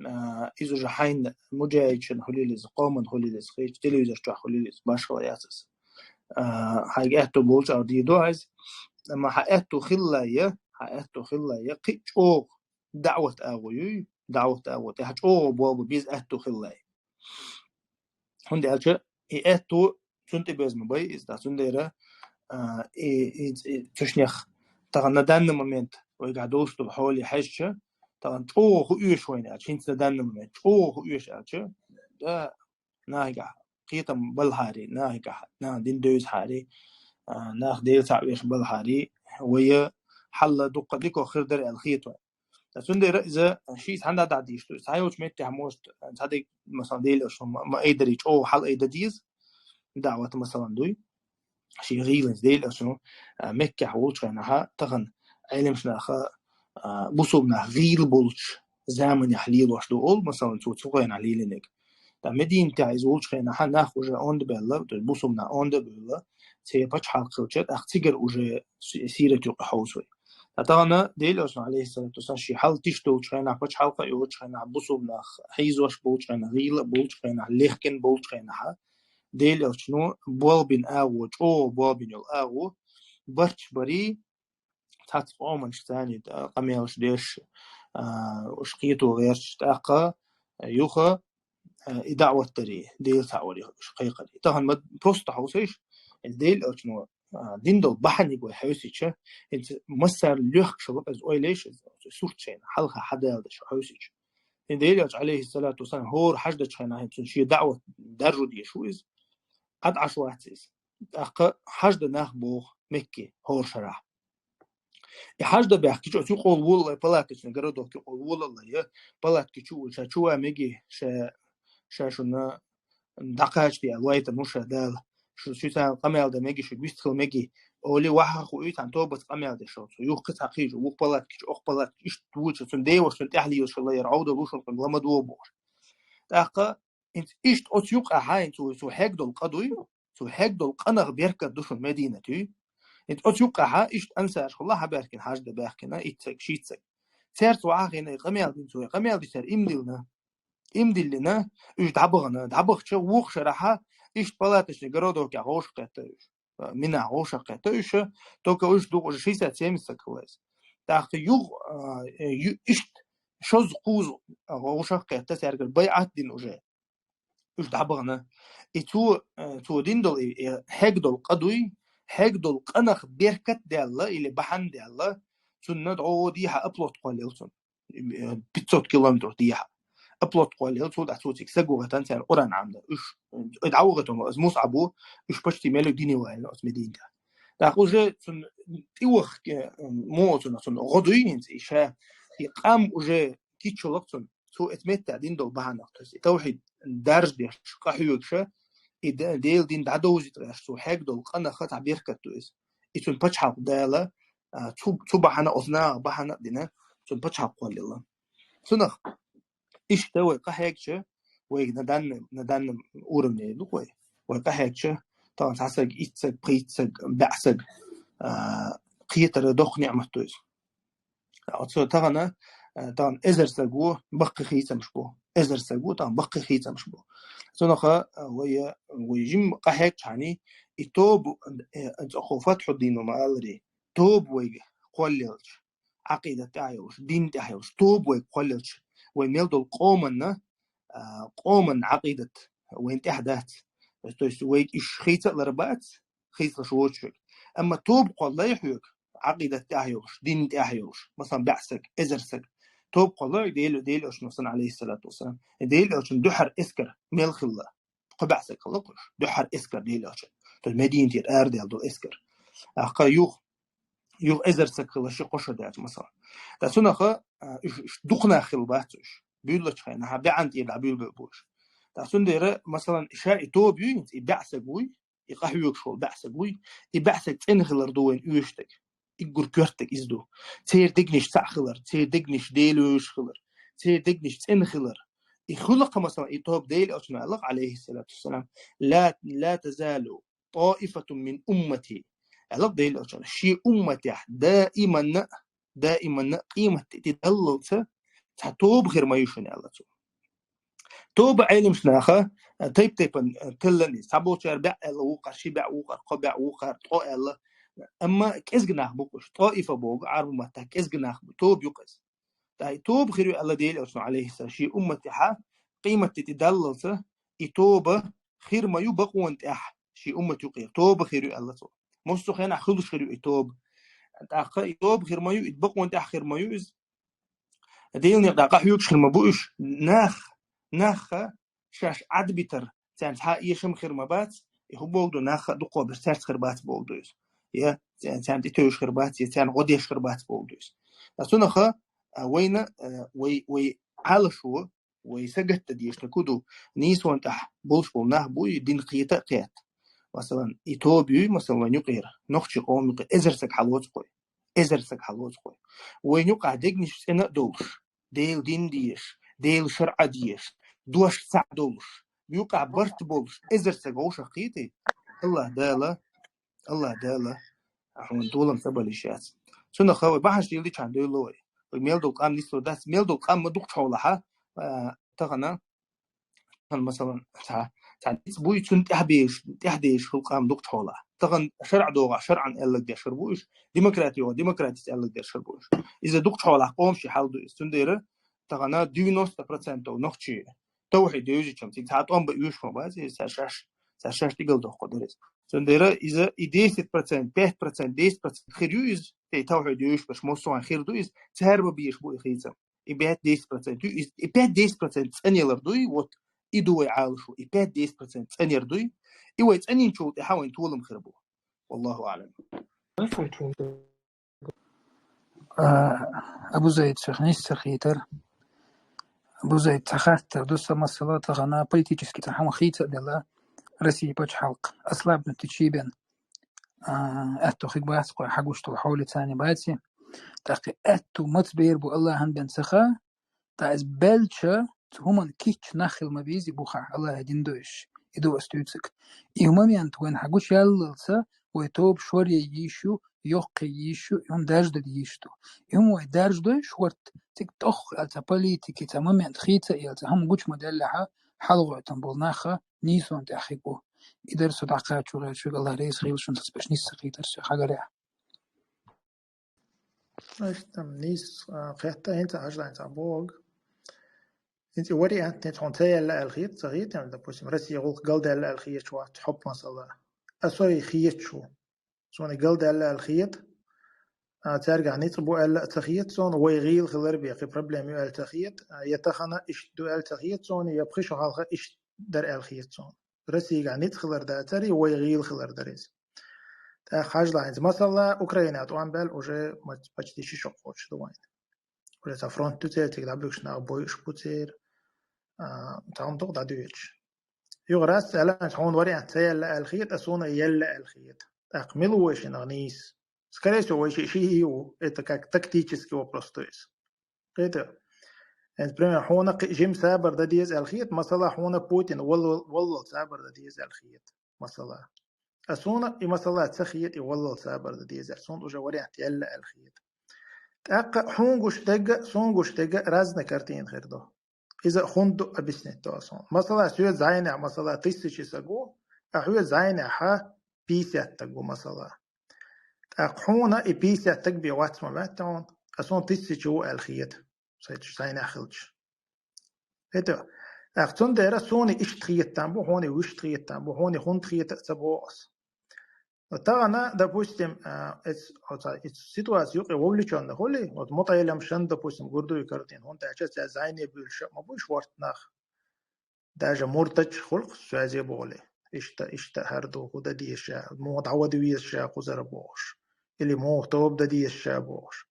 а, иза уже хьайна муджахӀидашна хуьлийла иза, къоман хуьлийла иза, хӀинца телевизор чохь хуьлийла иза, башхалла яц иза. А, хьайга аьтту болчу а дийр ду иза, амма хьан аьтту хилла, я хьан аьтту хилла, я кхин а чӀогӀа даӀват агӀо юй, даӀват агӀо тӀехь чӀогӀа болх бан беза аьтту хилла. ХӀунда аьлча и аьтту цунна тӀе беза ма бай иза, ткъа цундела, а, и, и, и, цу шиннех тахана на данный момент вайгахь долуш долу хьоле хьаьжча, тахана чӀогӀа хӀун оьшу вайна аьлча, хӀинца на данный момент чӀогӀа хӀун оьшу аьлча, да, нахигахь кхетам балхьари, нахигахь, нахана дин девзахьари, а, нах Дела цхьаъ веш балхьари, вай хьал дуккха дикох хир дара аьлла хета вайн. Ткъа цундела иза шиъ цхьаьна дӀадахьа дезаш ду. Цхьайолчу меттехь, может, цхьа дерг, масалан, Дела аьлча ма, ма айдаре, чӀогӀа хьал айда деза. ДаӀват, масалан, дуй. Шен гӀийланца Дела аьлча, а, Меккехь волчу хенахь тахана Ӏеламнаха, а, бусулба нах гӀийла болчу заманехь лелош ду олу, масалан, цо цу хенахь лелийнарг. Ткъа Мединатехь иза волчу хенахь нах уже онда баьлла, то есть бусулба нах онда а бевлла, церан пачхьалкх хилча, тӀаккха цигара уже си-, сират юкъа хьовсу вай. Ткъа тахана Дела аьлча, Ӏалайхиссалату вассалам, шен хьал тиша долчу хенахь, пачхьалкх а йолчу хенахь, бусулба нах хьийзош болчу хенахь, гӀийла а болчу хенахь, лехкина болчу хенахь, Дела аьлчано болх бина агӀо, чӀогӀа болх бина йолу агӀо, барт барий, цхьацца къоманаш царна къамелаш деш, а, уж кхето гӀерташ, тӀаккха юха, а, и даӀват дари, Дела цхьаъ вари уж кхайкхари. Тахан ма просто хьовсийша, из Дела элчано, а, дин дола бахьаниг вай хьовсича, из массар лоьхкаш лакъ из ойлайша, из сурт шайна хьалха хьадаьлла деш хьовсича. И Дела элча, алейхиссалату вассалам, хӀора хьаждача хьайна хӀинца ший даӀват даржу деш ву из. Ӏад Ӏаш вац из. ТӀаккха хьажда нах боху Мекке хӀора шарахь. И хьажда баьхкича, оцу юкъа волалла, палаткачу городок юкъа волалла, я палаткачу ву, ша чу ва меги, ша, ша шуна дӀакхача де аьлла, вайтан ву ша Дала. Шу, шу царна къамел дан меги, шу вистхила меги. Оли вахьа ху уьйтан тобаца къамел деш оцу. Юхкхи цхьа кхийжа, вух палаткича, ох палаткича, иштта вуча, цун деваш, цун тӀехлийла шала, яр Ӏовдал вушал, къам лама дуо бохуш. ТӀаккха, инц иштта оцу юкъа хьа, инц цу, цу хьегдол къа дуй, цу хьегдол къанах беркат ду шун Мединат юй. Инц оцу юкъа хьа, иштта ансарш хула хьабаьхкина, хьажда баьхкина, иццаг, шиццаг. Церца вахьа хина, и къамел дин цу, и къамел дин цер имдилна. Имдиллина, уьш дӀабахана, дӀабахча вух шарахьа, иштта палаточный городок я гӀовшах кхетта уьш. Мина гӀовшах кхетта уьш, только уьш ду уже шестьдесят-семьдесят саг хилла иза. ТӀаккха юг, а, ю-, иштта шозза кхуза гӀовшах кхетта, цаьргара байӀат дина уже. Уьш дӀабахана. И цо, а, цо дин дол, и, и хьегдол къа дуй, хьегдол къанах беркат даьлла или бахьана даьлла, цунна дӀо дехьа оплот кхоллел цунна. Э, пятьсот километров дехьа. Оплот кхоллел, цул тӀаьхьа цо цига саг вахатан цара Къуръан Ӏамда. Уьш, э, дӀавахатан, аз Мусъабу, уьш почти мелуг дине вайна оцу Мединатехь. ТӀаккха уже цун тӀевах, э, мо цун, цун гӀо дуй хӀинца, и ша, и къам уже киччалах цун. Цо эцу метта дин дол бахьанах, то есть и тавхьид дарждеш, къахьоьгуша, и де-, Дела дин дӀадовзийтараш, цо хьегдол къанаха цхьа беркат ду иза. И цун пачхьалкх Дала, а, цу, цу бахьана, оцу наха бахьана а дина, цун пачхьалкх кхоллелла. Цунах иштта вай къахьегча, вайга на данный, на данном уровне ду вай. Вай къахьегча, тахана цхьа саг, итт саг, пхийтта саг, баьӀ саг, а, кхетара доккха ниӀмат ду иза. Оцу тахана, а, тахана эзар саг ву, баккхий хийцамаш бу. Эзар саг ву, тахана баккхий хийцамаш бу. Цунаха, а, вай, вай жим къахьегча хьани, и тоба, э, цӀакхо фатхьу дину ма алари, тоба вайга кхоллелча, Ӏакъидат тӀехь йолуш, дин тӀехь йолуш, тоба вайга кхоллелча, вай мел долу къоманна, а, къоманна Ӏакъидат вайн тӀехь дац. То есть вайга иш хийца а лар бац, хийцалаш воцуш верг. Амма тоба кхоллай хьоьга, Ӏакъидат тӀехь йолуш, дин тӀехь йолуш, масалан, баьӀ саг, эзар саг. Тоба кхоллай Дела, Дела элчано сан, алейхиссалату вассалам. Дела элчан дуьхьара эскар мел хилла. Кхо баьӀ саг хилла кхуш. Дуьхьара эскар Дела элчан. То есть Мединатера арадаьлла долу эскар. Ахка юх, юх эзар саг хилла ши кхо шо даьлча, масалан. Ткъа цунаха, а, уьш, уьш дукха нах хилла бац уьш. Буьйлачу хенахь, баьӀан тӀера дӀабуьйлабе болуш. Ткъа цундела, масалан, ша и тоба юй, и баьӀ саг вуй, и къахьоьгуш волу баьӀ саг вуй, и баьӀ саг цӀена хилар ду вайн оьшург. Иггур коьртаг иза ду. Церан дегнаш цхьаъ хилар, церан дегнаш Дела вевзаш хилар, церан дегнаш цӀена хилар. И хуьлу-кх, масалан, и тоба Дела элчано аьлла-кх, алейхиссалату вассалам, «Ла, ла тазалу таифатун мин уммати». Аьлла-кх Дела элчано, шен умматехь даиманна а, даиманна а къематде тӀедаллалца цхьа тоба хир ма ю шуна, аьлла цо. Тоба Ӏеламнаха, а, тайп-тайпана, а, теллан иза. Цхьаболчара баьӀ аьлла вукхар, ши баьӀ вукхар, кхо баьӀ вукхар, ткъо аьлла. Амма кӀезга нах бу-кх уьш. ТӀоифа богу Ӏарбу маттахь кӀезга нах бу. Тоба ю-кх иза. Ткъа и тоба хир ю аьлла Дела элчано, алейхиссалам, шен умматехьа къематде тӀедаллалца, и тоба хир ма ю бакъонан тӀехь, шен уммат юкъера. Тоба хир ю аьлла цо. Массо а хенахь хуьлуш хир ю и тоба. ТӀаккха и тоба хир ма ю, и бакъонан тӀехь хир ма ю иза. Делан некъа дӀа къахьоьгуш хир ма бу уьш. Нах, наха шаьш Ӏадбитар, царна цхьа а эшам хир ма бац, и хӀун боху ду, наха а дукхо бер цаьрца хир бац боху ду иза. Я царна тӀетевжаш хир бац, я царна гӀо деш хир бац боху ду иза. Ткъа цунаха, а, вайна, а, вай, вай Ӏалашо, вай сагатта дешна ку ду, нийсонан тӀехь болуш болу нах бу и дин кхета а кхетта. Масалан, и тоба юй, масалан, вайн юкъера, нохчийн къоман юкъера, эзар саг хьалоцу кхой. Эзар саг хьалоцу кхой. Вайн юкъахь дегнаш цӀена а долуш, Делан дин дезаш, Делан шарӀа дезаш, дош цхьаъ долуш, юкъахь барт болуш, эзар саг вовшах кхийти, Аллах Дала, Аллах Дала, а, хьуна долам ца балийша яц. Цунах вай бахьанаш дийла дичхьана девлла вай. Вай мел долу къам нисло дац, мел долу къам ма дукхачу хьолахьа, а, тахана, тахана, масалан, цхьа, цхьа ниц буй, цунна тӀаьхьабеш, тӀаьхьадеш хӀула къам дукхачу хьолахь. Тахан шарӀ догӀа шарӀан аьллаг дешар бу уж, демократи йогӀа демократица аьллаг дешар бу уж. Иза дукхача хьолах къомаши хьал ду иза. Цундера тахана девяносто процентов нохчий тавхьид девзичам, цига цхьа тӀом ба уьш ма бац, иза цхьа шаш, цхьа шаш тӀигал дохко дерез. Цундера иза и десять процент, пять процент, десять процент хир ю иза, тей тавхьид девзиш баш моссугӀан хир ду иза, царба беш бу и хийцам. И пять-десять процент ю иза, и пять-десять процент цӀанелар дуй, вот, и ду вай Ӏалашу, и пять-десять процент цӀанер дуй, и вай цӀанинчул тӀехьа вайн толам хир бу. Валлаху аӀлам. А, Абу Зайд, шайх, нийса ца хийтар. Абу Зайд, ца хаттар ду са масала тахана политически ца хӀама хийца а дела, Россия пачхьалкх ослабнути чийбен. А, аьтту хиг бац кхой хьагуштал хьоли цани баци. ТӀаккха аьтту мац бер бу Аллахьан бен ца ха, ТӀа из белча, цу хӀуман кийча нах хила ма безий бухахь, Аллахьа дин дойш, и ду ас туьйцург. И момент вайн хьагуш яллалца, вай тоба шоръе йиш ю, йоккхе йиш ю, и хӀума дарждада йиш ду. И хӀума вай дарждой шорт, цига тӀох аьлла ца политики, ца момент хийца аьлла ца хӀума гуча ма деллехьа, хьалгӀойтам бол наха нийсон тӀехь хиг бу. И дар со дӀакхачу гӀерчуг Аллахь рейс хилшун сацбеш нийса хийтар со хьагарехь. Значит, там нийса, а, кхетта хӀинца хьажлайн ца бог. ХӀинца и вариант хӀинца хьуна ца яьлла аьлла хета, ца хетам, допустим, Россия гӀуллакх галдаьлла аьлла хеташ вац, хьоп масала. А сой хеташ ву. Сона галдаьлла аьлла хета. А, цаьргахь ницкъ бу аьлла а ца хета сона, вай гӀийла хилар бехи проблема ю аьлла ца хета. А, я тахана иштта ду аьлла ца хета сона, я пхи шу хьалха иштта дар аьлла хета сона. Российгахь ницкъ хилар дацари, вай гӀийла хилар дариз. ТӀаккха хьажлахь хӀинца масала, Украина тӀом баьлла уже ма-, почти ши шо кхочуш ду вайн. Уже ца фронт ду церан, цига дӀабуьгуш нах бойуш бу церан. А, цхьа хӀума дукха дӀадоьдуш. Юха раз аьлла, хьуна вариант ца яьлла аьлла хета, а сона яьлла аьлла хета. ТӀаккха мила ву вай шиннах нийса? Скорее всего, вай ши, ши и ву. Это как тактический вопрос, то есть. Кхета. Например, хьуна кхи-, жим сабар дан деза аьлла хета, масала, хьуна Путин валлал, валлал сабар дан деза аьлла хета, масала. А суна и масала ца хета, и валлал сабар дан деза аьлла, суна уже вариант яьлла аьлла хета. ТӀаккха хьуна гуш дегга, суна гуш дегга разный картина хир ду. Иза хӀунда ду объяснить до суна. Масала, соьца зайнехь, масала, тысяча саг ву, а хьоьца зайнехьа пятьдесят таг ву, масала. ТӀаккха хьуна и пятьдесят таг бен вац ма ваьтта хьуна, а суна тысяча ву аьлла хета, сайчу сайнехь хилча. ХӀета, тӀаккха цундела суна иштта хетам бу, хьуна вуьшта хетам бу, хьуна хӀунда хета а ца боху ас. Но тахана, допустим, а, эц-, оца, эц ситуация юкъе вовлечённый хули, вот мутайлам шан, допустим, гурдуй картин, хӀунда аьлча цаьрца зайне буьлуш а ма буй шортта нах. Даже муртача хӀуллакх соьзе бохули. Иштта, иштта хӀара ду, хӀу дан деза, муха дӀавада веза кхузара бохуш. Или муха тоба дан деза бохуш.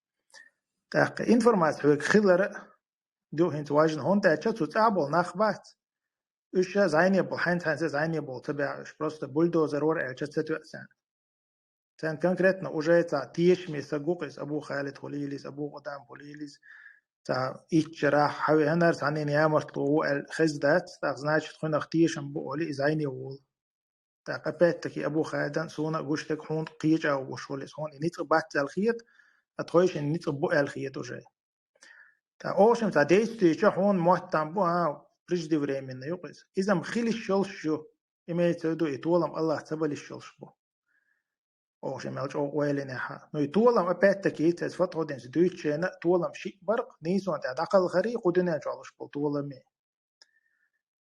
ТӀаккха информация хьоьга хилара ду хӀинца важна, хӀунда аьлча цу цӀа болу нах бац. Уьш ша зайне болу, хьаьнца-хьаьнца зайне болу ца баьхьа уьш. Просто бульдозер вара аьлча ца тоьа царна. Царна конкретно уже цхьа тешаме саг ву-кх иза, Абу Халид хуьлийла иза, Абу Къудам хуьлийла иза, цхьа итт шарахь хьан веханара цхьаннен ямартло ву аьлла хезна дац, тӀаккха, значит, кхуьнах тешам бу олий, иза зайне волу. ТӀаккха опять-таки Абу Халидан суна а гуш дерг хьуна кхечӀа а гуш хуьлу иза, хьуна и ницкъ бац аьлла хета, а тхойшинна ницкъ бу аьлла хета уже. ТӀаккха оха шимма цхьа действие чохь хьуна мотт там бу, а, преждевременно ю-кх иза. Иза-м хила йиш йолуш ю, имеется в виду, и толам Аллах ца бала йиш йолуш бу. Оха шимма мел чӀогӀа ойла йинехь а. Ну, и толам, опять-таки, цаьрца фатхьо динца дуьйцучу хенахь а толам шиъ бара-кх, нийсонан тӀехь дӀакхалхарий, кху дуьнен чохь луш болу толаме.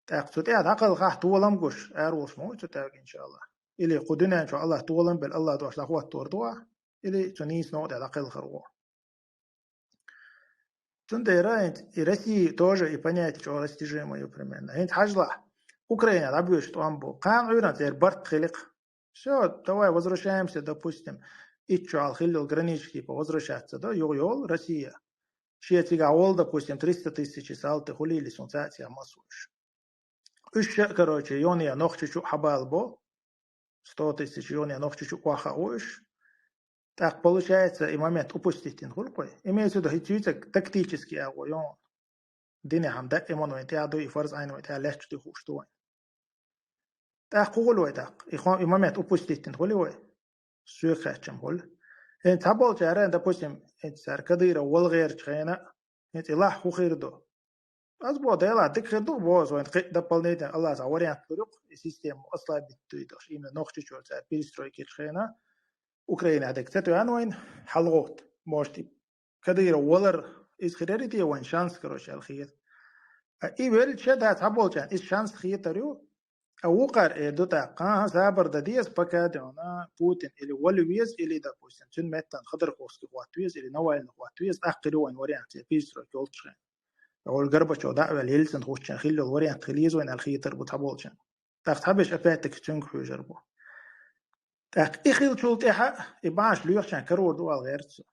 ТӀаккха цу тӀехь дӀакхалхахь толам гуш, ара волуш ма ву цу тӀехь, иншаАллахӀ. Или кху дуьнен чохь Аллах толам белла, Аллах дош дӀахӀоттор ду ахь, или цу нийсонан тӀехь дӀакхалхар ву. Цундела хӀинца и Россия тоже и понятие чӀогӀа растяжимое ю примерно. ХӀинца хьажалахь, Украина дӀабоьдуш тӀом бу. Кхана Ӏуьйранна церан барт хили-кх. Всё, давай возвращаемся, допустим, итт шо хьалха хилла йолу граница типа возвращаться до, юха йолу Россия. Шен цигахь волу, допустим, триста тысяч салти хуьлийла, суна цаьрца масса ву уьш. Уьш ша а, короче, юха а Нохчийчу хьабалабо, сто тысяч юха а Нохчийчу охьахаа ву уьш. ТӀаккха, получается, и момент упустить дина хуьлу-кх вай. Имеется в виду, хӀинца ю цхьа тактический агӀо, юха а. Динехь-м даиман вайн тӀехь ду, и фарз Ӏайн вайн тӀехь лаьтташ ду, хууш ду вайн. ТӀаккха хӀун хуьлу вай тӀаккха? И хо-, и момент упустить дина хуьлу вай? Соьга хаьттича-м хуьлу. ХӀинца цхьаболчара, допустим, хӀинца цара Кадыров вала гӀертачу хенахь, хӀинца и лахь хӀун хир ду? Аз бо Дела дика хир ду, бо, вайн хи дополнительно Аллах а вариант лур юкъ, и систему ослабить дуй даш. Именно Нохчийчуьра цар перестройка хена. Украина дика ца тойна вайн хьалгӀот. Может, и Кадыров валар из хирар и те вайн шанс, короче, алхир. А и велча да цхьаболчан, из шанс хетар ю, а вукхар э ду тӀаккха, забар да деза, пока дона Путин или вали веза, или, допустим, цун меттан Ходорковский хӀотта веза, или Навальный хӀотта веза, тӀаккха ю вайн вариант, я перестройка йолчхен. Ол Горбачев дӀа а ваьлла, Ельцин хуччан хилла йола вариант хила еза вайн алхетар бу цхьаболчан. ТӀаккха цхьабеш опять-таки цуьнга хьуьжар бу. ТӀаккха и хилчул тӀехьа, и баш лоьхчан карор ду ала гӀерцу.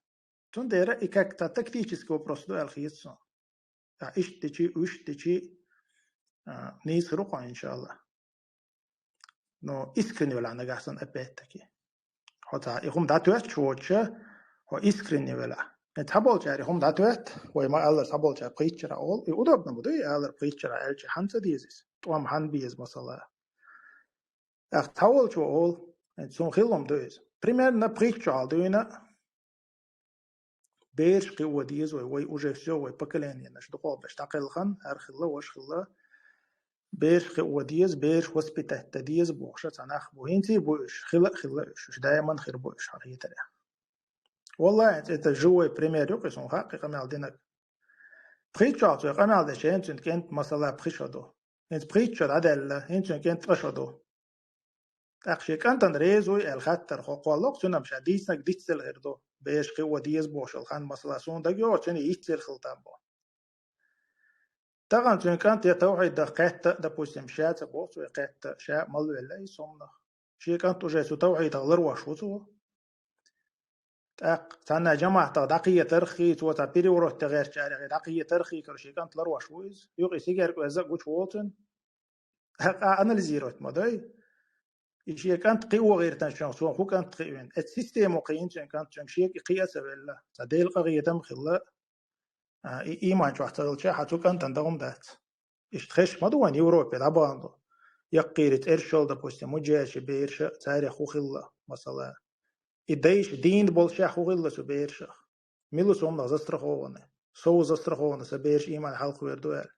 Цундера и как-то тактический вопрос ду аьлла хеташ сона. А, иштта дичи, уьшта дичи, а, нийса хир укхо, иншалла. Но искренне велахь нагахь санна, опять-таки. Хьо ца, и хӀума дӀатоьтташ воцча, хьо искренне велахь. Э, цхьаболчара и хӀума дӀатоьтта, вай ма аллара цхьаболчара пхийтта шера ол, и удобно ма ду, и аллара пхийтта шера аьлча хӀана ца деза иза? ТӀом хӀана беза, масала? Ах, цхьаволчо ол, э, цун хилла ма ду иза. Примерно пхийтта шо хьалдуйна, бераш кхио деза вай, вай уже всё, вай поколененаш дукхагӀбеш дӀакхелхан, хӀара хилла, ваша хилла. Бераш кхио деза, бераш воспитать дан деза бохуш цхьа нах бу. ХӀинца а бу уьш, хила а хилла уьш, уьш даиман хир бу уьш хьахетарехь. Валлахи, это живой пример ю-кх и сона хаьа кхин къамел динарг. Пхийтта шо хьалха цо къамел деш, хӀинца цуьнан кӀентан масала пхи шо ду. ХӀинца пхийтта шо дӀадаьлла, хӀинца цуьнан кӀентан ткъа шо ду. ТӀаккха шен кӀантана реза вуй аьлла хаттар хо-, кхоллакх, цуьнан ша дийцинарг дицделла хир ду. Бераш кхио деза бохуш йолу хан масала суна дагайогӀучу, цуьнан йицделла хила там бо. Тахана цуьнан кӀант я тавхьидах кхетта, допустим, ша ца боху цо, я кхетта, ша малвелла и сомнах. Шен кӀант уже цу тавхьидах ларвеш ву цо. ТӀаккха цхьанна жамаӀатах дӀакхетарх хи, цо цхьа переворот тӀе гӀертачарех дӀакхетарх хи, кара шен кӀант ларвеш ву иза. Юкъа и сигерг веза а гучу волу цуьнан. ТӀаккха анализировать ма дой. И шен кӀант кхио гӀиртанчуьнга, суна хӀун кӀант кхиъвина. Эцу систему кхиъна цуьнан кӀант, цуьнга шега и кхиа а ца велла. Цхьа Делан къахетам а хилла, а, и иман чохь ца хилча, хьан цу кӀантана дагӀа ма дац. Иштта хезаш ма ду вайн Европе дӀабахана ду. Яккхийра цӀерш йолу, допустим, муджаьши бераша, царех хӀун хилла, масала. И дайша дийна болчех хӀун хилла цу берашах? Мила сомнах застрахована? Сов застрахована сан бераш иман хьалхавер ду аьлла.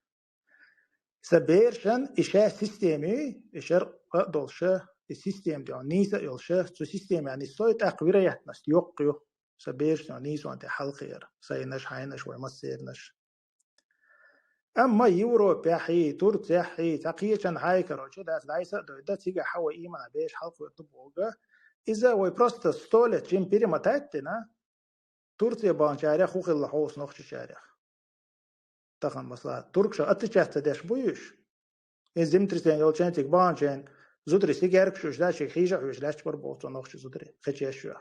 Сан берашан и ша система ю, и шаркъа а долуша, и система де нийса а йолуша, цу системехь нисса и тӀаккха вероятность йоккха ю. Сан бераш нийсонан тӀе хьалхера, сайнаш, хьайнаш вай массернаш. Амма Европехьий, Турцехьий, цхьа кхечанхьа, короче, дац дӀайса а дойда, цигахь хьан вай иман бераш хьалхавер ду боху. Иза вай просто сто лет жим перемотать дина, Турция баханчарех хӀун хилла хьовса нохчичарех. Тахана, масала, туркша отличаться деш буй уьш? И землетрясение йолчу цига баханчийн зударий сигеркаш уьш, да, шига хьийжа а хьоьжуш лаьтташ бара боху цо нохча зударий, кхечеш а.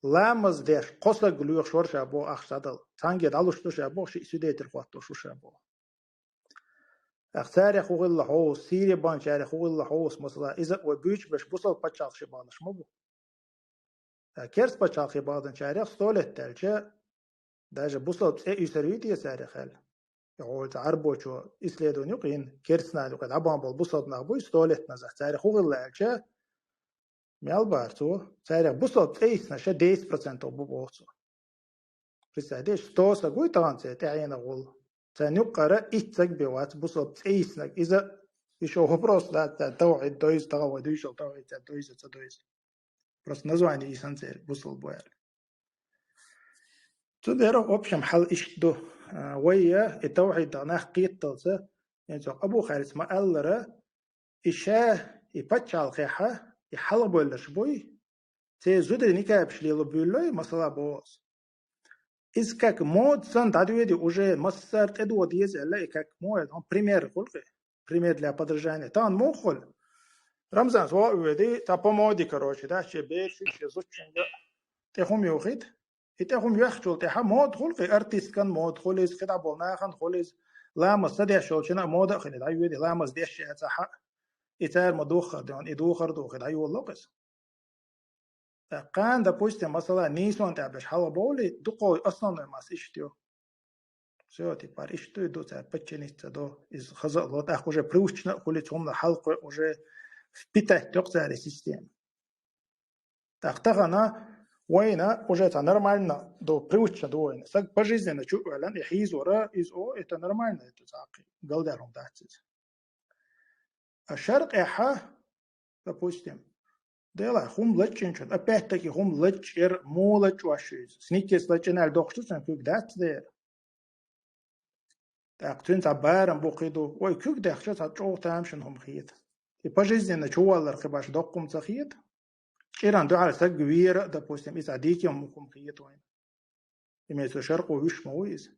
Ламаз деш, кхо саг лоьхуш вара ша боху ахча дӀадала. Цхьаьнгге дӀалуш ду ша боху, шиъ свидетель хӀоттош ву ша боху. Ах, царех хӀун хилла хьовса, Сири баханчарех хӀун хилла хьовса, масала, иза вай буьйцуш берш бусалба пачхьалкхаш баханарш ма бу. Ткъа керста пачхьалкхе баханчарех сто лет даьлча, даже бусалба цӀе уьйсур юй те царех аьлла? И хьо цхьа Ӏарбочо исследование юкъа йина, керста нах юкъа дӀабахана болу бусалба нах буй сто лет назад. Царех хӀун хилла аьлча, мел бахара цо, царех бусалба цӀе йисинарш десять процентов бу боху цо. Представь, деш, сто саг вуй тахана церан тӀаьхьенах волу. Царна юккъара итт саг бен вац бусалба цӀе йиснарг. Иза, и шо вопрос дац, царна тавхьид дойза, тахана вай дуьйцуш йолу тавхьид царна дойза, ца дойза. Просто название йисна церан бусалба бу аьлла. Цундела, в общем, хьал иштта ду. А, вай я и тавхьидах нах кхетталца, хӀинца Абу Халица ма-аллара, и ша, и пачхьалкхехьа, и хьалхабевлларш буй, церан зударий никапаш лело буьйллой, масала боху аса. Иза как мода санна дӀадоьду уже, массара тӀедоха деза аьлла, и как мода, ну, пример хуьлу-кх и, пример для подражания. Тахана муха хуьлу? Рамзанца ваха а воьду, цхьа по моде, короче, да, шен бераш, шен зудчуьнга тӀе хӀума юхийта. И тӀе хӀума йоьхначул тӀаьхьа мода хуьлу-кх и, артисткан мода хуьлу иза, кхидӀа болу нахана хуьлу иза. Ламаз ца деш йолчунна а мода а хилла дӀайоьду, ламаз деш яцахь а. И цара ма духхар дона, и духар а духий дӀайолало-кх иза. ТӀаккха, допустим, масала, нийсонан тӀехь берш хьалхабовлий, дукхо основной масса иштта ю. Всё, типа, иштта ду, цара подчиниться до, иза хаза а ло, тӀаккха уже привычно а хуьлу, цунна хьалхо уже впитать до-кх цара и система. ТӀаккха тахана Вайна уже цхьа нормально ду, привычно ду вайна. Саг пожизненно чу а ваьлан, и хьийзора, из о, это нормально, это цхьа галдаьр хӀума дац из. А шаркъехьа, допустим, дела хӀума лаччинчун, опять-таки хӀума лаччер, мо лаччош ю из. Сникерс лаччина аьлла дохуш ду цун куьг дац дера. ТӀаккха цуьнца барам бу кхин ду. Ой, куьг дехча цхьа чӀогӀа тамашийна хӀума хета. И пожизненно чуваллар кхин баш доккхум ца хета. ЧӀиран дуьхьал саг вера, допустим, и цхьа диким хӀума хета вайна. Имеется в виду, шаркъо вуьш ма ву иза.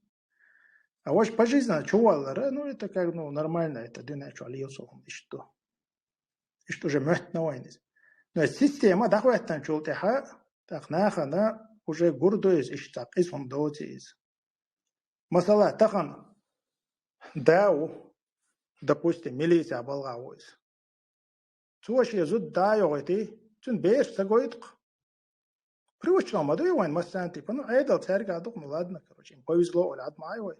А ваш пожизненно чуваллара, ну, это как, ну, нормально, это дуьнен чохь лелсо хӀума иштта ду. Иштта уже моьттина вайна иза. Но система дӀахӀоьттинчул тӀаьхьа, тӀаккха нахана уже гур ду иза, иштта цхьа къиза хӀума доций иза. Масала, тахана да ву, допустим, милиция балгӀа ву иза. Цо шен зуда дӀа а йохуьйтий, цуьнан бераш ца гойту-кх. Привычно ма дуй вайн массарна типа, ну, Ӏедал цаьрга а ду-кх, ну, ладно, короче, им повезло, олий, Ӏад ма Ӏай вай.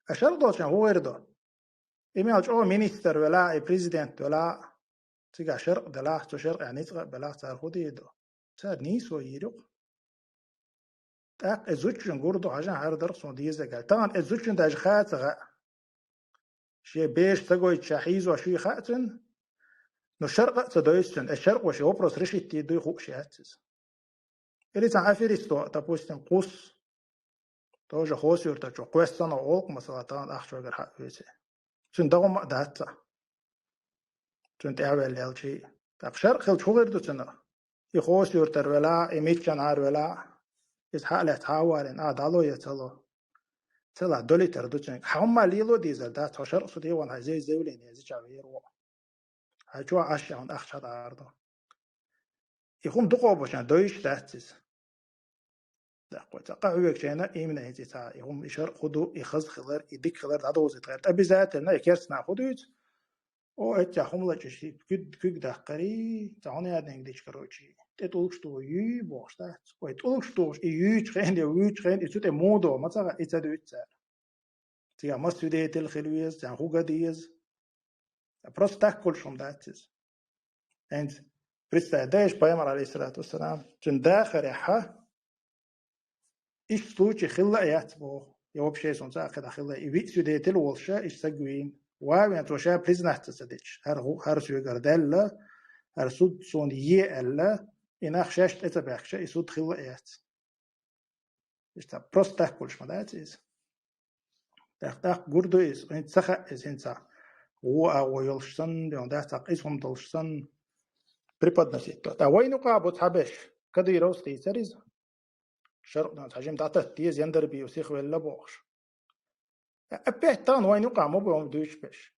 А шаркъ долчун хӀун гӀийр ду? И мел чӀогӀа министр велахь а, и президент велахь а, цигахь шаркъ делахь а, цу шаркъехь ницкъ а белахь а, цара хӀун дийр ду? Цара нийсо йийр ю-кх. ТӀаккха и зудчун гур ду, хьажа, хӀара дара суна дезарг аьлла. Тахана и зудчун даже хаа ца хаьа. Шен бераш ца гойтуш ша хьийзош юй хаьа цуьнан, но шаркъа а ца дойзу цуьнан. И шаркъо шен вопрос решить дийр дуй хууш яц иза. Или цхьа аферисто, допустим, кхус, тоже Хосуьртарчо кхоьссано олу-кх, масала, тахана ахча вагар хьаъ веце. Цуьнан дагӀма а дац цхьа. Цуьнан тӀаьхьавелла яьлчий. ТӀаккха шаркъ хилча хӀун гӀийр ду цуьнан? И Хосуьртара велахь а, и миччанхьара велахь а, иза хьа а лаьцна хьа а валийна, а, дӀало я ца ло? Ца лахь, долуьйтур ду цуьнга. Хьан хӀумма лело дезар дац, хьо шаркъ суде ван хьайн зевзевлина еза чӀа вер ву. Хьайн чохь Ӏаш шен ахча хьа дӀаара ду. И хӀума дукхо бу шен дойуш дац иза. Даккхой, цхьа къахьоьгучу хенахь имна хӀинца и цхьа, и хӀума, и шаркъ хӀун ду, и хаза хилар, и дика хилар дӀадовзийта гӀерта. Обязательно и керста нах хӀун дуьйцу? О, эццехь хӀума лачкъаш, куьг, куьг даккхарий, цхьа хӀун яьрниг дича, короче, тӀе тӀулгаш тухуш юй бохуш дац. Вай тӀулгаш тухуш, и юьйчу хенахь, юьйчу хенахь, и цу тӀе муха догӀу, ма ца хаьа, и ца дуьйцу цара. Цигахь масса свидетель хила веза, царна хӀун ган деза. Просто так хуьлуш хӀума дац иза. ХӀинца, представь, дайша пайхамар, алейхиссалату вассалам, цуьнан дахарехьа, иштта случай хилла а яц боху. Я вообще суна ца а кхидӀа хилла, и виъ свидетель волуш ша иштта саг вийна. Ван а вен цо ша признаться ца дича, хӀара хӀу-, хӀара соьгара даьлла, хӀара суд суна е аьлла, и нах шаьш тӀе ца баьхкича, и суд хилла а яц. Иштта просто так хуьлуш ма дац иза. ТӀаккха, тӀаккха гур ду иза, хӀинца ца хаьа иза, хӀинца вон агӀо йолуш санна, ден дац, цхьа къиза хӀума долуш санна, преподносить до. ТӀаккха вайна юкъахь бу цхьаберш, Кадыровс дийцара иза. Шаркъ цхьа жима дӀататта деза, Яндарбиев сихвелла бохуш. Опять тахана вайна юкъахь ма бу хӀума дуьйцуш берш.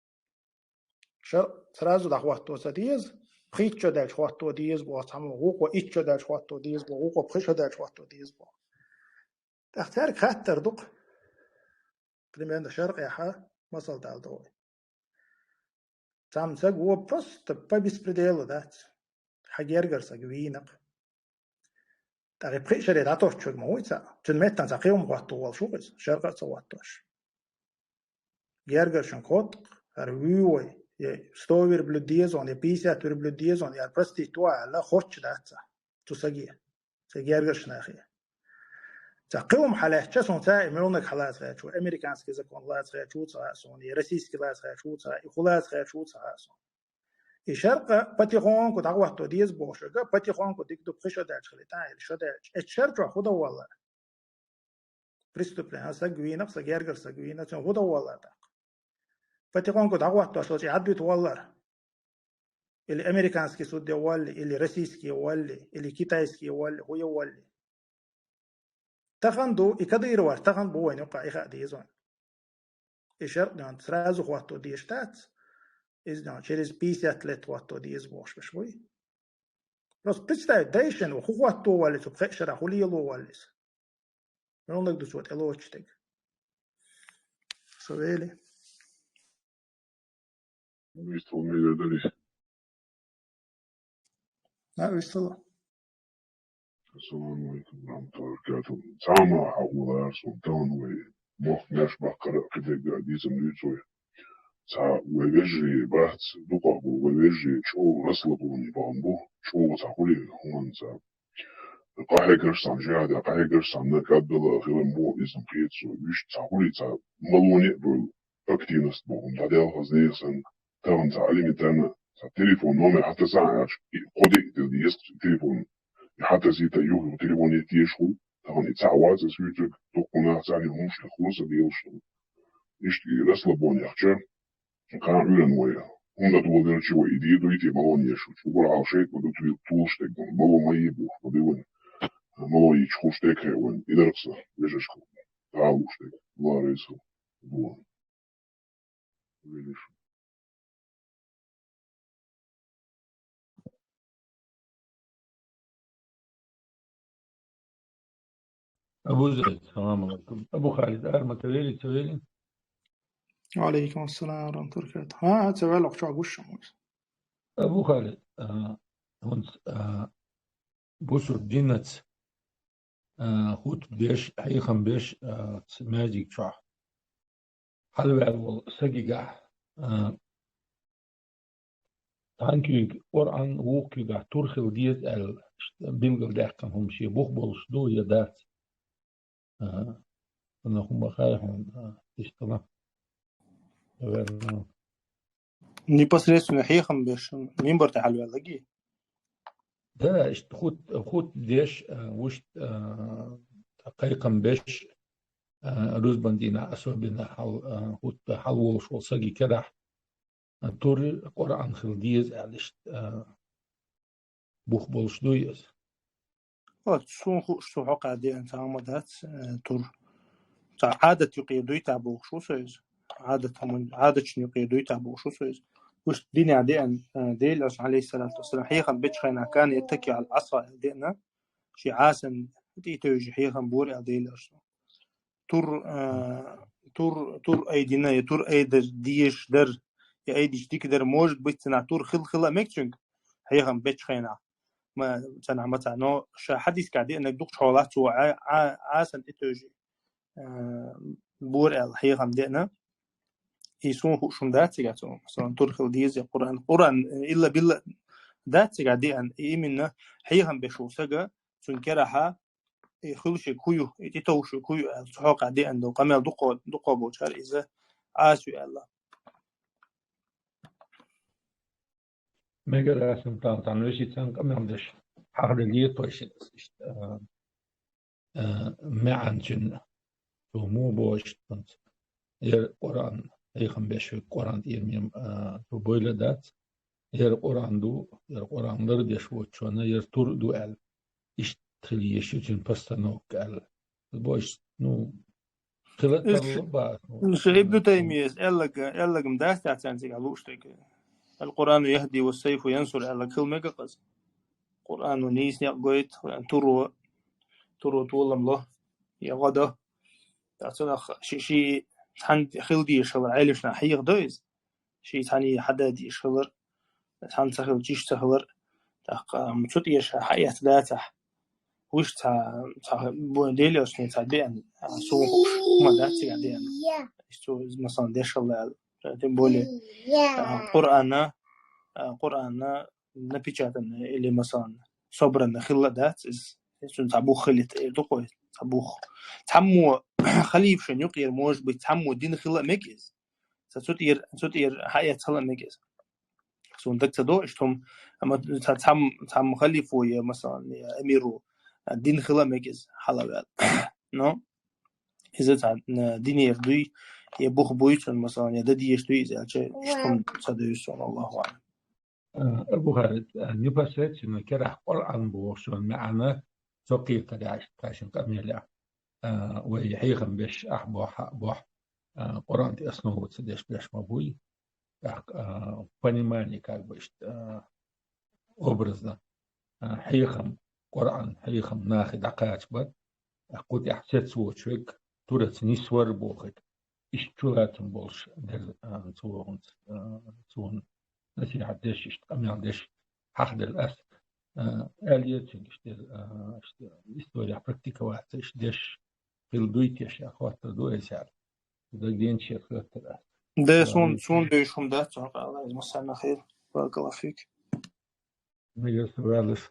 Шаркъ сразу дӀахӀотто ца деза, пхийтта шо даьлча хӀотто деза боху цхьаммо, вукхо итт шо даьлча хӀотто деза боху, вукхо пхи шо даьлча хӀотто деза боху. ТӀаккха цаьрга хаттар ду-кх. Примерно шаркъехьа масал дала догӀу. Цхьамма саг вон просто по беспределу дац. Хьан гергара саг вийна-кх. ТӀаккха и пхи шаре дӀатоттуш верг ма вуй цхьа. Цуьнан меттана цхьа кхин хӀума хӀотто волуш ву-кх иза, шаркъа а ца хӀоттош. Гергарчун котта, хӀара вуьй вай, я сто верблюд деза хьуна, я пятьдесят верблюд деза хьуна, я простить ву аьлла, хоттуш дац цхьа цу саге, цу гергарчу нахе. Цхьа кхин хӀума хьалаьцча, суна цхьа а и муьлханиг хьалацахьаьча ву, американский закон лацахьаьча ву ца хаьа суна, я российский лацахьаьча ву ца хаьа, и хӀун лацахьаьча ву ца хаьа суна. И шаркъа потихоньку дӀахӀотто деза бохуш верг, потихоньку дика ду, пхи шо даьлча хилийтахьа, или шо даьлча. Эцу шар чохь хӀун дан валлара? Преступление, а, саг вийна-кх, сан гергара саг вийна, цуьнан хӀун дан валлара тӀаккха? Потихоньку дӀахӀоттош долчу и хьадвита валлара? Или американский суд я валли, или российский я валли, или китайский я валли, хӀун я валли? Тахана ду, и Кадыровс тахана бу вайна юкъахь, и хаа деза вайна. И шаркъ ден сразу хӀотто дезаш дац, иза ден через пятьдесят лет хӀотто деза бохуш берш буй. Просто представь, дайшина ву, хӀун хӀотто валли цу пхеа шарахь, хӀун лело валли иза? Муьлханиг ду цо тӀелоцуш дерг? Со вели. Вистхула мегар дарий? Да, вистхула. Ассаламу алейкум ва рахматуллахи ва баракатуху. Цхьа хӀума хьахулара суна тахана вай мохк маьрша баккхара а кхидерг а дийцина дуьйцу вай. Цхьа вай вежарий бац, дукхах бу вай вежарий, чӀогӀа расслабленный бахана бу, чӀогӀа цхьа хуьлий хӀуманца. къахьегарш санна, жихӀаде къахьегарш санна, кӀаддала хилан бо иза кхета со, вуьшта цхьа хули ца малоне а бевлла, активность боху, дӀаделхаза нехан санна, тахана цхьа элементарно, цхьа телефон номер хьатаса а аьлча, и кхо декъа тӀе деза телефон, и хьатасийта юха телефон е тешахула, тахана и цхьа вац ас вуьйцург, дуккха нах царна хӀумаш лехула сан делаш ду. Иштта и расслабоне яхча, кхана Ӏуьйранна вай, хӀунда доладелча вай и дийр дуй те малон еш, угар хьал шайтӀа ду туй толаш дерг, мало ма е бух, ма диван, мало йича хуш дерг хӀе вайн, и дарх са, вежашка, гӀалуш дерг, ларайса, дуан. Велиш. Абу Зайд, салам алейкум. Абу Халид, арма ца вели, ца вели? Ва алейкум ассалам ва рахматуллахи ва баракатух. ХӀа, ца вели, чӀоагӀа гуш ма ву. Абу Халид, а, хӀанз, а, бусур динац, а, хутб деш, хьехам беш, а, ц-, маьждиг чохь хьалаваьлла волу сагигахь, а, цхьана куьйга Къуръан, вукху куьйгахь тур хила деза аьлла, билгалдаьккхина хӀума шен бух болуш ду я дац? Ага. Ана хӀума хай хьуна, а, иштта ма. Наверное. Непосредственно хьехам беш, мимбар тӀе хьалаваьллаги? Да, иштта хут-, хутб деш, а, вуьшта, а, кхайкхам беш, а, рузбан дийнахь особенно хьал, а, хутбе хьалаволуш волу саги керахь, а, тур Къуръан хила деза аьлла иштта, а, бух болуш дуй иза? Хьо, суна хууш, цу хьокъехь деана цхьа хӀума дац, а, тур. Цхьа Ӏадат юкъе дуй та бохуш ву со иза. Ӏадат хӀуман, Ӏадатшна юкъе дуй та бохуш ву со иза. Вуьшта динехь деана, а, Делан Элчано, алейхиссалату вассалам, хьехам бечу хенахь, кана яттаки Ӏала Ӏаса аьлла деана, шен Ӏасан тӀе а тевжий хьехам бора аьлла Делан Элчано. Тур, а, тур, тур айдина, я тур айдар дезаш дар, я айдича дика дар, может быть, цунах тур хила, хила а мега цуьнга, хьехам бечу хенахь. Ма, цунах ма ца, но ша хьадисехь деанарг дукхачу хьолахь цо Ӏа-, Ӏа-, Ӏасан тӀе тевжий, а, бора аьлла хьехам деана. И суна хууш хӀума дац цигахь цо, масалан, тур хила деза, я Къуръан. Къуръан, э, илла-билла дац цигахь деана, и именно хьехам беш волу сага, цуьнан керахь, и хуьлуш ерг хӀун ю, и тӀетовжуш ерг хӀун ю аьлла, цу хьокъехь деана долу къамел дукха, дукха болчара иза Ӏаса ю аьлла. Мегар а сунтан цхьана вешица къамел деш, хьахаделлера тхойшица иштта, а, а, маьӀна цуьнан, цо муха боху иштта, яра Къуръан, хьехам беш верг Къуръан тӀера мем, а, цо бойла дац, яра Къуръан ду, яра Къуръан лардеш воцучунна, яра тур а ду аьлла, иштта хила еза ю цуьнан постановка аьлла. Бо иштта, ну, хила а тарло боху. Ну, ша Ибну Таймияс аьлларг, аьлларг-м дац тӀехь царна цигахь лууш дерг. Ал-Къуръану яхӀди ва сайфу янсур аьлларг хила мега-кх иза. Къуръано нийса некъ гойту, туро, туро толам ло, я гӀо до. ТӀаккха цунах ши, ши цхьаьна хила дезаш хилар, Ӏелимашна хьехадо иза. Ши цхьаьна хьада дезаш хилар, цхьаьна ца хилча, иштта ца хилар. ТӀаккха, ам, цу тӀера ша хьаэцна дацахь, вуьш цхьа, цхьа бу-, Делан Элчане цхьа деана, а, суна хууш хӀума дац цигахь деана. Иштта цо, масалан, деш хилла аьлла. Тем более, а, Къуръана, а, Къуръана напечатанный или, масалан, собранный хилла дац иза. Иза цуьнан цхьа бух хилийта эр ду-кх вай, цхьа бух. Цхьаммо халифашна юкъера, может быть, цхьаммо дина хила а мега иза. Ца цу тӀера, цу тӀера хьаэцна хила а мега иза. Суна дага ца до иштта хӀума, амма ца цхьам-, цхьамма халифо я, масалан, я эмиро, а, дина хила а мега иза, хьалаваьлла. Но иза цхьа, а, динера дуй, я бух буй цунна, масалан, я дан дезаш дуй иза аьлча, иштта хӀума ца девза суна, Аллаху аӀлам. А, Абу Халид, а, непосредственно керахь Къуръан бохучун маьӀна со кхетарехь, тхайшин къамелехь, а, вай хьехам беш ахь бохь, хьа бохь, а, Къуръан тӀе основываться деш беш ма буй. ТӀаккха, а, понимание, как бы, иштта, а, образно, а, хьехам, Къуръан хьехам нахе дӀакхачабар, а, кху тӀехь цец воцуш верг, тураца нисвар бохург, иштта чулацам болуш дерг, а, цо, а, цунна насихьат деш, иштта къамел деш хьахаделла ас, а, аьлла ецуьнга иштта, а, иштта история практиковаться иштта деш хила дуй те ша, хоттур ду аса аьлла. Дагадеъначара хоттур ас. Да, суна, суна девзаш хӀума дац, цунах къала, иза массарна хир. Баракаллаху фик. Мегар со ваьллаш.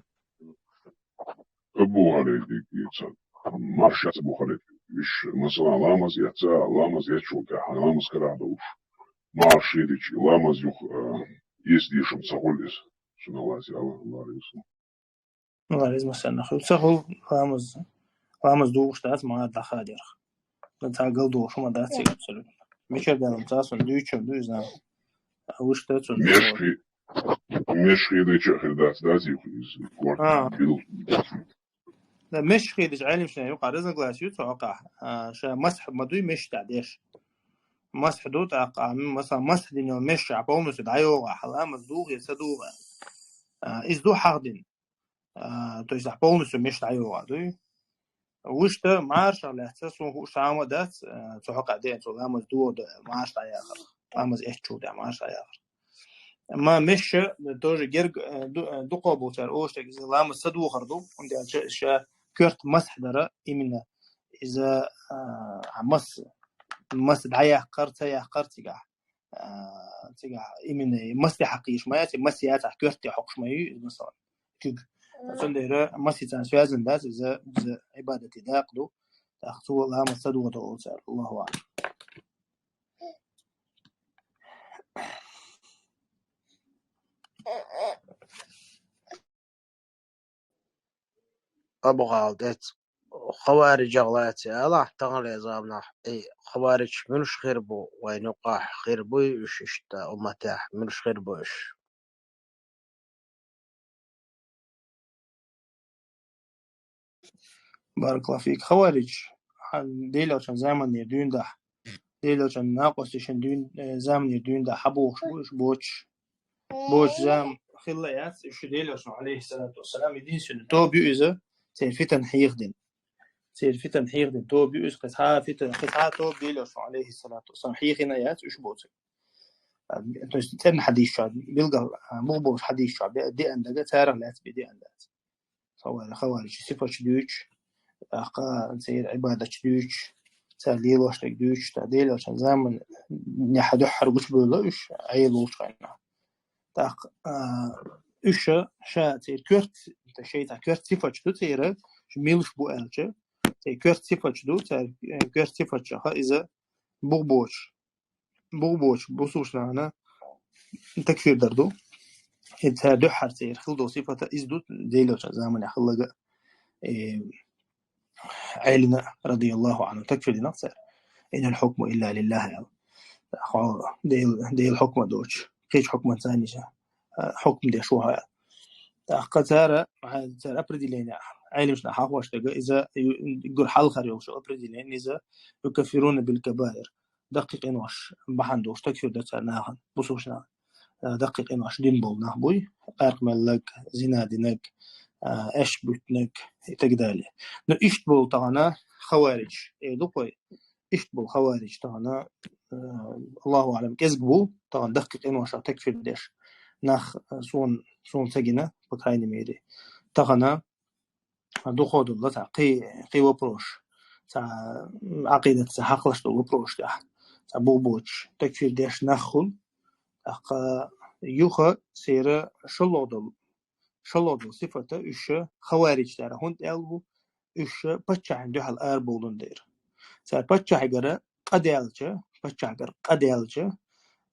Ца бухале, марша ца бухале. Уж, масала, ламаз яц, ламаз яц шо тӀехьа, ламаз карагӀдолуш. Марша дичи, ламаз юха, а, эс дешам ца хуьлу иза. Шуна лази Аллах, Аллах Расул. Ва резма санна хил. Ца хуьлу ламаз, ламаз дугӀуш дац, ма дӀахадерах. Ца гал дугӀуш ма дац, абсолютно. Мича далам ца сон дуьйчун ду иза. А уж та цун Мешхи-, мешхи деча хир дац, да, зи хуиз, корт, А. бил. Да, мешхи деча гӀалимшна юкъа разногласие ю, цу хьокъа. А, ша масхь ма дуй мешта деш. Масхь ду тӀаккха, а, м-, масала, масхь динал мешша полностью дӀайогӀа, хьала ламаз дугӀе, ца дугӀе. А, из ду хьахдин. А, то есть, а, полностью мешта дӀайогӀа дуй. Вуьшта маршах лаьцна, сун хууш цхьа а ма дац, а, цу хьокъа ден, цу ламаз дугӀу да, марш дӀаяхар. Ламаз эччул да, марш дӀаяхар. Амма мешша тоже герг, а, ду-, а, дукхо бу цар оштаг, иза ламаз ца духар ду, ундел ча, ша коьрт масхь дара, именно иза, а, мас, мас дӀаяккхар, ца яккхар цигахь. А, цигахь именно мас тӀе хьакхийш ма яц, мас яцахь коьрт тӀе хьокхуш ма ю, масала. Куьг. Цундела масица связан дац, иза, иза Ӏибадате дакъа ду. ТӀаккха цо ламаз ца духар ду цар, Аллаху аълам. Абу ГӀалдец, хаварижагӀ лаьцна алахь, таханле заманахь, и хавариж муьлш хир бу, вайн юкъахь хир буй уьш иштта, умматехь муьлш хир бу уьш? Баракаллаху фик. Хавариж, хьан Делалчун заманера дуьйна дахь, Делалчун накъосташан дуьйна, э, заманера дуьйна дахь хьабохуш бу уьш боцуш. Боцуш зама хилла яц, уьш Делалчун, алейхиссалату вассалам, единственный тоба ю иза, церан фитан хьехдина. Церан фитан хьехдина тоба ю иза, кхин цхьа фитан, кхин цхьа тоба Делалчун, алейхиссалату вассалам, хьехийна яц уьш боцург. А, то есть, цӀерна хьадисчу, билггал, а, мух болуш хьадисчу бе-, деана дага, царах лаьцна бе деана дац. Хавари-, хаварижи сифаташ дуьйцуш, тӀаккха церан Ӏибадаташ дуьйцуш, цара лелош дерг дуьйцуш, тӀаккха Делалчун заманехь дуьххьара гучубевлла уьш, Ӏела волчу хенахь. ТӀаккха, а, уьш ша церан коьрта, шайта коьрта сифаташ ду церан, шу милуш бу аьлча, церан коьрта сифаташ ду, церан, э, коьрта сифаташха иза бух боцуш. Бух боцуш бусулбанашна такфир дар ду. И цара дуьххьара церан хила долу сифата иза ду, Делалчун заманехь хилларг, э, Ӏелина, радияллаху анху, такфир динарг цара. Инал хукму илла лиллахи аьлла. Хьо Дел-, Делан хьукма доцуш, кхечу хьукманца нижа, а, хьукм деш ву хьо аьлла. ТӀаккха цара, а, цара определение, Ӏелимашна хьахош дерг, иза ю-, гур хьалхара йолуш определение, иза юкаффируна биль кабаир. Даккхий къинош бахьана долуш такфир ду цара нахана, бусулбанашна. Э, даккхий къинош дина болу нах буй, къаьркъа мелларг, зина динарг, э, эш буьттинарг и так далее. Ну, иштта болу тахана хавариж, э, ду кхой, иштта болу хавариж тахана, э, Аллаху аълам, кӀезиг бу, тахана даккхий къиношах такфир деш нах, э, суна, суна ца гина, по крайней мере. Тахана духо долу цхьа кхин, кхин вопрос. Цхьа, м, Ӏакъидат цхьа хьакхалаш долу вопрос тӀехь. Цхьа бух боцуш, такфир деш нах хуьлу. ТӀаккха юха церан шолгӀа долу, шолгӀа долу сифата уьш хавариж цара хӀунда аьлла ву, уьш паччахьна дуьхьал арабовлун дера. Цара паччахьигара къа даьлча, паччахьигара къа даьлча,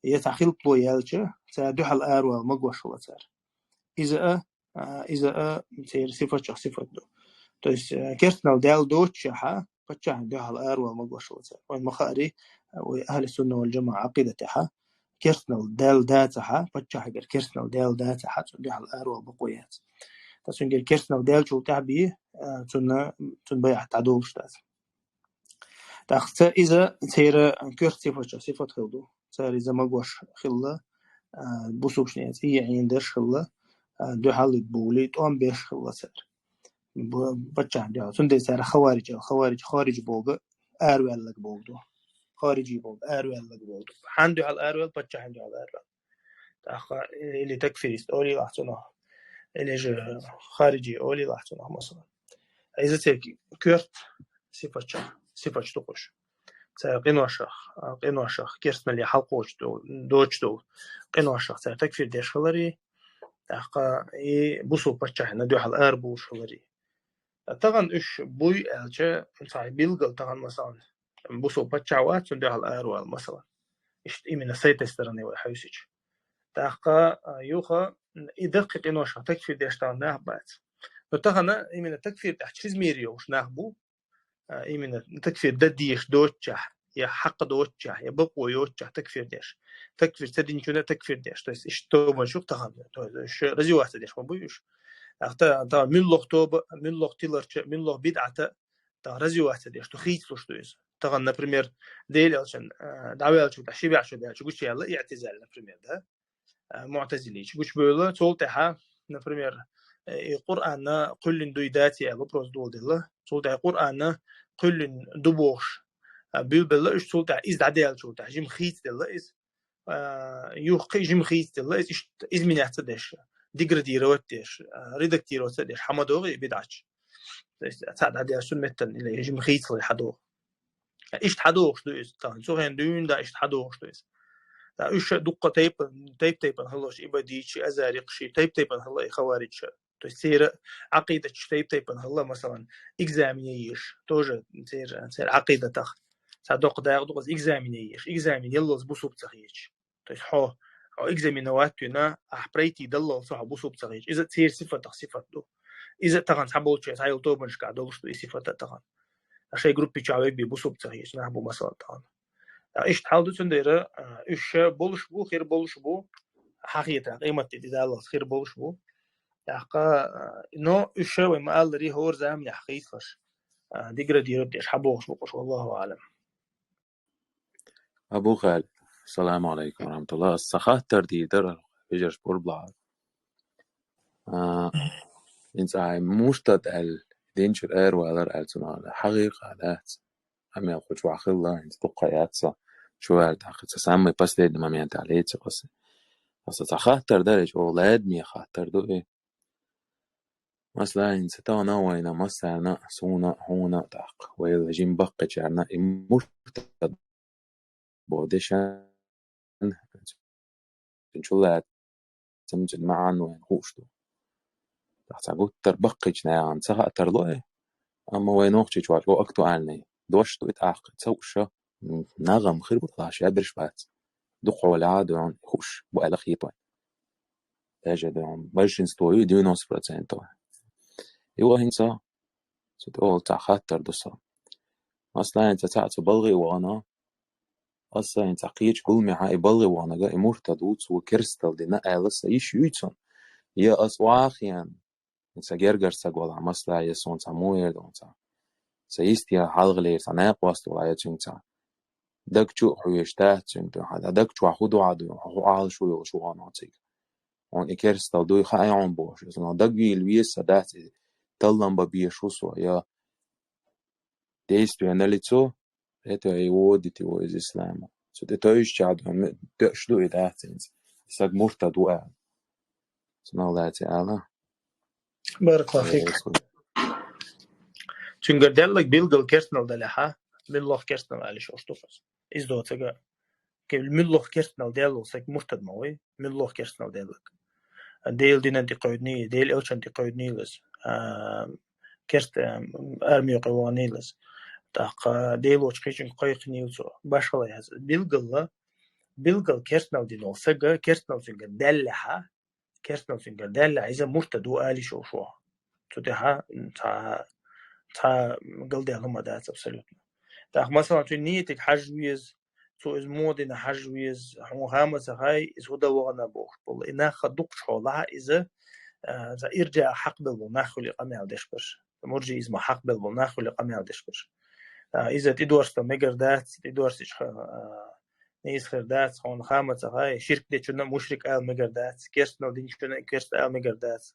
я цхьа хилпало яьлча, цара дуьхьал аравала магош хилла цара. Иза а, а, иза а церан сифатех сифат ду. То есть, э, керстанал Дала доцучехьа, паччахьна дуьхьал аравала магош хилла цара. Вайн ма хаъара, вай ахьли сунна вал джамаӀа Ӏакъидатехьа, керстанал Дала дацахьа, паччахьигара керстанал Дала дацахьа, цунна дуьхьал аравала бакъо яц. Ткъа цуьнгара керстанал даьллачул тӀаьхьа бий, а, цунна, цунна байӀат дӀадолуш дац. ТӀаккха ца иза церан коьрта сифатех сифат хилла ду. Цара иза магош хилла, а, бусулбанашна цӀий Ӏийна деш хилла, а, дуьхьал бовлий, тӀом беш хилла цара. Бу-, паччахьна дуьхьал. Цундела цара хавариж аьлла, хавариж, хавариж бохург араваьлларг бохург ду. Хаварижи бохург араваьлларг бохург ду. Хьанна дуьхьал араваьлла, паччахьна дуьхьал араваьлла. ТӀаккха или такфирист олийла ахь цунах, или же харижи олийла ахь цунах, масала. Иза церан коьрта сифатех сифаташ ду кхуш. Цара къиношах, а, къиношах, керстаналле хьалакхочуш до-, доцуш долу къиношах цара такфир деш хиларе, тӀаккха и бусулба паччахьна дуьхьал арабовлуш хиларе. Тахан уьш буй аьлча, цхьа билггал тахан, масалан, бусалба паччахь вац, цунна дуьхьал аравала, масалан. Иштта именно с этой стороны вай хьовсича. ТӀаккха, а, юха, и даккхий къиношкахь такфир деш тахан нах бац. Но тахан именно такфир тӀехь чрезмерно йолуш нах бу, а, именно такфир дан дезаш доцучохь, я хьакъ доцучохь, я бакъо йоцучохь такфир деш. Такфир ца динчунна такфир деш. То есть, иштта тобанаш ю-кх тахан. То есть, уьш развиваться деш ма буй уьш. ТӀаккха та, та муьлхха тоба, муьлхха тиларча, муьлхха бидӀата, та развиваться деш ду, хийцалуш ду иза. Тахан, например, Делан элчан, а, дӀаваьллачул тӀехьа ши бӀе шо даьлча гучуяьлла иӀтизал, например, да? А, муӀтазилийча гучубевлла, цул тӀаьхьа, например, э, и Къуръан кхоьллина дуй, дац аьлла вопрос доладелла. Цул тӀаьхьа Къуръан кхоьллина ду бохуш, а, буьйлабелла уьш, цул тӀаьхьа иза дӀадаьллачул тӀаьхьа жима хийцаделла иза. А, юха кхин жима хийцаделла иза, иштта изменяться деш, деградировать деш, а, редактироваться деш, хьа ма догӀу и бидӀаташ. То есть, цхьаъ дӀадаьлча цунна меттана или жима хийцалуш хьадогӀу. Иштта хьадогӀуш ду иза. Тахан цу хенахь дуьйна дӀа иштта хьадогӀуш ду иза. ТӀаккха уьш дуккха тайпа-, тайп-тайпана хилла, ибадийча, азарикъ ши, тайп-тайпана хилла и хаваридж. То есть церан Ӏакъидаташ тайп-тайпана хилла, масалан, экзамене еш. Тоже церан, церан Ӏакъидатах. Цхьа доккха дакъа ду-кх иза, экзамене еш. Экзамен яллалц бусалба ца хеташ. То есть хьо, хьо экзаменовать вина, ахь пройти даллалц хьо бусалба ца хеташ. Иза церан сифатах сифат ду. Иза тахан цхьаболчу цхьайолу тобанашкахь долуш ду и сифат а тахан. Ткъа шайн группи чохь вегбе бусалба ца хеташ нах бу, масала, тахан. Ткъа иштта хьал ду, цундела, а, уьш ша болуш бу, хир болуш бу, хьахетахь, къематде тӀедаллалц хир болуш бу. ТӀаккха, а, но уьш ша вай ма-аллара, хӀора заманехь хийцалуш, а, деградировать деш хьабогӀуш бу-кх уьш, валлаху аӀлам. Абу Халид, салам алейкум ва рахматуллах. Аса сан хаттар дийр дара, вежарш, пурба лахь. А, хӀинца ахь муртад аьлла, дин чуьра аравалар аьлла, цунах хьахийра дац. Амма кху чохь хилла, хӀинца дуккха яц со. Чу ваьлла тӀаккха ца самый последний момент аьлла, эци къаси. Аса сан хаттар дара, чӀогӀа ладаме хаттар ду и. Масала, хӀинца тахана вайна массарна, суна, хьуна, тӀаккха вайл жима баккхийчарна и муртад боху дешан, цуьнан чулацам, цуьнан маьӀна вайна хууш ду. ТӀаккха цхьа гуттар баккхийчу нахана ца хаьа тарло и, амма вайн нохчийчохь чӀогӀа актуальный дош ду и тӀаккха ца хууш, м, нагӀам хир бу, лаша берш бац. Дукха хьолахь а дуьйна хууш бу аьлла хета вайн. Даже дуьйна большинство ю, девяносто процентов. И ван хӀинца, цу тӀехула цхьа хаттар ду сан. Масала, хӀинца цхьаъ цу балгӀе вахана, аса хӀинца кхечу гуламехьа и балгӀе ваханага, и муртад ву, цо керстал дина аьлла сан йиш юй цунна. Я ас охьахиъна, сан гергара стаг валахь, масала, я суна цхьа муэр ду цхьа. Сан йистера хьалхалера цхьа накъост валахь, я цуьнга цхьа даг чу а хьоьжуш дац цуьнга дуьхьа, дан даг чохь хӀун ду хьан дуьйна, хьо хӀун Ӏалашо йолуш ву хьо цигахь. Хьуна и керстал дуй хаьа хьуна бохуш, иза дан дагвийла веза сан дац, и таллам бан безаш ву со, я действие налицо, это и вводит его из ислама. Цу тӀе тойжучохь дуьйна, ме-, тоьаш ду и дац хӀинца. И саг муртад ву аьлла. Цунах лаьцна ала. Баракаллаху фик. Э, цуьнгара даьлларг билггал керстанал далехьа, муьлхха керстанал аьлла йиш йолуш ду-кх иза. Иза доцург, ке-, муьлхха керстанал даьлла волу саг муртад ма ву, муьлхха керстанал даьлларг. Делан динан тӀе кхойдиний, Делан элчанна тӀе кхойдиний иза. А, керста, а, арми юкъе ваханий иза. ТӀаккха Делочу кхечуьнга кхайкхиний цо. Башхалла яц. Билггала, билггал керстанал дина волу саг, керстанал цуьнгара даьллехьа, керстанал цуьнгара даьллехь, иза муртад ву ала йиш йолуш ву. Цу тӀехьа, м, цхьа, цхьа галдаьлла хӀума дац абсолютно. ТӀаккха, масалан, цуьнан нийтиг хьажа веза, цо иза муха дина хьажа веза, хьуна хаа ма ца хаьа, иза хӀун дан вахана бохуш болу. И нах дукхачу хьолахь иза, а, цхьа иржа хьакхабелла болу нах хуьлий къамел деш берш. Муржиизма хьакхабелла болу нах хуьлий къамел деш берш. А, иза тӀедорстал мегар дац, тӀедорстича, а, нийса хир дац, хьуна хаа ма ца хаьа, ширк дечунна а мушрик ала мегар дац, керстанал динчунна а керста ала мегар дац,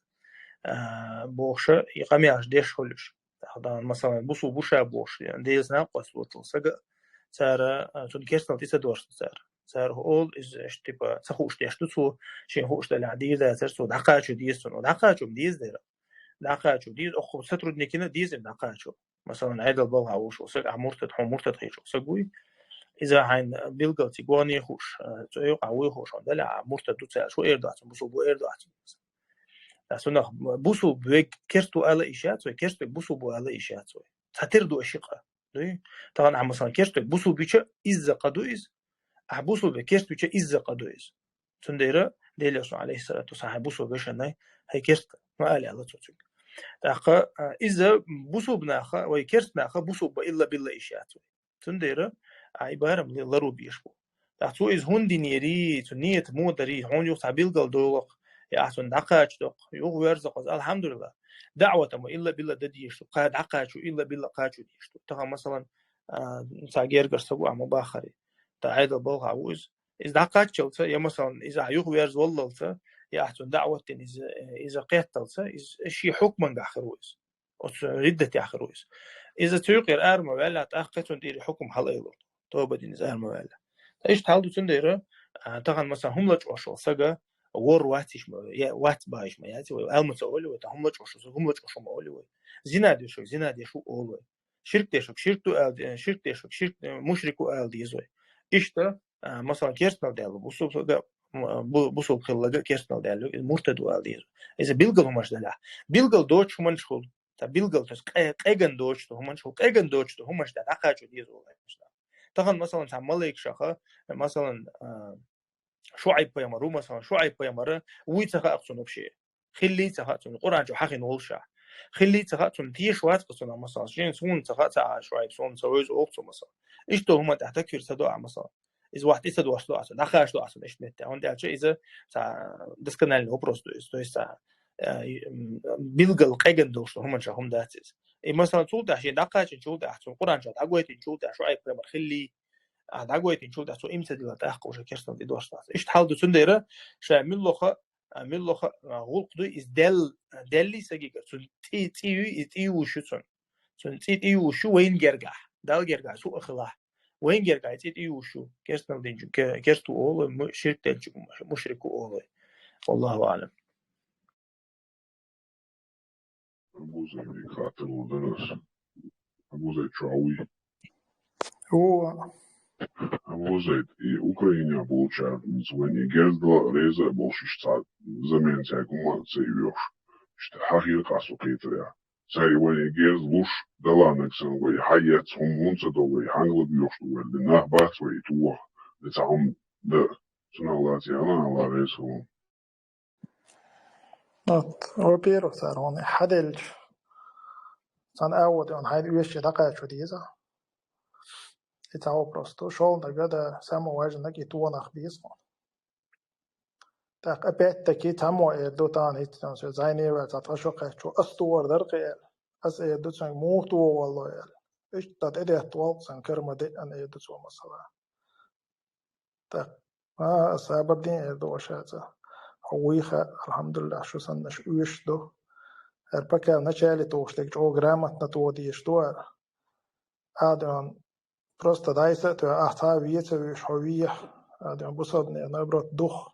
а, бохуша, и къамелаш деш хуьлуш. ТӀаккха, масалан, бусулба ву ша бохуш, Делаца накъост воцург саг, цара, а, цунна керстанал тӀе ца дорсту цара. Цара олу иза, иштта, типа, ца хууш деш ду цо, шен хууш далехь дийр дацара цо, дӀакхачо деза цунна. ДӀакхачо-м деза дера. ДӀакхачо деза, окху сотрудникина деза-м дӀакхачо. Масалан, Ӏедал балхахь вуш волу саг, ахь муртад, хьо муртад хеташ волу саг вуй. Иза хьайна билггал цига вахана хууш, а, цӀе юкъахь вуй хууш хьуна дале, ахь муртад ду ца аьлча, хӀун эр ду ахь цунна, бусулба ву эр ду ахь цунна. Ас нах бусулба вег керст ву ала йиш яц вай, керст вег бусулба ву ала йиш яц вай. Цхьатера ду аш ши къа. Дуй? Тахан ахьа, масалан, керст вег бусулба вича изза къа ду из, ахьа бусулба вег керст вича изза къа ду из. Цундела Делера Расул, алейхиссалату вассалам, хьай бусулба вешанна, хьай керст ма ала аьлла цо цуьнга. ТӀаккха, а, изза бусулба наха, вай керст наха бусулба илла билла йиш яц вай. Цундела, а, и барам ле-, лару беш бу. ТӀаккха цо иза хӀунда динерий, цу нийят мо дарий, хьуна юха цхьа билгал долакх, я ахьа цунна дӀакхача доккх, юха верзакъ из, алхьамдулиллах. ДаӀват ма илла билла дан дезаш ду, кхы дӀакхачо илла билла кхачо дезаш ду. Тахан, масалан, а, цхьа гергара саг ву, а, ма бахари. Та Ӏедал балха ву иза. Иза дӀакхаччалца, я, масалан, иза ахьа юха верза валлалца, я ахьа цунна даӀват дина иза, иза кхетталца, иза ший хьукмангахь хир ву иза. Оцу риддатехь хир ву иза. Иза цу юкъера ара ма ваьлла, тӀаккха кхин цунна тӀера хьукм хьалаайла. Тоба дина иза ара ма ваьлла. Ткъа иштта хьал ду цундела, а, тахан, масалан, хӀума лачкъош волу сага вор вац йиш ма, я, вац бахьа йиш ма яц вай, алма ца олу вай, тӀаккха хӀума лачкъош волу сага хӀума лачкъош ма олу вай. Зина деш волу сага зина деш ву олу вай. Ширк деш волу сага ширк ду ала де-, ширк деш волу сага ширк, э, мушрик ву ала деза вай. Иштта, а, масалан, керстанал даьлла бусулба сага, м, бу-, бусулба хилларг керстанал даьлла, иза муртад ву ала деза вай. Иза билггал хӀуманаш далахь. Билггал доцуш хӀуманаш хуьлу. Ца билггал, то есть къе-, къеган доцуш ду хӀуманаш хуьлу, къеган доцуш ду хӀуманаш да, дӀакхачо деза вай. Тахан, масалан, цхьа малайкашха, масалан, а, ШуӀайб пайхамар ву, масалан, ШуӀайб пайхамар вуй ца хаьа цунна вообще. Хиллий ца хаьа цунна, Къуръан чу хьахийна волуш а. Хиллий ца хаьа цунна, теша вац-кх цунах, масалан, шен суна ца хаьа ца а ШуӀайб, суна ца вевза олу цо, масалан. Иштта хӀуманна тӀехь такфир ца до ахь, масалан. Иза вахь тӀе ца доссадо ахь цунна, дӀакхачадо ахь цунна иштта метте. ХӀунда аьлча иза цхьа доскональный вопрос ду иза, то есть цхьа, э, м, билггал къеган долуш ду хӀуманаш хӀума дац иза. И, масалан, цул тӀаьхьа шен дӀакхачийначул тӀаьхьа, цунна Къуръан чохь дӀагойтинчул тӀаьхьа, ШуӀайб пайхамар хиллий, а, дӀагойтинчул тӀаьхьа цо иман ца диллина тӀаккха уже керстанал тӀедоссадац. Иштта хьал ду цундела, ша муьлхха, а, муьлхха, а, гӀуллакх ду, иза дел-, деллий сагигара, цуьнан цӀий, цӀий юй, иза тӀе ювуш ю цуьнан. Цуьнан цӀий тӀе ювуш ю вайна гергахь, Далла гергахь, суъ а хилахь. Вайна гергахь и цӀий тӀе ювуш ю, керстанал динчу, ке-, керст ву олу, му-, ширк делчу, мушрик ву олу. Валлаху аълам. Абузайд, хаттар лур дара ас. Абузайд, чу вуй? О. Абузайд, и Украинехь болчара, вайн и герз дала реза а болуш, иштта цхьа замена цаьрга хӀума ца йоьхуш. Иштта хьан хир къасо кхетарехь. Цаьрга вайн и герз луш, даланаг санна вай хьан эцна хӀума хӀунда ца до вай, хьан лабоьхуш ду вай, де нах бац вай и тоха, де цхьа хӀума дан. Цунах лаьцна Аллах реза хуьлда. Вот, во-первых, цара хьуна хьаделча, царна а вот, он хьайна оьшучу дӀакхачо деза. И цхьа вопрос ду. ШолгӀаниг да, самый важный наг и тӀонах беза хьуна. ТӀаккха опять-таки цхьаммо эр ду, тахана хӀиттина со зайне ваьлла, цхьа тхан шо кхаьччо, ас тӀора дара кхин аьлла. Ас эр ду цуьнга, муха тӀо валло аьлла. Иштта тӀедехта валкъ сан кара ма деана эр ду цо, масала. ТӀаккха, а, сабар дин эр ду аша цӀа. Хьо вуй хаьа, алхьамдулиллахӀ, шу санна аш оьшуш ду. Эр пока вначале тухуш дерг чӀогӀа грамотно тоха дезаш ду ара. Адон просто дайса а тоьхна, ахь цхьа а веца вуьйш, хьо вехьа, адон бусалбанех, наоборот, дух.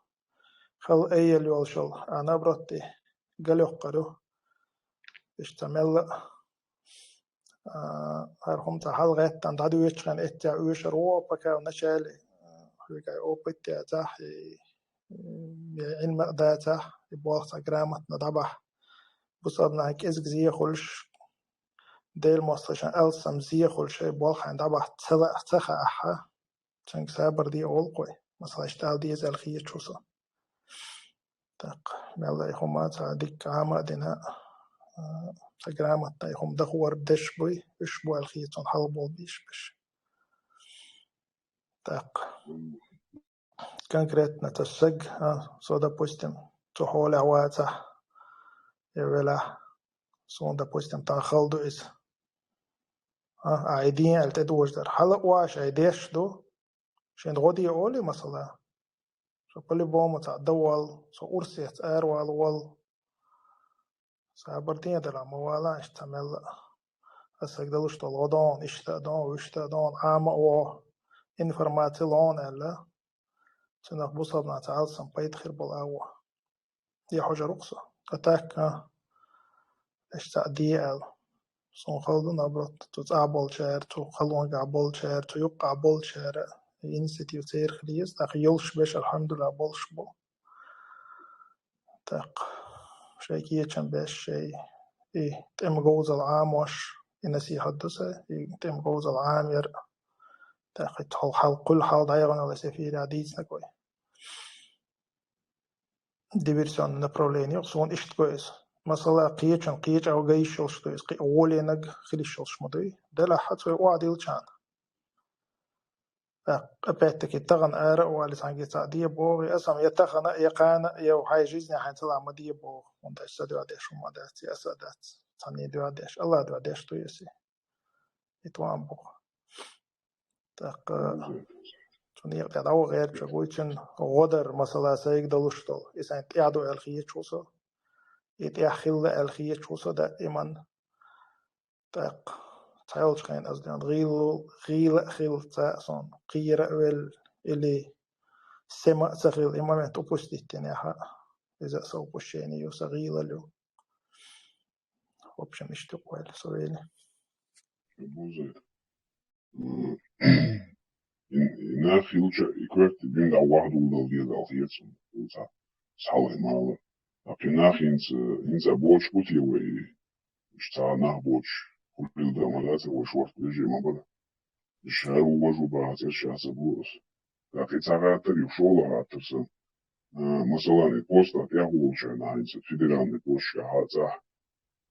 Хала айъал йолуш йолу, а, наоборот, и галйоккхур ю. Иштта мелла а, а, хӀара хӀума цхьа хьалагӀеттина дӀадоьдучу хенахь эццехь оьшур ву, пока вначале, а, хьоьгахь опыт яцахь, и, м, я Ӏилма а дацахь, и болх цхьа грамотно дӀабахьа. Бусалбанехь кӀезиг зе хуьлуш, Делан мостагӀашна алсам зе хуьлуш, и болх хьайна дӀабахьа ца лаахь, ца хаахь, цуьнга сабар де олу-кх вай. Масала, иштта ала деза аьлла хеташ ву со. ТӀаккха мелла и хӀума цхьа дика Ӏама а дина, а, цхьа грамотно и хӀума даха вара деш буй, уьш бу аьлла хета суна хьалха болу бийш берш. ТӀаккха конкретно цхьа саг, а, со, допустим, цу хьолехь вацахь, я велахь, суна, допустим, тхан хала ду иза. А, а, и дин аьлла тӀедожа дара. Хьала а оаш ай деш ду, шен гӀо де олий, масала. Со по-любому цхьаъ дан воллу, со урс эцна аравала воллу. Сабар ден дара, ма вала иштта мелла а. Аса далуш долу гӀо дон, иштта а дон, вуьшта а дон, Ӏама а вон, информаци лон аьлла. Цунах бусалбанан ца алсам пайда хир болу агӀо. Я хьожа рукъ со. А так, а, иштта а де аьлла. Суна хала ду, наоборот, цу цӀа болчара, цу халонгахь болчара, цу юккъахь болчара инициатива церан хир еза, тӀаккха йолуш берш, алхьамдулиллахӀ, болуш бу. ТӀаккха шай кечам беш, шай и тӀема говзал Ӏамош, и насихьат ду са, и тӀема говзал Ӏамер. ТӀаккха хьал, хьал, кхуьл хьал дӀайгӀанал эс эфире дийцинарг вай. Диверсионный направление, суна иштта го иза. Масала, кхечун, кхеча гайиш йолуш ду иза, кхи гӀоленаг хилиш йолуш ма дуй. Делахь хьан цой охьадилчарна. Опять-таки, тахана ара а валли, цхьаьнгге цхьаъ де боху, я сам, я тахана, я кхана, я хьайн жизни хьайн цала ма де боху. ХӀунда аьлча са доьгӀдеш хӀума дац, я аса дац, цхьанне доьгӀдеш, Алла доьгӀдеш ду яси. И тӀом боху. ТӀаккха цу некъа тӀе дӀаваха гӀертача гуйчун гӀо дар, масала, сайга далуш долу. И сайн тӀехь ду аьлла хеташ ву со. И тӀехь хилла аьлла хеташ ву со даиман. ТӀаккха цхьайолчу хенахь аса дуьйна гӀийла, гӀийла а хилла цхьаъ суна, кхера а велла, или сема а ца хилла, и момент упустить динехь а, иза а сан упущение ю, сан гӀийлалла ю. В общем, иштта юкъа ваьлла со вели. Буза. М, и, и нах хилча, и коьрта дуьйна дӀа ваха дулдал деза аьлла хета суна, хӀинца цхьалха мала. ТӀаккха и нах хӀинца, хӀинца боцуш бу те вай, уьш цхьа нах боцуш, хӀун хилла ма дац, вай шорта вежа ма бара. Ша ву, важа ву бахьа цӀераш ша ца боху аса. ТӀаккха и цхьа хаттар ю, шолгӀа хаттар сан. А, масала, и поста тӀехволучарна хӀинца федеральный посташкахь а цӀахь,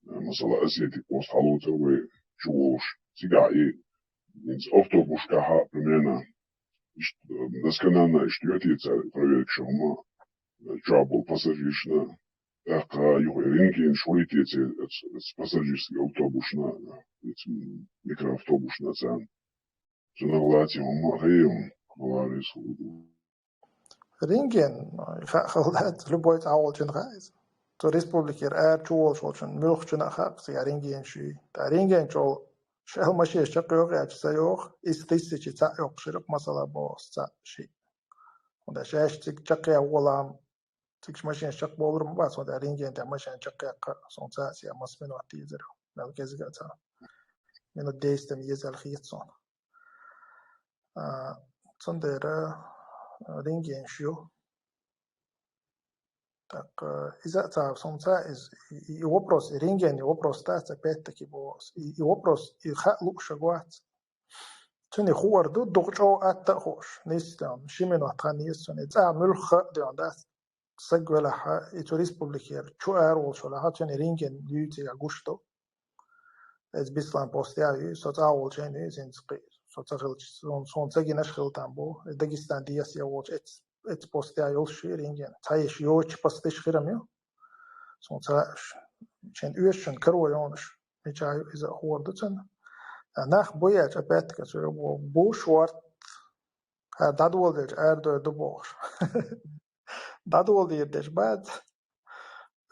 а, масала, Осетин пост хьалоцур вай чуволуш. Цигахь и, хӀинца автобусашкахь а, примерно, иштта, а, досконально иштта йоьтий цара проверкаш хӀума, а, чохь болу пассажиршна, тӀаккха юха и рентгенаш хьуьйтий церан оцу, оцу пассажирский автобусашна, а, оцу микроавтобусашна царна. Цунах лаьцна хӀумма а хьехам, Аллах реза хуьлда. Рентген, ну, и хаа хала дац, любой цхьа волчунна хаьа иза. Цу республикера ара чу волуш волчунна, муьлххачунна а хаьа, цигахь рентген шуьй. ТӀаккха рентген чӀогӀа шел машинаш чекхйоху, яьлча ца йоху, иза тиссичи цхьаъ йоккхуш ю-кх, масала, боху, цхьаъ, шиъ. ХӀунда аьлча цига чекхъян волахь, цига машинаш чекхбовлур ма бац, хӀунда аьлча рентген тӀехь машина чекхъяккха, суна цхьаъ, аса маса минот дезар, мел кӀезиг а ца. Минот десять еза аьлла хета суна. А, цундела, а, рентгенаш ю. ТӀаккха иза а ца, суна ца иза, и, и вопрос, и рентген, и вопрос дац, опять-таки боху аса. И, и вопрос, и хаа лууш а вац. Цуьнан хуур ду, дукха чӀогӀа атта а хууш, нисден, ши минот хан еза цуьнан, цӀа муьлхха а доьгӀна дац. Саг велахь, и цу республикера чу ара волуш велахь, цуьнан рентген юьйций гуш ду. Иза Беслан пост яа ю, со цӀа волчу хенахь ю, иза хӀинца кхин, со ца хилча, суна, суна ца гинаш хила там бу. И Дагестан дехьа я волчу эц-, эц пост яа йолуш ю рентген. Цхьа йиш йоцучу пасташ хир ма ю. Суна ца уьш, шен оьшучун каро йонаш. Мичахь ю иза а хуур ду цунна. А нах бу яьлча, опять-таки, цу бу шорт, хӀара дӀадоладелча арадойр ду бохуш. ДӀадоладийр деш бац.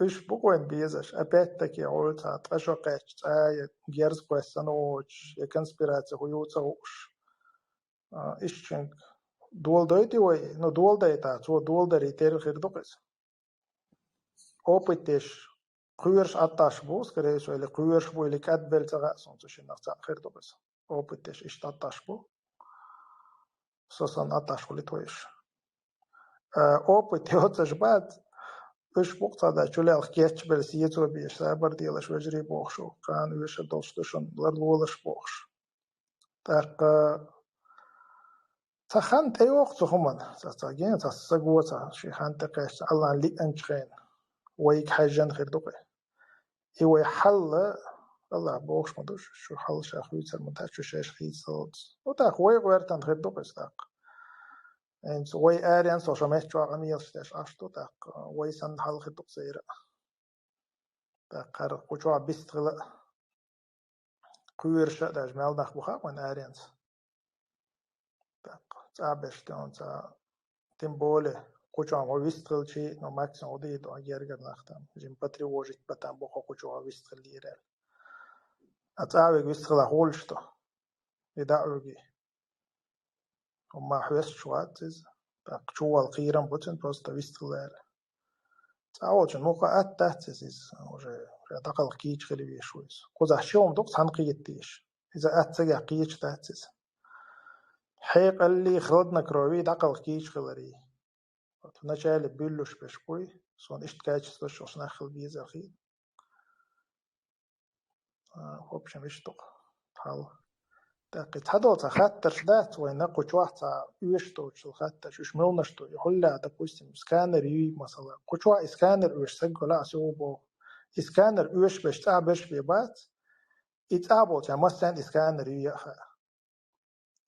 Уьш бу-кх вайн безаш, опять-таки, гӀо цхьа ткъа шо кхаьчча цӀа я герз кхоьссина воцуш, я конспираци хӀун ю ца хууш. А, иштачуьнга доладойтий вай? Ну, доладайта, цо доладарий терра хир ду-кх иза. Опыт деш, кхоьруш Ӏатташ бу, скорее всего, или кхоьруш бу, или кӀадбелла ца хаьа суна, цу шиннах цхьаъ хир ду-кх иза. Опыт деш иштта Ӏатташ бу. Со санна Ӏатташ хуьлу-кх вайша. А, опыт йоцуш бац. Уьш бу-кх цхьа дан чулелха кечбелла сецо беш, сабар делаш, вежарий бохуш, кхана вешар долуш ду шуна, ларлолаш бохуш. ТӀаккха цхьа хан тӀейогӀу цу хӀуманна, цхьа, цхьа ген, цхьа саго, цхьа шен хан тӀекхаьчча, Аллахьан лиъначу хенахь, вайга хьаьжжина хир ду-кх и. И вай хьал, Аллахь бохуш ма ду, шу хьал ша хуьйцур ма дац, шу шаьш хийцалц. Ну, тӀаккха вай гӀоьртан хир ду-кх иза тӀаккха. ХӀинца вай аренца со шо меттачохь къамелаш деш Ӏаш ду тӀаккха, вай санна хьал хир ду-кх церан. ТӀаккха хӀара кху чохь вистхила а, кхоьруш а даже мел нах бу хаьа вайн аренца. ТӀаккха цӀа беш тӀе хӀинца, тем более, кху чохь вистхилчий, ну, максимум хӀун дийр ду, гергара нах там, жим потревожить ба там боху кху чохь вистхиллера аьлла. А цӀа вига вистхилахь волуш ду. И дӀа а вуьгий. ХӀумма хьоьстуш вац иза. ТӀаккха чуволла кхерам бу цуьнан, просто вистхила аьлла. ЦӀа волчун мукъа атта дац иза, иза уже, уже дӀакхалха кийча хила везаш ву иза. Кхузахь ши хӀума ду-кх цхьаьна кхета дезаш. Иза атта цигахь кхеташ дац иза. Хьекъаллий, хладнокровие, дӀакхалха кийча хиларий. Вот вначале буьллуш берш буй, Суна иштта качестваш ош нах хила беза хи. А, в общем, иштта хьал. ТӀаккха цхьадолу цхьа хаттарш дац вайна, кху чохь цхьа оьшуш доцучул хаттарш, уьш муьлнаш ду, и хьулла, допустим, сканер юй, масала. Кху чохь и сканер оьшуш саг гала, ас юха боху. И сканер оьшуш беш, цӀа берш бе бац, и цӀа болча массарна и сканер юй яа хаьа.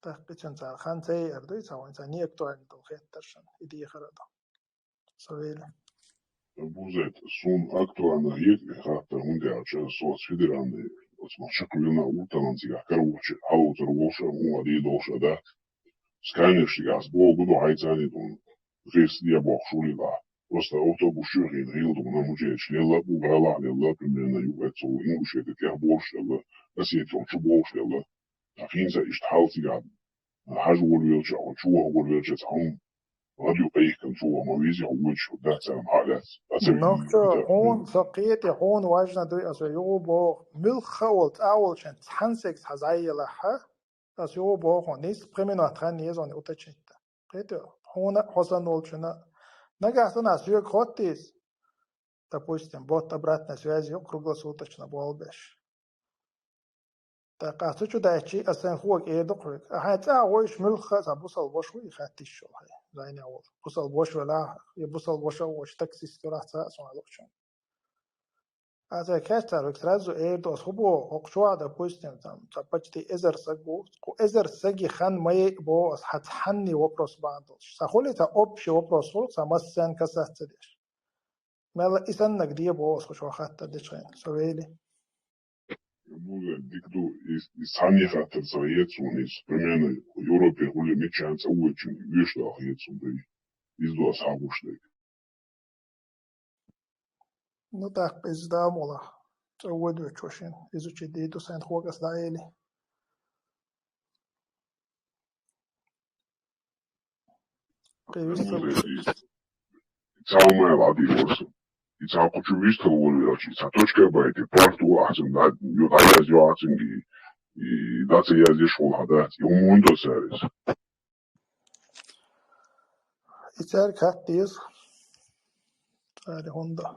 ТӀаккха и цуьнан цара хан ца яар дуй, ца вайн, ца неактуальна долу хеттаршан, и дехар а ду. Со вели. Бузет, суна актуально хета и хаттар, хӀунда аьлча со оцу федеральный, оцу махчакхуьлина вурталан цигахь каравулчу хьалоцур волуш а, хӀун а дийр долуш а дац. Сканерш цигахь ас боху ду хьайца а ду, гӀирс де бохуш вули лахь. Просто автобус чу а хиъна хилла ду, мужичаш лелла а бу, гӀалахь лелла а, примерно, юха а цо Ингушетия тӀехь болуш лелла, Осетия чу болуш лелла. Ткъа хӀинца иштта хьал цигахь хьажа волавелча, хьо чу ваха волавелча, цхьа хӀума радио кхайкхина чу ваха ма везий, хьо вуьйцуш дац, царна хьа а лаьцна. Аса вуьйцуш Нохчо, дац. Хьуна со кхетий, хьуна важна дуй, аса юха боху, муьлхха а волу, цӀа а волчун цхьаьна сага схьа зӀе елахь, аса юха боху, нийса пхи минот хан еза уточнить дан. Кхетий, хьуна а, хьо санна волчунна а. Нагахь санна ас соьга хоттийса, допустим, бот обратной связи ю круглосуточно болу беш. ТӀаккха ас цу чу даьччи, ас сайн хӀога эр ду кхуьга. Ахьа цӀа а войш муьлхха а сан бусалба ваша ву и хаттийш йолу хьайн, зайне а волу. Бусалба ваша велахь, я бусалба ваша а войш таксист велахь, цхьа а сан лучун. Аса кхеччара вуьг сразу эр ду, ас хӀун боху, хӀокху чохь, допустим, там, ца почти эзар саг ву, кху эзар саги хан ма яй боху, ас хьан цхьанний вопрос бан долуш. Сан хуьли ца общий вопрос хуьлу, сан массарна касаться деш. Мелла и саннаг де боху, ас хӀу чохь хаттар дечу хенахь, со вели. Бузет, дика ду, и, и цхьанний хаттар ца хета суна, иза, примерно, Европе хуьли миччан цӀа вуьйцучун веш дала хета суна, дай. Иза ду ас хьан гуш дайга. Ну, тӀаккха иза да а мола, цӀа вуьйцучу шен, изучи дийду сайн хӀогаца дӀаэли. Кхин вист ца луш. Цхьа хӀума ладийгӀорсу. И цхьа кху чу вистхила волавелча, и цхьа точка а байтий, парт ву ахь цунна дӀа, ю дӀаязйо ахь цуьнга, и, и дӀа ца язъеш волу хьан дац, и хӀума хӀунда до цара иза? И цаьрга хатта деза. Цаьрга хӀунда?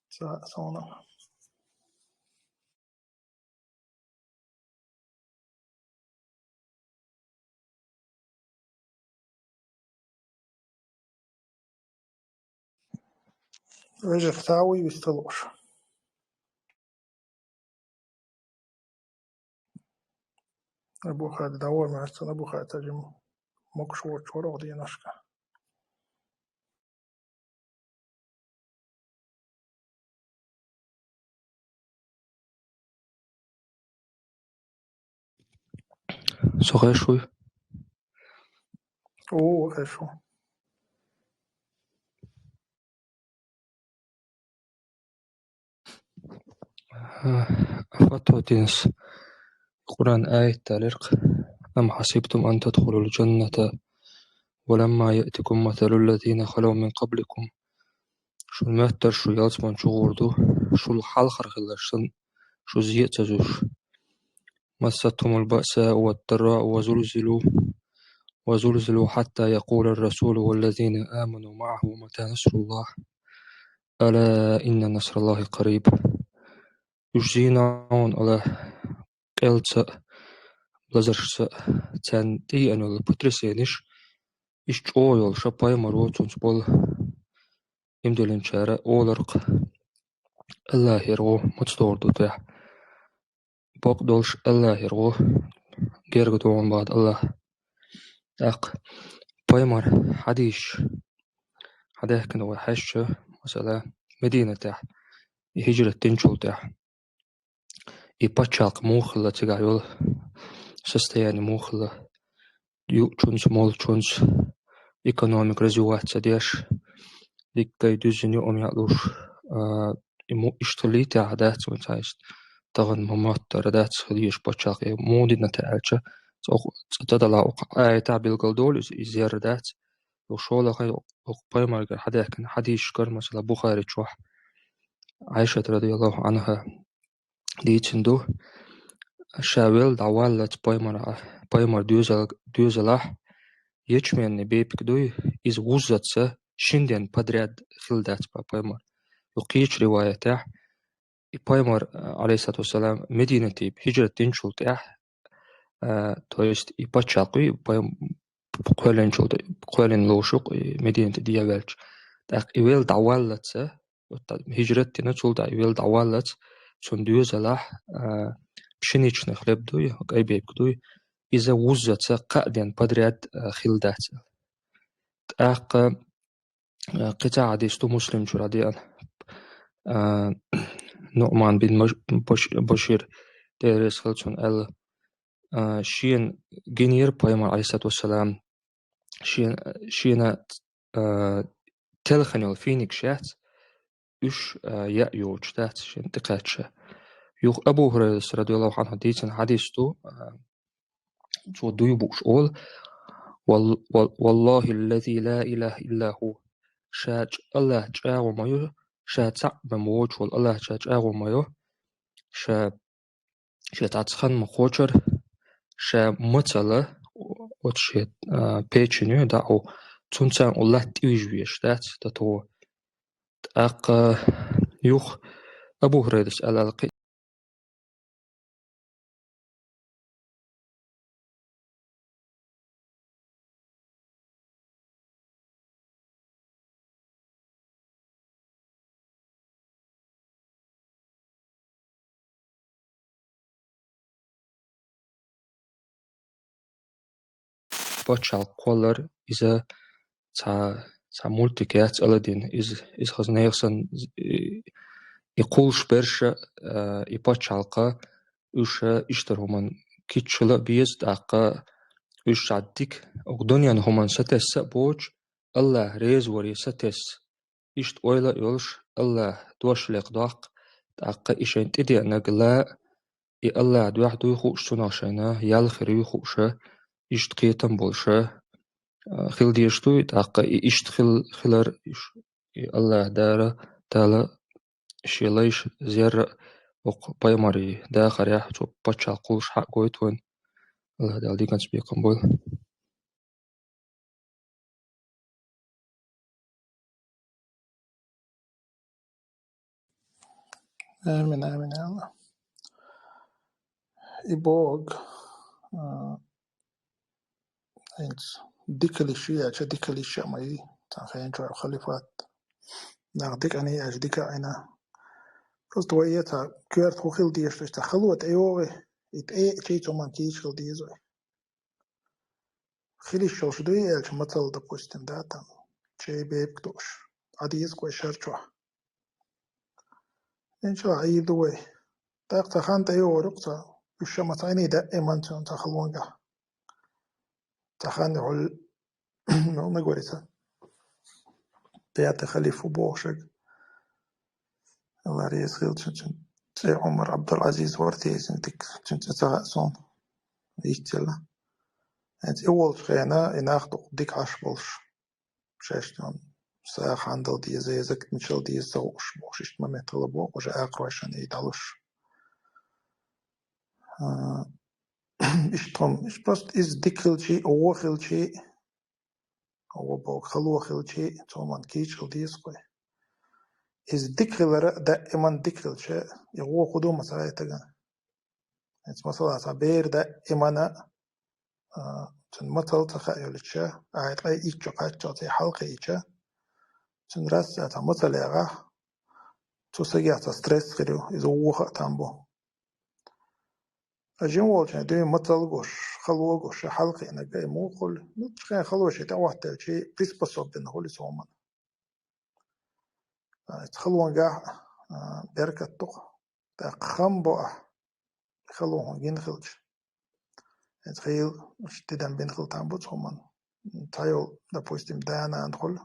Ца, сона. Вежарий, ца вуй вист ца луш. Абу-Хадий, дӀавар маьрца, Абу-Хадий ца жима могуш воцуш вара оха деношка. Со хеш вуй? О, хеш ву. Фатва динас Къуръан аят далиркх: «أم حسبتم أن تدخلوا الجنة ولما يأتكم مثل الذين خلوا من قبلكم». Шун моьттар шу ялсман чу гӀур ду, шул хьалхара хилларш санна, шу зен а ца зуьйш. مستهم البأساء والضراء وزلزلوا، وزلزلوا حتى يقول الرسول والذين آمنوا معه متى نصر الله، ألا إن نصر الله قريب. Уьш зийна хьуна Аллах къелца а, лазаршца а, царна тӀееана йолу потрясенеш, иштта чӀогӀа йолуш, ша пайхамаро цунца болу имдалинчара оларх, Аллахера гӀо мацдор ду тӀехь. Бакъдолуш Аллахера гӀо герга догӀун бахьа Аллах. ТӀаккха пайхамар хьадийсаш, хьадаьхкина вай хьаьжча, масала, Мединатехь, и хӀижрат динчул тӀехь, и пачхьалкх муха хилла цигахь йолу, состояние муха хилла, юучунца, молучунца, экономика развивать ца деш, дикка дуьззина юкъамехь луш, а, и му-, иштта хилийтахьа дац вайн цхьа иштта, тахана ма-моттара дац хила езаш пачхьалкх, муха дина те аьлча, цӀа-, цӀа-, цӀа далахь окху аятехь билгал долу иза, иза зерра дац. Юха шолахь а, окху пайхамаргара хьадаьхкина хьадийсашкара, масала, Бухари чохь, Ӏайшат радияллаху Ӏанха дийцина ду, ша велла дӀаваллалц пайхамар-, пайхамар доьзал-, доьзалахь, ячменный бепиг дуй, иза вуззаца шин ден подряд хилла дац ба пайхамар. Юха кхечу риваятехь, и пайхамар, алейхиссалату вассалам, Мединате хӀижрат динчул тӀаьхьа, а, то есть и паччахьалкх, и пайхам-, кхоьллинчул тӀе-, кхоьллина ловш ю-кх и Мединате дӀаваьлча. ТӀаккха и велла дӀаваллалц, вот, хӀижрат дина, цул тӀаьхьа и велла дӀаваллалц, цуьнан доьзалахь, а, пшеничный хлеб дуй, кӀай бепиг дуй, иза вуззалц кхаа ден подряд, а, хилла дац аьлла. ТӀаккха, а, кхин цхьа хьадис ду Муслим чуьра деана. А, Нуъман бин Маш-, Баш-, Башир, Дела реза хуьлда цунна, аьлла, а, шена гинера пайхамар, алейхиссалату вассалам, шен-, шена, а, телхина йолу финикаш яц, уьш, а, яа йоцуш дац шена тӀекхаьчча. Юха Абу Хурайрас, радияллаху анху, дийцина хьадис ду, а, цо дуй бууш олу: «Вал-, вал-, валлахи аллази ла илаха илла ху». Ша чӀ-, Аллах чӀагӀо ма ю, ша цхьаъ бен воцуш волу Аллах ша чӀагӀо ма ю, ша, ша цхьацца хан ма кхочура, ша мацалла, оцу шен, а, печенью, да, о, цунна царна латта тӀе вижа везаш дац, да, тхо. ТӀаккха юха Абу Хурайрас аьлла кхин пачхьалкх кхоллар, иза цхьа, цхьа мультик яц Аладдин. Иза, иза хаза нехан санна, и, и кхуллуш берш а, и пачхьалкх а, уьш а иштта хӀуманна кийча хила а беза, тӀаккха уьш цхьа дика, оха дуьненан хӀуманна сатесса а боцуш, Аллах реза варе сатесса. Иштта ойла а йолуш, Аллах дош лекха доккху, тӀаккха и шайна тӀедеанарг ла а, и Аллах дуьхьа дуй хууш, цунах шайна ял хир юй хууш а, иштта кхетам болуш а, а, хила дезаш дуй, тӀаккха и иштта хил-, хилар, и ш-, и Аллах дара, Дала шен лайш зерра а, оцу пайхамарийн дахарехь, цу пачхьалкх кхуллуш хьа а гойту вайна. Аллах Дала диканца бекхам бойла. Амин, амин, я Аллах. И бохург, а, хӀинца дика хила йиш ю аьлча, дика хила йиш а ма ю, цхьана хенахь чохь халифат. Нах дика Ӏина аьлча, дика Ӏина. Просто вай цхьа коьрта хӀун хила дезаш ду, цхьа хало тӀейогӀий, и тӀе а чий цу хӀуманна кийча хила деза вай. Хила йиш йолуш дуй аьлча, мацалла, допустим, да, там, чай бепиг дууш, Ӏа деза-кх вай шар чохь. Иншаллах, Ӏийр ду вай. ТӀаккха цхьа хан тӀейогӀур ю-кх цхьа, уьш ша ма ца Ӏиний даиман цунна цхьа халонгахь. Цхьа хан юьхьал, ну, нагорий цхьа пятый халифа ву бохуш верг. Алла реза хила цунна, цуьнан цӀе Ӏумар Ӏабдул-Ӏазиз вара те, иза дика, цуьнан цӀе ца хаьа суна, йицъелла. ХӀинца и волчу хенахь и нах дукха дика Ӏаш болуш, шаьш цунна сагӀа хьанна дала деза, я закат мичал деза ца хууш, бохуш, иштта момент хилла боху, уже акхаройшна и дӀалуш. А, иштта хӀума, иштта просто иза дика хилчий, вон хилчий, вон боху, хало хилчий, цу хӀуманна кийча хила деза-кх вай. Иза дика хилар а, даиман дика хилча, и вон хӀун ду ма ца хаьа стагана. ХӀинца, масала, цхьа бер даиман а, а, цуьнан мацалла ца хаьа йолча, ахьа ткъе итт шо кхаччалц и хьалакхиийча, цуьнан рас а цхьа мацалла ягӀахь, цу стагехь цхьа стресс хир ю, иза вон ха а там бу. Ткъа жима волчеран дуьйна мацалла гуш, хало гуш, хьалакхиънарг а и муха хуьлу? Нуьцкъехь хало шен тӀе Ӏоттаделчий, приспособлен хуьлу иза хӀуманна. А, иза халонгахь, а, беркат ду-кх, тӀаккха хам бо ахь, хало хьуна гина хилча. Иза хийла, уьш тидам бина хила там бу цу хӀуманна. Цхьайолу, допустим, да-нана хуьлу.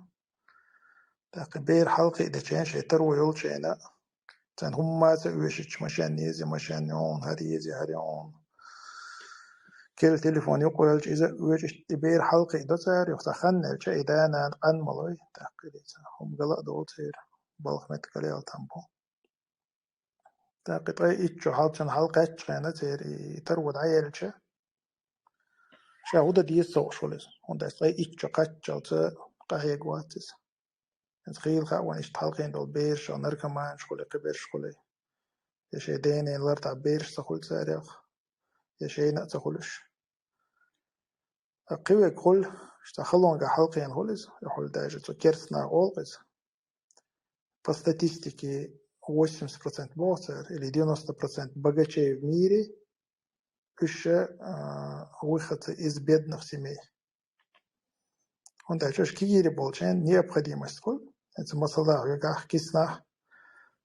ТӀаккха бер хьалакхиъдечу хенахь, шайн таро йолчу хенахь, царна хӀумма а ца оьшучу, машен еза, машен йогӀу, хӀара еза, хӀара йогӀу. Кел телефон юкъавелча, иза а оьшу, и бер хьалакхиъдо цара, юха цхьа хан елча, и да-нана къанмалой, тӀаккха и дийца хӀума гала а долу церан, балха меттиг гал яла там бу. ТӀаккха ткъе итт шо хьалчун хьалакхаьччу хенахь церан и таро дӀаелча, ша хӀун дан деза ца хууш хуьлу иза, хӀунда аьлча ткъе итт шо кхаччалц къахьега вац иза. ХӀинца хийла хаьа вайна иштта хьалкхийна долу бераш, наркоманаш хуьлий, кхиберш хуьлий. Я шайн ден-ненан лартахь бераш ца хуьлу царех, я шайна а ца хуьлуш. Ткъа кхин верг хуьлу, иштта халонга хьалкхийна хуьлу иза, я хуьлу даже цу керста наха олу иза. По статистике, восемьдесят процент боху цара, или девяносто процент богачей в мире, уьш, а, выходцы из бедных семей. ХӀунда аьлча уьш кегийра болчийн необходимость хуьлу. ХӀинца масала хьоьгахь киснахь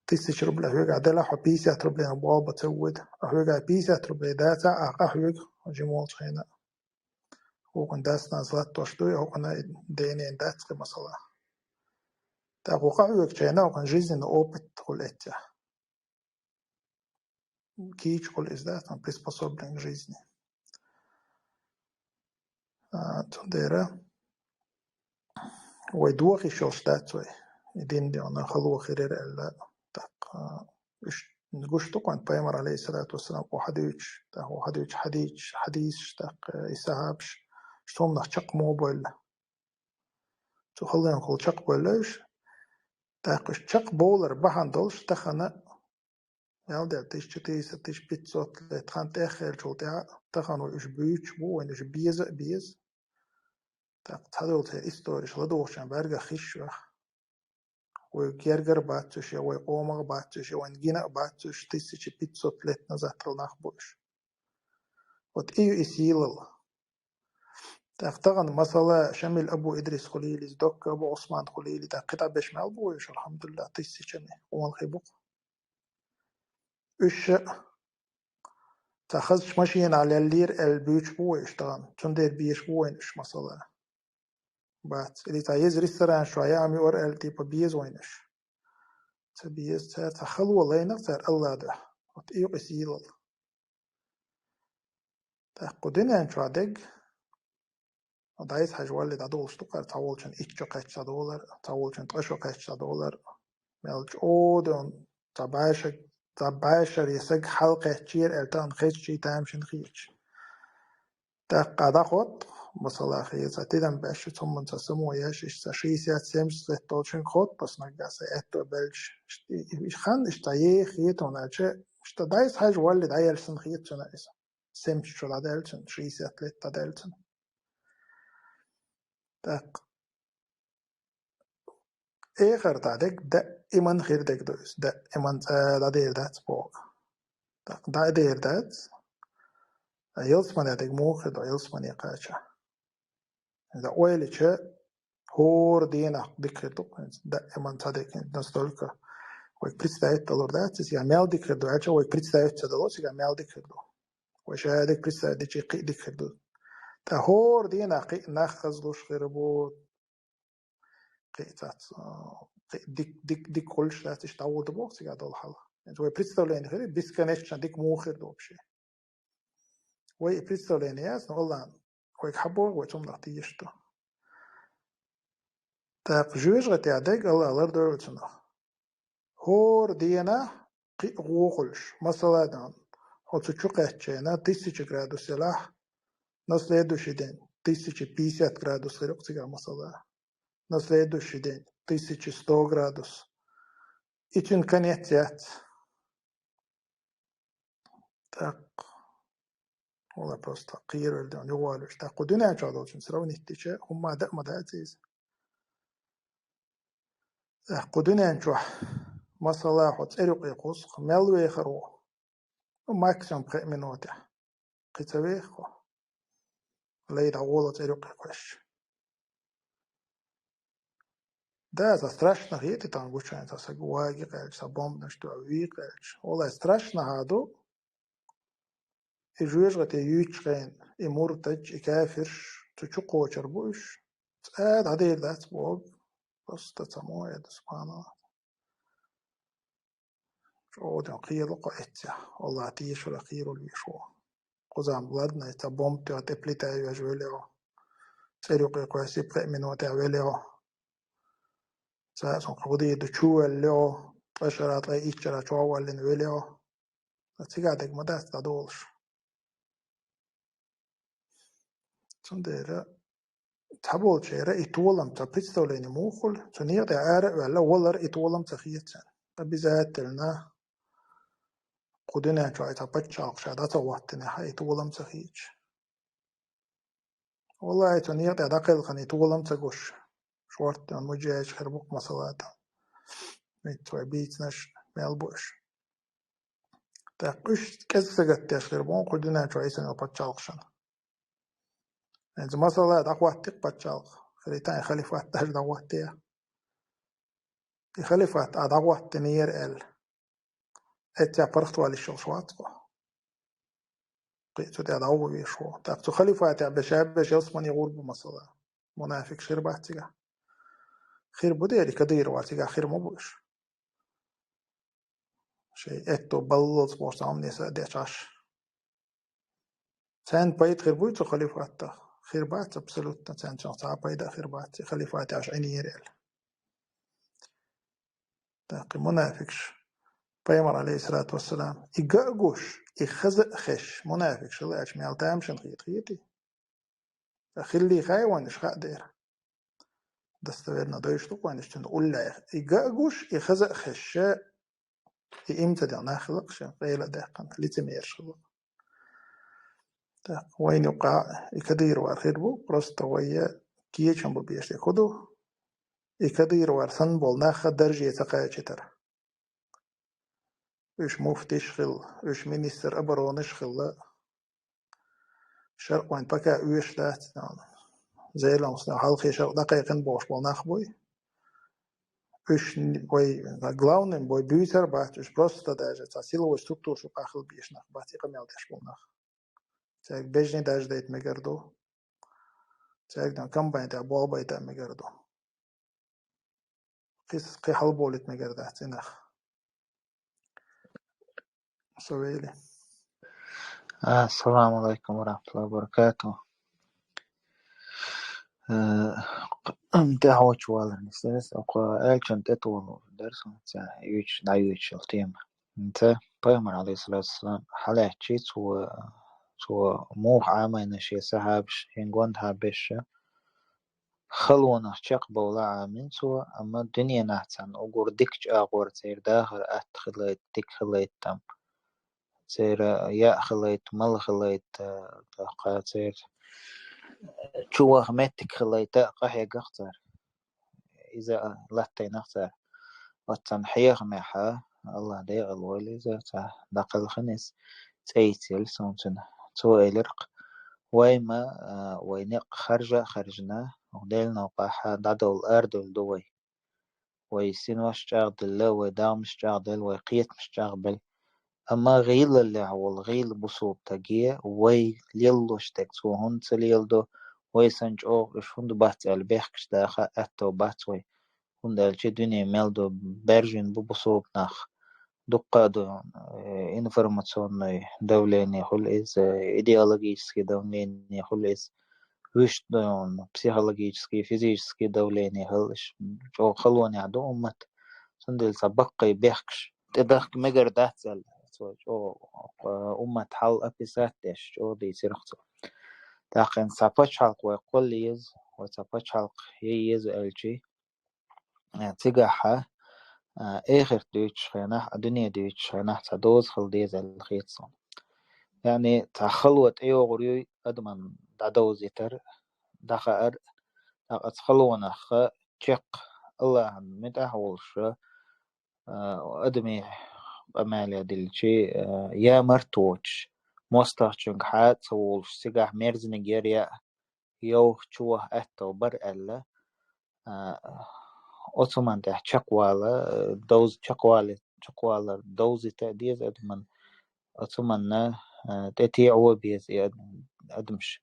тысяча рублей хьоьгахь делахь, хьо пятьдесят рублей болх бан ца воьду. А хьоьгахь пятьдесят рублей дацахь, а къа хьоьгу жима волчу хенахь. ХӀокхуьнан дас-нанас латтош дуй, хӀокхуьнан ден-ненан дац кхин масала. ТӀаккха хӀокху къахьоьгучу хенахь хӀокхуьнан жизненный опыт хуьлу эццехь. Кийча хуьлу иза, да, там приспособлен к жизни. А, цундела вай дохийла йиш йолуш дац вай. И дин дегӀана хало хир яра аьлла, тӀаккха, а, уьш гуш ду-кх вайна Пайхамар, алейхиссалату вассалам, охьадуьйцуш, тӀаккха охьадуьйцуш хьадийцуш, хьадийцуш, тӀаккха и сахьабаш, цомнах чекхбовла. Цу халонехула чекхбовла уьш. ТӀаккха уьш чекхбовлар бахьана долуш тахана, мел дара тысяча триста, тысяча пятьсот лет хан тӀеххьерчул тӀаьхьа, тахана вай уьш буьйцуш бу, вайна уьш беза а беза. ТӀаккха цхьадолу церан историш ладугӀучарна бӀаьргах хиш ваха. Вай гергара бац уьш, я вай къомах бац уьш, я вайна гина а бац уьш, тысяча пятьсот лет назад хилла нах бу уьш. Вот и ю и сийлалла. ТӀаккха тахана масала Шамил Абу Идрис хуьлийла иза, Докка Абу Ӏусман хуьлийла, тӀаккха кхин дӀа беш мел бу уьш, алхьамдулиллахӀ, тысячами, къонахий бу-кх. Уьш цхьа хазачу машенахь леллера аьлла буьйцуш бу вай уьш тахана, цундела безаш бу вайна уьш масала. Бац. Или цхьа еза ресторанаш чохь яа муьара аьлла, типа, беза вайна уьш. Ца беза цара, цхьа хало лайнарг цара АллахӀ дуьхьа. Вот и ю и сийлалла. ТӀаккха кху дуьнен чохь дерг, дӀасахьажа валле дӀадолуш ду-кх хӀара, цхьаволчун итт шо кхаьчча дӀадолар, цхьаволчун ткъа шо кхаьчча дӀадолар, мел чӀогӀа дон, цхьа бӀешар, цхьа бӀешар я саг хьалакхаьччера аьлла, тахана хезча, тамашийна хеташ. ТӀаккха дӀахӀотта, масала, хеза, цхьа тидам беш, цхьа хӀуманца само еш, иштта шестьдесят-семьдесят лет долчуьнга хӀотта, ас наггахь сан аьтто баьлча, иштта и, и, и хан иштта еха хета хьуна аьлча, иштта дӀасахьажа валле дӀаелча санна хета цунна иза. Семьдесят шо дӀадаьлла цунна, шестьдесят лет дӀадаьлла цунна. ТӀаккха эхартахь дерг даиман хир дерг ду иза, даиман цкъа дӀадер дац боху. ТӀаккха дӀадер дац, а ялсамане дерг муха хир ду, ялсамане кхача. Иза ойла йича, хӀора дийнахь дика хир ду, даиман цхьа дерг, настолько вайга представить далур дац, иза мел дика хир ду аьлча, вайга представить ца дало, цига мел дика хир ду. Вай ша дерг представить дичи кхин а дика хир ду. ТӀаккха хӀора дийнахь кхин а нах хазлуш хир бу, кхин а цац, а, кхин а дик, дик, дик хуьлуш дац, иштта дӀаволла ду боху цига долу хьал. Вай представление хир, бесконечно дика муха хир ду вообще. Вай и представление яц, но АллахӀ вайга хьабогӀу, вай цунах тешаш ду. ТӀаккха жоьжахати тӀехь дерг АллахӀ лардойла цунах. ХӀора дийнахь кхин а гӀо хуьлуш, масала дан, хьо цу чу кхаьччийна тысяча градус елахь, на следующий день тысяча пятьдесят градус хир ю-кх цигахь масала, на следующий день тысяча сто градус. И цуьнан конец яц. ТӀаккха, вала просто кхеравелла дан юхавалуш. ТӀаккха кху дуьнен чохь долчун сравнить дича, хӀумма даа ма дац иза. ТӀаккха кху дуьнен чохь, масала, хьо цӀерюкъе кхуссу, мел вехар ву? Ну, максимум пхеа минотехь. Кхин ца веха хьо. Лай дӀагӀоло цӀерюкъе кхуьссуш. Да, сан страшно хета тахана гучуьнца, сан гуаги кхаьлча, сан бомбанаш дуьхьа вий кхаьлча. Валлай, страшно хьан ду, и жоьжахати юьйцучу хенахь, и муртадаш, и кафирш, цу чу кхочур бу уьш. ЦӀа дӀадер дац боху, просто ца мо эда, субханаллахӀ. ЧӀогӀа ден кхералла кхо эццехь, АллахӀ тешара кхералла веш ву. Кхузахь ладна, цхьа бомба тоьхна тӀе плита йоьжна веллехь. ЦӀерюкъе кхоьссий пхеа минотехь веллехь. Цхьа а сан кху дийр ду чу веллехь, ткъа шара, ткъе итт шара чохь валлина веллехь. Цига дерг ма дац дӀадолуш. Цундела Цхьаболчеран и толам, цхьа представление муха хуьлу, цу некъа тӀе ара а ваьлла, валар и толам ца хета царна. Обязательно кху дуьнен чохь и цхьа пачхьалкх ша дӀа ца хӀоттинехь, и толам ца хеташ. Валлахьи, цу некъа тӀе дӀакхелхина и толам ца гуш, шортта йолу мужаьжа хир бу-кх масала тӀе. Митта вай бийцинарш мел бу уьш. ТӀаккха уьш кӀезиг сагатдеш хир бу кху дуьнен чохь йисина йолу пачхьалкхашна. ХӀинца масала дӀахӀоттийча пачхьалкх, хӀара и халифат даже дӀахӀоттийча. И халифат а дӀахӀоттийнера аьлла, эццехь паргӀатвала йиш йолуш вац-кх хьо. Кхин а цу тӀе дӀагӀо везаш ву. ТӀаккха цу халифатехь беш а беш ялсамане гӀур бу масала. Мунафикъаш хир бац цигахь. Хир бу дера, и Кадыров а цигахь хир ма бу уьш. Шайн аьтто баллалц бохуш цхьа хӀуманаш а дечхьаш. Царна пайда хир буй цу халифатах? Хир бац абсолютно, царна цхьа а пайда а хир бац, и халифат аьлла Ӏийнера аьлла. ТӀаккха и мунафикъаш, пайхамар, алейхиссалату вассалам, и ган а гуш, и хаза а хезаш, мунафикъаш хилла аьлча, мел тамашийна хета, хетий? Ткъа хиллий хаьий вайна уьш, хаа дера. Достоверно дойуш ду-кх вайна уьш цуьнан уллехь. И ган а гуш, и хаза а хезаш, и иман ца дина нах хилла-кх шен, къайла а даьккхина, лицемераш хилла-кх. ТӀаккха вайна юкъахь и Кадыров а хир бу, просто вай кечам бан безаш дерг хӀун ду? И Кадыров а санна болу нах дарже ца кхачийтар. Уьш муфтиш а хилла, уьш министр оборонаш а хилла. ШарӀ вайн пока оьшуш дац, Зеленский хьалхе шарӀ дӀакхайкхина бохуш болу нах буй. Уьш н-, вай, главный, вай буьйцур а бац, уьш просто даже цхьа силовой структураш юкъахь хила безаш нах бац, и къамел деш болу нах. Цаьрга бежнаш дажадайта мегар ду. Цаьрга дан кампани тӀехь болх байта а мегар ду. Кхин, кхин хьалаболийта мегар дац и нах. Со вели. Ассаламу алейкум ва рахматуллахи ва баракату. Э, тӀаьхьочу валарна сес, оха аьллачун тӀетолур дара суна, ца, юьйцуш, дӀаюьйцуш йолу тема. Ца, пайхамар, алейхиссалату вассалам, хьалаьцчи цо, цо муха Ӏамийна шен сахьабаш, шен гонаха беш, халонах чекхбовла Ӏамийна цо, амма дуьненахь царна уггар дикачу агӀор церан дахар атта хилийта, дика хилийта там. Церан яа хилийта, мала хилийта, тӀаккха церан чуваха меттиг хилийта къахьегна-кх цара. Иза латтийна-кх цара. Оццунна хьехамехь, АллахӀ декъала войла иза, цхьа дӀакхелхина иза, цӀе йицъелла суна цуьнан. Цо элира-кх: вай ма, а, вай некъ харжа а харжина, оха Делан новкъахь дӀадовла арадевлла ду вай. Вай синош чӀагӀделла, вай догӀмаш чӀагӀделла, вай кхетамаш чӀагӀбелла. Амма гӀийлаллехь волу гӀийла бусулба стаге вай лелош дерг цо хӀунда ца леладо, вай санна чӀогӀа уьш хӀунда бац аьлла бехкаш даха аьтто бац вай. ХӀунда аьлча дуьне мел ду, баьржина бу бусулба нах. Дуккха а ду, э, информационное давление хуьлу иза, идеологическое давление хуьлу иза. Вуьшта ду, психологическое, физическое давление хуьлу, иш чӀогӀа халонехь ду уммат. Цундела цхьа баккхий бехкаш тӀедахка мегар дац аьлла, цо чӀогӀа, э, уммат хьал описать деш, чӀогӀа дийцира-кх цо. ТӀаккха цхьа пачхьалкх вай кхолла еза, вай цхьа пачхьалкх ян еза аьлчи, э, цигахь, э, эхарт дуьйцучу хенахь а, дуьне дуьйцучу хенахь цхьа доза хила деза аьлла хета суна. Яъни, цхьа хало тӀейогӀур юй адаман дӀадовзийтар, дӀахаар, тӀаккха оцу халонах чекх АллахӀан муьтӀахь а волуш, а, адамийн къамеле дилличи, а, я март воцуш, мостагӀчуьнга хьа а ца волуш, цигахь мерзаниг яра яа, йовха чу ваха аьтто бара аьлла, а, оцу хӀуманна тӀехь чекхвала, а, довз-, чекхвали-, чекхвалар довзийта а деза адаман, оцу хӀуманна, а, тӀетеӀо а беза и ад-, адамаш.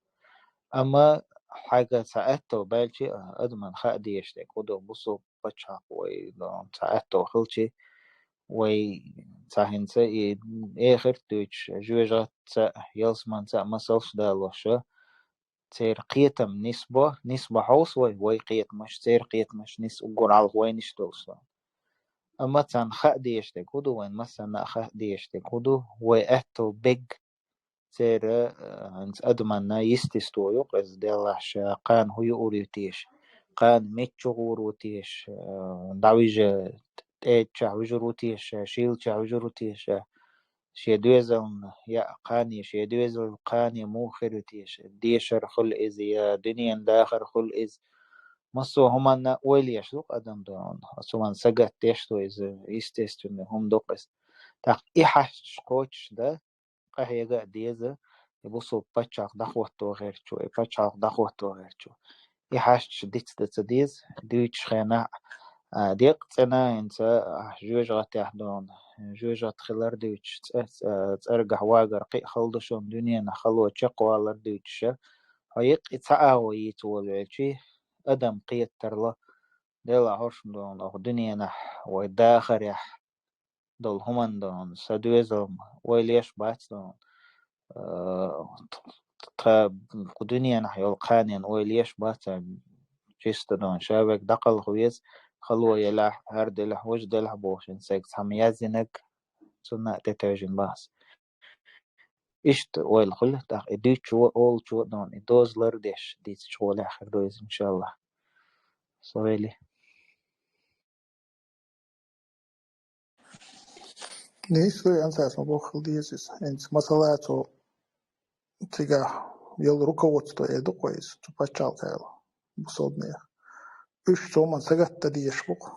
Амма хьайга цхьа аьтто баьлчи а, адаман хаа дезаш дерг хӀун ду, бусулба пачхьалкх вай, а, цхьа аьтто хилчи, вай цхьа хӀинца и эхарт дуьйцуш, жоьжахатца а, ялсаманца а масалш а далош, церан кхетам нисбо, нисбо хьовса вай, вай кхетамаш, церан кхетамаш нис уггар хьалха вайнаш долуш ду. Амма царна хаа дезаш дерг хӀун ду, вайн массарна а хаа дезаш дерг хӀун ду, вай аьтто бег церан, э, хӀинца адаманна естество ю-кх иза, делахь ша кхана хӀун юур ю теша, кхана мичча гӀур ву теша, э, дӀавижа, тӀедчахь вижур ву теша, шийлачахь вижур ву теша, шен доьзална яа кхане, шен доьзал кхане муха хир ю теша, дешар хуьлу иза, я дуьненан дахар хуьлу иза. Массо а хӀуманна ойла еш ду-кх адам дона. Оцу хӀуманна сагатдеш ду иза, естественно, хӀума ду-кх иза. ТӀаккха и хьашташ кхочуш дан, къахьега а деза, и бусулба пачхьалкх дӀахӀотто гӀертачо, и пачхьалкх дӀахӀотто гӀертачо. И хьашташ диц дан ца деза, дуьйцучу хенахь а, деккъа цӀена хӀинца, а, жоьжахатехь дона, жоьжахат хилар дуьйцуш, цӀа-, цӀа-, цӀергахь вагар кхин а хала ду шуна, дуьненахь хало чекхвалар дуьйцуша, хьо еккъа и цхьа агӀо йийца волавелчий, адам кхетарла, делахь хӀоршна дона, оха дуьненахь вай дахарехь долу хӀуманна дона, сан доьзалма ойла еш бац дона. Э, тха кху дуьненахь йолу кханенна ойла еш бац, чисто дона, ша верг дӀакхалха веза, хало елахь, хӀара делахь, важа делахь бохуш, хӀинца сайга цхьамма яздинарг, цунна а тӀетевжина бац. Иштта ойла хуьлу, тӀаккха и дуьйцучо, олучо дона, и доза лардеш, дийцачу гӀолехь хир ду иза, иншаллахӀ. Со вели. Нийса ду, Ансас, ма боххал деза иза. ХӀинца масала цо цигахь йолу руководство эр ду-кх вай иза, цу пачхьалкхел, бусалбанех. Уьш цоман сагатта дезаш бу-кх.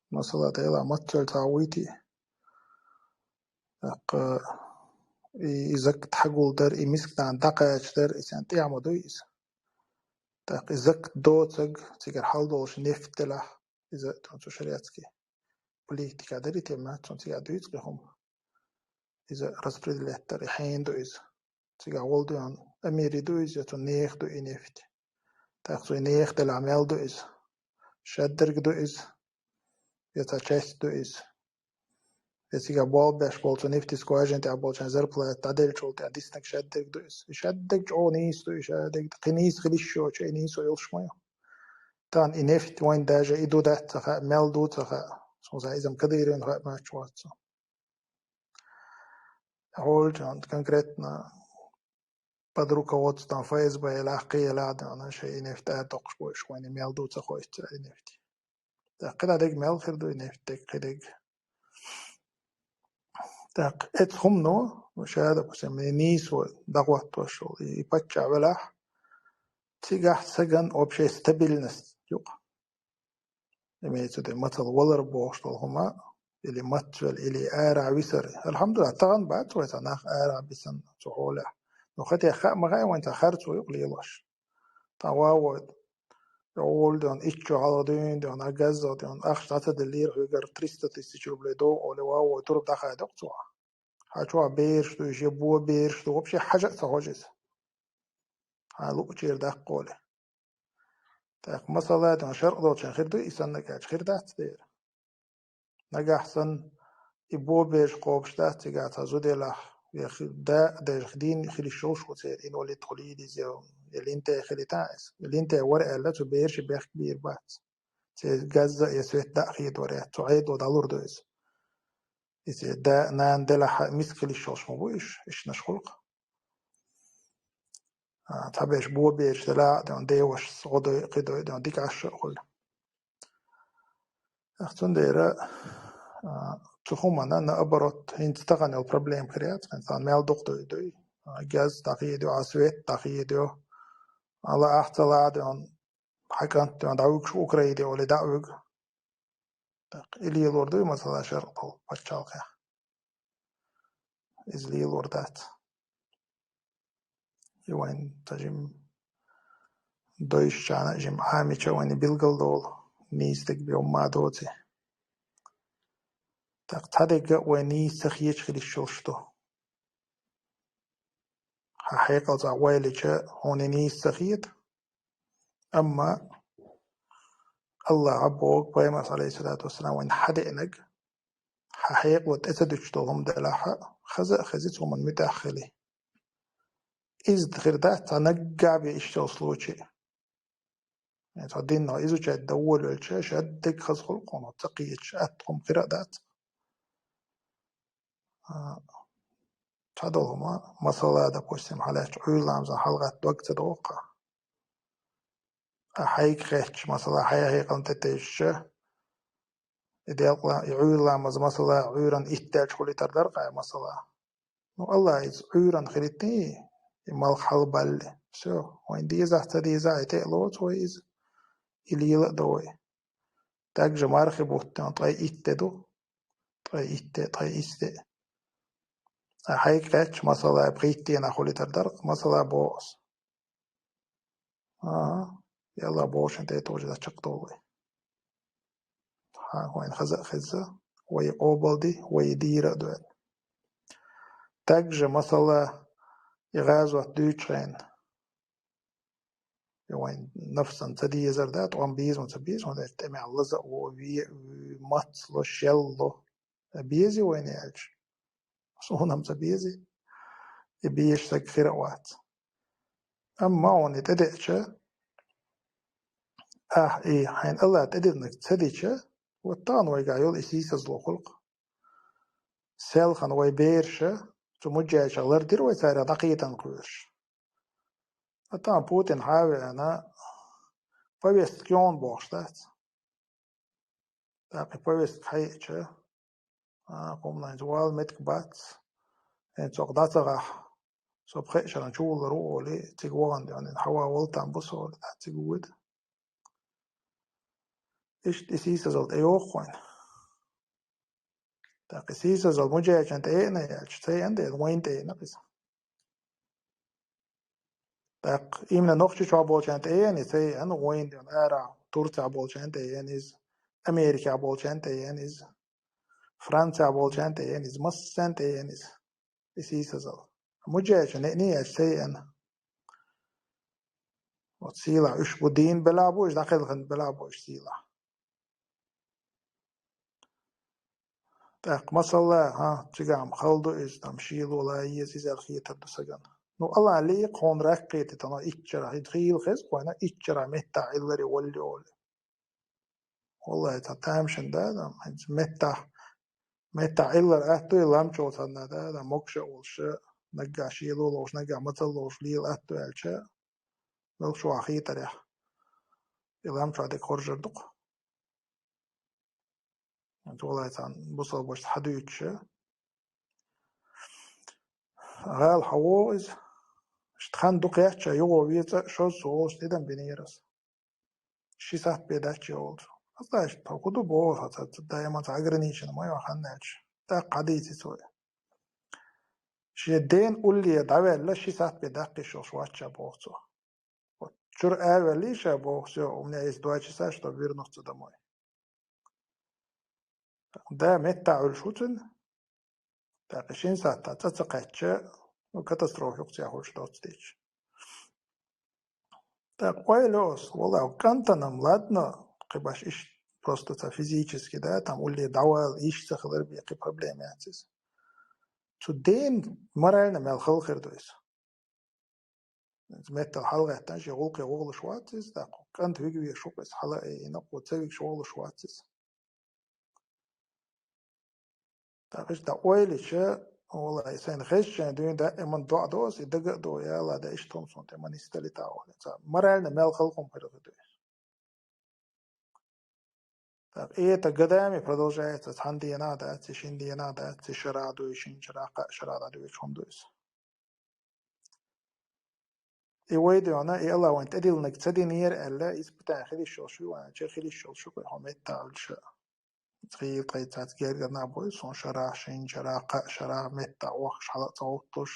Масала, дела, маццалла цхьа вуйти. ТӀаккха и, и закат хьагулдар, и мисканна дӀакхачадар, и царна тӀехь ма дуй иза. ТӀаккха и закат доцург, цигара хьал долуш нефть делахь, иза цу шариатский политика дара, и тема, цунна цигахь дуьйцу кхин хӀума. Иза распределять дар, и хьенан ду иза. Цигахь волу дуьйна амири ду иза, я цу нехан ду и нефть. ТӀаккха цу и нехан делахь мел ду иза. Шаддарг ду иза. Я цхьа часть ду иза. Я цигахь болх беш болу цу нефть скважина тӀехь болчарна зарплата дӀаделлачул тӀехь диснарг шаддарг ду иза. И шаддарг чӀогӀа нийса ду, и шаддарг кхин нийса хила йиш йоцуш, и нийсо йолуш ма ю. Тахана и нефть вайн даже и ду дац ца хаьа, мел ду ца хаьа. Цунах иза-м Кадыровна хаьа моьттуш вац цо. Хьолчан конкретно под руководством ФСБ елахь, кхин елахь а, шайн и нефть арадоккхуш бу уьш, вайна мел ду ца хоуьйту и нефть. ТӀаккха кхидӀа дерг мел хир ду и нефть дерг, кхин дерг. ТӀаккха эцу хӀумано, ша, допустим, и нийсо дӀахӀоттош волу, и паччахь велахь, цигахь сагана вообще стабильность ю-кх. Имеется в виду, мацалла валар бохуш долу хӀума, или мацвелла, или арахь висар. Алхьамдулиллахь, тахана бац вай цхьа нах арахь бисина цу хьолехь. Ну, хӀетте хаа ма хаьа вайн цхьа харцо ю-кх лелош. Тхан ван вай, йолу ден, иччо хьалха дуьйна ден, а газза ден, ахча дӀа ца деллера хьоьгара триста тысяч рублей догӀу олий, ван вай турба дӀахаьдда-кх цо. Хьан чохь бераш ду, я бо бераш ду, вообще хьажа а ца хьожу иза. Хьан луучера даккха олий. ТӀаккха масала, ден, шаркъ долчун хир ду, и санна кӀаьча хир дац дера. Нагахь санна, и бо бераш кхобуш дац цигахь цхьа зуда елахь, я хи-, да а дерг дийна хила йиш йолуш ву церан, инвалид хуьлийла иза, я линте хилийта иза. Линте вара аьлла, цу бераши бехк бийр бац. Церан газза а, я свет дӀа а хедор яц, цу Ӏедало дӀалур ду иза. Иза да, нана делахь а миска хила йиш йолуш ма бу уьш, ишнаш хуьлу-кх. А, цхьаберш бо бераш делахь а, ден, девашас гӀо дой, кхидой, ден, дика Ӏаш а хуьлу. Ах, цундела, а, цу хӀуманна, наоборот, хӀинца тахана йолу проблема хир яц, хӀинца мел дукха дуй, дуй. А, газ дӀахедайо, а, свет дӀахедайо. А, лаахь, ца лаахь, ден, хьан кӀант, ден, дӀавуьгуш Украине олий, дӀа а вуьгу. ТӀаккха и лелор дуй, масала, шаркъ долу пачхьалкхехь. Иза лелор дац. И вайн ца жим дойшчарна а жим Ӏамича вайна билгал долу, нийса дерг бен ма доций. ТӀаккха цхьа дерг а вай нийса ца хеташ хила йиш йолуш ду. Хьан хьекъал цӀа вайлича, хьуна нийса ца хета. Амма Аллахьа боху, пайхамарс, алейхиссалату вассалам, вайна хьадеанарг, хьан хьекъало тӀе ца дуьтуш долу хӀума делахь а, хаза а хези, цу хӀуманна муьтӀахь хили. Иза хир дац цхьа наггахь бен иштта йолу случай. Цхьа дин изучать дан волавелча, шадерг хаза хуьлу-кх хьуна, ца кхеташ атта хӀума хир а дац. А, Цхьадолу хӀума, масала, допустим, хьалаьцча Ӏуьйра ламазан хьалагӀатта дог ца догӀу-кх. Ткъа хьайга хетча, масала, хьайн хьекъална тӀетевжча, и делкъа, и Ӏуьйра ламаз, масала, Ӏуьйранна итт даьлча хуьлуьйтур дара-кх, масала. Ну, Аллахьа иза Ӏуьйранна хилийтиний, и малх хьалабаллалц. Всё, вайна дезахь, ца дезахь, и тӀе а лоцу вай иза, и лела а до вай. Также мархи бутт ткъе итт де ду, ткъе итт де, ткъе итт де. Ткъа хьайга хетча, масала, пхийтта дийнахь хуьлуьйтур дара-кх, масала, боху ас. АгӀа, и Аллахьа бохучун тӀе а товжий, чекхдолу вай. Хьан вайна хаза а хезза, вай къобалдина, вай дийр а ду аьлла. Также, масала, и гӀазот дуьйцучу хенахь, и вайн нафсан ца дезар, да, тӀом безам ца беза, хӀунда аьлча тӀемехь лаза а во, ве а вуьй, мацло, шелло. Безий вайна аьлча? Суна-м ца безий. И безаш стаг хир а вац. Амма хьуна и тӀедеъча, ахь и хьайна Аллахьа тӀедиллинарг ца дича, вот тахана вайгахь йолу и сийсазло хуьлу-кх. Селхана вай бераша, цу муджаьжчех лардира вай царах дӀакхетам кхоьруш. Ткъа тахана Путин хьа а веана, повестка йогӀу бохуш дац. ТӀаккха и повестка хьаеъча, а, хӀуманца вала меттиг бац, хӀинца цхьа дӀа ца гӀахь, со пхеа шарна чувуллур ву олий, цига вахана дуьйна, хьаван вала там бу со олий, тӀаккха цига вуьду. Иштта и сийсазалла тӀейогӀу вайна. ТӀаккха и сийсазалла муджаьжчун тӀе еана аьлча, ца еана дела, вайна тӀе еана иза. ТӀаккха именно Нохчийчохь болчарна тӀе еана иза, ца еана, вайна дуьйна, ара Турцехь болчарна тӀе еана иза, Америкехь болчарна тӀе еана иза, Францехь болчарна тӀе еана иза, массарна тӀе еана иза. И сийсазалла. Муджаьжчун неъний аьлча, ца еана. Вот сийлахь уьш бу дийна белахь бу, уьш дӀакхелхина белахь бу уьш сийлахь. ТӀаккха масала, хӀа, цигахь-м хала ду иза, там шело лан еза, иза аьлла хетар ду сагана. Ну, Аллахьа лиъна-кх хьуна рак кхетийта, но итт шарахь, хӀинца хийла хеза-кх вайна, итт шарахь меттахь Ӏилларе валли олий. Валлахьи, цхьа тамашийна да, там, хӀинца меттахь, меттахь Ӏиллар атта ду и ламчо санна, да, там, могуш а волуш, наггахь шело ловш, наггахь мацалла ловш лела атта ду аьлча, муьлхха чохь хетарехь, и ламчохь дерг хоржур ду-кх. Валлахьи, царна бусалба вашас хьадуьйцуш, гӀала хьан вогӀу иза? Иштта хан дукха яц, юха вен цӀа а шозза волуш тӀедам бинера аса. Ши сахьт бен дац чу волчу. Аса иштта хӀун ду боху, хьан ца, ца, даиман ца ограничено ма ю хан аьлча. ТӀаккха хьадийци цо. Шен ден улле дӀаваьлла, ши сахьт бен даккхийш йолуш вац ша боху цо. Вот чуьра а ваьллий ша боху, всё, у меня есть два часа, чтобы вернуться домой. Да, меттахь Ӏуьллуш ву цуьнан. ТӀаккха шина сахьтехь цӀа ца кхаьчча, ну, катастрофа юкъа цӀе хуьлуш доцу дийцча. ТӀаккха ойла йо аса, валлахьи, кӀантана-м, ладно, кхин баш иштта просто ца физически, да, там улле дӀавала йиш ца хилар бен кхин проблема яц иза. Цу ден морально мел хала хир ду иза. Иза меттала хьалагӀаьттина, шен гӀуллакхе вогӀуш вац иза, тӀаккха кӀант вига везаш ву-кх иза, хьала а йина, кхо ца вигаш вогӀуш вац иза. ТӀаккха иштта дӀа ойла йича, валлахьи, сайна хезчарна дуьйна даиман доӀа до аса, и дага а до, я АллахӀ, да иштта хӀума суна тӀе ма нисдалийта олий. Цхьа морально мел хала хӀума хир ду иза. Так, и это годами продолжается, цхьана дийнахь дац, и шина дийнахь дац, и шарахь дуй, шина шарахь, кхаа шарахь дӀадоьдуш хӀума ду иза. И вай дуьйна, и АллахӀ вайна тӀедиллинарг ца динера аьлла, испытание хила йиш йолуш ю, вайн чу хила йиш йолуш ю, кхин хьо меттахь Ӏуьллуш а. Цхьа хийла тхайн цхьацца гергара нах бу, суна шарахь, шина шарахь, кхаа шарахь меттахь вахкаш хьала а ца гӀовтталуш.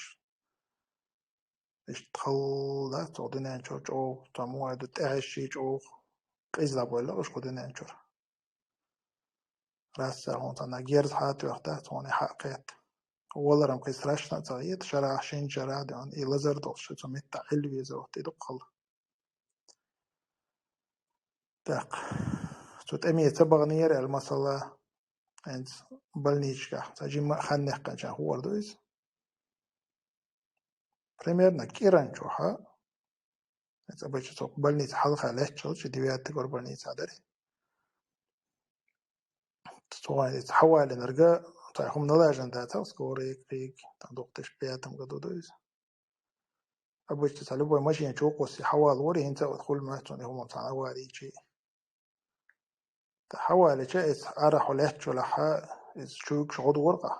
Иштта хала дац оха дуьнен чуьра чӀогӀа, цхьа муха ду, тӀехьашший чӀогӀа къиза дӀабоьлла уьш кху дуьнен чуьра. Расса хьуна цхьанна герз хьа а тоьхна дац, хьуна и хьа а кхетта. Валар-м кхин страшно а ца хета, шарахь, шина шарахь дуьйна, и лазар долуш, цу меттахь Ӏилла везар, вот и дукха хала. Так. Цу тӀеме ца баханера аьлла, масала, хӀинца больничкахь, цхьа жимма а хан яьккхинчарна хуур ду иза. Примерно кӀиран чохь, хӀинца обычно цо больница хьалха лаьтташ йолчу, девятый горбольница дара. Цо хьавалинарг цхьа хӀума налажан дацахь, скорый кхийга, там, две тысячи пятом году, то есть. Обычно цхьа любой машина чу кхуссий хьавалора, хӀинца а хуьлу моьтту суна и хӀума цхьана авари чу. ТӀаккха хьавалича, иза ара хьо лаьтташ велахь, иза чуьйгаш гӀо дора-кх.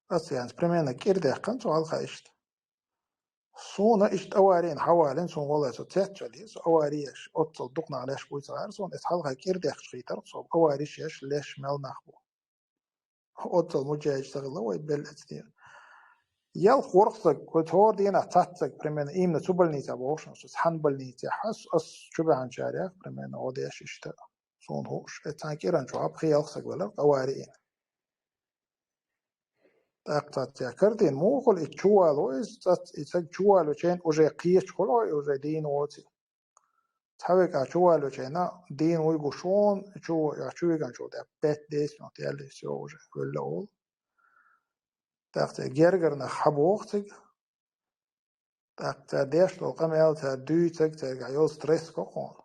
Ас яьнца, примерно, кӀира даьккхина цу хьалха иштта. Суна иштта аварийна хьавалийна, суна валлахӀи со цецвелла, со авари еш, оццул дукха нах леш буй ца гӀара суна, иза хьалха кӀира даьккхича хийтар-кх со, авариш еш леш мел нах бу. Оццул муджахӀидаш ца хилла вай белла эцнера. Ялх-ворхӀ саг, кху цхьа дийнахь цхьацца саг, примерно, именно цу больницехь бохуш, со цхьана больницехь, ас, ас чу баьхьначарех, примерно, гӀо деш иштта, суна хууш, э, цхьана кӀиран чохь пхи-ялх саг велар-кх аварийна. ТӀаккха цхьацца картина муха хуьлу, и чувало иза, цӀац-, и саг чувалочу хенахь уже кхечахь хуьлу, и уже дийна воций. Цхьа векӀа чувалочу хенахь дийна вуй гуш ву, чу-, чувиган чу тӀе пять-десять минут яьлла, всё, уже велла олу. ТӀаккха церан гергара нах хьабоху цига. ТӀаккха цара деш долу къамел, цара дуьйцург, цаьргахь йолу стресс го хьуна.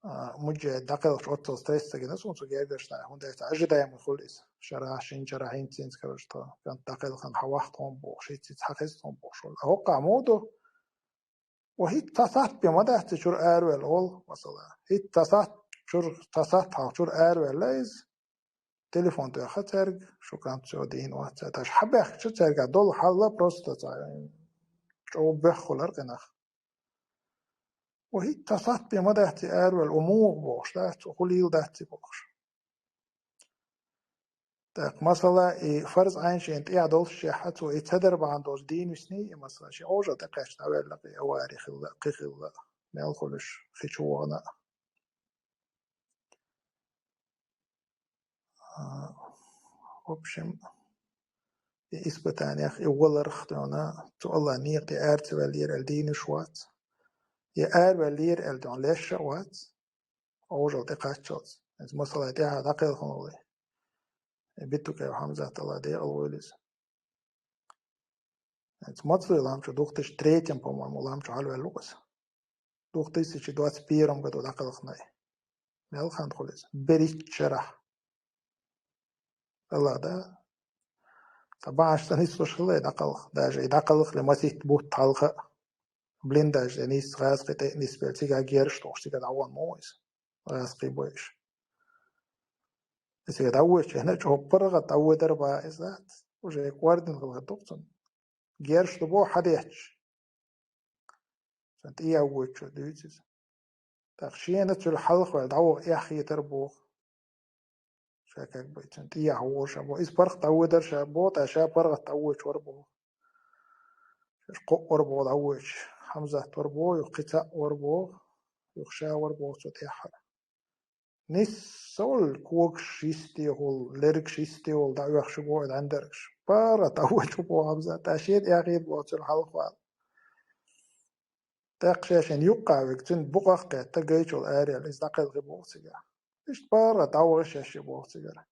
А, муджахӀид дӀакхелхича оццул стресс ца гина суна цу гергарчу наха, хӀунда аьлча ожидаемо хуьлу иза. Шарахь, шина шарахь, хӀинца-хӀинца, короче, тхан кӀант дӀакхелхина хьан вахта хӀума бохуш, хӀинца-хӀинца хьан хезна хӀума бохуш волу. А хӀокхахь муха ду? Ва хӀинца цхьа сахьт бен ма дац иза чуьра араваьлла олу, масала. ХӀинца цхьа сахьт чуьра, цхьа сахьт хьалха чуьра араваьлла иза. Телефон тоьхна цаьрга, шу кӀант, всё, дийна вац аьлла. Аша хьабаьхкича цаьрга долу хьал просто цхьа чӀогӀа боьхна хуьлура къинах. Ва хӀинца цхьа сахьт бен ма дац и араваьлла, ва муха бохуш дац, ва хӀун лийла дац и бохуш. ТӀаккха, масала, и фарз Ӏайн шена тӀехь долуш шехьа, цо и ца дар бахьана долуш дийна висний, и, масала, шен Ӏожалла тӀекхаьчна дӀаваьлла, и авари хилла, кхин хилла, мел хуьлуш, хи чу вахана. А, в общем, и испытаниях, и валарх дуьйна, цу Аллахьан некъа тӀе ара ца ваьллера аьлла дийна вуьш вац. Я араваьллера аьлла дуьйна леш а вац, Ӏожалла тӀекхаччалц. ХӀинца масала тӀехьа дӀакхелхина волу. И Битукаев Хьамзат, Аллахь декъала войла иза. ХӀинца маца лам чу, две тысячи третьем, по-моему, лам чу хьалаваьлла ву-кх иза. Две тысячи двадцать первом году дӀакхелхинарг. Мел хан хуьлу иза? БерхӀитта шарахь. Аллахь, да? Цхьа бахьанаш ца нислуш хилла и дӀакхалха. Даже и дӀакхалхале масийтта бутт хьалха а. Блиндаж тӀе нисса, гӀазкхи тӀе а нисбелла, цигахь герзаш тухуш, цигахь дӀавахана ма ву иза. ГӀазкхий бойуш. И цигахь дӀавоьдучу хенахь чӀогӀа паргӀат дӀавоьдар бах иза дац. Уже кӀордина хилла ду-кх цунна. Герзаш ду боху хьадетташ. Цунна тӀе а воьдучо дуьйцу иза. ТӀаккха шена цуьнан хьалхаваьлла дӀаваха эхь хетара боху. Ша как бы цуьнан тӀехьа вора ша боху. Иза паргӀат дӀавоьдар ша боху, ткъа ша паргӀат дӀавоьдуш вара боху. Ша кхоъ вара боху дӀавоьдуш. Хьамзат вара боху, юха кхин цхьаъ вара боху, юха ша вара боху цу тӀехьа. Нисса волу когаш йистехула, лергаш йистехула дӀаоьхуш боху и дӀаьндаргаш. ПаргӀат дӀавоьдуш боху Хьамзат, ткъа шена тӀехьа хета боху цуьнан хьалхавала. ТӀаккха ша шена юккъахь вига, цуьнан букъах а кхетта, гайчул араяьлла, иза дӀакхелхи боху цигахь. Иштта паргӀат дӀаваха шаьш боху цигара.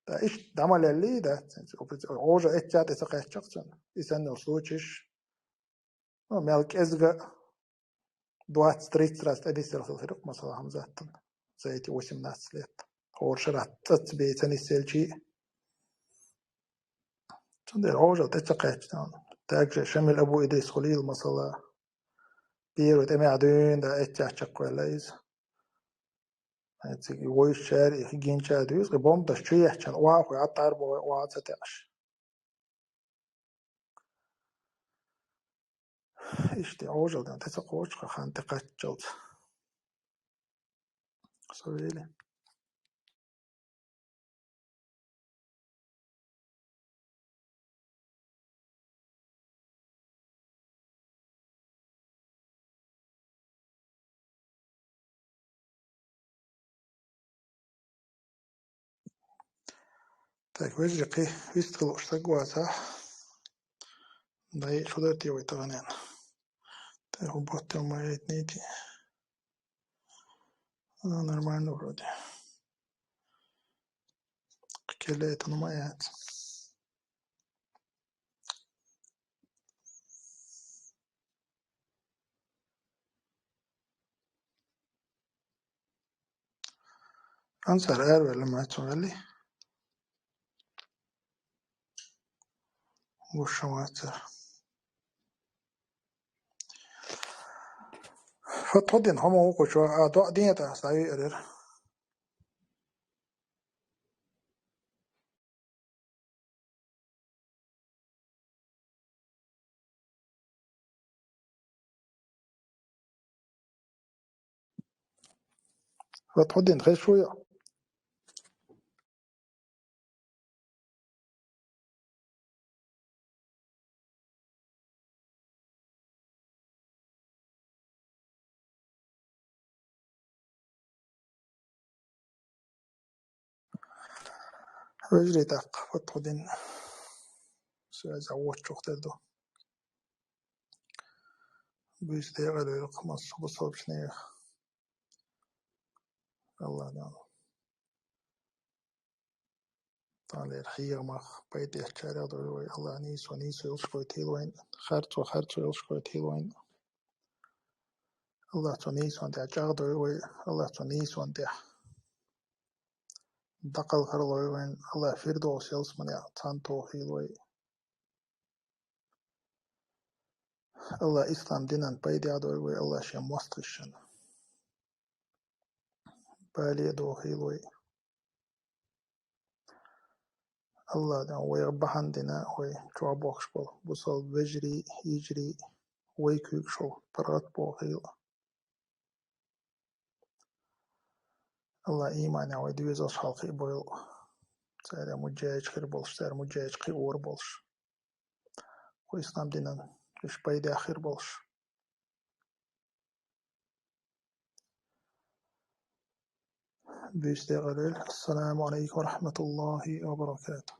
ТӀаккха иштта дӀа ма леллий, да, Ӏожа эццехь тӀе ца кхаьчча-кх цунна. И санна йолу случайш, ну, мел кӀезга двадцать-тридцать раз тӀе нисделла хилла хир ю-кх, масала, Хьамзатан за эти восемнадцать лет. ХӀора шарахь цӀацца бен ца нисделчий а. Цундела Ӏожалла тӀе ца кхаьчна. Также Шамил Абу Идрис хуьлийла, масала, первый тӀемехь дуьйна, да, эццехь чекхваьлла иза. Цига вуьйцучара, и гинчара дуьйцу, и бомбанаш чу ехчана, охьа а хуьлуш, тӀарбохий, охьа а ца таьӀаш. Иштта Ӏожалла тӀе ца кхочу хан тӀекхаччалц. Со вели. Так, вежарий, кхин вистхила лууш стаг вацахь, дӀа шу дара те вай таханен? ТӀаккха хӀун баттал ма яйтнийти. А, нормально вроде. Кхин кхеле а тана ма яц. Ансар араваьлла ма цу ваьлли. Гуш ма цара. Фатхуддин хӀама вукхучу а доӀа ден тӀа схьавеарира. Фатхуддин хезаш вуй? Вежарий, тӀаккха Фатхуддин связь а воччух тера ду. Буьйса декъала йойла массо а бусалбачу нехан. Аллах Дала. Таханлера хьехамах пайда эцначарех дойла вай. Аллах нийсо нийсо йолуш гойтийла вайна. Харцо харцо йолуш гойтийла вайна. Аллах цу нийсонан тӀехь чӀагӀдойла вай. Аллах цу нийсонан тӀехь дӀакхалхар лойла вайна. Аллах Фирдовс ялсаманехь цхьаьна тохийла вай. Аллах ислам динан пайдехь дойла вай, Аллах шен мостагӀашна бале а дохийла вай. Аллах Дала вайх бахьана дина вай чохь бохкуш болу бусалба вежарий, йижарий, вай куьйгаш болу паргӀат бохийла. Аллах ийманехь вай доьзалш хьалакхиабойла. Цара муджаьждаш хир болуш, цара муджаьждаш кхиор болуш. Кху ислам динан уьш пайдехь хир болуш. Буьйса декъала йойла. Ассаламу алейкум ва рахматуллахи ва баракатух.